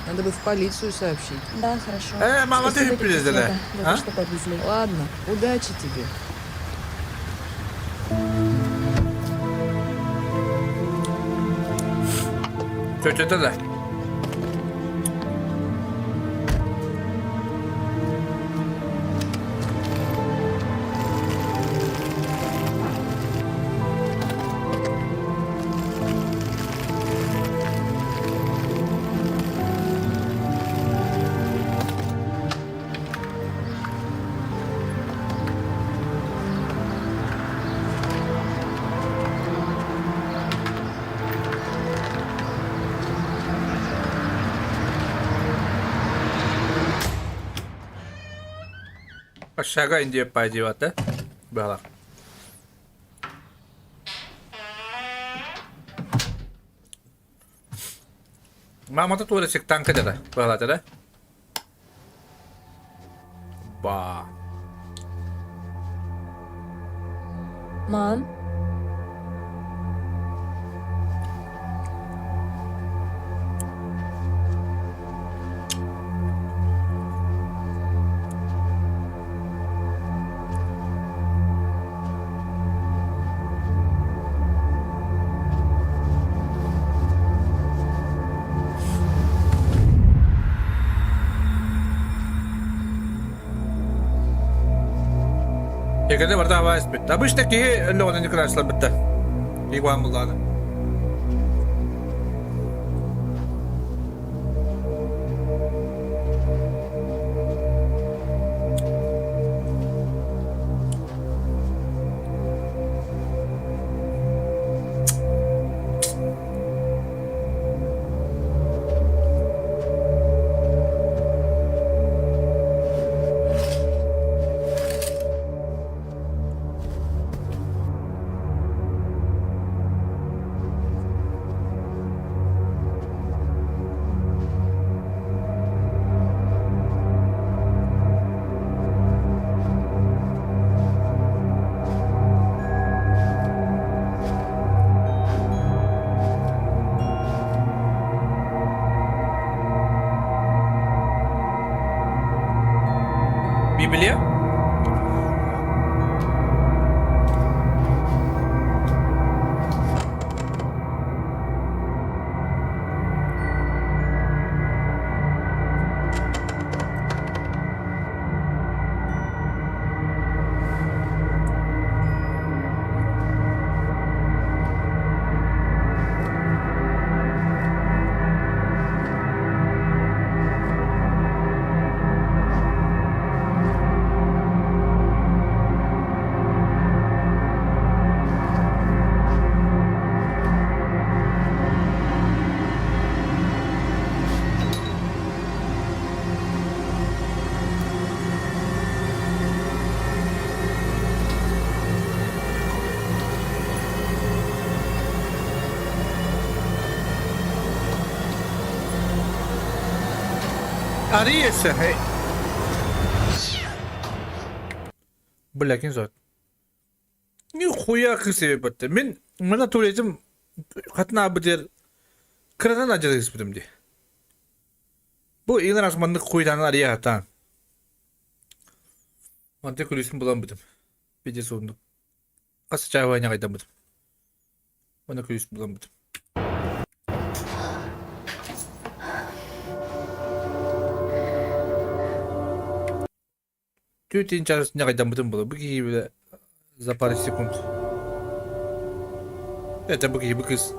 Надо бы в полицию сообщить. Да, хорошо. Мама, ты Спасибо, тетя приездила, Света, за а? то, что подвезли. Ладно, удачи тебе. Чөчөтө да. Шага Индия пайдивата. Бала. Мамата туора сектанка деді. Бала да? Ба. Мам? Егерде барда аваас бит. Обычно киһи өллөҕүнэ Николаевичлар битте. Иван буллааны. Библия? Арыйса, хей. Бля, ким зовут? Нихуя себе бітті. Мен мына туалетім қатын абы кыратан ажыры испитим ди. Бу иң раз маннык хуйдан ария хатан. Манты күлүсүн булан бутум. Пиде сундук. Касы чайвайна кайдан бутум. Мана күлүсүн булан бутум. Түтин чаас ньаҕайдаммытым буолуо. Бу киһи бile за пару секунд. Это бу киһи бу кыыс.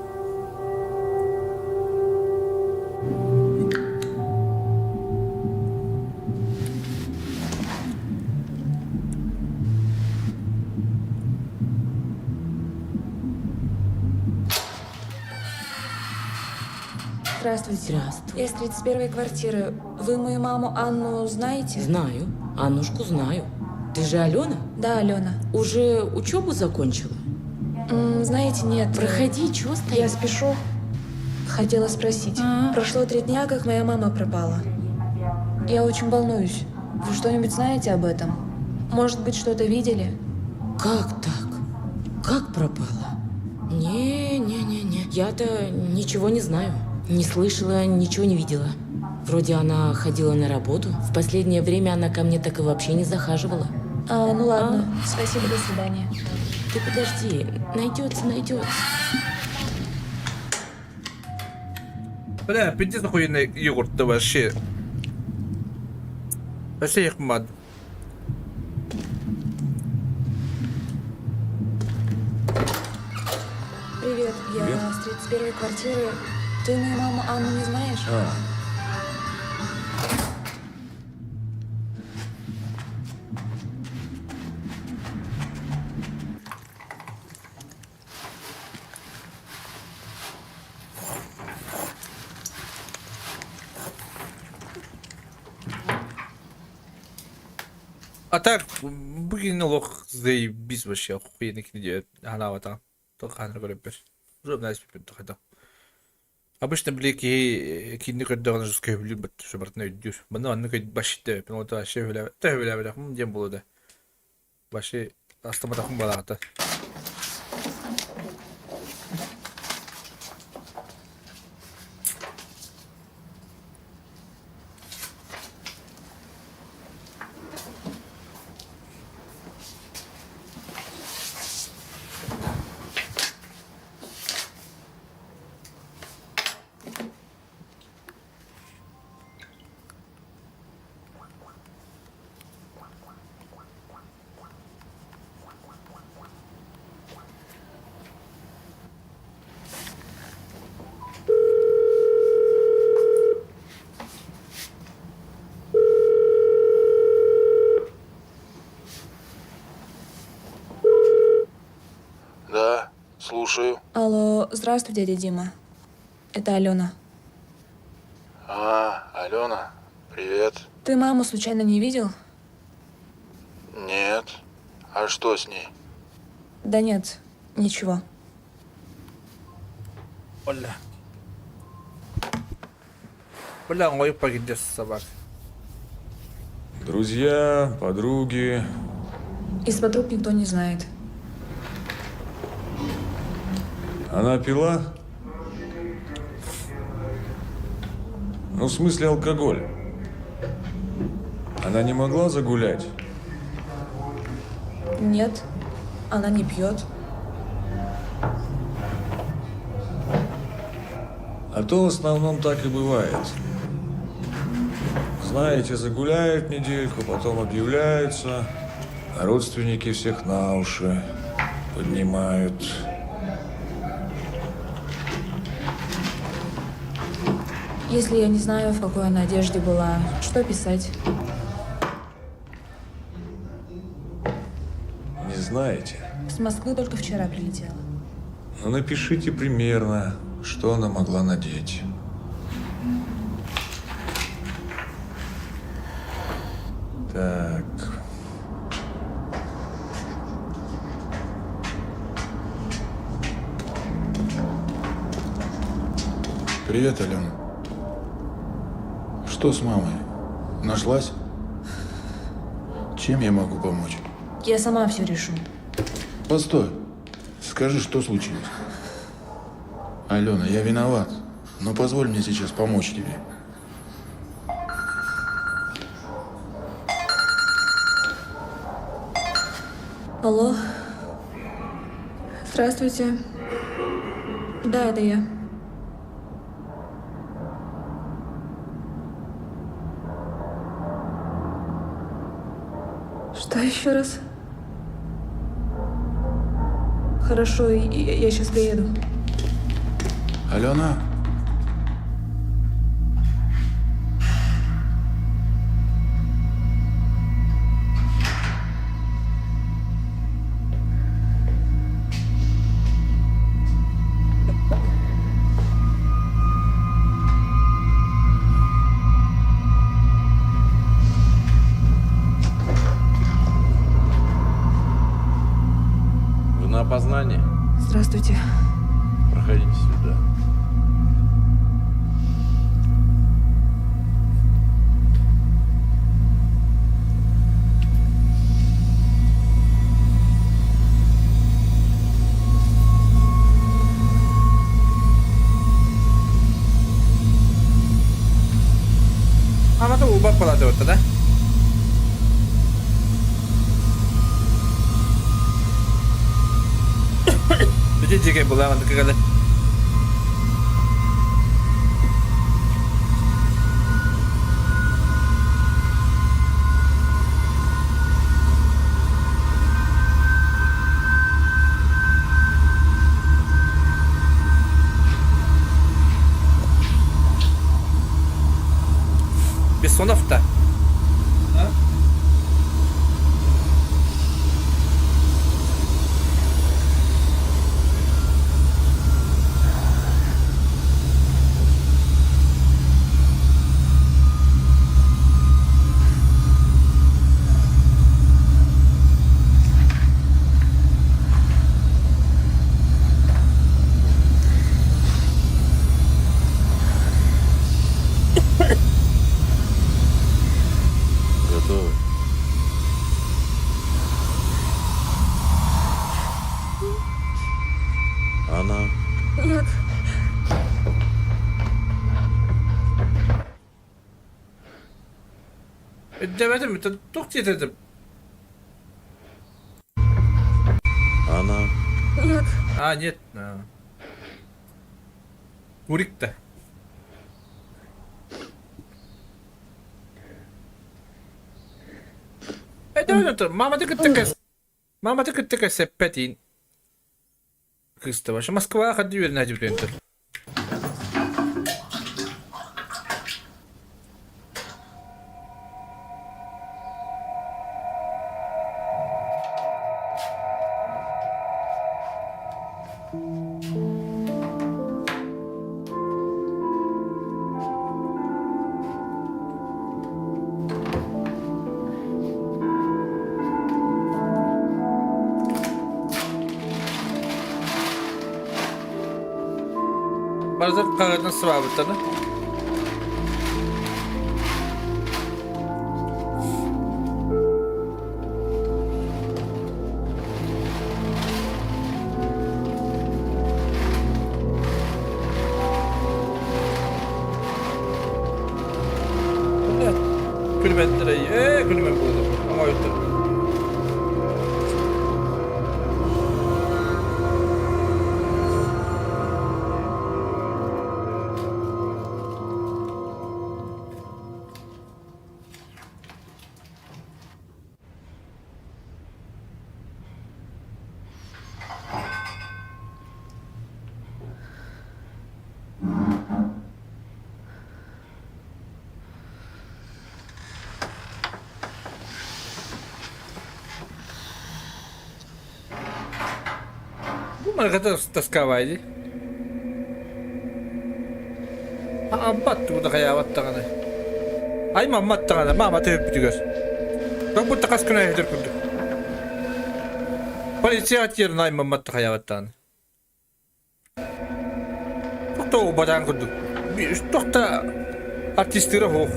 Здравствуйте. Здравствуй. Я с 31-й квартиры. Вы мою маму Анну знаете? Знаю. Аннушку знаю. Ты же Алена? Да, Алена. Уже учебу закончила? Знаете, нет. Проходи, чего стоишь? Я спешу. Хотела спросить. Прошло 3 дня, как моя мама пропала. Я очень волнуюсь. Вы что-нибудь знаете об этом? Может быть, что-то видели? Как так? Как пропала? Не-не-не-не. Я-то ничего не знаю. Не слышала, ничего не видела. Вроде она ходила на работу. В последнее время она ко мне так и вообще не захаживала. А, ну ладно. Спасибо, до свидания. Ты подожди, найдется, найдется. Бля, пиздец охуенный йогурт вообще. Вообще их мад. Привет, я Привет. с 31-й квартиры. Ты мою маму Анну не знаешь? А. А так, бүгүн олох заебись вообще, охуенный кино ханаабата. Только көрөппөр. Уже знаешь, хайда. Обычно, били, киһи киинэ көрдөҕүнэ жестко сөбүлүүр бат, шабартына өйдүүр. Манна маннык башты, пилота вообще хүлэ, тэ хүлэ хм диэн буолуо да. Вообще астаматахым балаата. Да, слушаю. Алло, здравствуй, дядя Дима. Это Алена. А, Алена, привет. Ты маму случайно не видел? Нет. А что с ней? Да нет, ничего. Оля. Бля, ой, погибнешь собак. Друзья, подруги. Из подруг никто не знает. Она пила? Ну, в смысле алкоголь. Она не могла загулять? Нет, она не пьет. А то в основном так и бывает. Знаете, загуляют недельку, потом объявляются, а родственники всех на уши поднимают. Если я не знаю, в какой она одежде была, что писать? Не знаете? С Москвы только вчера прилетела. Ну, напишите примерно, что она могла надеть. Так. Привет, Алена. Что с мамой? Нашлась? Чем я могу помочь? Я сама все решу. Постой. Скажи, что случилось? Алена, я виноват, но позволь мне сейчас помочь тебе. Алло. Здравствуйте. Да, это я. Что еще раз? Хорошо, я сейчас приеду. Алена? Вы на опознание? Здравствуйте. Проходите сюда. Амата убап балады отта да? Бити жеке буламан кыгалы. Бессонов-то. А? Готовы? Она? Нет. Өйдөөбөтүм, туох диэтэ Она? Нет. А, нет. Урик-то. Өйдөөбөтүм, маматы кытта кэс. Маматы кытта кэсэппэтин. Кыста Москва хадды үөрэнээччи Барыта хаһыатынан сыбаабыттар да. Күлүмэттэрэ ээ күлүмэн буолуо оҥоойуттар. Бу маргата тасковай дии. Аммат тугу да хайаабат даҕаны. Аймаммат даҕаны, маама төһөппүтүгэр. Как будто хас күн айыһытыр курдук. Полиция тиэрин аймаммат да хайаабат даҕаны. Туох убадаан курдук. Туох да артистыыра суох.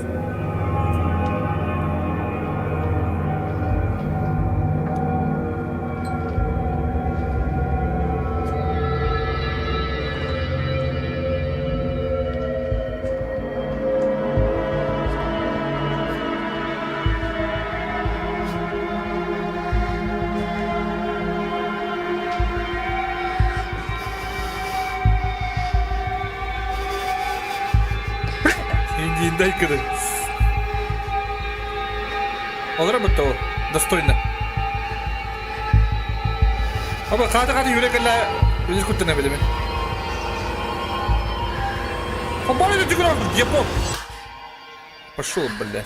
Индииндай кыры. Олора бутта ол. Достойно. Аба хата-хата юрэ кэллэ үс куттана билеме. Хабары да Япон. Пошел, блядь.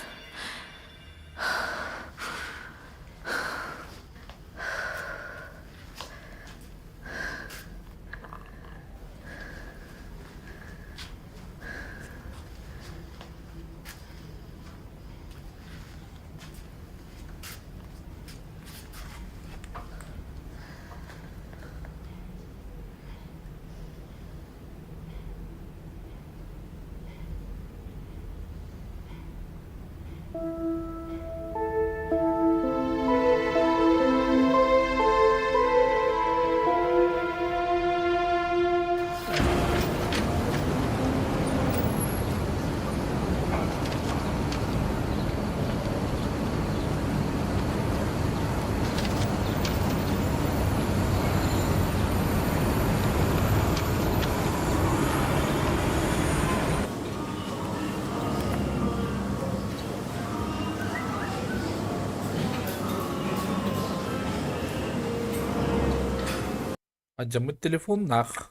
Алдьаммыт телефоннаах.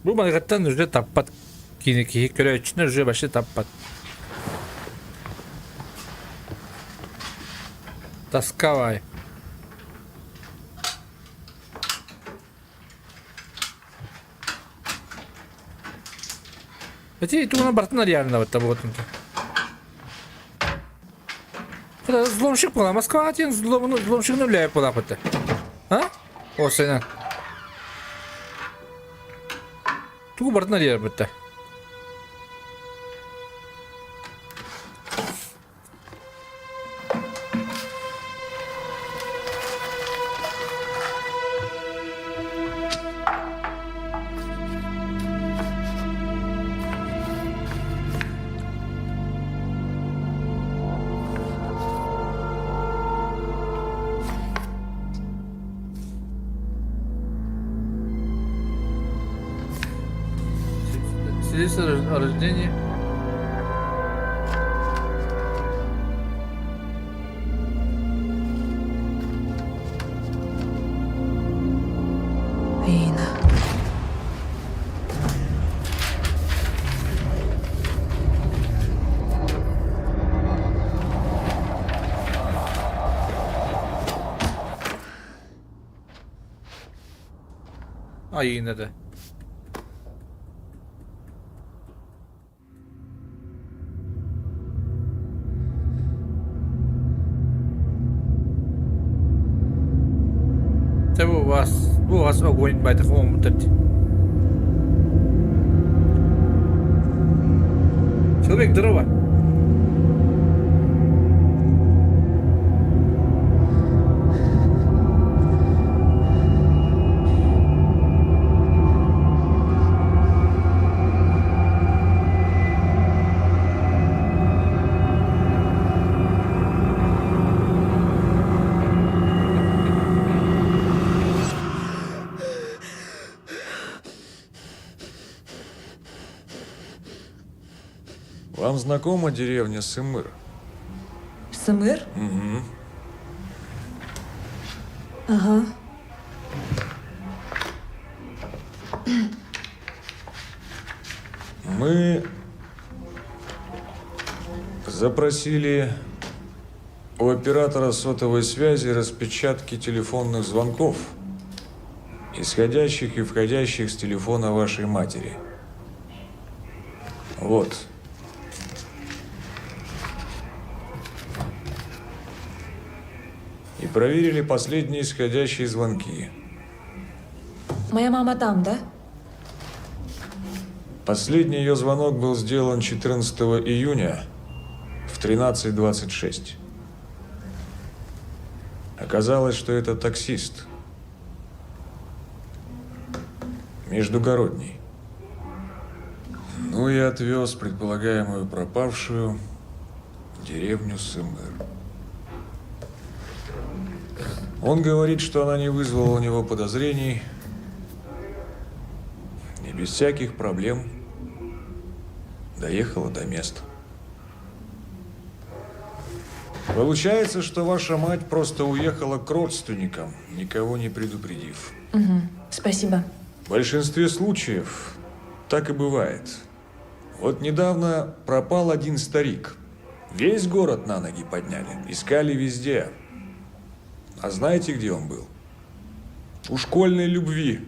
Бу манныгыттан уже таппат кини киһи көрөөччүнү уже вообще таппат. Тосковай. Эти тугунан бартын реально вот вот. Взломщик была, Москва один взломщик нуля была бы А? О, сына. Тугу бартын реально бітті. Свидетельство о рождении. Эйна. Айыына да. Чэ бу вас бу вас огонь байтах оҥмуттар дии. Человек, здорово! Вам знакома деревня Сымыр? Сымыр? Угу. Ага. Мы запросили у оператора сотовой связи распечатки телефонных звонков, исходящих и входящих с телефона вашей матери. Вот. И проверили последние исходящие звонки. Моя мама там, да? Последний ее звонок был сделан 14 июня в 13:26. Оказалось, что это таксист. Междугородний. Ну и отвез предполагаемую пропавшую в деревню Сымыр. Он говорит, что она не вызвала у него подозрений и без всяких проблем доехала до места. Получается, что ваша мать просто уехала к родственникам, никого не предупредив. Угу. Спасибо. В большинстве случаев так и бывает. Вот недавно пропал один старик. Весь город на ноги подняли. Искали везде. А знаете, где он был? У школьной любви.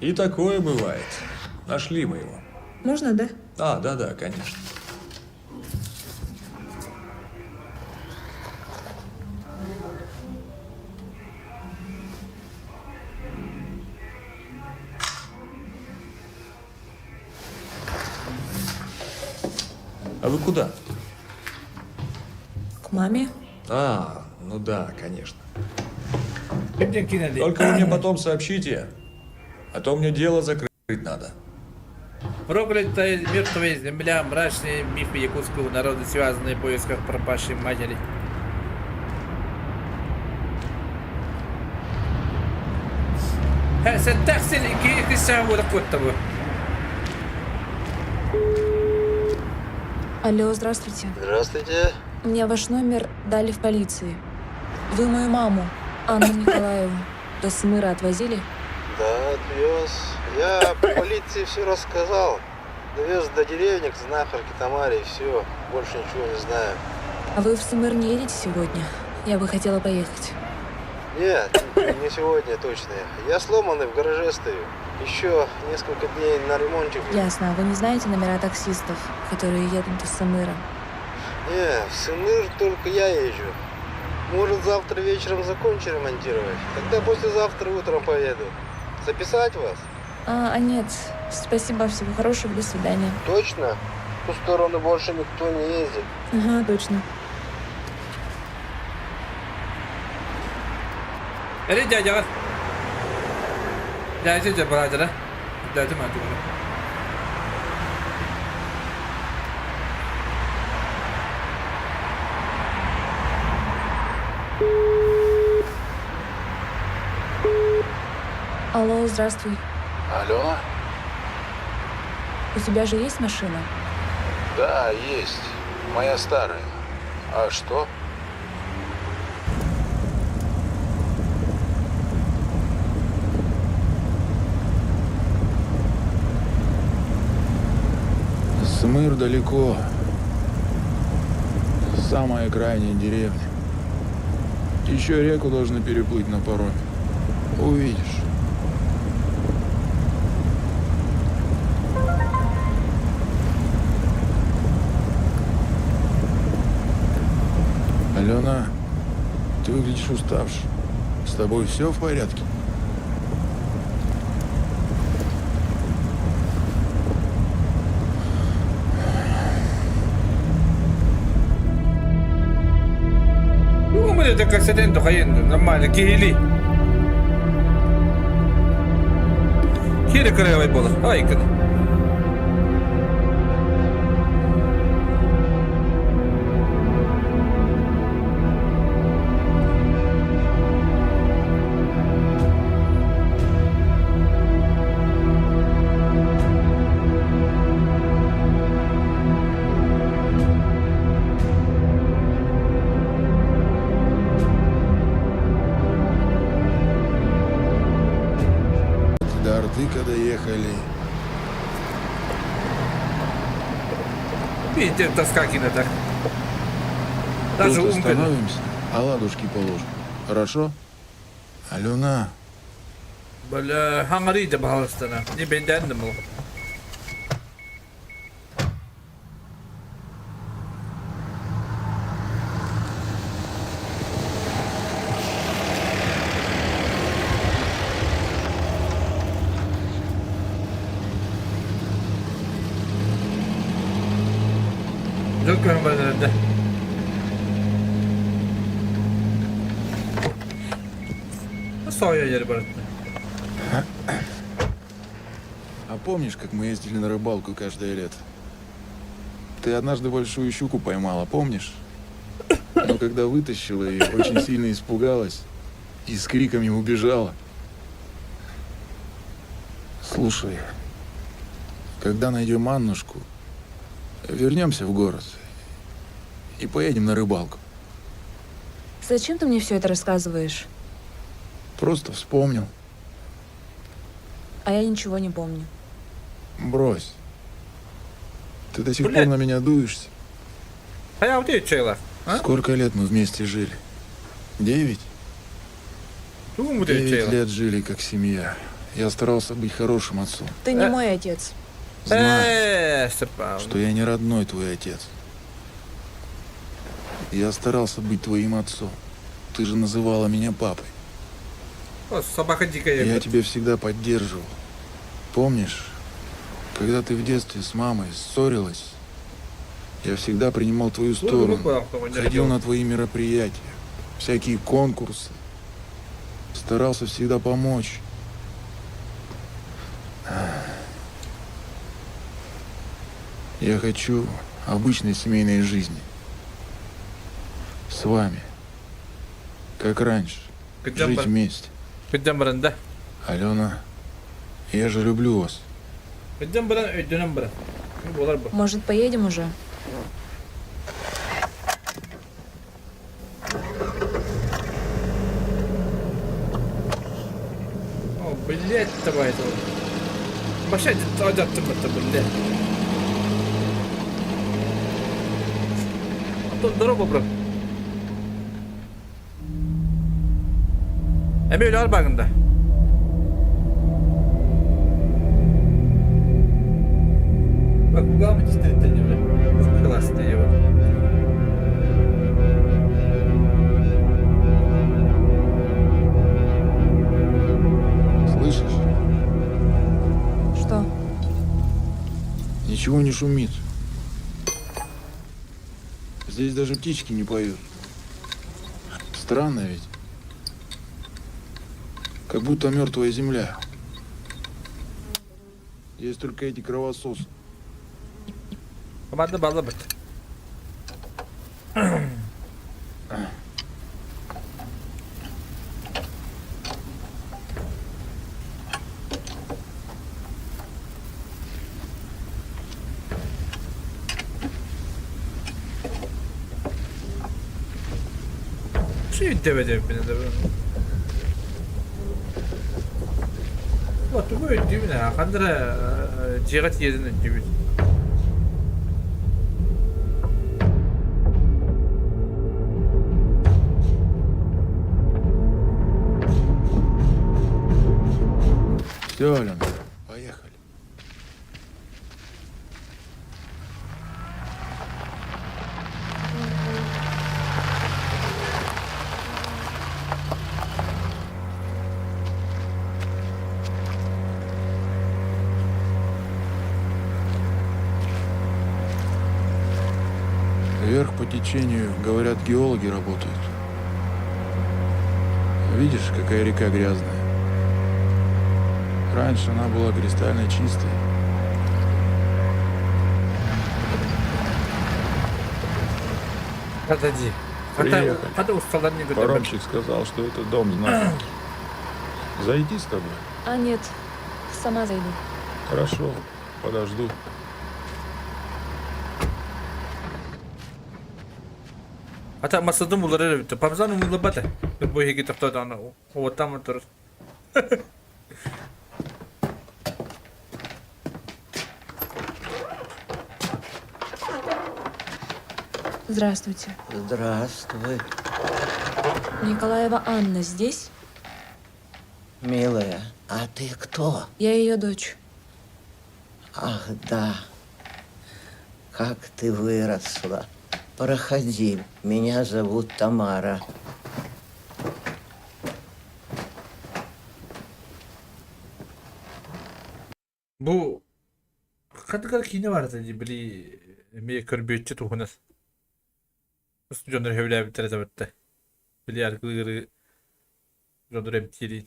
И такое бывает. Нашли мы его. Можно, да? А, да-да, конечно. А вы куда? К маме. А, ну да, конечно. Только вы мне потом сообщите, а то мне дело закрыть надо. Проклятая мертвая земля, мрачные мифы якутского народа, связанные в поисках пропавшей матери. Сэттэх сир икки икки буолар куоттабы. Алло, здравствуйте. Здравствуйте. Мне ваш номер дали в полиции. Вы мою маму, Анну Николаеву, до Сымыра отвозили? Да, отвез. Я полиции все рассказал. Довез до деревни к знахарке Тамаре и все. Больше ничего не знаю. А вы в Сымыр не едете сегодня? Я бы хотела поехать. Нет, не сегодня точно. Я сломанный в гараже стою. Еще несколько дней на ремонте буду. Ясно. А вы не знаете номера таксистов, которые едут до Сымыра? Не, в Сымыр только я езжу. Может, завтра вечером закончу ремонтировать. Тогда послезавтра утром поеду. Записать вас? А нет, спасибо, всего хорошего, до свидания. Точно? В ту сторону больше никто не ездит. Ага, точно. Эри дядяҕар. Дядя дьэ быраадара. Дядя маатыгара. Алло, здравствуй. Алена? У тебя же есть машина? Да, есть. Моя старая. А что? Смыр далеко. Самая крайняя деревня. Еще реку должны переплыть на пароме. Увидишь. Алена, ты выглядишь уставшей. С тобой все в порядке? Уу это кассетен тухайын нормально киһили. Кири кырыабай буолар. Ай кын. До Артыка доехали. Видите, тоска так. Даже Тут умка. остановимся, оладушки положим. Хорошо? Алена, Бля, хаҥарыйда баһалыстана. Не бендәндім ол. Дьол көһөн баран эрдэ. Соя жер барытта. А помнишь, как мы ездили на рыбалку каждое лето? Ты однажды большую щуку поймала, помнишь? Но когда вытащила ее, очень сильно испугалась и с криками убежала. Слушай, когда найдем Аннушку, вернемся в город и поедем на рыбалку. Зачем ты мне все это рассказываешь? Просто вспомнил. А я ничего не помню. Брось. Ты до сих пор на меня дуешься. А я вот чайла. Сколько лет мы вместе жили? 9? 9 лет жили как семья. Я старался быть хорошим отцом. Ты не мой отец. Знаю, что я не родной твой отец. Я старался быть твоим отцом. Ты же называла меня папой. О, собака дикая. Я тебя всегда поддерживал. Помнишь, когда ты в детстве с мамой ссорилась, я всегда принимал твою сторону, ходил на твои мероприятия, всякие конкурсы. Старался всегда помочь. Я хочу обычной семейной жизни. С вами. Как раньше. Жить вместе. Алена, я же люблю вас. Может, поедем уже? О, блядь, давай это. Вообще, блядь. Антон, здорово, бро. Эми өлөр багында. Bak bu gam istedi bile. Klas diye bak. Слышишь? Что? Ничего не шумит. Здесь даже птички не поют. Странно ведь. Как будто мертвая земля. Есть только эти кровососы. Команда бала бит. Şey demedi beni de. Тугу өйдүүбүн аа, ханна эрэ дьиэҕэ тиийэрин өйдүүбүн. Все, Алена, поехали. Вверх по течению, говорят, геологи работают. Видишь, какая река грязная? Раньше она была кристально чистой. Подожди. Приехали. Хата усталар не Паромщик сказал, что это дом знахарки. Зайти с тобой? А нет, сама зайду. Хорошо, подожду. Хата масадым улар эрэ бүттэ. Пармезан умуллабат ээ. Бу иһиги тохтоотоҕуна уоттаан турар. Здравствуйте. Здравствуй, Николаева Анна здесь? милая. А ты кто? Я ее дочь. Ах, да. Как ты выросла. Проходи. Меня зовут Тамара. Бу хатыгар киинэ баар этэ дии били Эмиэ көрбүөччү туһунан дьоннор сөбүлээбиттэрэ табытта. Били аргылыыры дьоннор эмтиирин.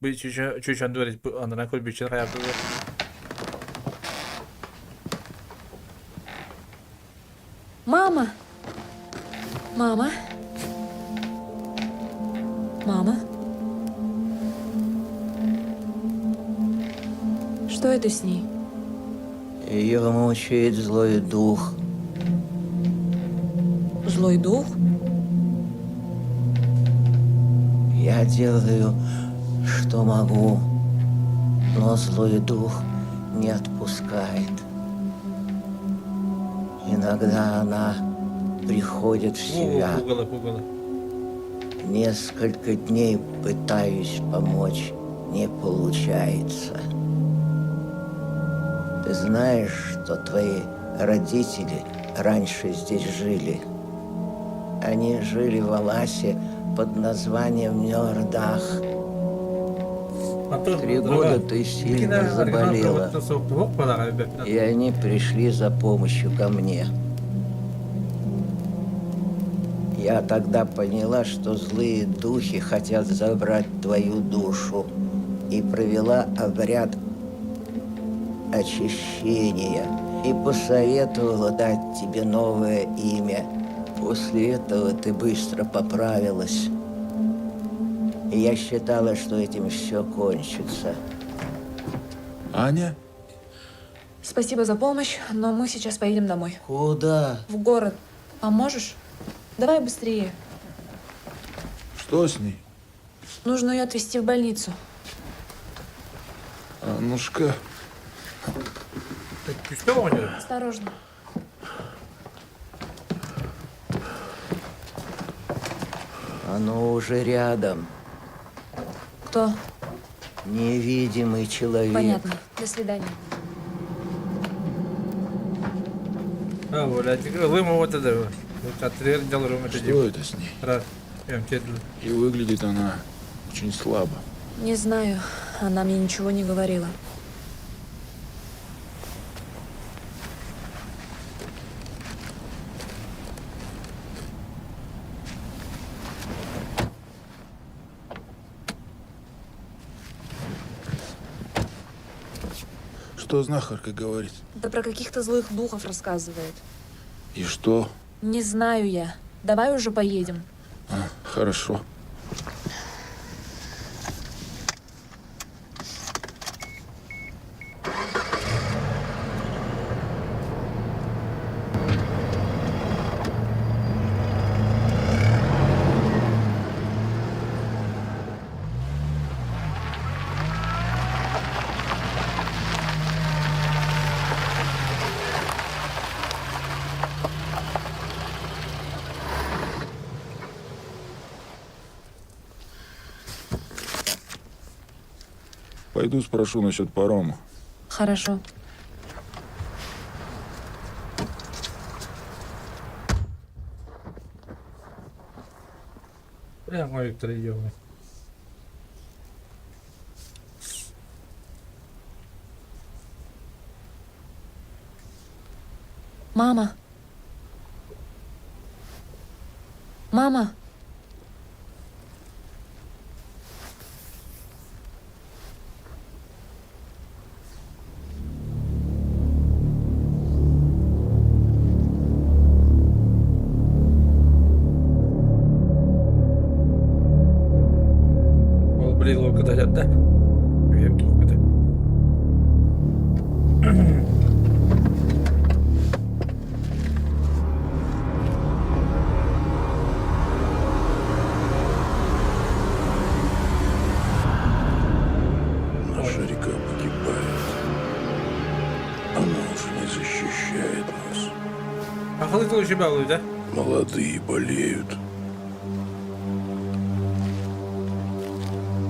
Бу чүүчөндү анаран көрбүөччү хайаабыт. Мама! Мама! Мама! Что это с ней? Ее мучает злой дух. Злой дух? Я делаю, что могу, но злой дух не отпускает. Иногда она приходит в себя. Пугало, пугало. Несколько дней пытаюсь помочь, не получается. Ты знаешь, что твои родители раньше здесь жили? Они жили в Аласе под названием Нёрдах. 3 года ты сильно заболела, и они пришли за помощью ко мне. Я тогда поняла, что злые духи хотят забрать твою душу, и провела обряд очищения и посоветовала дать тебе новое имя. После этого ты быстро поправилась. И я считала, что этим все кончится. Аня? Спасибо за помощь, но мы сейчас поедем домой. Куда? В город. Поможешь? Давай быстрее. Что с ней? Нужно ее отвезти в больницу. Аннушка. Осторожно. Оно уже рядом. Кто? Невидимый человек. Понятно. До свидания. А, блядь, лымы вот это. Что это с ней? И выглядит она очень слабо. Не знаю. Она мне ничего не говорила. Что знахарка говорит? Да про каких-то злых духов рассказывает. И что? Не знаю я. Давай уже поедем. А, хорошо. Пойду спрошу насчет парома. Хорошо. Бля, мой Виктор, ё. Мама. Мама. Ол блин, лука да? Үһем. Наша река погибает. Она уже не защищает нас. А халык еще балуй, да? Молодые болеют.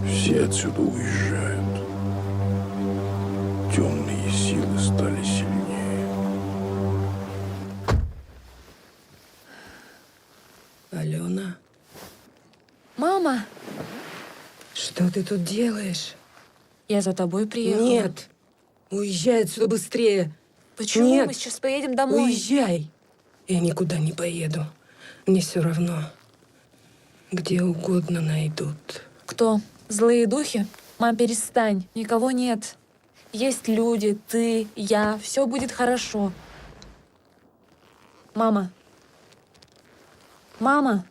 Все отсюда уезжают. Темные силы стали сильнее. Алена, Мама! что ты тут делаешь? Я за тобой приехала. Нет! Уезжай отсюда быстрее! Почему Нет. мы сейчас поедем домой? Уезжай. Я никуда не поеду. Мне все равно. Где угодно найдут. Кто? Злые духи? Мам, перестань. Никого нет. Есть люди, ты, я. Все будет хорошо. Мама. Мама.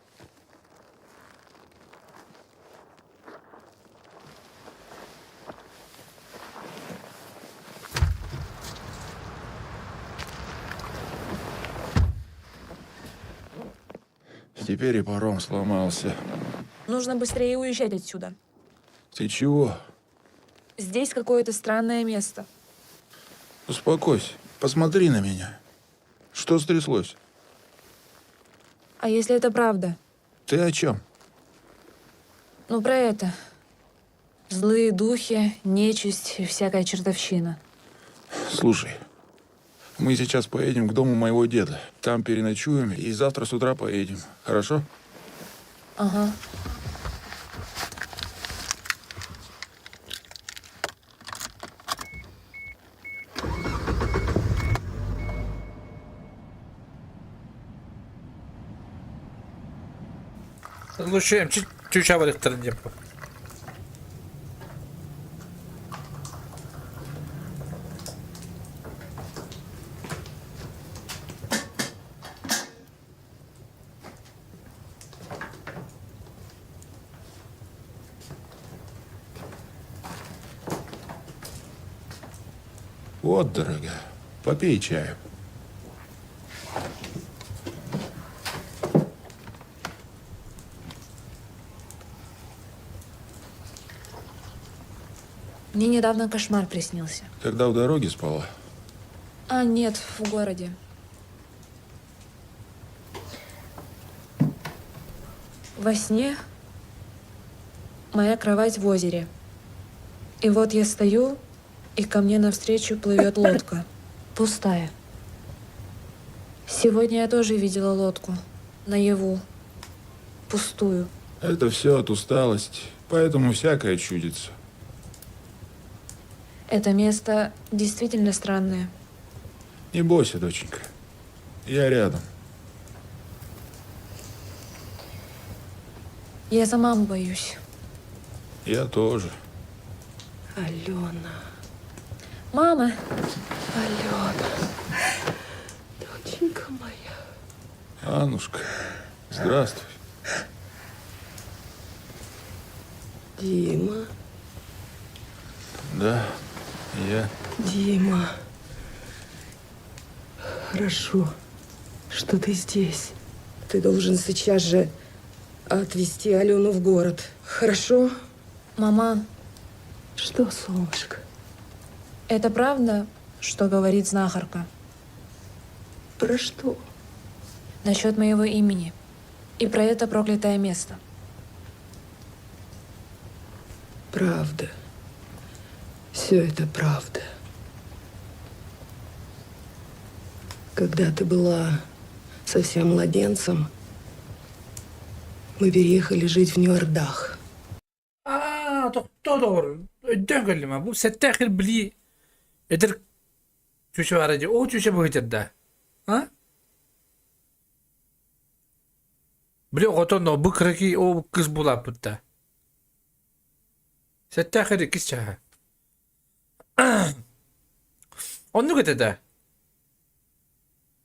Теперь и паром сломался. Нужно быстрее уезжать отсюда. Ты чего? Здесь какое-то странное место. Успокойся. Посмотри на меня. Что стряслось? А если это правда? Ты о чем? Ну, про это. Злые духи, нечисть и всякая чертовщина. Слушай, мы сейчас поедем к дому моего деда. Там переночуем и завтра с утра поедем. Хорошо? Ага. Лучше чуть-чуть барыктарын деп. Вот, дорогая, попей чаю. Мне недавно кошмар приснился. Когда в дороге спала? А, нет, в городе. Во сне моя кровать в озере. И вот я стою, и ко мне навстречу плывет лодка. Пустая. Сегодня я тоже видела лодку. Наяву. Пустую. Это все от усталости, поэтому всякое чудится. Это место действительно странное. Не бойся, доченька. Я рядом. Я за маму боюсь. Я тоже. Алена. Мама! Алена. Доченька моя. Аннушка, здравствуй. Дима. Да, я. Дима. Хорошо, что ты здесь. Ты должен сейчас же отвезти Алену в город. Хорошо? Мама. Что, солнышко? Это правда, что говорит знахарка? Про что? Насчет моего имени. И про это проклятое место. Правда. Все это правда. Когда ты была совсем младенцем, мы переехали жить в Нью-Ордах. Аа, тохтоо өйдөөн кэллим бу сэттээх били эдэр чүчэ баара дии оо чүчэ быһыытыр да а били оҕото бу кыракый оо кыз булааппыт да сэттээх иккис чааһа оннук этэ да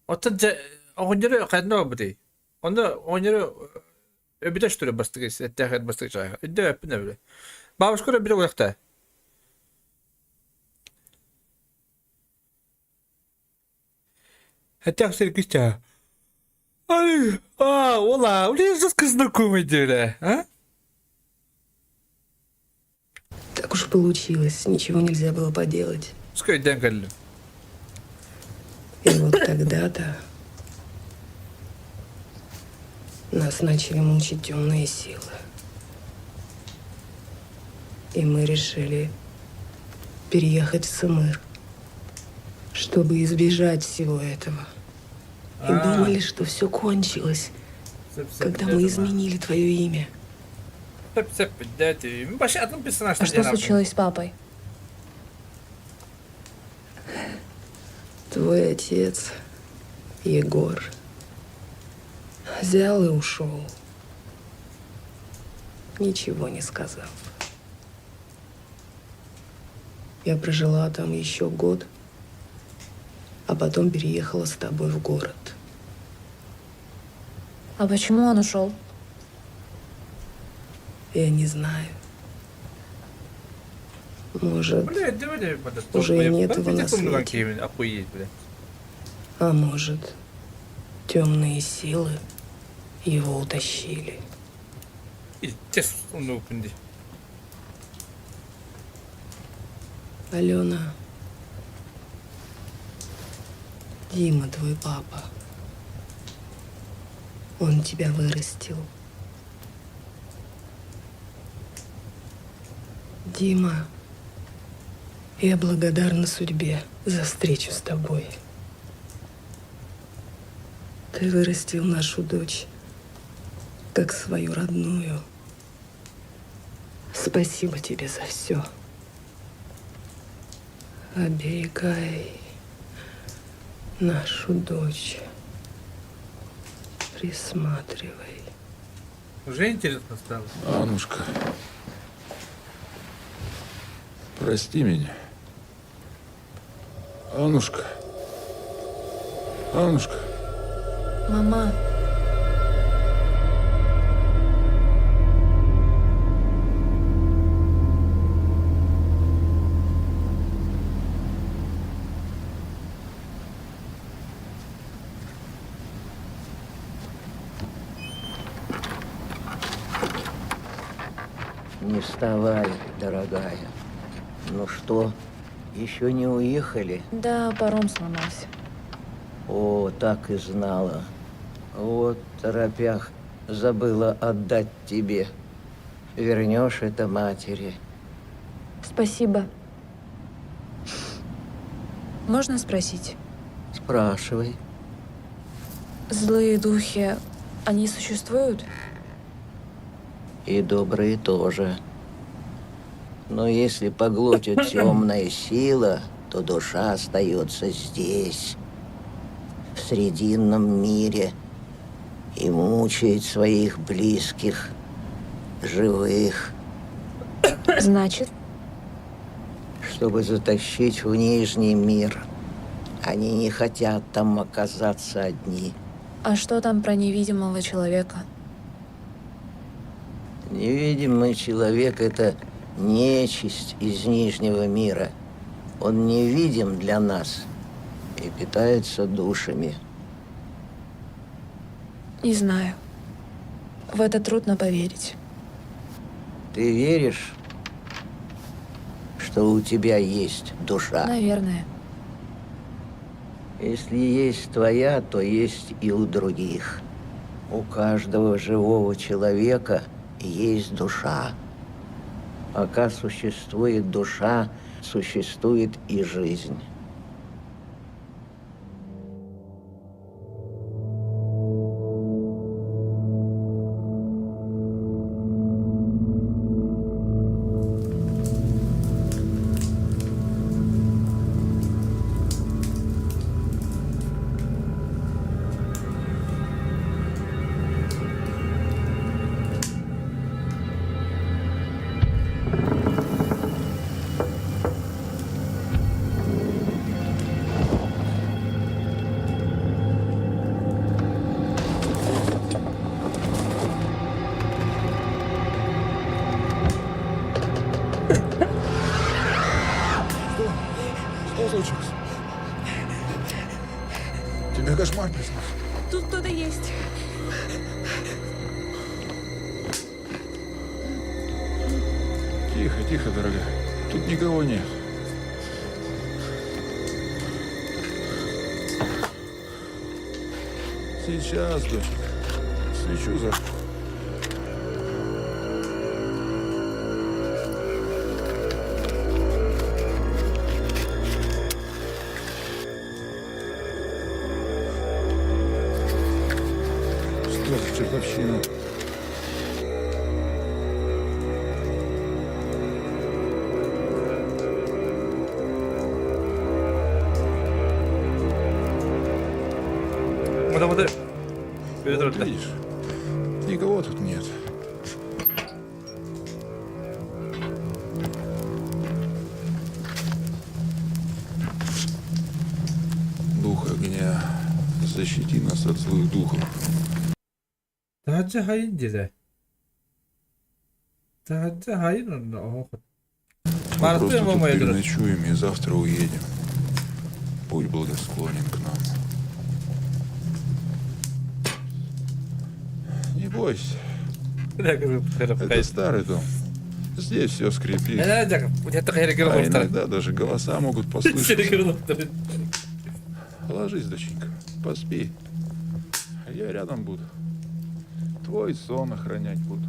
оттон дьэ оҕонньору ханна барбытый онно оҕонньору өбүтэ өстүрэ бастакы сэттээх бастакы чааһа өйдөөппүн эбили бабушка өбүтэ уйахта Хотя все иккис Ай, а, ола, у жестко знакомый деле, а? Так уж получилось, ничего нельзя было поделать. Пускай өйдөөн кэллим. И вот тогда-то нас начали мучить темные силы. И мы решили переехать в Сымыр, чтобы избежать всего этого. И А. думали, что все кончилось, когда мы изменили твое имя. Вообще, одном персонаж А что случилось с папой? Твой отец, Егор, взял и ушел, ничего не сказав. Я прожила там еще год, а потом переехала с тобой в город. А почему он ушел? Я не знаю. Может, Блядь, давай, блядь, уже и нет его на свете. Охуеть, блядь. А может, темные силы его утащили. Пиздец, ну, күнди. Алена, Дима твой папа. Он тебя вырастил. Дима, я благодарна судьбе за встречу с тобой. Ты вырастил нашу дочь как свою родную. Спасибо тебе за все. Оберегай нашу дочь. Присматривай. Уже интересно стало. Аннушка, прости меня. Аннушка. Аннушка. Мама. Не вставай, дорогая. Ну что, еще не уехали? Да, паром сломался. О, так и знала. Вот, торопях, забыла отдать тебе. Вернешь это матери. Спасибо. Можно спросить? Спрашивай. Злые духи, они существуют? И добрые тоже. Но если поглотит темная сила, то душа остается здесь, в срединном мире, и мучает своих близких, живых. Значит? Чтобы затащить в нижний мир. Они не хотят там оказаться одни. А что там про невидимого человека? Невидимый человек – это нечисть из нижнего мира. Он невидим для нас и питается душами. Не знаю. В это трудно поверить. Ты веришь, что у тебя есть душа? Наверное. Если есть твоя, то есть и у других. У каждого живого человека есть душа. Пока существует душа, существует и жизнь. Что случилось? Тебе кошмар приснился? Тут кто-то есть. Тихо, тихо, дорогая. Тут никого нет. Сейчас, дочка. Свечу зажгу. Что за чертовщина? Вот видишь, никого тут нет. Дух огня, защити нас от злых духов. Таһырдьа хайын диэтэ. Таһырдьа хайын онно оһох. Мы Мартын просто тут мамайдыр. переночуем и завтра уедем. Будь благосклонен к нам. Не бойся. Это старый дом. Здесь все скрипит. А иногда даже голоса могут послышаться. Ложись, доченька, поспи. Я рядом буду. Твой сон охранять буду.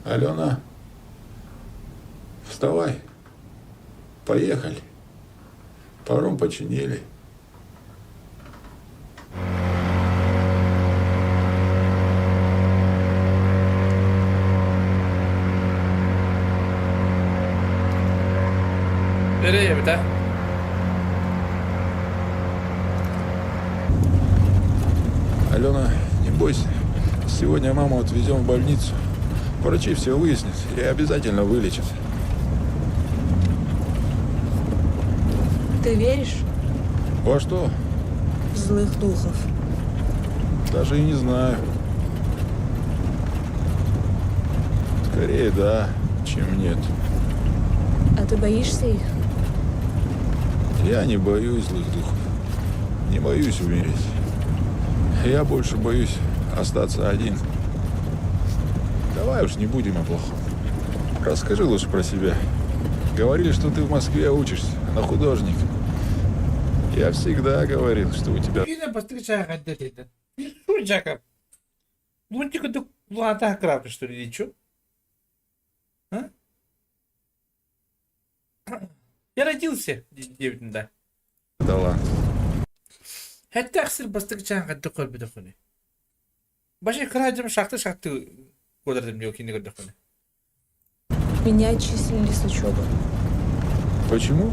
Алена, вставай. Поехали. Паром починили. Nereye bir de? Алена, не бойся. Сегодня маму отвезем в больницу. Врачи все выяснят и обязательно вылечат. Ты веришь Во что? в злых духов? Даже и не знаю. Скорее да, чем нет. А ты боишься их? Я не боюсь злых духов. Не боюсь умереть. Я больше боюсь остаться один. Давай уж не будем о плохом. Расскажи лучше про себя. Говорили, что ты в Москве учишься, на художника. Я всегда говорил, что у тебя Yine bastıracak dedi. Soracak. Лунтик да лата крапы что ли, или чё? А? Я родился, да. талант. Хәтта әхсір бастырчан кадды көр бит хони. Башы кыраҗым шакты шакты көрдüm диyor кине көрдüm хони. Меня отчислили с учебы. Почему?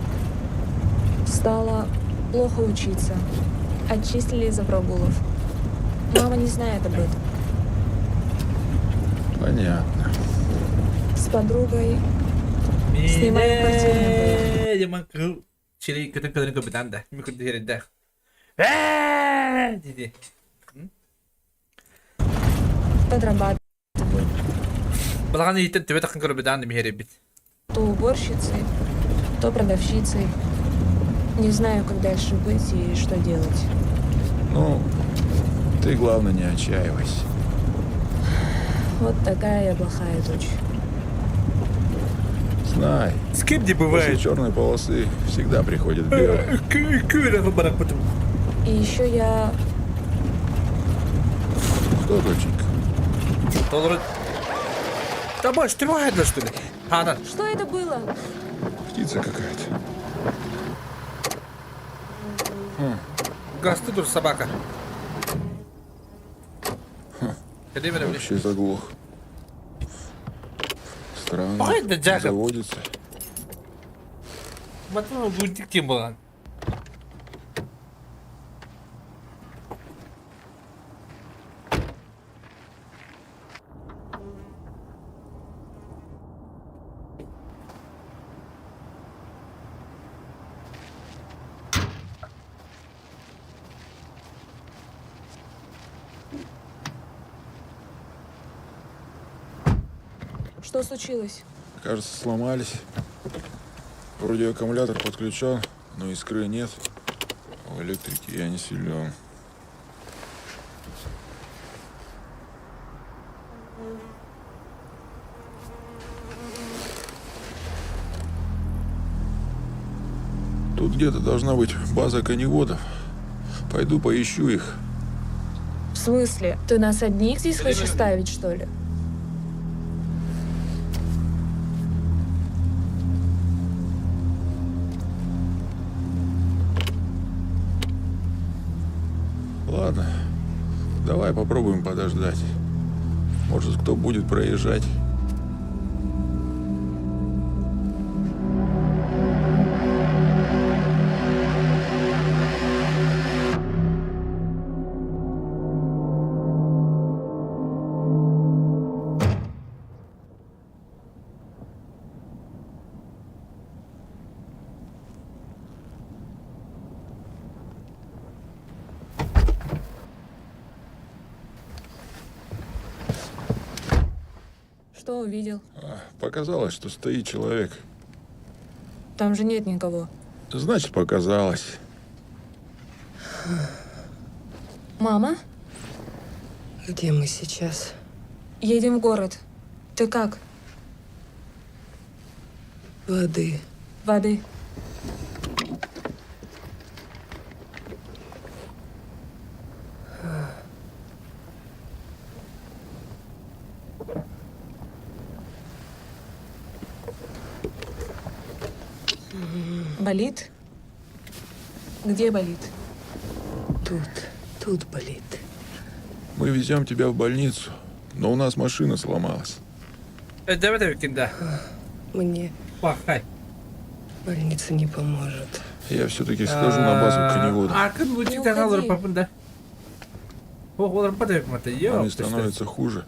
Стала плохо учиться. Отчислили из-за прогулов. Мама не знает об этом. Понятно. С подругой снимаем квартиру на двоих. Яман кыл чили көтөн көтөн көбүтан да. Ми көтө херенде. Э, диди. Подрабатываю. Балаганы итен төбө такын көрбүтан ми херебит. То уборщицей, то продавщицей. Не знаю, как дальше быть и что делать. Ну, ты, главное, не отчаивайся. Вот такая я плохая дочь. Знай. С кем не бывает. После черной полосы всегда приходит белая. И еще я Что, доченька? Доллары. Да больше ты что ли? Ханан. Что это было? Птица какая-то. Хм. Гасты дур собака. Вообще заглох. Странно. Ой, да Джакоб. Заводится. Батон лунтик тем был. Что случилось? Кажется, сломались. Вроде аккумулятор подключен, но искры нет. В электрике я не силен. Тут где-то должна быть база коневодов. Пойду поищу их. В смысле? Ты нас одних здесь хочешь оставить, что ли? Ладно, давай попробуем подождать. Может, кто будет проезжать. Что увидел? Показалось, что стоит человек. Там же нет никого. Значит, показалось. Мама? Где мы сейчас? Едем в город. Ты как? Воды. Воды. Болит? Где болит? Тут, тут болит. Мы везем тебя в больницу, но у нас машина сломалась. Өйдөөбөт эбиккин да. Мне Бахай. больница не поможет. Я все-таки схожу на базу к коневоду. Аркын лучик тағалар папын да. Ох, олар пата мата. Маме становится хуже.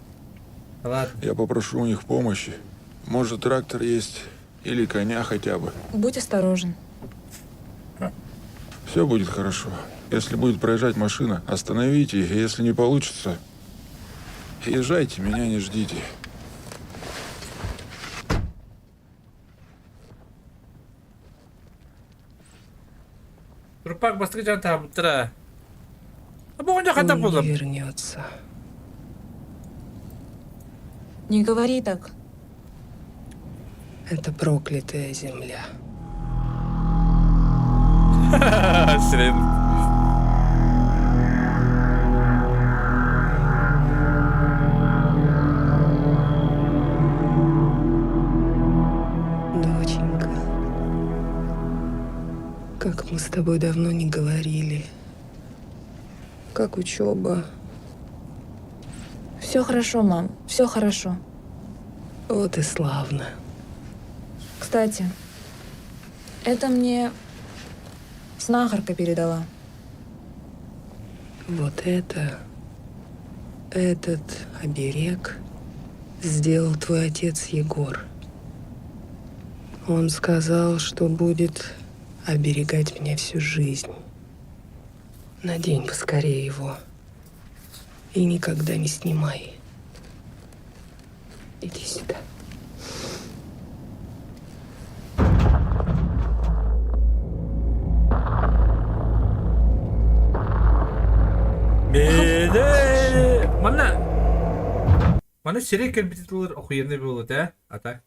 Ладно. Я попрошу у них помощи. Может, трактор есть или коня хотя бы. Будь осторожен. Все будет хорошо. Если будет проезжать машина, остановите. Если не получится, езжайте, меня не ждите. Турпак бастыкы жан табыттыра. Бу оҕонньор хата Он буолла. не вернется. Не говори так. Это проклятая земля. Сирен. Доченька, как мы с тобой давно не говорили. Как учеба? Все хорошо, мам, все хорошо. Вот и славно. Кстати, это мне знахарка передала. Вот это, этот оберег сделал твой отец Егор. Он сказал, что будет оберегать меня всю жизнь. Надень поскорее его. И никогда не снимай. Иди сюда. Беде. Манна. Манна сирей кэлбит охуенный было, да? А так?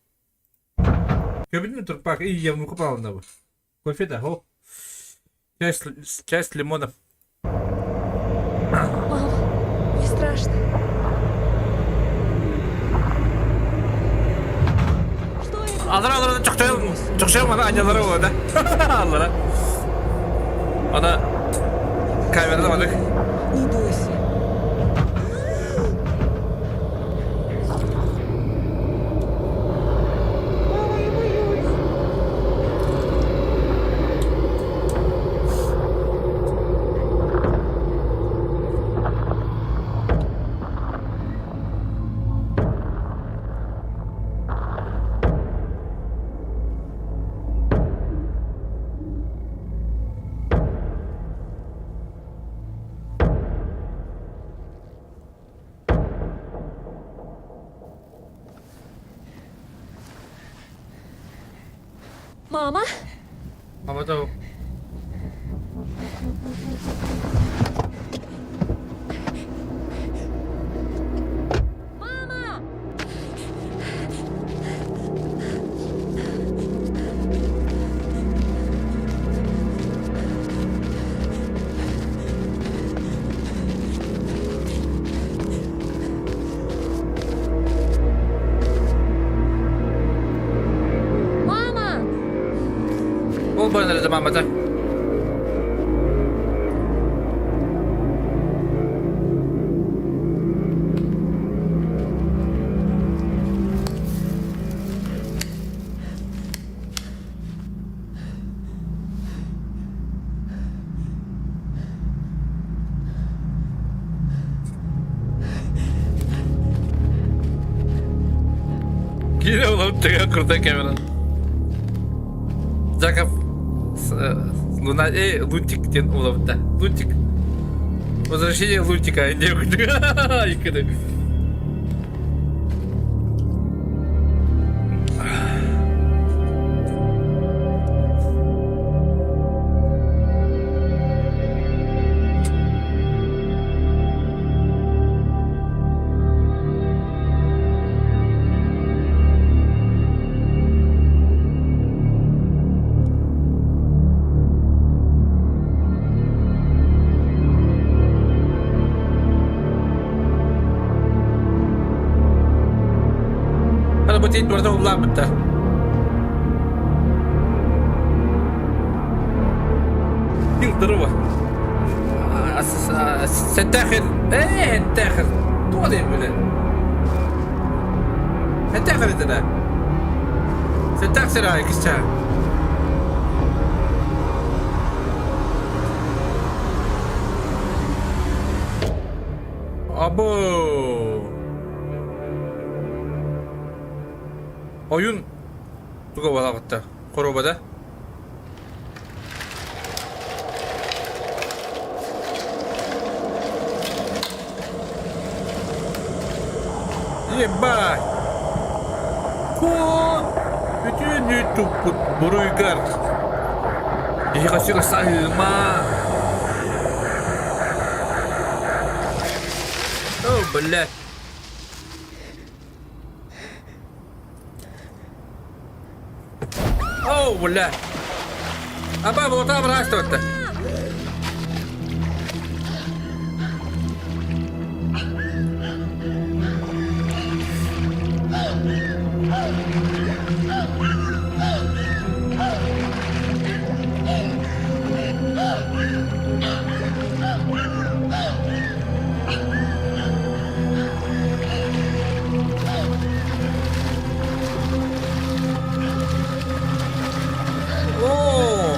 Көбүтүн турпак, и я внуку пална. Кофе да, о. Чай с лимоном. Мам, не страшно. Алара алара чокчойм, чокчойм ана анялары болады, да? Алара. Ана камерада мадык. Не бойся. Мама? Мама то Мама! Ол бойнар мамата. Киирэ улам тыга крутой камера. Жаков Луна, эй, Лунтик диэн улабыта. Лунтик. Возвращение Лунтика. Иккеде. Ана бу тиит барыта улаабыта. Здорово. Сэттэхин. Ээ, эттэхин. Туох диэн билэ? Сэттэхин этэ. Сэттээх сирай кисча. Або. Ойун туга балаҕытта? Хоруобада? Ебать! Куот! Бүтүннүү туппут буруйгар! Эһиэхэ саһыма! О, блядь! О, бля! Аба, вот там растут-то. О!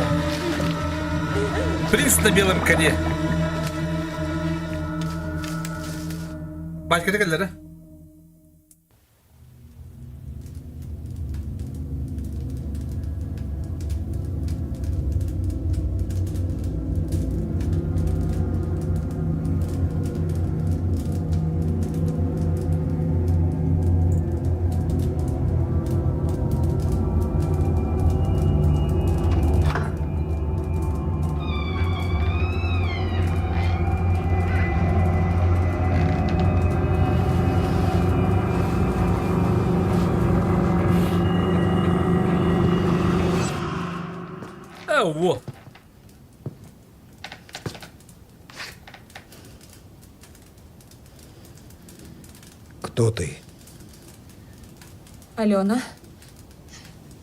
Принц на белом коне. Батька кэллэрэ? Э, во. Кто ты? Алена,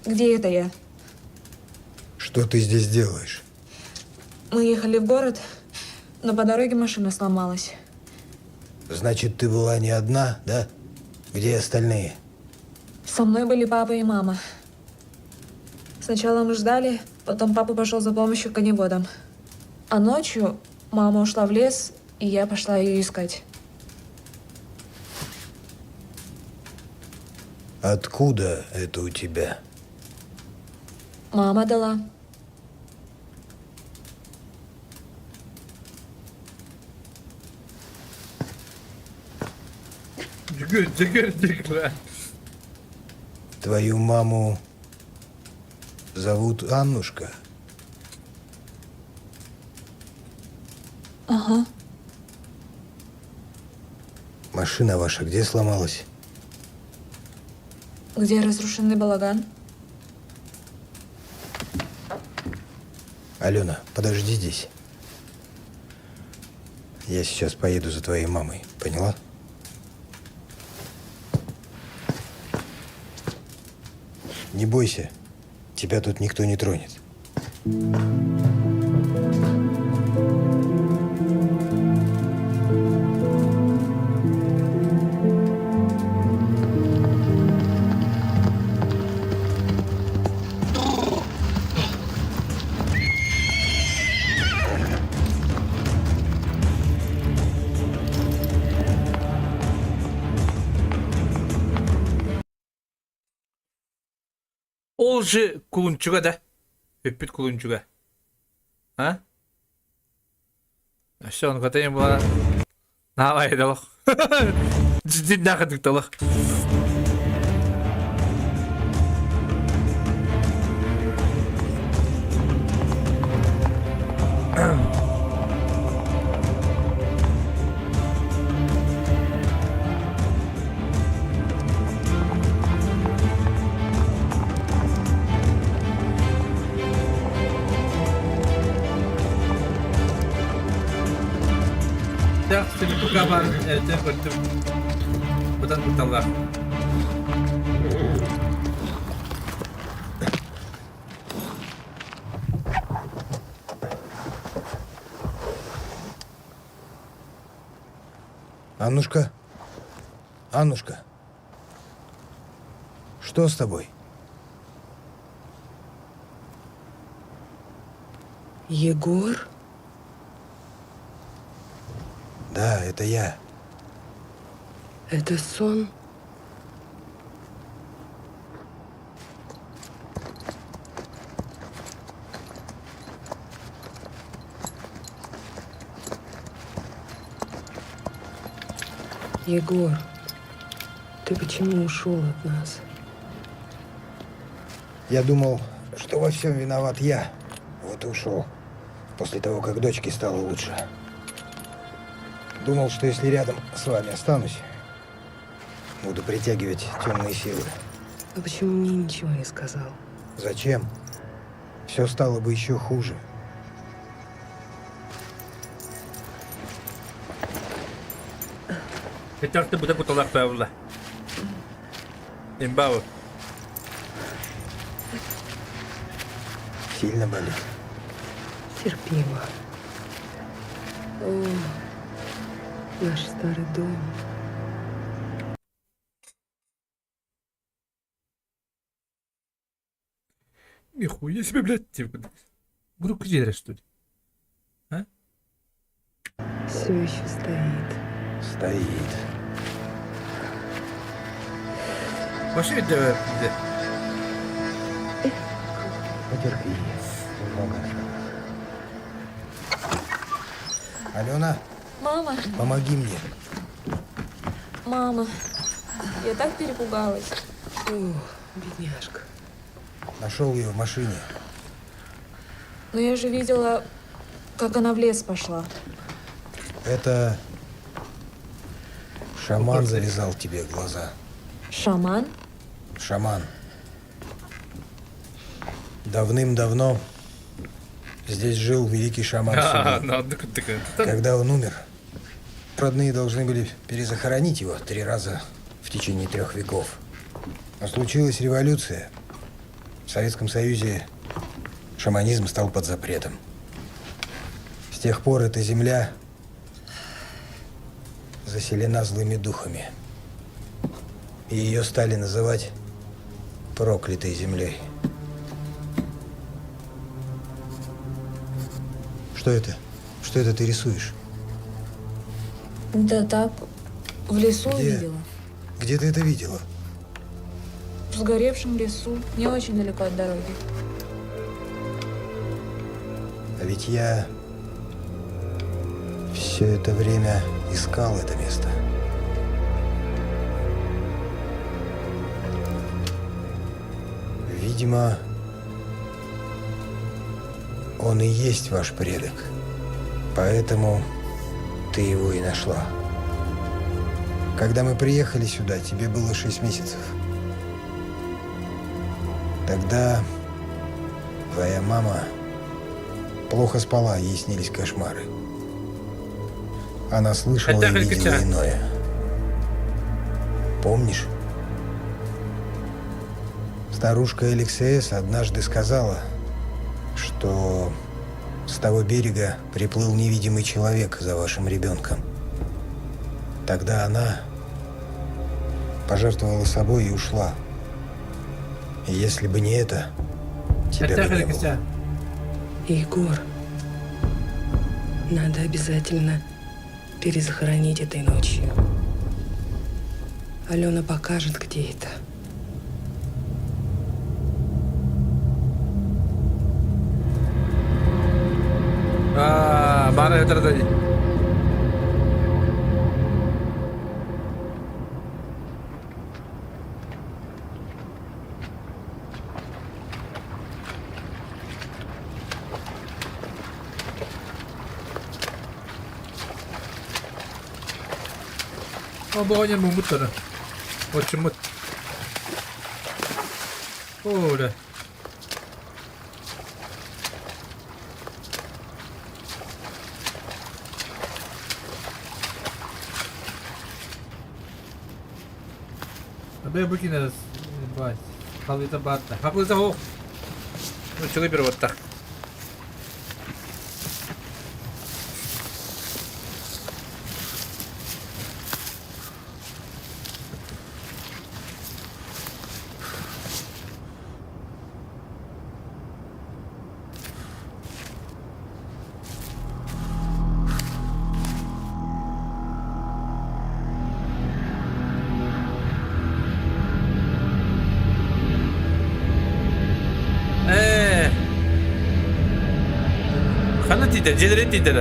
где это я? Что ты здесь делаешь? Мы ехали в город, но по дороге машина сломалась. Значит, ты была не одна, да? Где остальные? Со мной были папа и мама. Сначала мы ждали, потом папа пошел за помощью к коневодам. А ночью мама ушла в лес, и я пошла ее искать. Откуда это у тебя? Мама дала. Твою маму зовут Аннушка? Ага. Машина ваша где сломалась? Где разрушенный балаган? Алена, подожди здесь. Я сейчас поеду за твоей мамой, поняла? Не бойся, тебя тут никто не тронет. Ол же кулунчуга да. Бүппүт кулунчуга. А? Все, он готовим была. Давай, долох. Дьиҥнээх долох. Тукабар эрдэ көрдүм. Бытан быталлар. Аннушка? Аннушка? Что с тобой? Егор? Да, это я. Это сон? Егор, ты почему ушел от нас? Я думал, что во всем виноват я. Вот и ушел. После того, как дочке стало лучше. Думал, что если рядом с вами останусь, буду притягивать темные силы. А почему мне ничего не сказал? Зачем? Все стало бы еще хуже. Итак, ты бутылак Павла. Имбау. Сильно болит? Терпимо. О, наш старый дом. Нихуя себе, блядь, типа. Группа где, что ли? А? Все еще стоит. Стоит. Вообще, это, Потерпи. Немного. Алена, Мама, помоги мне. мама, я так перепугалась. О, бедняжка. Нашел ее в машине. Но я же видела, как она в лес пошла. Это шаман завязал тебе глаза. Шаман? Шаман. Давным-давно здесь жил великий шаман А, Сугун. ну, одну такая. Когда он умер, родные должны были перезахоронить его три раза в течение трех веков. Но случилась революция. В Советском Союзе шаманизм стал под запретом. С тех пор эта земля заселена злыми духами. И ее стали называть проклятой землей. Что это? Что это ты рисуешь? Да так, в лесу Где? увидела. Где ты это видела? В сгоревшем лесу, не очень далеко от дороги. А ведь я все это время искал это место. Видимо, он и есть ваш предок. Поэтому ты его и нашла. Когда мы приехали сюда, тебе было 6 месяцев. Тогда твоя мама плохо спала, ей снились кошмары. Она слышала Хотя и видела хотя. иное. Помнишь? Старушка Эликсеес однажды сказала, что с того берега приплыл невидимый человек за вашим ребенком. Тогда она пожертвовала собой и ушла. И если бы не это, тебя бы не было. Егор, надо обязательно перезахоронить этой ночью. Алена покажет, где это. Баара этэр да Обоҕоньор муммут Оччуммут. Оля. Абе букина бать. Халыта батта. Хаклыта хо. Учугай переводта. Ээ. Ханна тиийдэ? Дьиэлэрин тиийдэ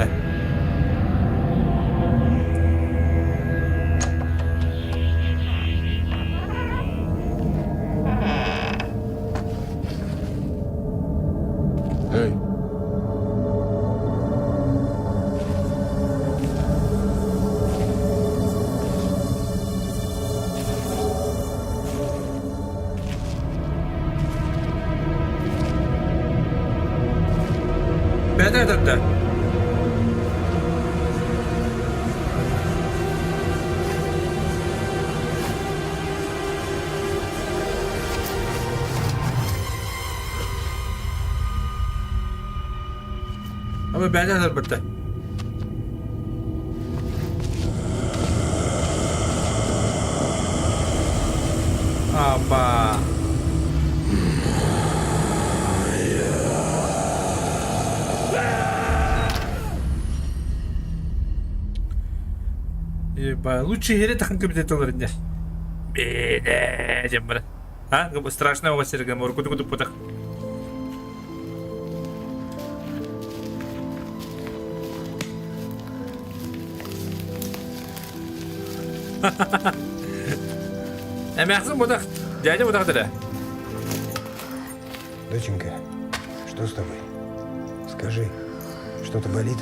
Эй. Бэдэ да. Ama бэдэ да. Аба. Еба, лучше хере тахан кабинет олар инде. Беде, жембара. А, страшно у вас серге, морку туку тупотах. Эмээхсин бутах, дядя бутах дere. Доченька, что с тобой? Скажи, что-то болит?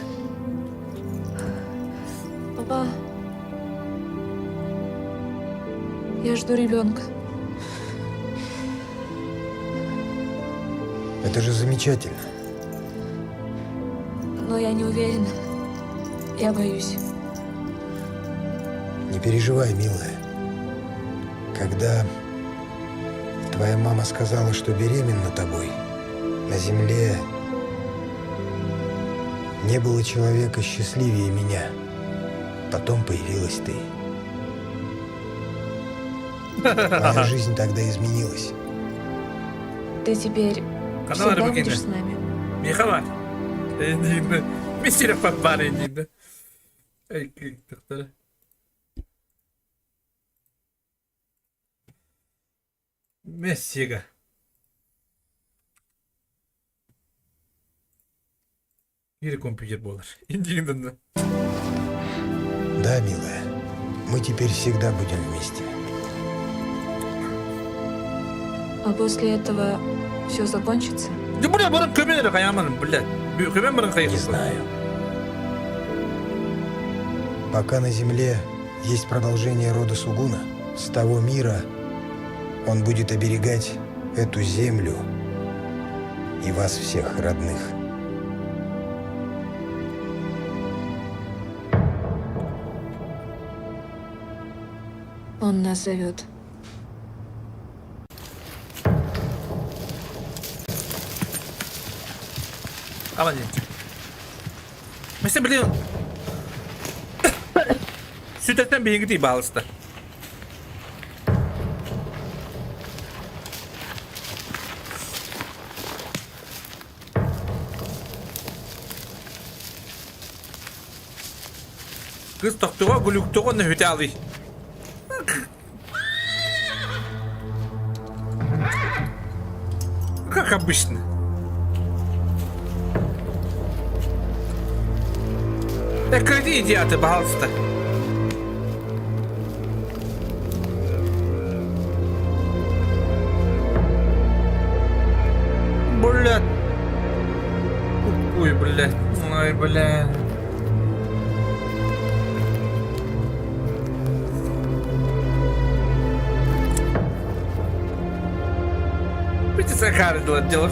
Папа, я жду ребенка. Это же замечательно. Но я не уверена. Я боюсь. Не переживай, милая. Когда твоя мама сказала, что беременна тобой, на земле не было человека счастливее меня. Потом появилась ты. Моя жизнь тогда изменилась. Ты теперь Канал всегда Рыбакина. будешь с нами? Михала. Мистер Папары дейді. Эй, тоқтар. Мессига. Или компьютер болар. Индигден. Да, милая, мы теперь всегда будем вместе. А после этого все закончится? Да бля, барып көмер каямын, бля. Көмер барын Не знаю. Пока на земле есть продолжение рода Сугуна, с того мира он будет оберегать эту землю и вас всех родных. Он нас зовет. Аман Mesela блин. Сүтәттен бейінгі дей балысты. Кыз тоқтуға гүлүктуға нөһүтэ алый. Как обычно. Эккирети идиоты, пожалуйста. Блядь. Ой, блядь. Ой, блядь. Видите, Сахара дело.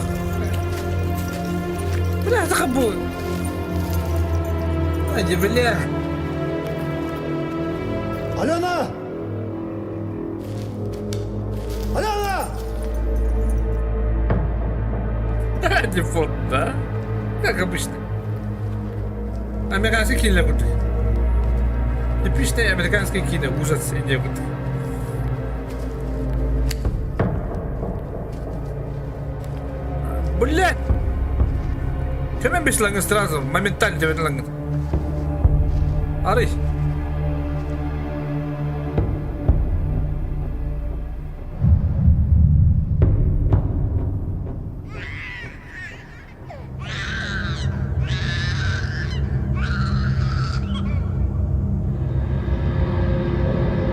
Бля, забыл. Ай, бля. Алена! Алена! Дефолт, да? Как обычно. Американский кино будет. Типичное американское кино, ужас и не будет. Блядь! Кемен бешлаңыз сразу, моментально деп лаңыз. Арый.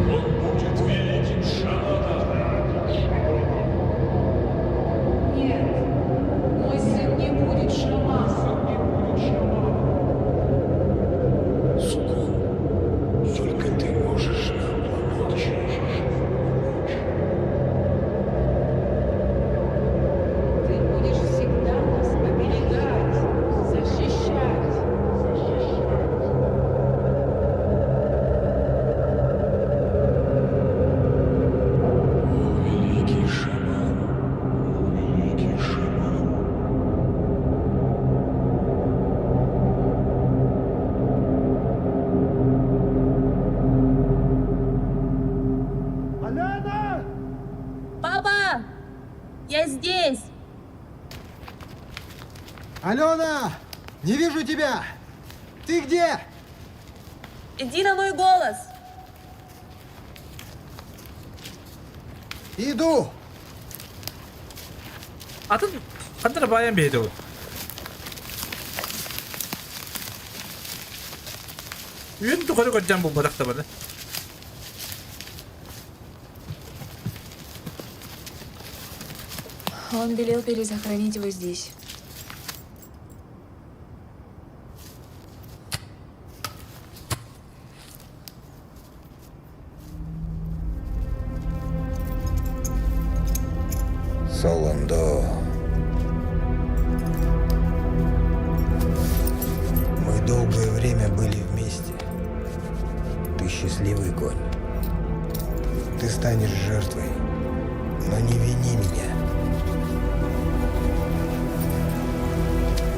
Он будет великим шаманом. Нет, мой сын не будет шаманом. Сукун, только ты можешь нам помочь. Ты будешь всегда нас оберегать, защищать. О, великий шаман, о, великий шаман. Алена! Папа! Я здесь! Алена! Не вижу тебя! Ты где? Иди на мой голос! Иду! Атын хантара баян бейді ол. Үйін тухары көджан бұл батақта барды. Он велел перезахоронить его здесь. Солондо. Мы долгое время были вместе. Ты счастливый конь. Ты станешь жертвой, но не вини меня.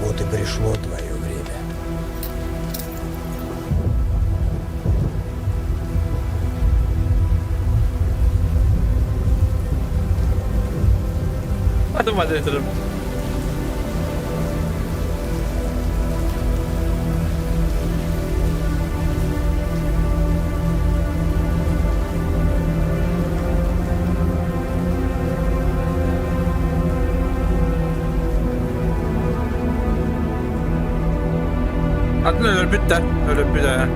Вот и пришло твое время. Adım adım. Атын өлбүт да, өлбүт да.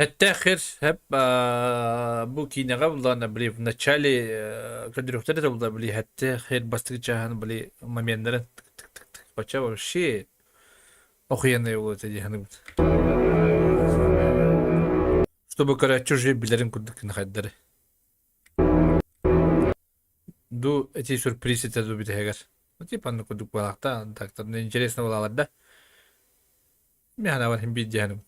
Эттээх хеп бу киинэҕэ буллаҕына били в начале көрдөрүөхтэр этэ булла били эттээх хер бастакы чааһын били моменнарын бачча вообще охуенный буолуо этэ дии саныыбыт. Чтобы көрөөччү уже билэрин курдук хайдары. Ду эти сюрприз этэ ду бүтэһигэр. Ну типа оннук курдук буолаахта, так интересно буолалар да. Мин санаабар син биир дии саныыбын.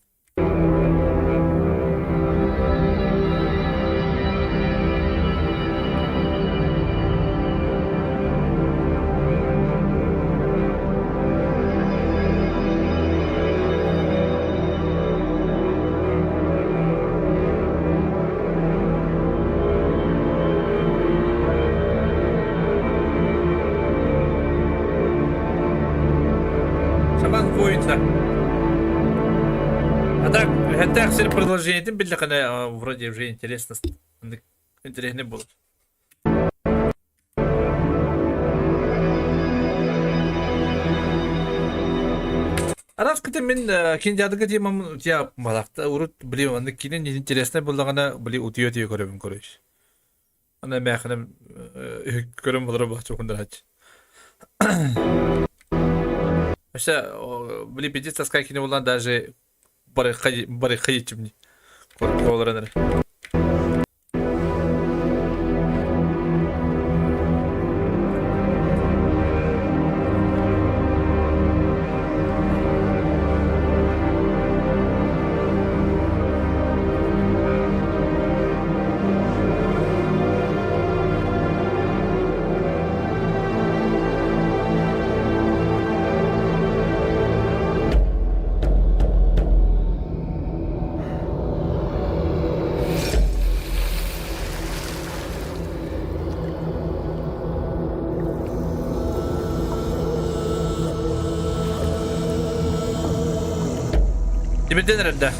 Шаман воинса. А так, это сир продолжениетин биллэххинэ вроде уже интересно интересный будет. Араас кытын мин киндядыгы темам я малахта урут били онно киинэ интереснай буллаҕына били утуйа-утуйа көрөбүн короче. Аны эмээхиним көрөн болоро буолчу Вообще, били пиздец таскай кине булан даже барыхха ечимни. Олорон эрэ. Тимирден эрэрдэ.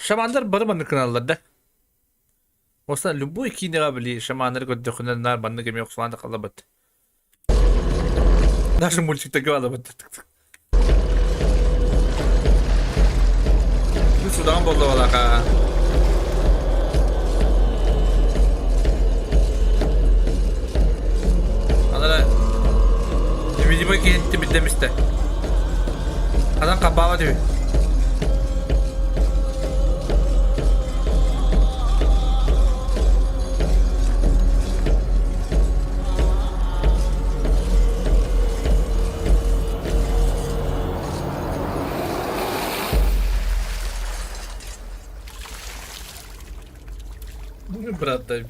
Шамандар бары маннык гыналлар да. Осна любой киинэҕэ били шаманнары көрдөххүнэ наар маннык эмиэ охсулаан да халлабыт. Даже мультиктарга балабыт. Бу судаҕын буолла балака. Анара невидимый киһи тибиддемистэ. Анан хабаава түһү. Брат Давид.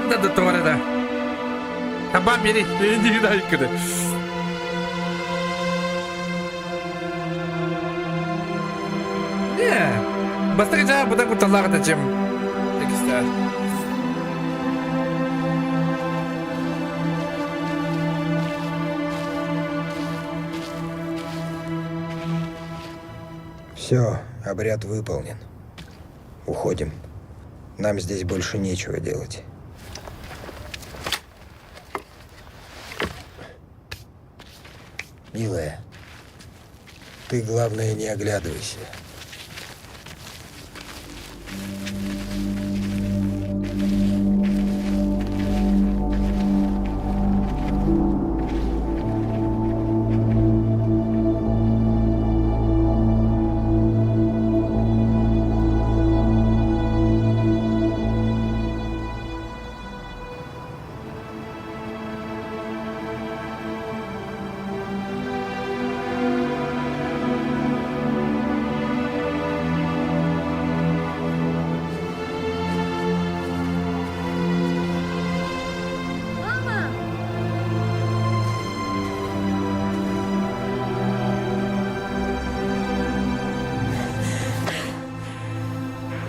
Да да Табан бери, иди дай кыды. Не, бастакы жаа быдан кутталлаах этэ чем экистээр. Все, обряд выполнен. Уходим. Нам здесь больше нечего делать. Милая, ты, главное, не оглядывайся.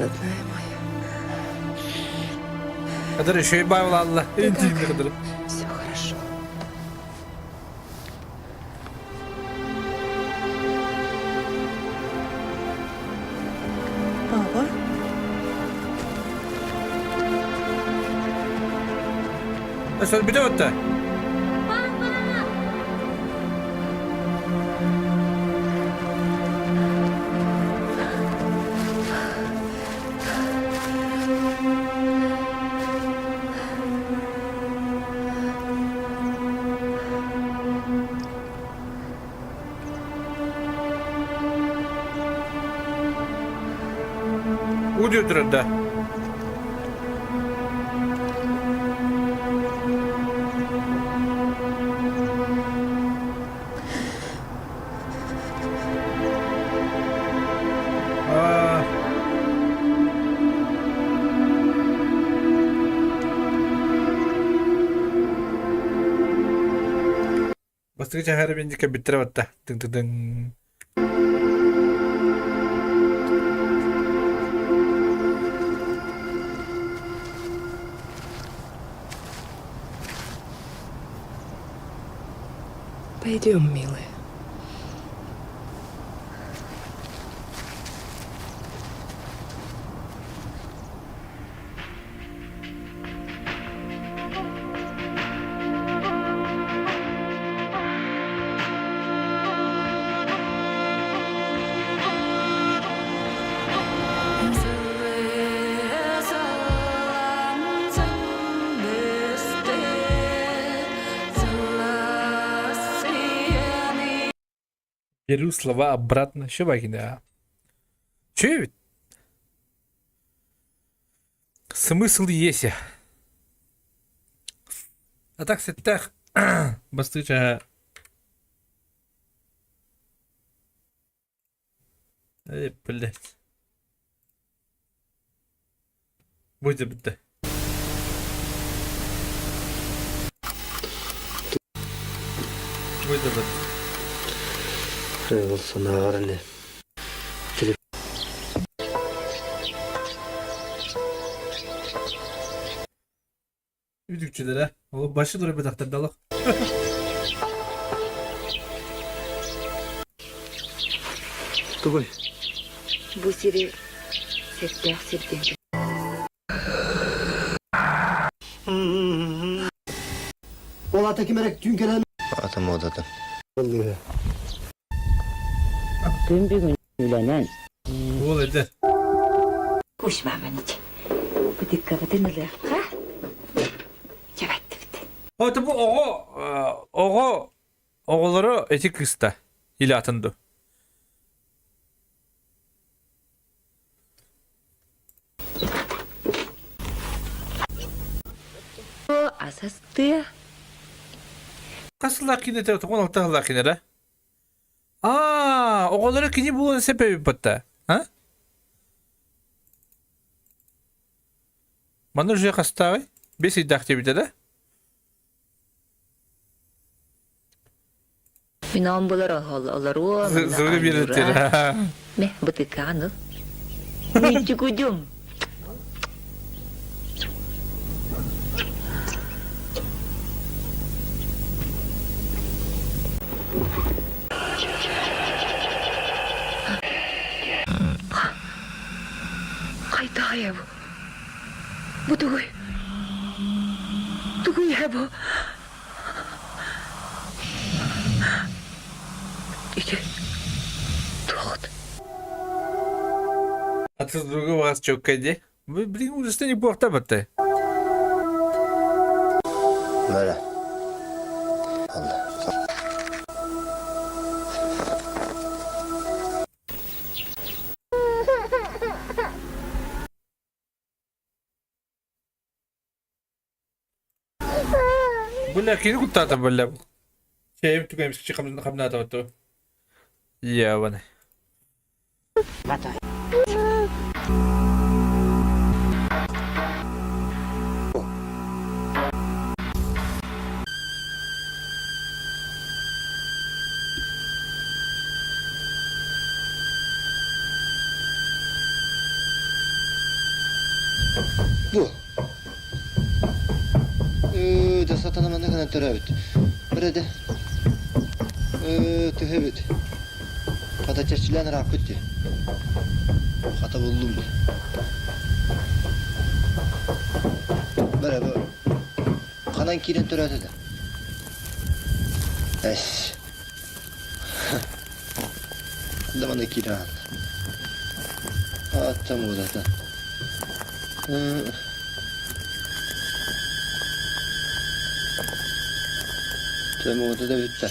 Родная моя. Kadar şey bayvalla. Kadar. Все хорошо. Папа? Sen bir de ötte. Удютрында. Бастакы чаһары бендикке бүттэрэ батта. Тыҥ-тыҥ. Пойдем, милая. Беру слова обратно. Что да? Че ведь? Смысл есть. А так сеттэх бастыча. Эй, блядь. Будет бітті. Будет бітті. Революционарный. Үдүкчүлэрэ. Ол башы дуры бетахтардалах. Тугой. Бу сири сертэх сирден. Ола такимерек түнкелен. Атам одатын. Күн бүгүн үлэнэн. Ол эдер. Кушмаманич. Бутыккабытын ылыахха. О, бу оҕо оҕо оҕолоро эти кыста или атынду. Асасты. Хас сыллаах киинэ 96 сыллаах киинэ Аа, оҕолоро кини буолан сэпэбит батта. А? Манна уже хастааҕый? Бес ыйдаах диэбитэ да? Мин он булар олоруо. Зыргы биэрэтир. Ме бытыкаан ыл. Мүчүкүдүм. Қайта бу. Бу тугуй. Тугуй бу. Ити туохут? А ты с другого раз чёкка иди. Вы, блин, ужасно не буохтабатты. Бара. Бля, кини куттаата бля. Чэйим түгэн хамнаата Яваны. Бу. Да сатана манна гынан төрөөбүт. Бирде. Түһэбит. Хата чэрчилээн ырааппыт дии. Хата буллум бу. Бара бу. Ханан киирэн төрөөтө да. Эс. Да мана киирэн. Аттам удата. Тэмуота да бүттэ.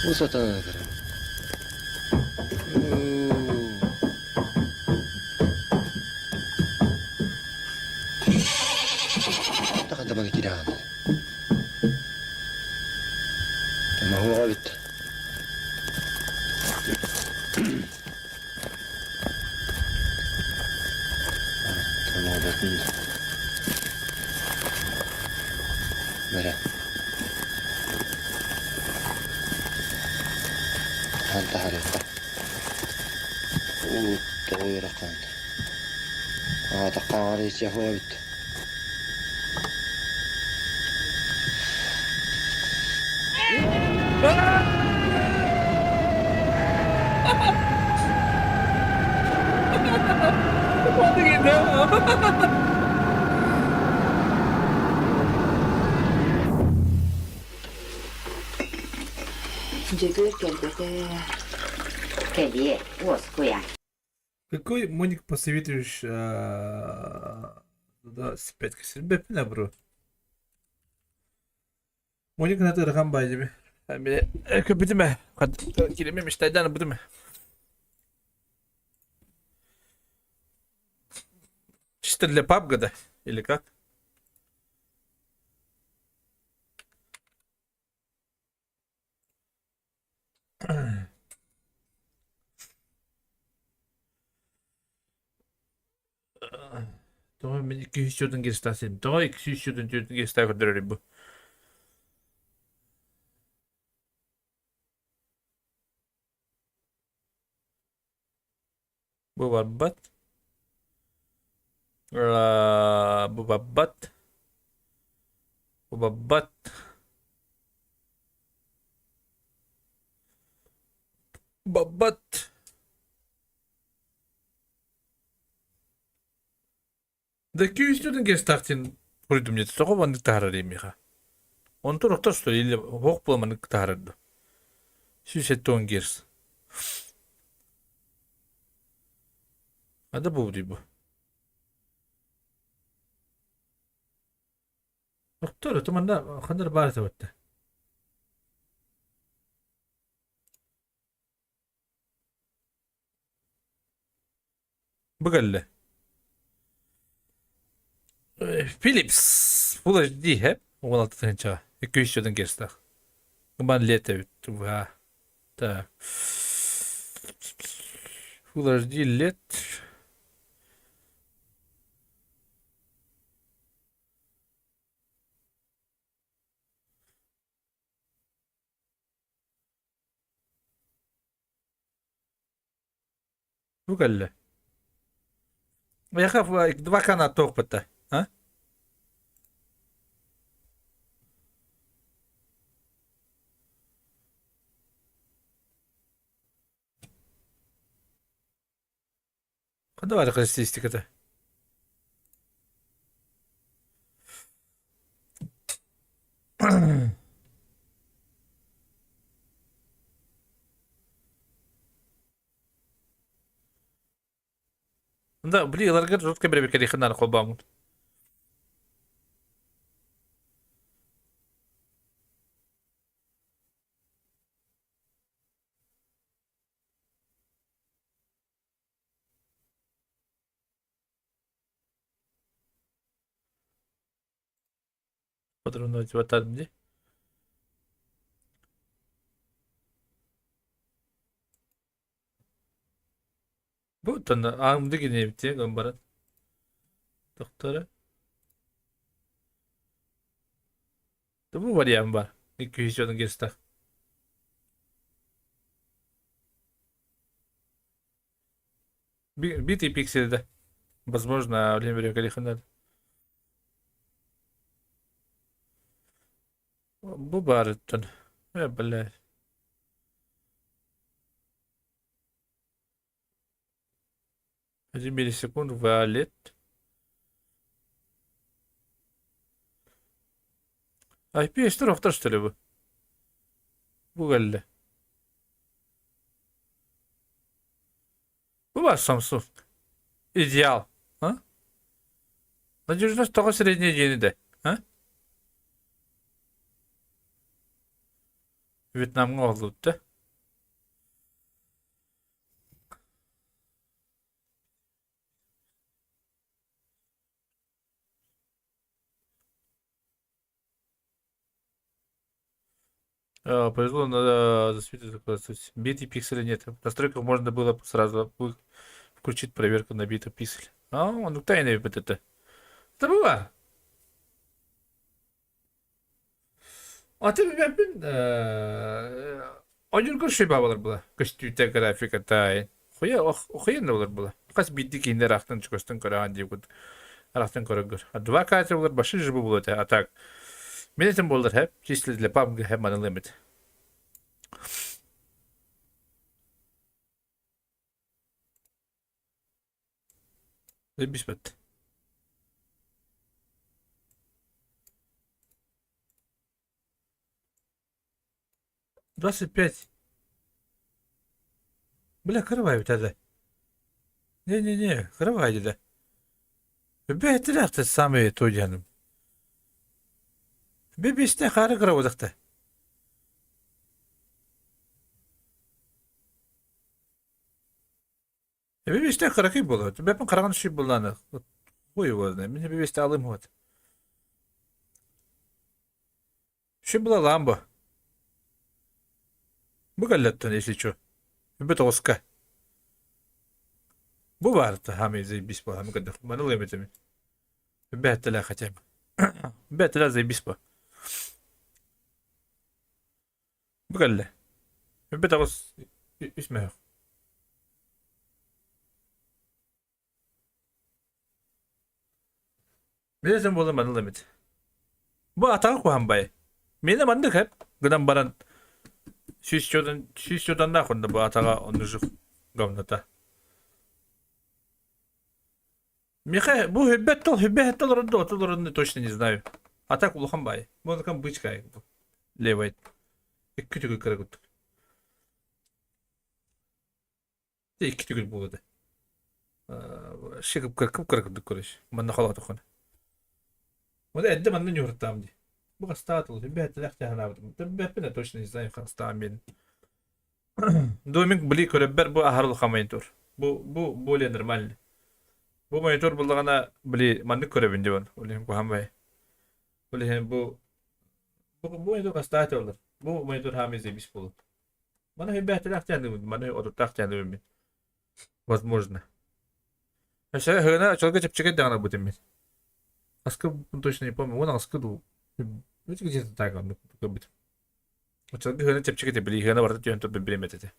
Бу сатана көрөм. Тахада мана киирэн. Маһуоҕа бүттэ. Бэрэ. Хаан таһаарыахха. Уу, тоҕо ыарахан. Аата хаҥар иччиэх эбит. Дьөгүөр кэлбэтэ. Кэлиэ, уоскуйа. Какой моник посоветуешь да, спять бэппин бро? Моник на ырахан баайдыми. Көпүтүмэ. Киреме мечтайдан бутуме. Чисто для пабга, да? Или как? Тоҕо мин 200 гестасин. Тоҕо 204 геста көрдөрөр бу. Бу барбат. Бу барбат. Бу барбат. Бабат. Да күүстүрдүн кестахтин суруйдум дьэ тоҕо маннык таһаарар миэхэ. Онтон охтор что или оһох була маннык таһаарар 170 герц. Ада бу бу. Охтор это манна хандар баар табатта. Бу кэллэ. Philips Full HD хэп 16 тыһыынчаҕа 200 герцтаах. Бан лет эбит. Так. Full HD LED. Бу кэллэ. Миэхэ два канат туохпута. А? Ханна баар характеристиката? Да, били ыларгар жестко бэрэбиэркэлиэххин наада холбооҥҥун. Патроннар дии. Бу оттон аамды гинэбит гын баран. Тохтора. Бу вариант бар. 210 герцтах. Битый пиксель, да. Возможно, Владимир Галихин Бу баарыттан. Э, блядь. 1 миллисекунд валет. IPS охтор что ли бу? Бу кэллэ. Бу баар Samsung. Идеал. А? Надежность тоҕо средняя диэни да? А? Вьетнамҥа оҕоллубут да? Повезло, надо засветить Биты пикселя нет. В настройках можно было сразу включить проверку на биты пиксель. А, ну тайный вот это. Это было. А ты мен ойур көршүй бабалар була. Көстүүтэ графиката. Хуя охуенно болар була. Хас бидди киндер ахтан чукастан көрөөн дип кут. Арахтан көрөгөр. А 2К болар башы жыбы болот. А так. Мен этим болар хеп. Чисто для PUBG хеп мана лимит. Бит. 25. Бля, кырабай тогда. Не-не-не, кырабай да. Бэйтилэхте самые туйаным. Бибисте хары кырабыдыкта. Бибисте кыракый болот. Бэпин караган шүй булланы. Хуй его знает. Мен бибисте алым вот. Шүй була ламбо. Бу кэллэттэн, если чё. Бүт оска. Бу баарта хами заебись по хами когда маны леметеми. Бэттеле хотя бы. Бэттеле заебись по. Бу кэллэ. Бүт оҕус үс мөһөх. Билесен буолла маны лемет. Бу атаҕа куһан бай. Мені маннык хэп гынан баран 100 нахуй бу атаҕа оннужук говнота. Михай, бу хүббэт тол орунду, отул орунду точно не знаю. А так улахан бай. Бу такан бычка левый. Икки түгүл кыргыттык. Икки түгүл буолуда. Шигып кыркып кыргыдык көрөш. Манна халат охон. Вот эдде манна нюртам ди. Бу хастаат ол хүббэт лэхтэ ханабыт. Хүббэт точно не знаю хастаам мен. Думик били көрөббер бу ахар улахан монитор. Бу более нормальный. Бу монитор буллагана били маннык көрөбүн дебен. Олем кухамбай. Олем бу монитор хастаат олар. Бу монитор хами зебис болот. Мана хүббэт лэхтэ мана отуттах тянды Возможно. Вообще, хына чолга чепчеке дагана бутым мен. Аскы точно не помню. Вон аскы ду. Ну где-то так он быть. Чолга хына чепчеке те били хына барда түйөн туп билемет эте.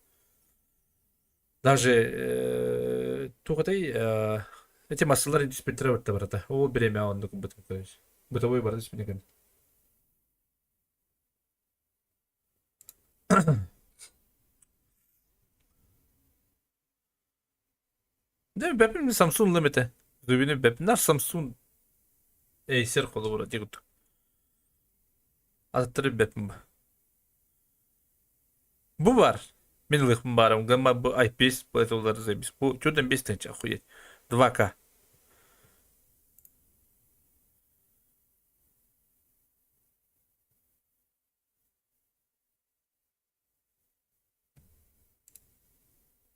Даже тугатай эти массалар диспетчер батта барата. О время он бутым короче. Бытовой барда диспетчер. Değil mi? Бэпим Samsung лимите. Зүбүнү бэпнар Samsung Acer холобура дигут. Аттыры бэпим. Бу бар. Мен лыхым барым. Гамма бу IPS bu этолар заебись. Бу чудом 5 тысяч охуеть. 2К.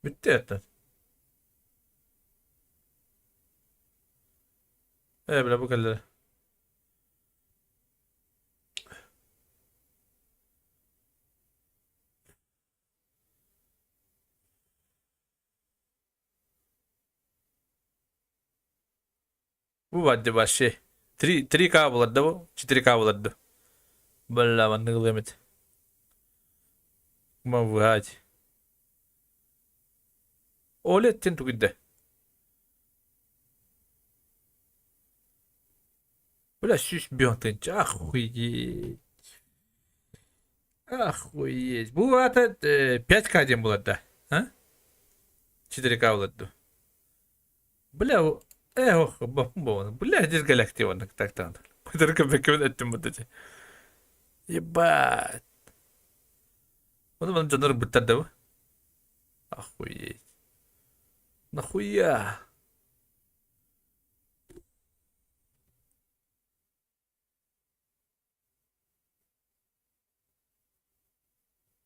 Бүттэ это. Ээ, бля, бу кэллэ. Бу бадды вообще. 3 3К булар да бу? 4К булар да. Бля, маннык ылыам этэ. Мавать. Оля эттен тугуйда. Бля, 105 охуеть. Охуеть. Бу аата 5К диэн булар да? А? 4К булар да. Бля, ох, бля, здесь галактия так так. Только беккен эттим вот эти. Ебать. Оны маны дьоннор быттар да бу? Охуеть. Нахуя?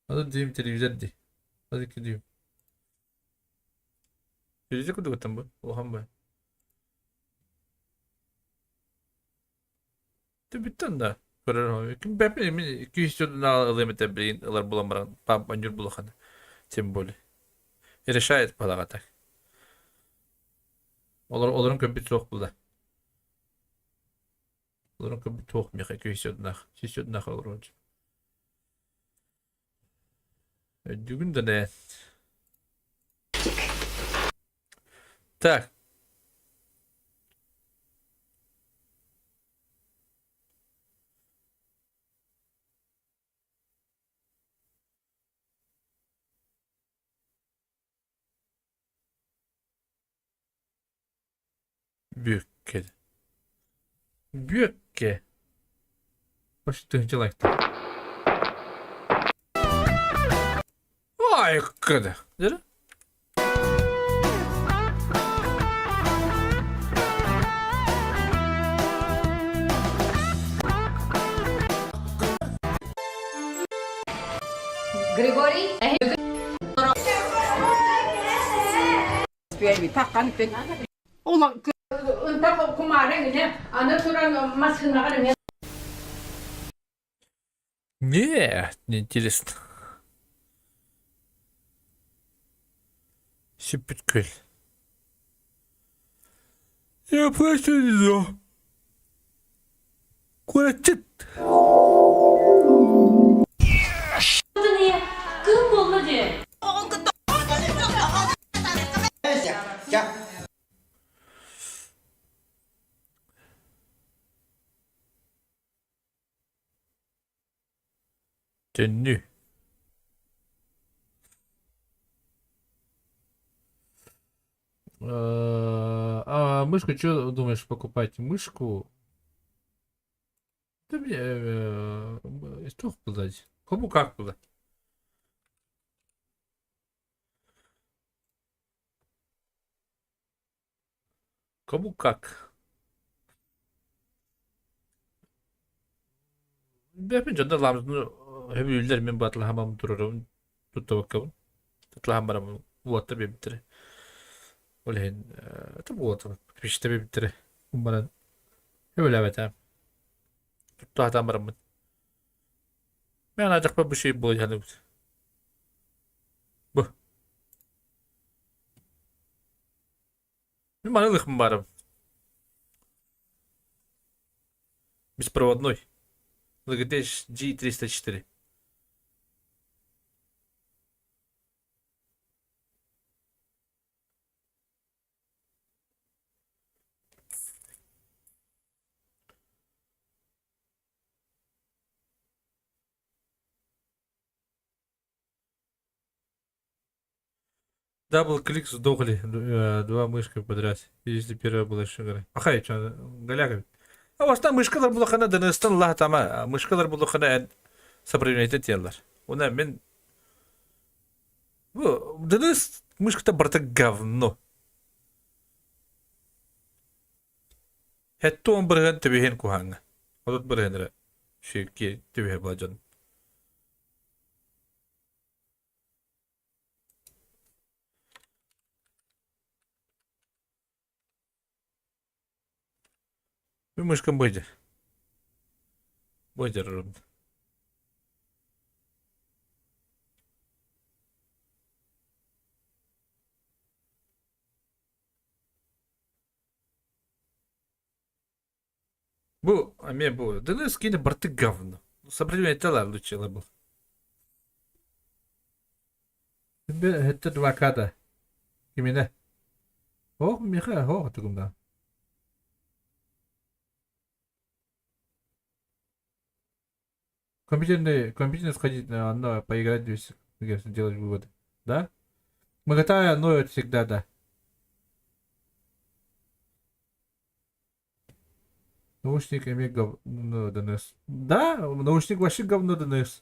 Аны дүйүм телевизор ди. Аны дүйүм. Телевизор кудугуттан бу? Улахан бу. Бүттэн да. Көрөр. Ким бэпи мен 200 ылыам этэ билигин ылар булан баран пап анньур булахан. Тем более. И решает балаға так. Олар олорун көбүт суох була. Олорун көбүт суох миэхэ 200 100 олорун. Өйдүгүн да не. Так. Бүөккэ. Бүөккэ. Почти лайк. Ай, кыда. Дere? Григорий? Нет, не интересно. Сүппүт Я просто не знаю. Куратчыт. Төннүү. А мышку что думаешь покупать? Мышку? Да мне что сказать? Кому как было? Кому как? Бэпин дьоннор лаамытын сөбүлүүллэр мин батылаһамам турарым туттабаккабын. Тутлаһан барамын уоттар биэрбиттэрэ. Ол иһин уота пиште биэрбиттэрэ. Баран сөбүлээбэтээм. Туттаһатаан бараммын. Мен анаадьахпар бу шей буола саныыбыт. Бу. Мин маны ылыахпын баарым. Беспроводной. Logitech G304. Дабл-клик сдохли два мышка подряд. Если первая была еще гора. Ахай, что, голяка. А вас там мышкалар булахана дыныстан лаһатама. Мышкалар булахана сопротивление теллар. Уна мен Бу дыныс мышката барта говно. 70% түбэһин куһаҥҥа. 30% эрэ түбэһэ була дьон. Мышкам быйдыр. Быйдыр. Бу эмиэ бу ДНС киинэ барыта говно. Сопротивление лучше был. Это 2К-да. Именно. Ох, Миха, ох, тугумда. Компьютерный сходить на, поиграть, делать выводы. Да? МГТА ноет всегда, да. Наушник эмиэ говно ДНС. Да, наушник вообще говно ДНС.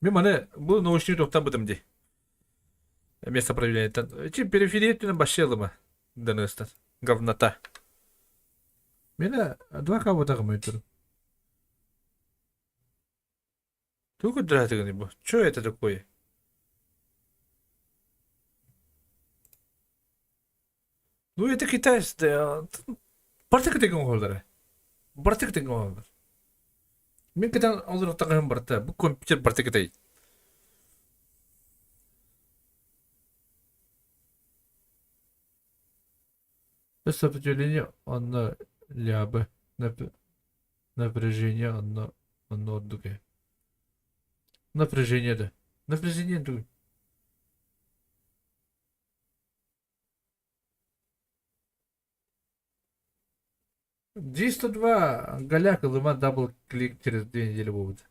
Мен маны бу наушник тоқтан бытым ди. Место проявления. Чи периферия түнен вообще ылыма ДНС-тан. Говнота. Мені 2К бұтағым өйтір. Тугу дратыгын бу. Чё это такое? Ну это китайцы. Бартык деген оҕолоро. Бартык деген оҕолор. Мин кытан олорохтоҕум барта. Бу компьютер барта кытай. Сопротивление онно лябы. Напряжение онно онно ордук ээ. Напряжение да. Напряжение тугуй. G102 голяк ылыма дабл клик через 2 недели будет.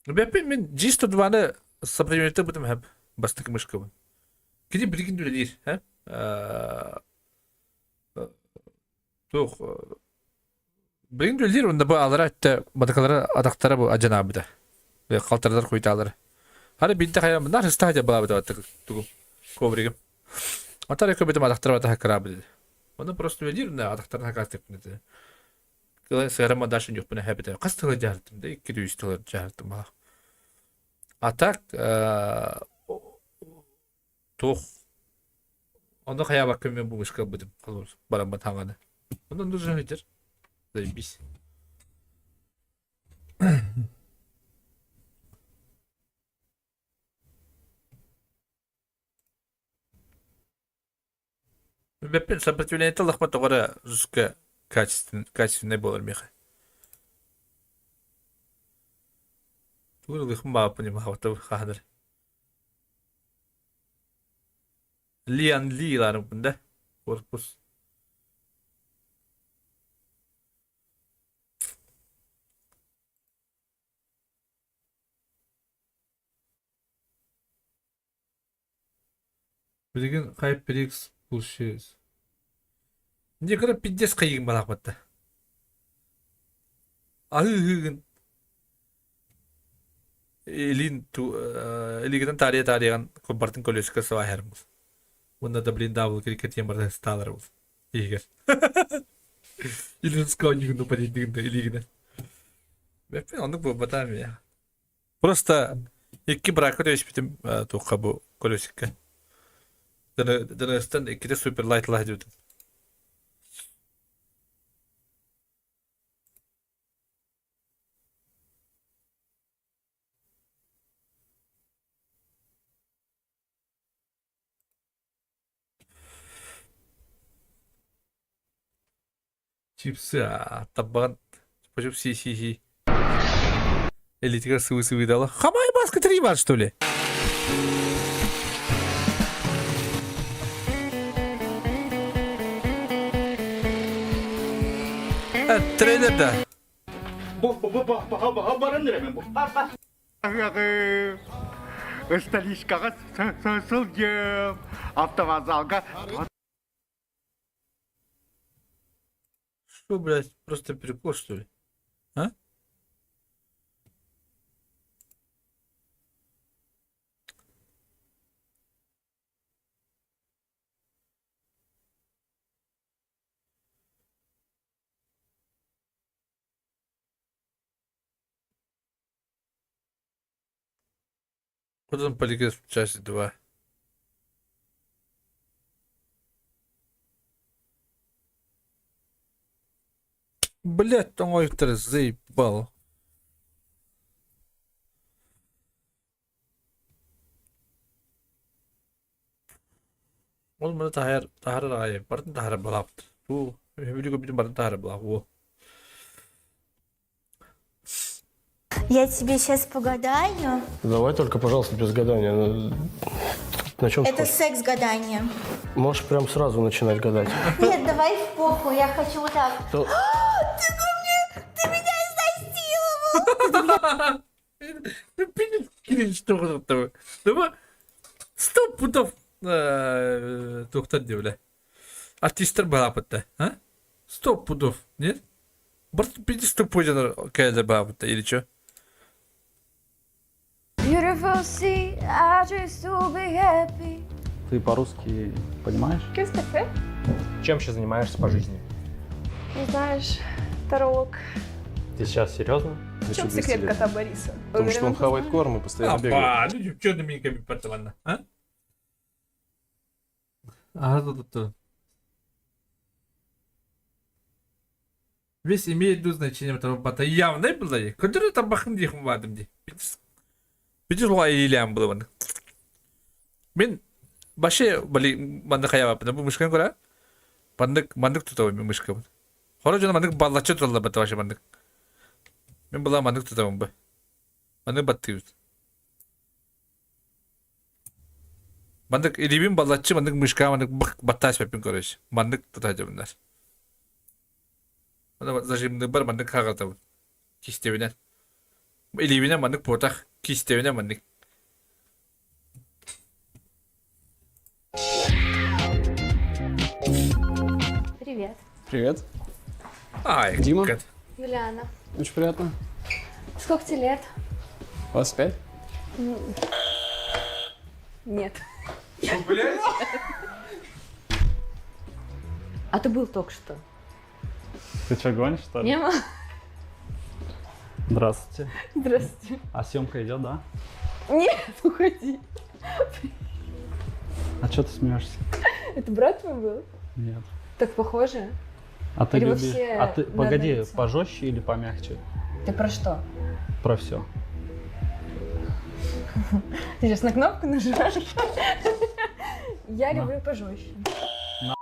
Бэппин мин G102-ны сопротивление бутым хэп бастакы мышкабын. Кини билигин үлэлиир, һэ? Туох билигин үлэлиир онно бу алара өттө батакалара атахтара бу адьанаабыта. Халтардар хуйтаалар. Хары бинте хайа нар стадия балабыта тугу ковригым. Атар көбөтүм атахтара бата хаккараабыт. Оны просто үлэлиир на атахтарын хакаастык Сыарама дальше юкпуна хэбите. Хас тылы жаартым да, 200 тылы жаартым. А так туох онно хайаабакка мен бу мышка бытым бараммын хаҥаны. Онон нужно этер. Заебись. Бэппин сопротивление лахма тоҕо жестко качественный буолар миэхэ. Тугу ылыхым баа понимаабата хаһанар. Лиан Ли ларым да корпус. Билигин HyperX Pulse. Некоторые пиздец хайыгын балаахпатта. Аһыы Илин илигитен таарыйа таарыйан бартын колесико сыбаһарбыт. Уонна да блин дабыл крикет барда сталар бул. Игер. Илин сконигну падидигин илигинен. Бэппин оннук буолбатаам я. Просто икки брака түспүтүм туохха бу колесикка. Дыныстан иккитэ супер лайт лаһдыбытым. Чипсы табан почему си си си. Элитигер сывы сывы дала. Хамай маска три бар, что ли? Трейлер да. Столичкаҕа сылдьым, автовокзалга Что, блядь, просто прикол, что ли? А? Кутун полиграф часть 2. Блять, тоҥойтор заебал. Ол маны таһаар таһаарар аҕай барытын таһаарар балаабыт. Туу, үһүбүлү көбүтүн барытын таһаарар балаах уо. Я тебе сейчас погадаю. Давай только, пожалуйста, без гадания. Ну, На чем Это секс-гадание. Можешь прям сразу начинать гадать. Нет, давай в попу, я хочу вот так. То- А, Ты ко мне, ты меня изнасиловал! Дума сто пудов туохтан диэбилэ. Артистар баапытта, а? Сто пудов, нет? Барт 50 пудов кэлэ баапытта или чё? Beautiful sea, I just to be happy. Ты по-русски понимаешь? Qu'est-ce que tu fais? Чем сейчас занимаешься по жизни? Не знаешь, таролог. Ты сейчас серьезно? В чем секрет кота Бориса? Потому что он Уверена, ты хавает знаешь? корм и постоянно Апа, бегает. ну чё на меня кабипаттаванна, а? Ага, тут тут. Весь имеет значение бата явно было. Который там бахын дихм вадым ди. Битис луга илям было ван. Мен баше бали манды хаябапын бу мышканы кора. Мандык мандык тутабын мен мышкабын. Хоро жона мандык баллачы туталла бата баше мандык. Мен була мандык тутабын бу. Мандык баттыыбыт. Мандык илибин баллачы мандык мышка мандык бак баттаас беппин короче. Мандык тутаажабыннар. Зажимны бар мандык хагатабын. Кистебинен. Илибинен мандык потах кистебинен мандык. Привет. Привет. Ай, Дима. Юлиана. Очень приятно. Сколько тебе лет? 25? Нет. Блять! А ты был только что. Ты что, гонишь, что ли? Не было. Здравствуйте. Здравствуйте. А съемка идет, да? Нет, уходи. А что ты смеешься? Это брат твой был? Нет. Так похоже. А ты Или вы любишь? все А ты на погоди, одно лицо? пожестче или помягче? Ты про что? Про все. Ты сейчас на кнопку нажимаешь? Я люблю пожестче. На.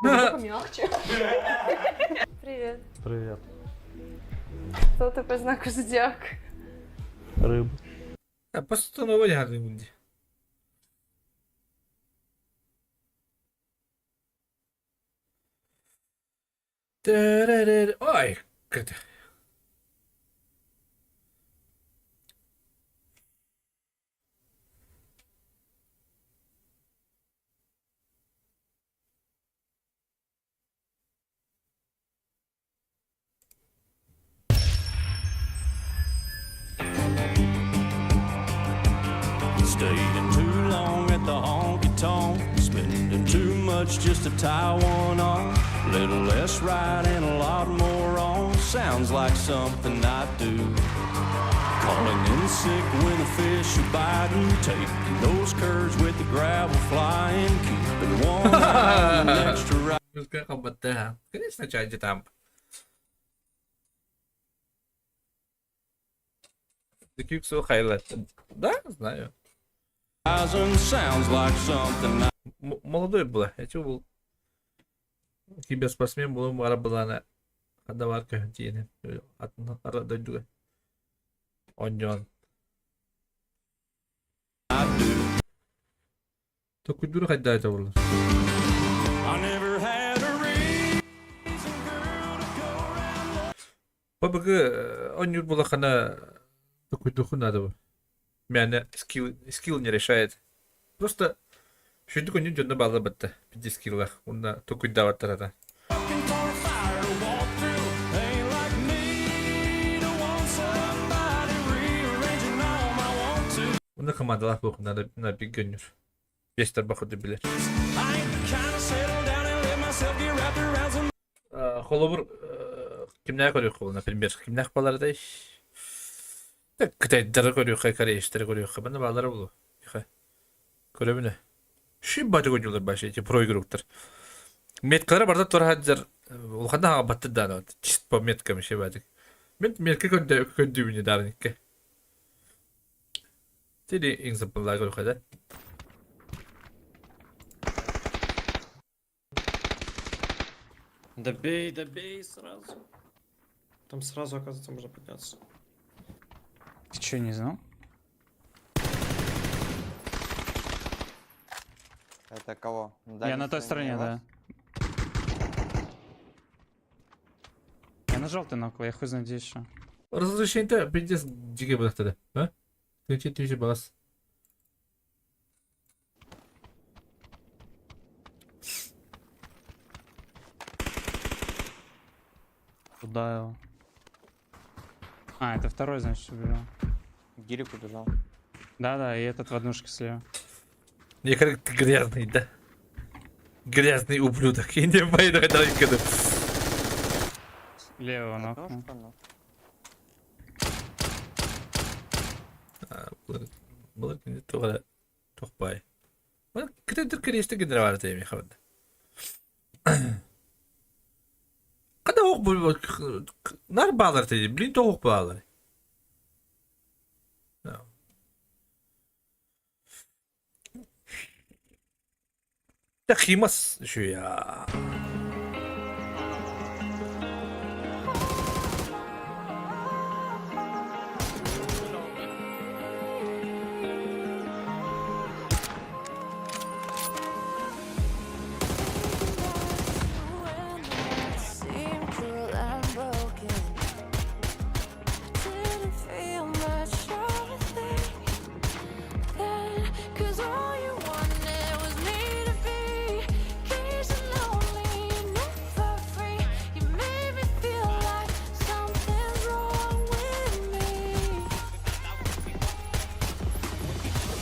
Люблю помягче. Привет. Привет. Кто ты по знаку зодиака? Рыба. А постанова яғни Ой, кыт. Staying too long at the honky tonk, spending too much just to tie one on. Little less right and a lot more wrong. Sounds like something I do. Calling in sick when the fish are biting, taking those curves with the gravel flying, keeping one eye on the next horizon. Музыка работа. Конечно, чайди там. Таких хайлайт. Да, знаю. Sounds like something I Молодой была. Я чего был? Киберспортсмен был, мара была на Хадаварка диэни. Атын ара дойдуга. Онньон. Токуйдура хайда это было. I never had a reason. ПБГ онньур булахана токуйдуху надо бы. Мяне скилл, скилл не решает. Просто шүдүк онньур дьонно баалла батта. Пиди скиллах. Уна токуйдаваттарата. Ain't like me to want somebody rearranging all my want to. Уна командалах бух надо на биггөннүр. Бестер бахуды билер. I ain't the kind to settle down and let myself get wrapped around some Холобур кимнээх көрүөх буолла, например, кимнээх балардай. Кытайдары көрүөххэ, корейстары көрүөххэ. Манна бааллара буолуо. Көрөбүнэ. Шиббаты көрдүлэр башы эти проигруктар. Меткалара барда тура хаджар улаханна хаҕабаттыр даана чисто по меткам шибатык. Мен метка көрдө көрдүүбүнү даарникке. Тири example'lar көрүөххэ да. Добей, добей сразу. Там сразу, оказывается, можно подняться. Ты что, не знал? Это кого? Я на той стороне, да. Я на желтый нокал, я хуй знает где еще. Разрешение пиздец дикий был тогда, а? 30 000 бас. Куда его? А, это второй, значит, убежал. Гирик убежал. Да-да, и этот в однушке слева. Не, как ты грязный, да? Грязный ублюдок. Я не пойду, это никогда. Левого нокнул. Былыр кинди туға тоқпай. Кітер кересті кендер бар деймін хабарда. Қада оқ нар балар дейді, блин тоқ балар. Да қимас şu ya. Seem cruel and broken. Didn't feel much of a thing then. 'Cause all you wanted was me to be caged and lonely, never free. You made me feel like something's wrong with me.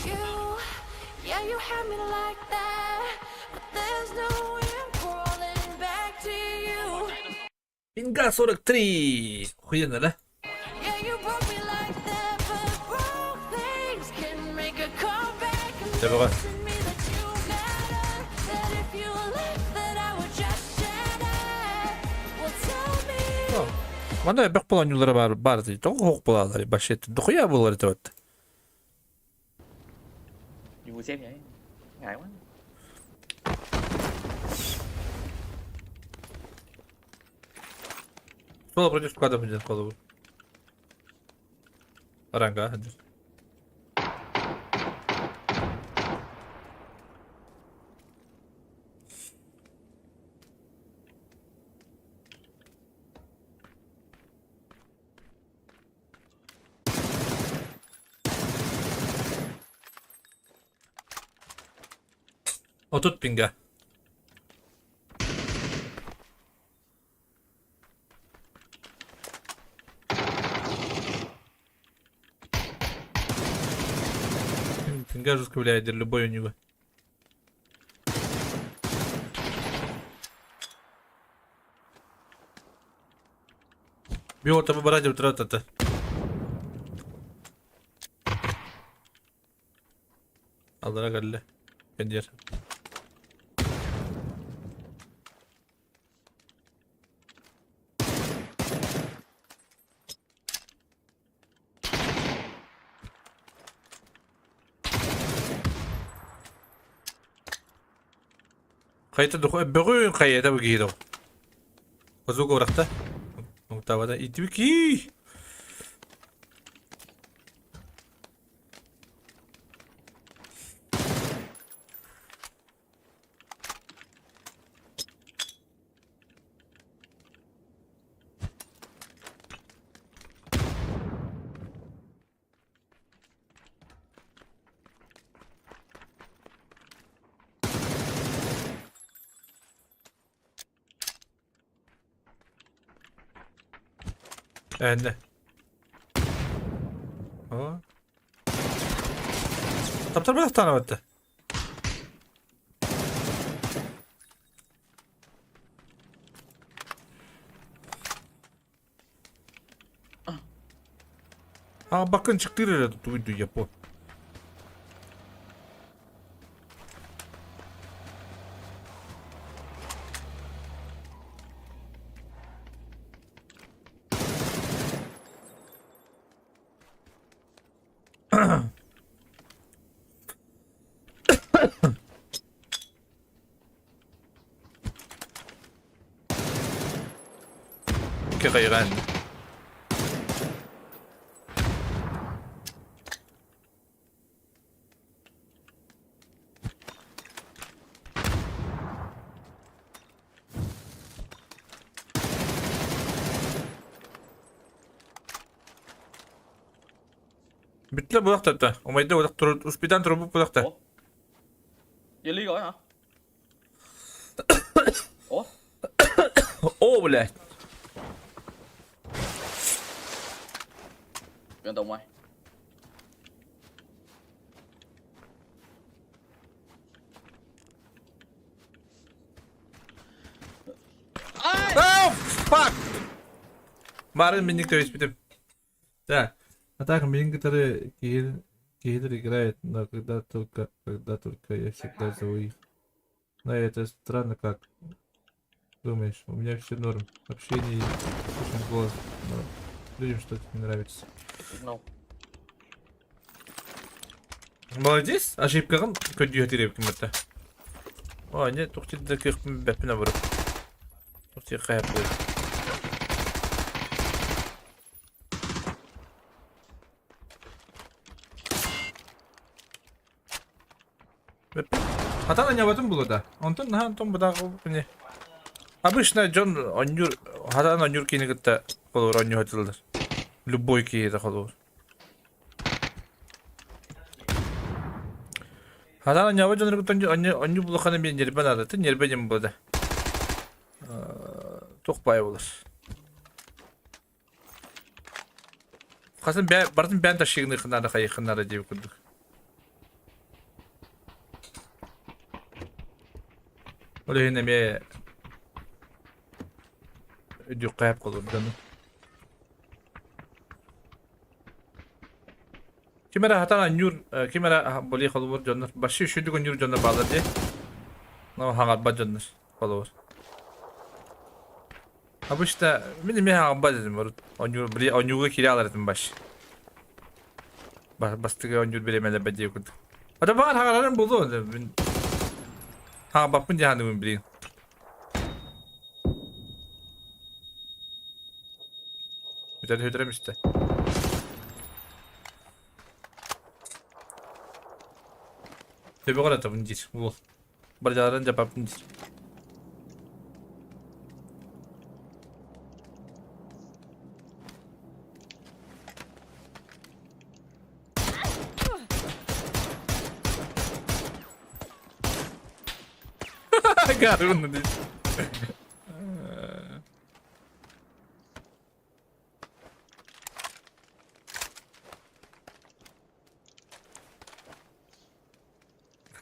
You, yeah, you had me like that, but there's no way I'm crawling back to you. Пинга 43. Охуенно, да? Yeah, you broke me like that, but broke things can make a comeback. And Давай. to me that you matter, that if you left, that I would just shatter. Well, tell me. Манда бек болан бар бар дейді. Тоқ оқ болалар. Башет. Дохуя болар деп. Vui xem vậy Ngại quá. Соло против склада будет голову. Ранга. Отут пинга. Пинга жестко влияет, любой у него. Биота выбирать это. Аллара калле. Кендер. Хайта духу бөгөн хайта бигиро. Базука урахта. Муктавада итвики. Энне. О. Таптар тана батты. Хаалбаккын чыктыыр эрэ тугуй япо. Кыайыган. Бүттэ булахтарда. Умайда улах туру успитан турбут булахта. Jelly rồi hả? Ủa? О, блядь. Gần tùng mày. Oh, fuck! Барын минник төбөспүтүм. Так. А так, некоторые киллер играет, но когда только я всегда зову их. Но это странно как. Думаешь, у меня все норм. Общение слышен голос, но людям что-то не нравится. No. Молодец, ошибкаҕын көрдүүһэ тириэбиккин батта. О, не, туох да кыахпын бэппин абырып. Туох хайап буолуй. Хатан анябатын була да. Онтон наһаа онтон быдааҕы не. Обычно дьон онньуур хатан онньуур киини кытта холобур онньуу сатыыллар. Любой киһи холобур. Хатан онньообот дьоннору кытта онньуу булахана мен нербе наада. Ты нербе диэн буолла. Туох баай буолар. Хасын бэ бартын бээн ташыгыныхынара хайыхынара диэбит курдук. Ол иһин эмиэ өйдүөххэ холур дьону. Ким эрэ хатан анньуур, ким эрэ болей холобур дьоннор, баши үчүгдүк онньуур дьоннор бааллар дии. Но хаҥарбат дьоннор холобур. Обычно мин эмиэ хаҥарбат этим урут. Онньуур, били онньууга киирэ алар этим баш. Бастыгы онньуур бириэмэлэрбэ дии курдук. Ата баар хаҥарарым буолуо мин хаҥарбаппын дии саныыбын билигин. Бүтэр хүтэрем истэ. Төбөҕөр атабын диир уол. Баржаларын дьапаппын диир. Гарвын диир.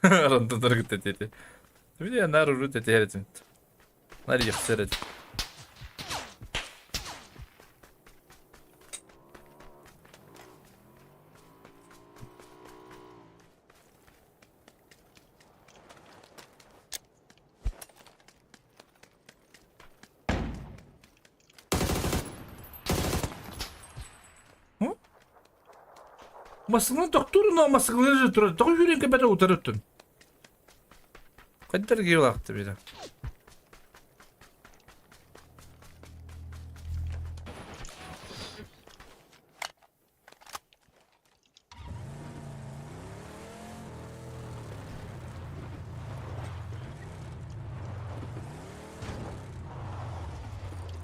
Рандомнар кытта этиэтэ. Видя, наар урут этиһэр этим. Нар иэхсэр этим. Массыына тохтуур, массыына турар. Тоҕо сүүрэн кэбэтэ утары өттүн. Хайдар киһи били.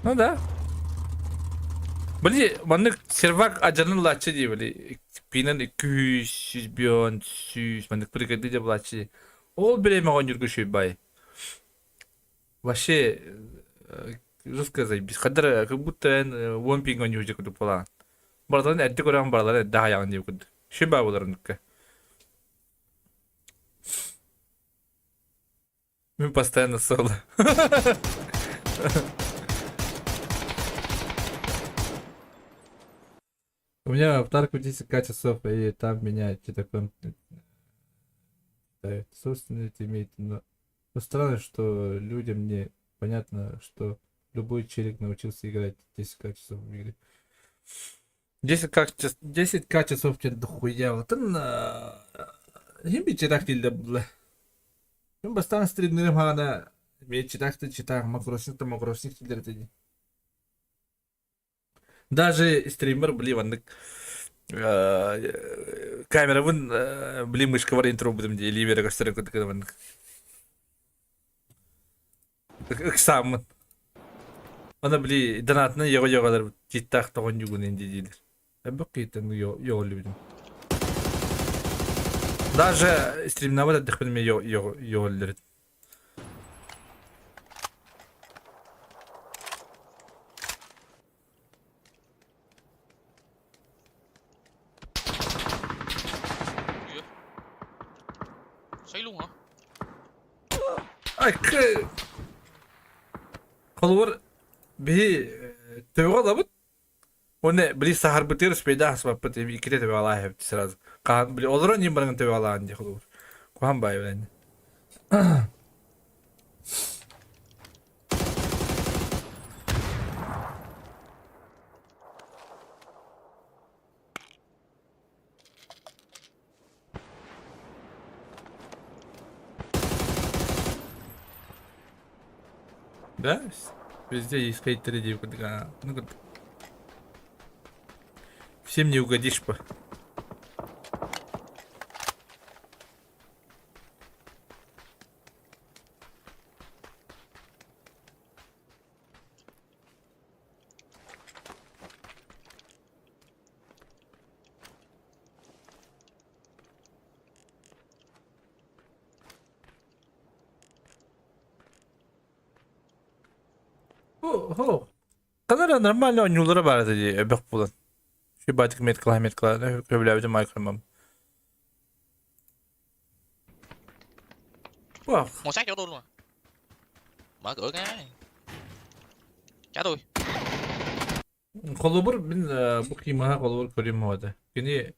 Ну да. Били, маннык сервак адьанын лааччы дии били. Пинен 200 бион 100 маннык прикады дьэ булааччы. Ол бириэмэ оонньуурга үчүгэй баай. Вообще жестко заебись. Хаддар как будто эн уон пинг оонньуу курдук буолаҕын. Барыларын эрдэ көрөҕүн барыларын эрдэ аһайаҕын диэбит курдук. Үчүгэй баа буолар оннукка. Мин постоянно соло. У меня аватарка 10к часов, и там меня что-то читают. Собственно, это имеет, но странно, что людям не понятно, что любой челик научился играть 10к часов в игре. 10к часов тебе дохуя. Вот он Хим читак дииллэр буолла. Мин бастаан стримнэрим хаҕана эмиэ читак да читак, макросник да макросник дииллэр этэ дии. Даже стример, били, маннык камерабын били мышкабар интро-бутум дии илии бере көстөрүн курдук маннык ыксааммын. Аны били донатынан йоҕо-йоҕолор читтаах тоҕонньугун инди диилэр. Элбэх киһиттэн йоҕоллубутум. Даже стримнабат эрдэхпинэ эмиэ йоҕоллор Xoay luôn hả? Ай, Холобур, биһи төбөҕө ылабыт уонна били саһарбытыгар успейдаах аспаппыт иккитэ төбөҕө алааһыбыт сразу. Хаһан били олорон иһин баран төбөҕө алааһын дии холобур. Куһаҕан баайы билэн. Да? Везде есть хейтеры диэбит Ну, всем не угодишь по. О, Канара нормально оонньуулара баар этэ дии, эбэх буолан. Шибатик меткала меткала көбүлээбитим майкромам. Wow. Ngồi sát chỗ tôi luôn à. Mở cửa cái. Trả tôi. Холобур мин бу кимаха холобур көрүм ода. Кини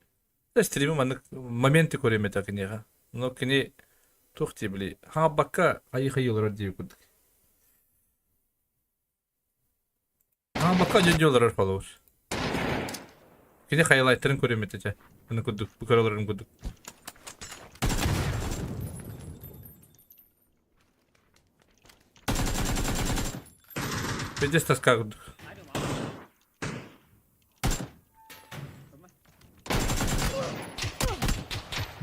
стримы маннык моменты көрүм этэ киниэхэ. Но кини туох дии били хаҥаппакка хайыы-хайыы олорор дии курдук. Хаҥаппакка дьон олорор холобур. Кини хайлайтарын көрүм этэ чэ. Аны курдук бу көрө олорорум курдук. Пиздец тоска курдук.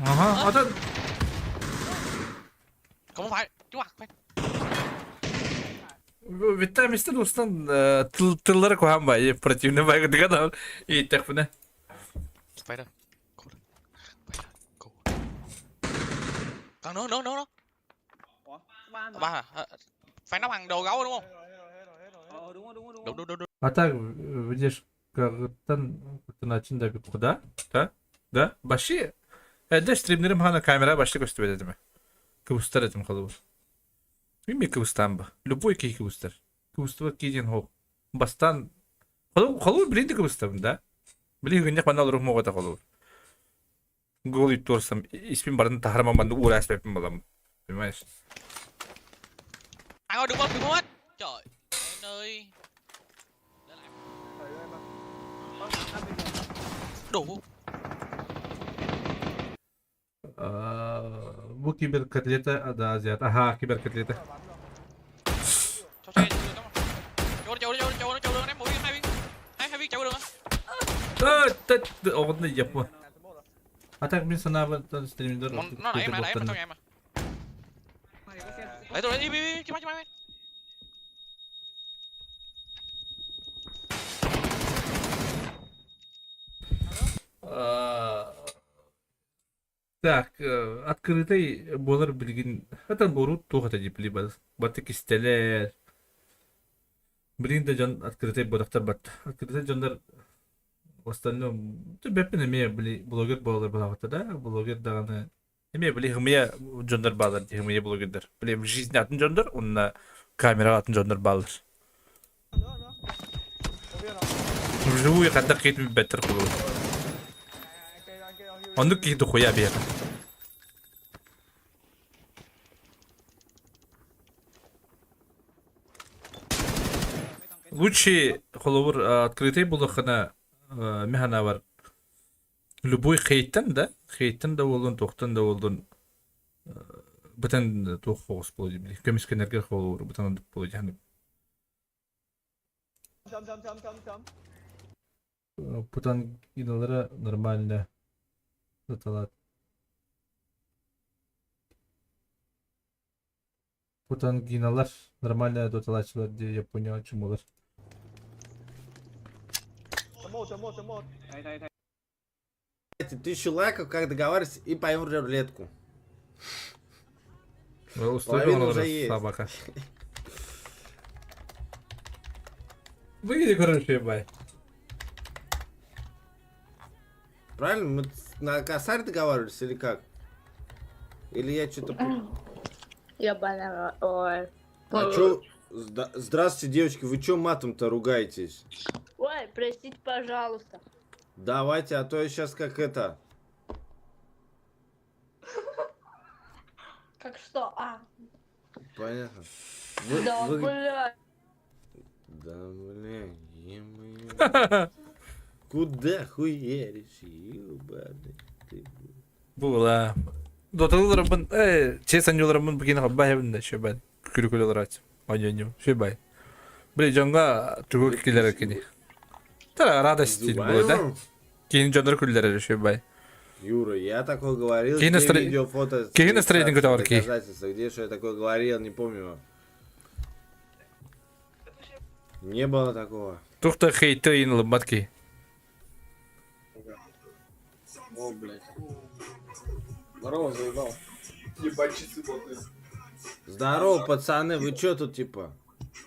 Ага, атын Không phải, chú mặt phải. Витамистен устан тыллара куһаҕан баайы противный баайгытыгар да ииттэхпинэ. Phải rồi. Còn nữa nữa nữa nữa. Ba hả? Phải nấu ăn đồ gấu đúng không? Đúng đúng đúng đúng. А так, видишь, кыргыттан кутуначин да куда? Да? Да? Баши. Эдде стримнерим хана камера башты көстүбэт этим. Кыбыстар этим холобур. Мин кыбыстаан ба. Любой киһи кыбыстар. Кыбыстыбат киһи диэн суох. Бастаан холобур билин да кыбыстабын да. Билин гынньах манна олоруох моҕото холобур. Голый торсом испин барын таһарама маннык уураспаппын балам. Понимаешь? Anh ơi đừng mất, đừng mất. Trời anh ơi. Đủ. Бу киберкотлета да азиат. Аха, киберкотлета. Cho xe cho cho cho cho cho đường em một viên hai viên. Hai hai viên chạy qua đường á. Оҕотно япма. А так мин санаабын стримдер Nó nãy em nãy em trong em mà. Lấy tôi đi đi đi, chứ mày. Так, открытый буолар билигин это бурут туох этэ дии баты кистэлэр билигин да дьон открытый буолахтар барта открытый дьоннор в остальном бэппин эмиэ били блогер буолар буолаҕыта да блогер даҕаны эмиэ били хымыйа дьоннор баалар дии хымыйа блогердар били в жизни атын дьоннор уонна камераҕа атын дьоннор бааллар вживую хайдах киһитин билбэттэр курдук. Оннук киһи дохуя биһиэхэ. Лучше холобур открытый буллаххына мин санаабар любой хейттэн да хейттэн да буоллун туохтан да буоллун бытан туох соҕус буолуо дии көмүскэнэргэр холобур бытан оннук буолуо дии Путангиналара нормально сыталаат. Путангиналар нормально доталааччылар дии Япония чумулар. 1000 лайков, как договаривались, и поем рулетку. Условия Половина уже есть. собака. Выйди, короче, ебать. Правильно? Мы на косарь договаривались или как? Или я что-то... Ебаная, ой. А чё... Здравствуйте, девочки, вы чё матом-то ругаетесь? Ой, простите, пожалуйста. Давайте, а то я сейчас как это... Как что? А. Понятно. Вы, Да, бля. Да, бля, е-мое. Куда хуеришь, ебаный ты? Була. Доталарбын, честно, нюларбын букин хаббай да шебай. Күрүкүлөр Оньоньо, шебай. Били дьоҥҥо тугу киллэрэр кини. Тара радость было, да? Кини дьоннор күллэрэр шебай. Юра, я такое говорил, Какие где видео, фото, Какие настроения готовы, какие? доказательства, где что я такое говорил, не помню. Не было такого. Тухта хейты ин лыбатки. О, блядь. Здорово, заебал. Ебать, часы болтают. Здорово, пацаны, вы чё тут типа?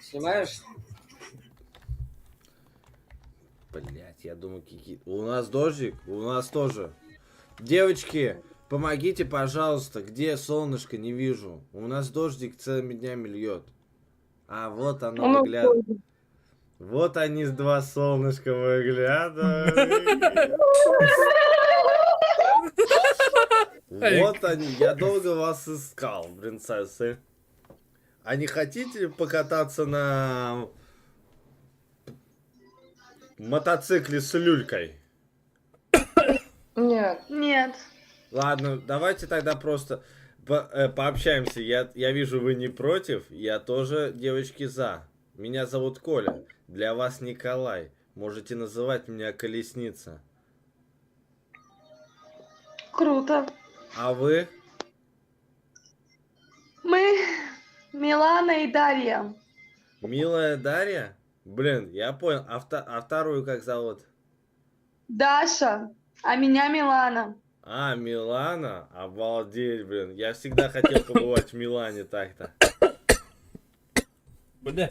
Снимаешь? Блять, я думаю, кики. У нас дождик, у нас тоже. Девочки, помогите, пожалуйста, где солнышко, не вижу. У нас дождик целыми днями льет. А вот оно У нас выглядывает. Вот они с два солнышка выглядывают. Вот они, я долго вас искал, принцессы. А не хотите покататься на мотоцикле с люлькой? Нет. Нет. Ладно, давайте тогда просто пообщаемся. Я вижу, вы не против. Я тоже, девочки, за. Меня зовут Коля. Для вас Николай. Можете называть меня Колесница. Круто. А вы? Мы Милана и Дарья. Милая Дарья? Блин, я понял. А вторую как зовут? Даша, а меня Милана. А, Милана? Обалдеть, блин. Я всегда хотел побывать в Милане так-то. Бля.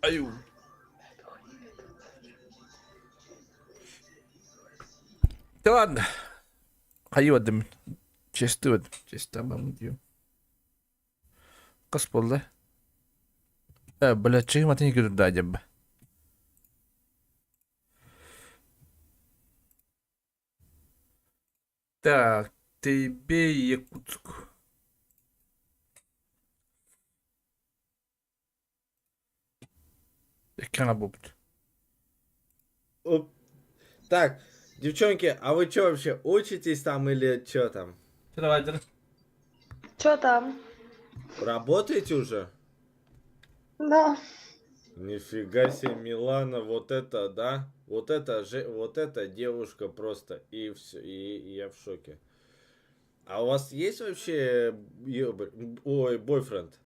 Аю. Да ладно. Хайвадым. Честывад. Честабам дию. Кас болды. Э, бля, чего ты не говоришь, Так, тебе Якутск. Экрана будет. Оп. Так, девчонки, а вы что вообще, учитесь там или что там? Давай, давай. Чё там? Работаете уже? Да. Нифига себе, Милана, вот это, да? Вот это же, вот эта девушка просто, и все, и я в шоке. А у вас есть вообще, ой, бойфренд?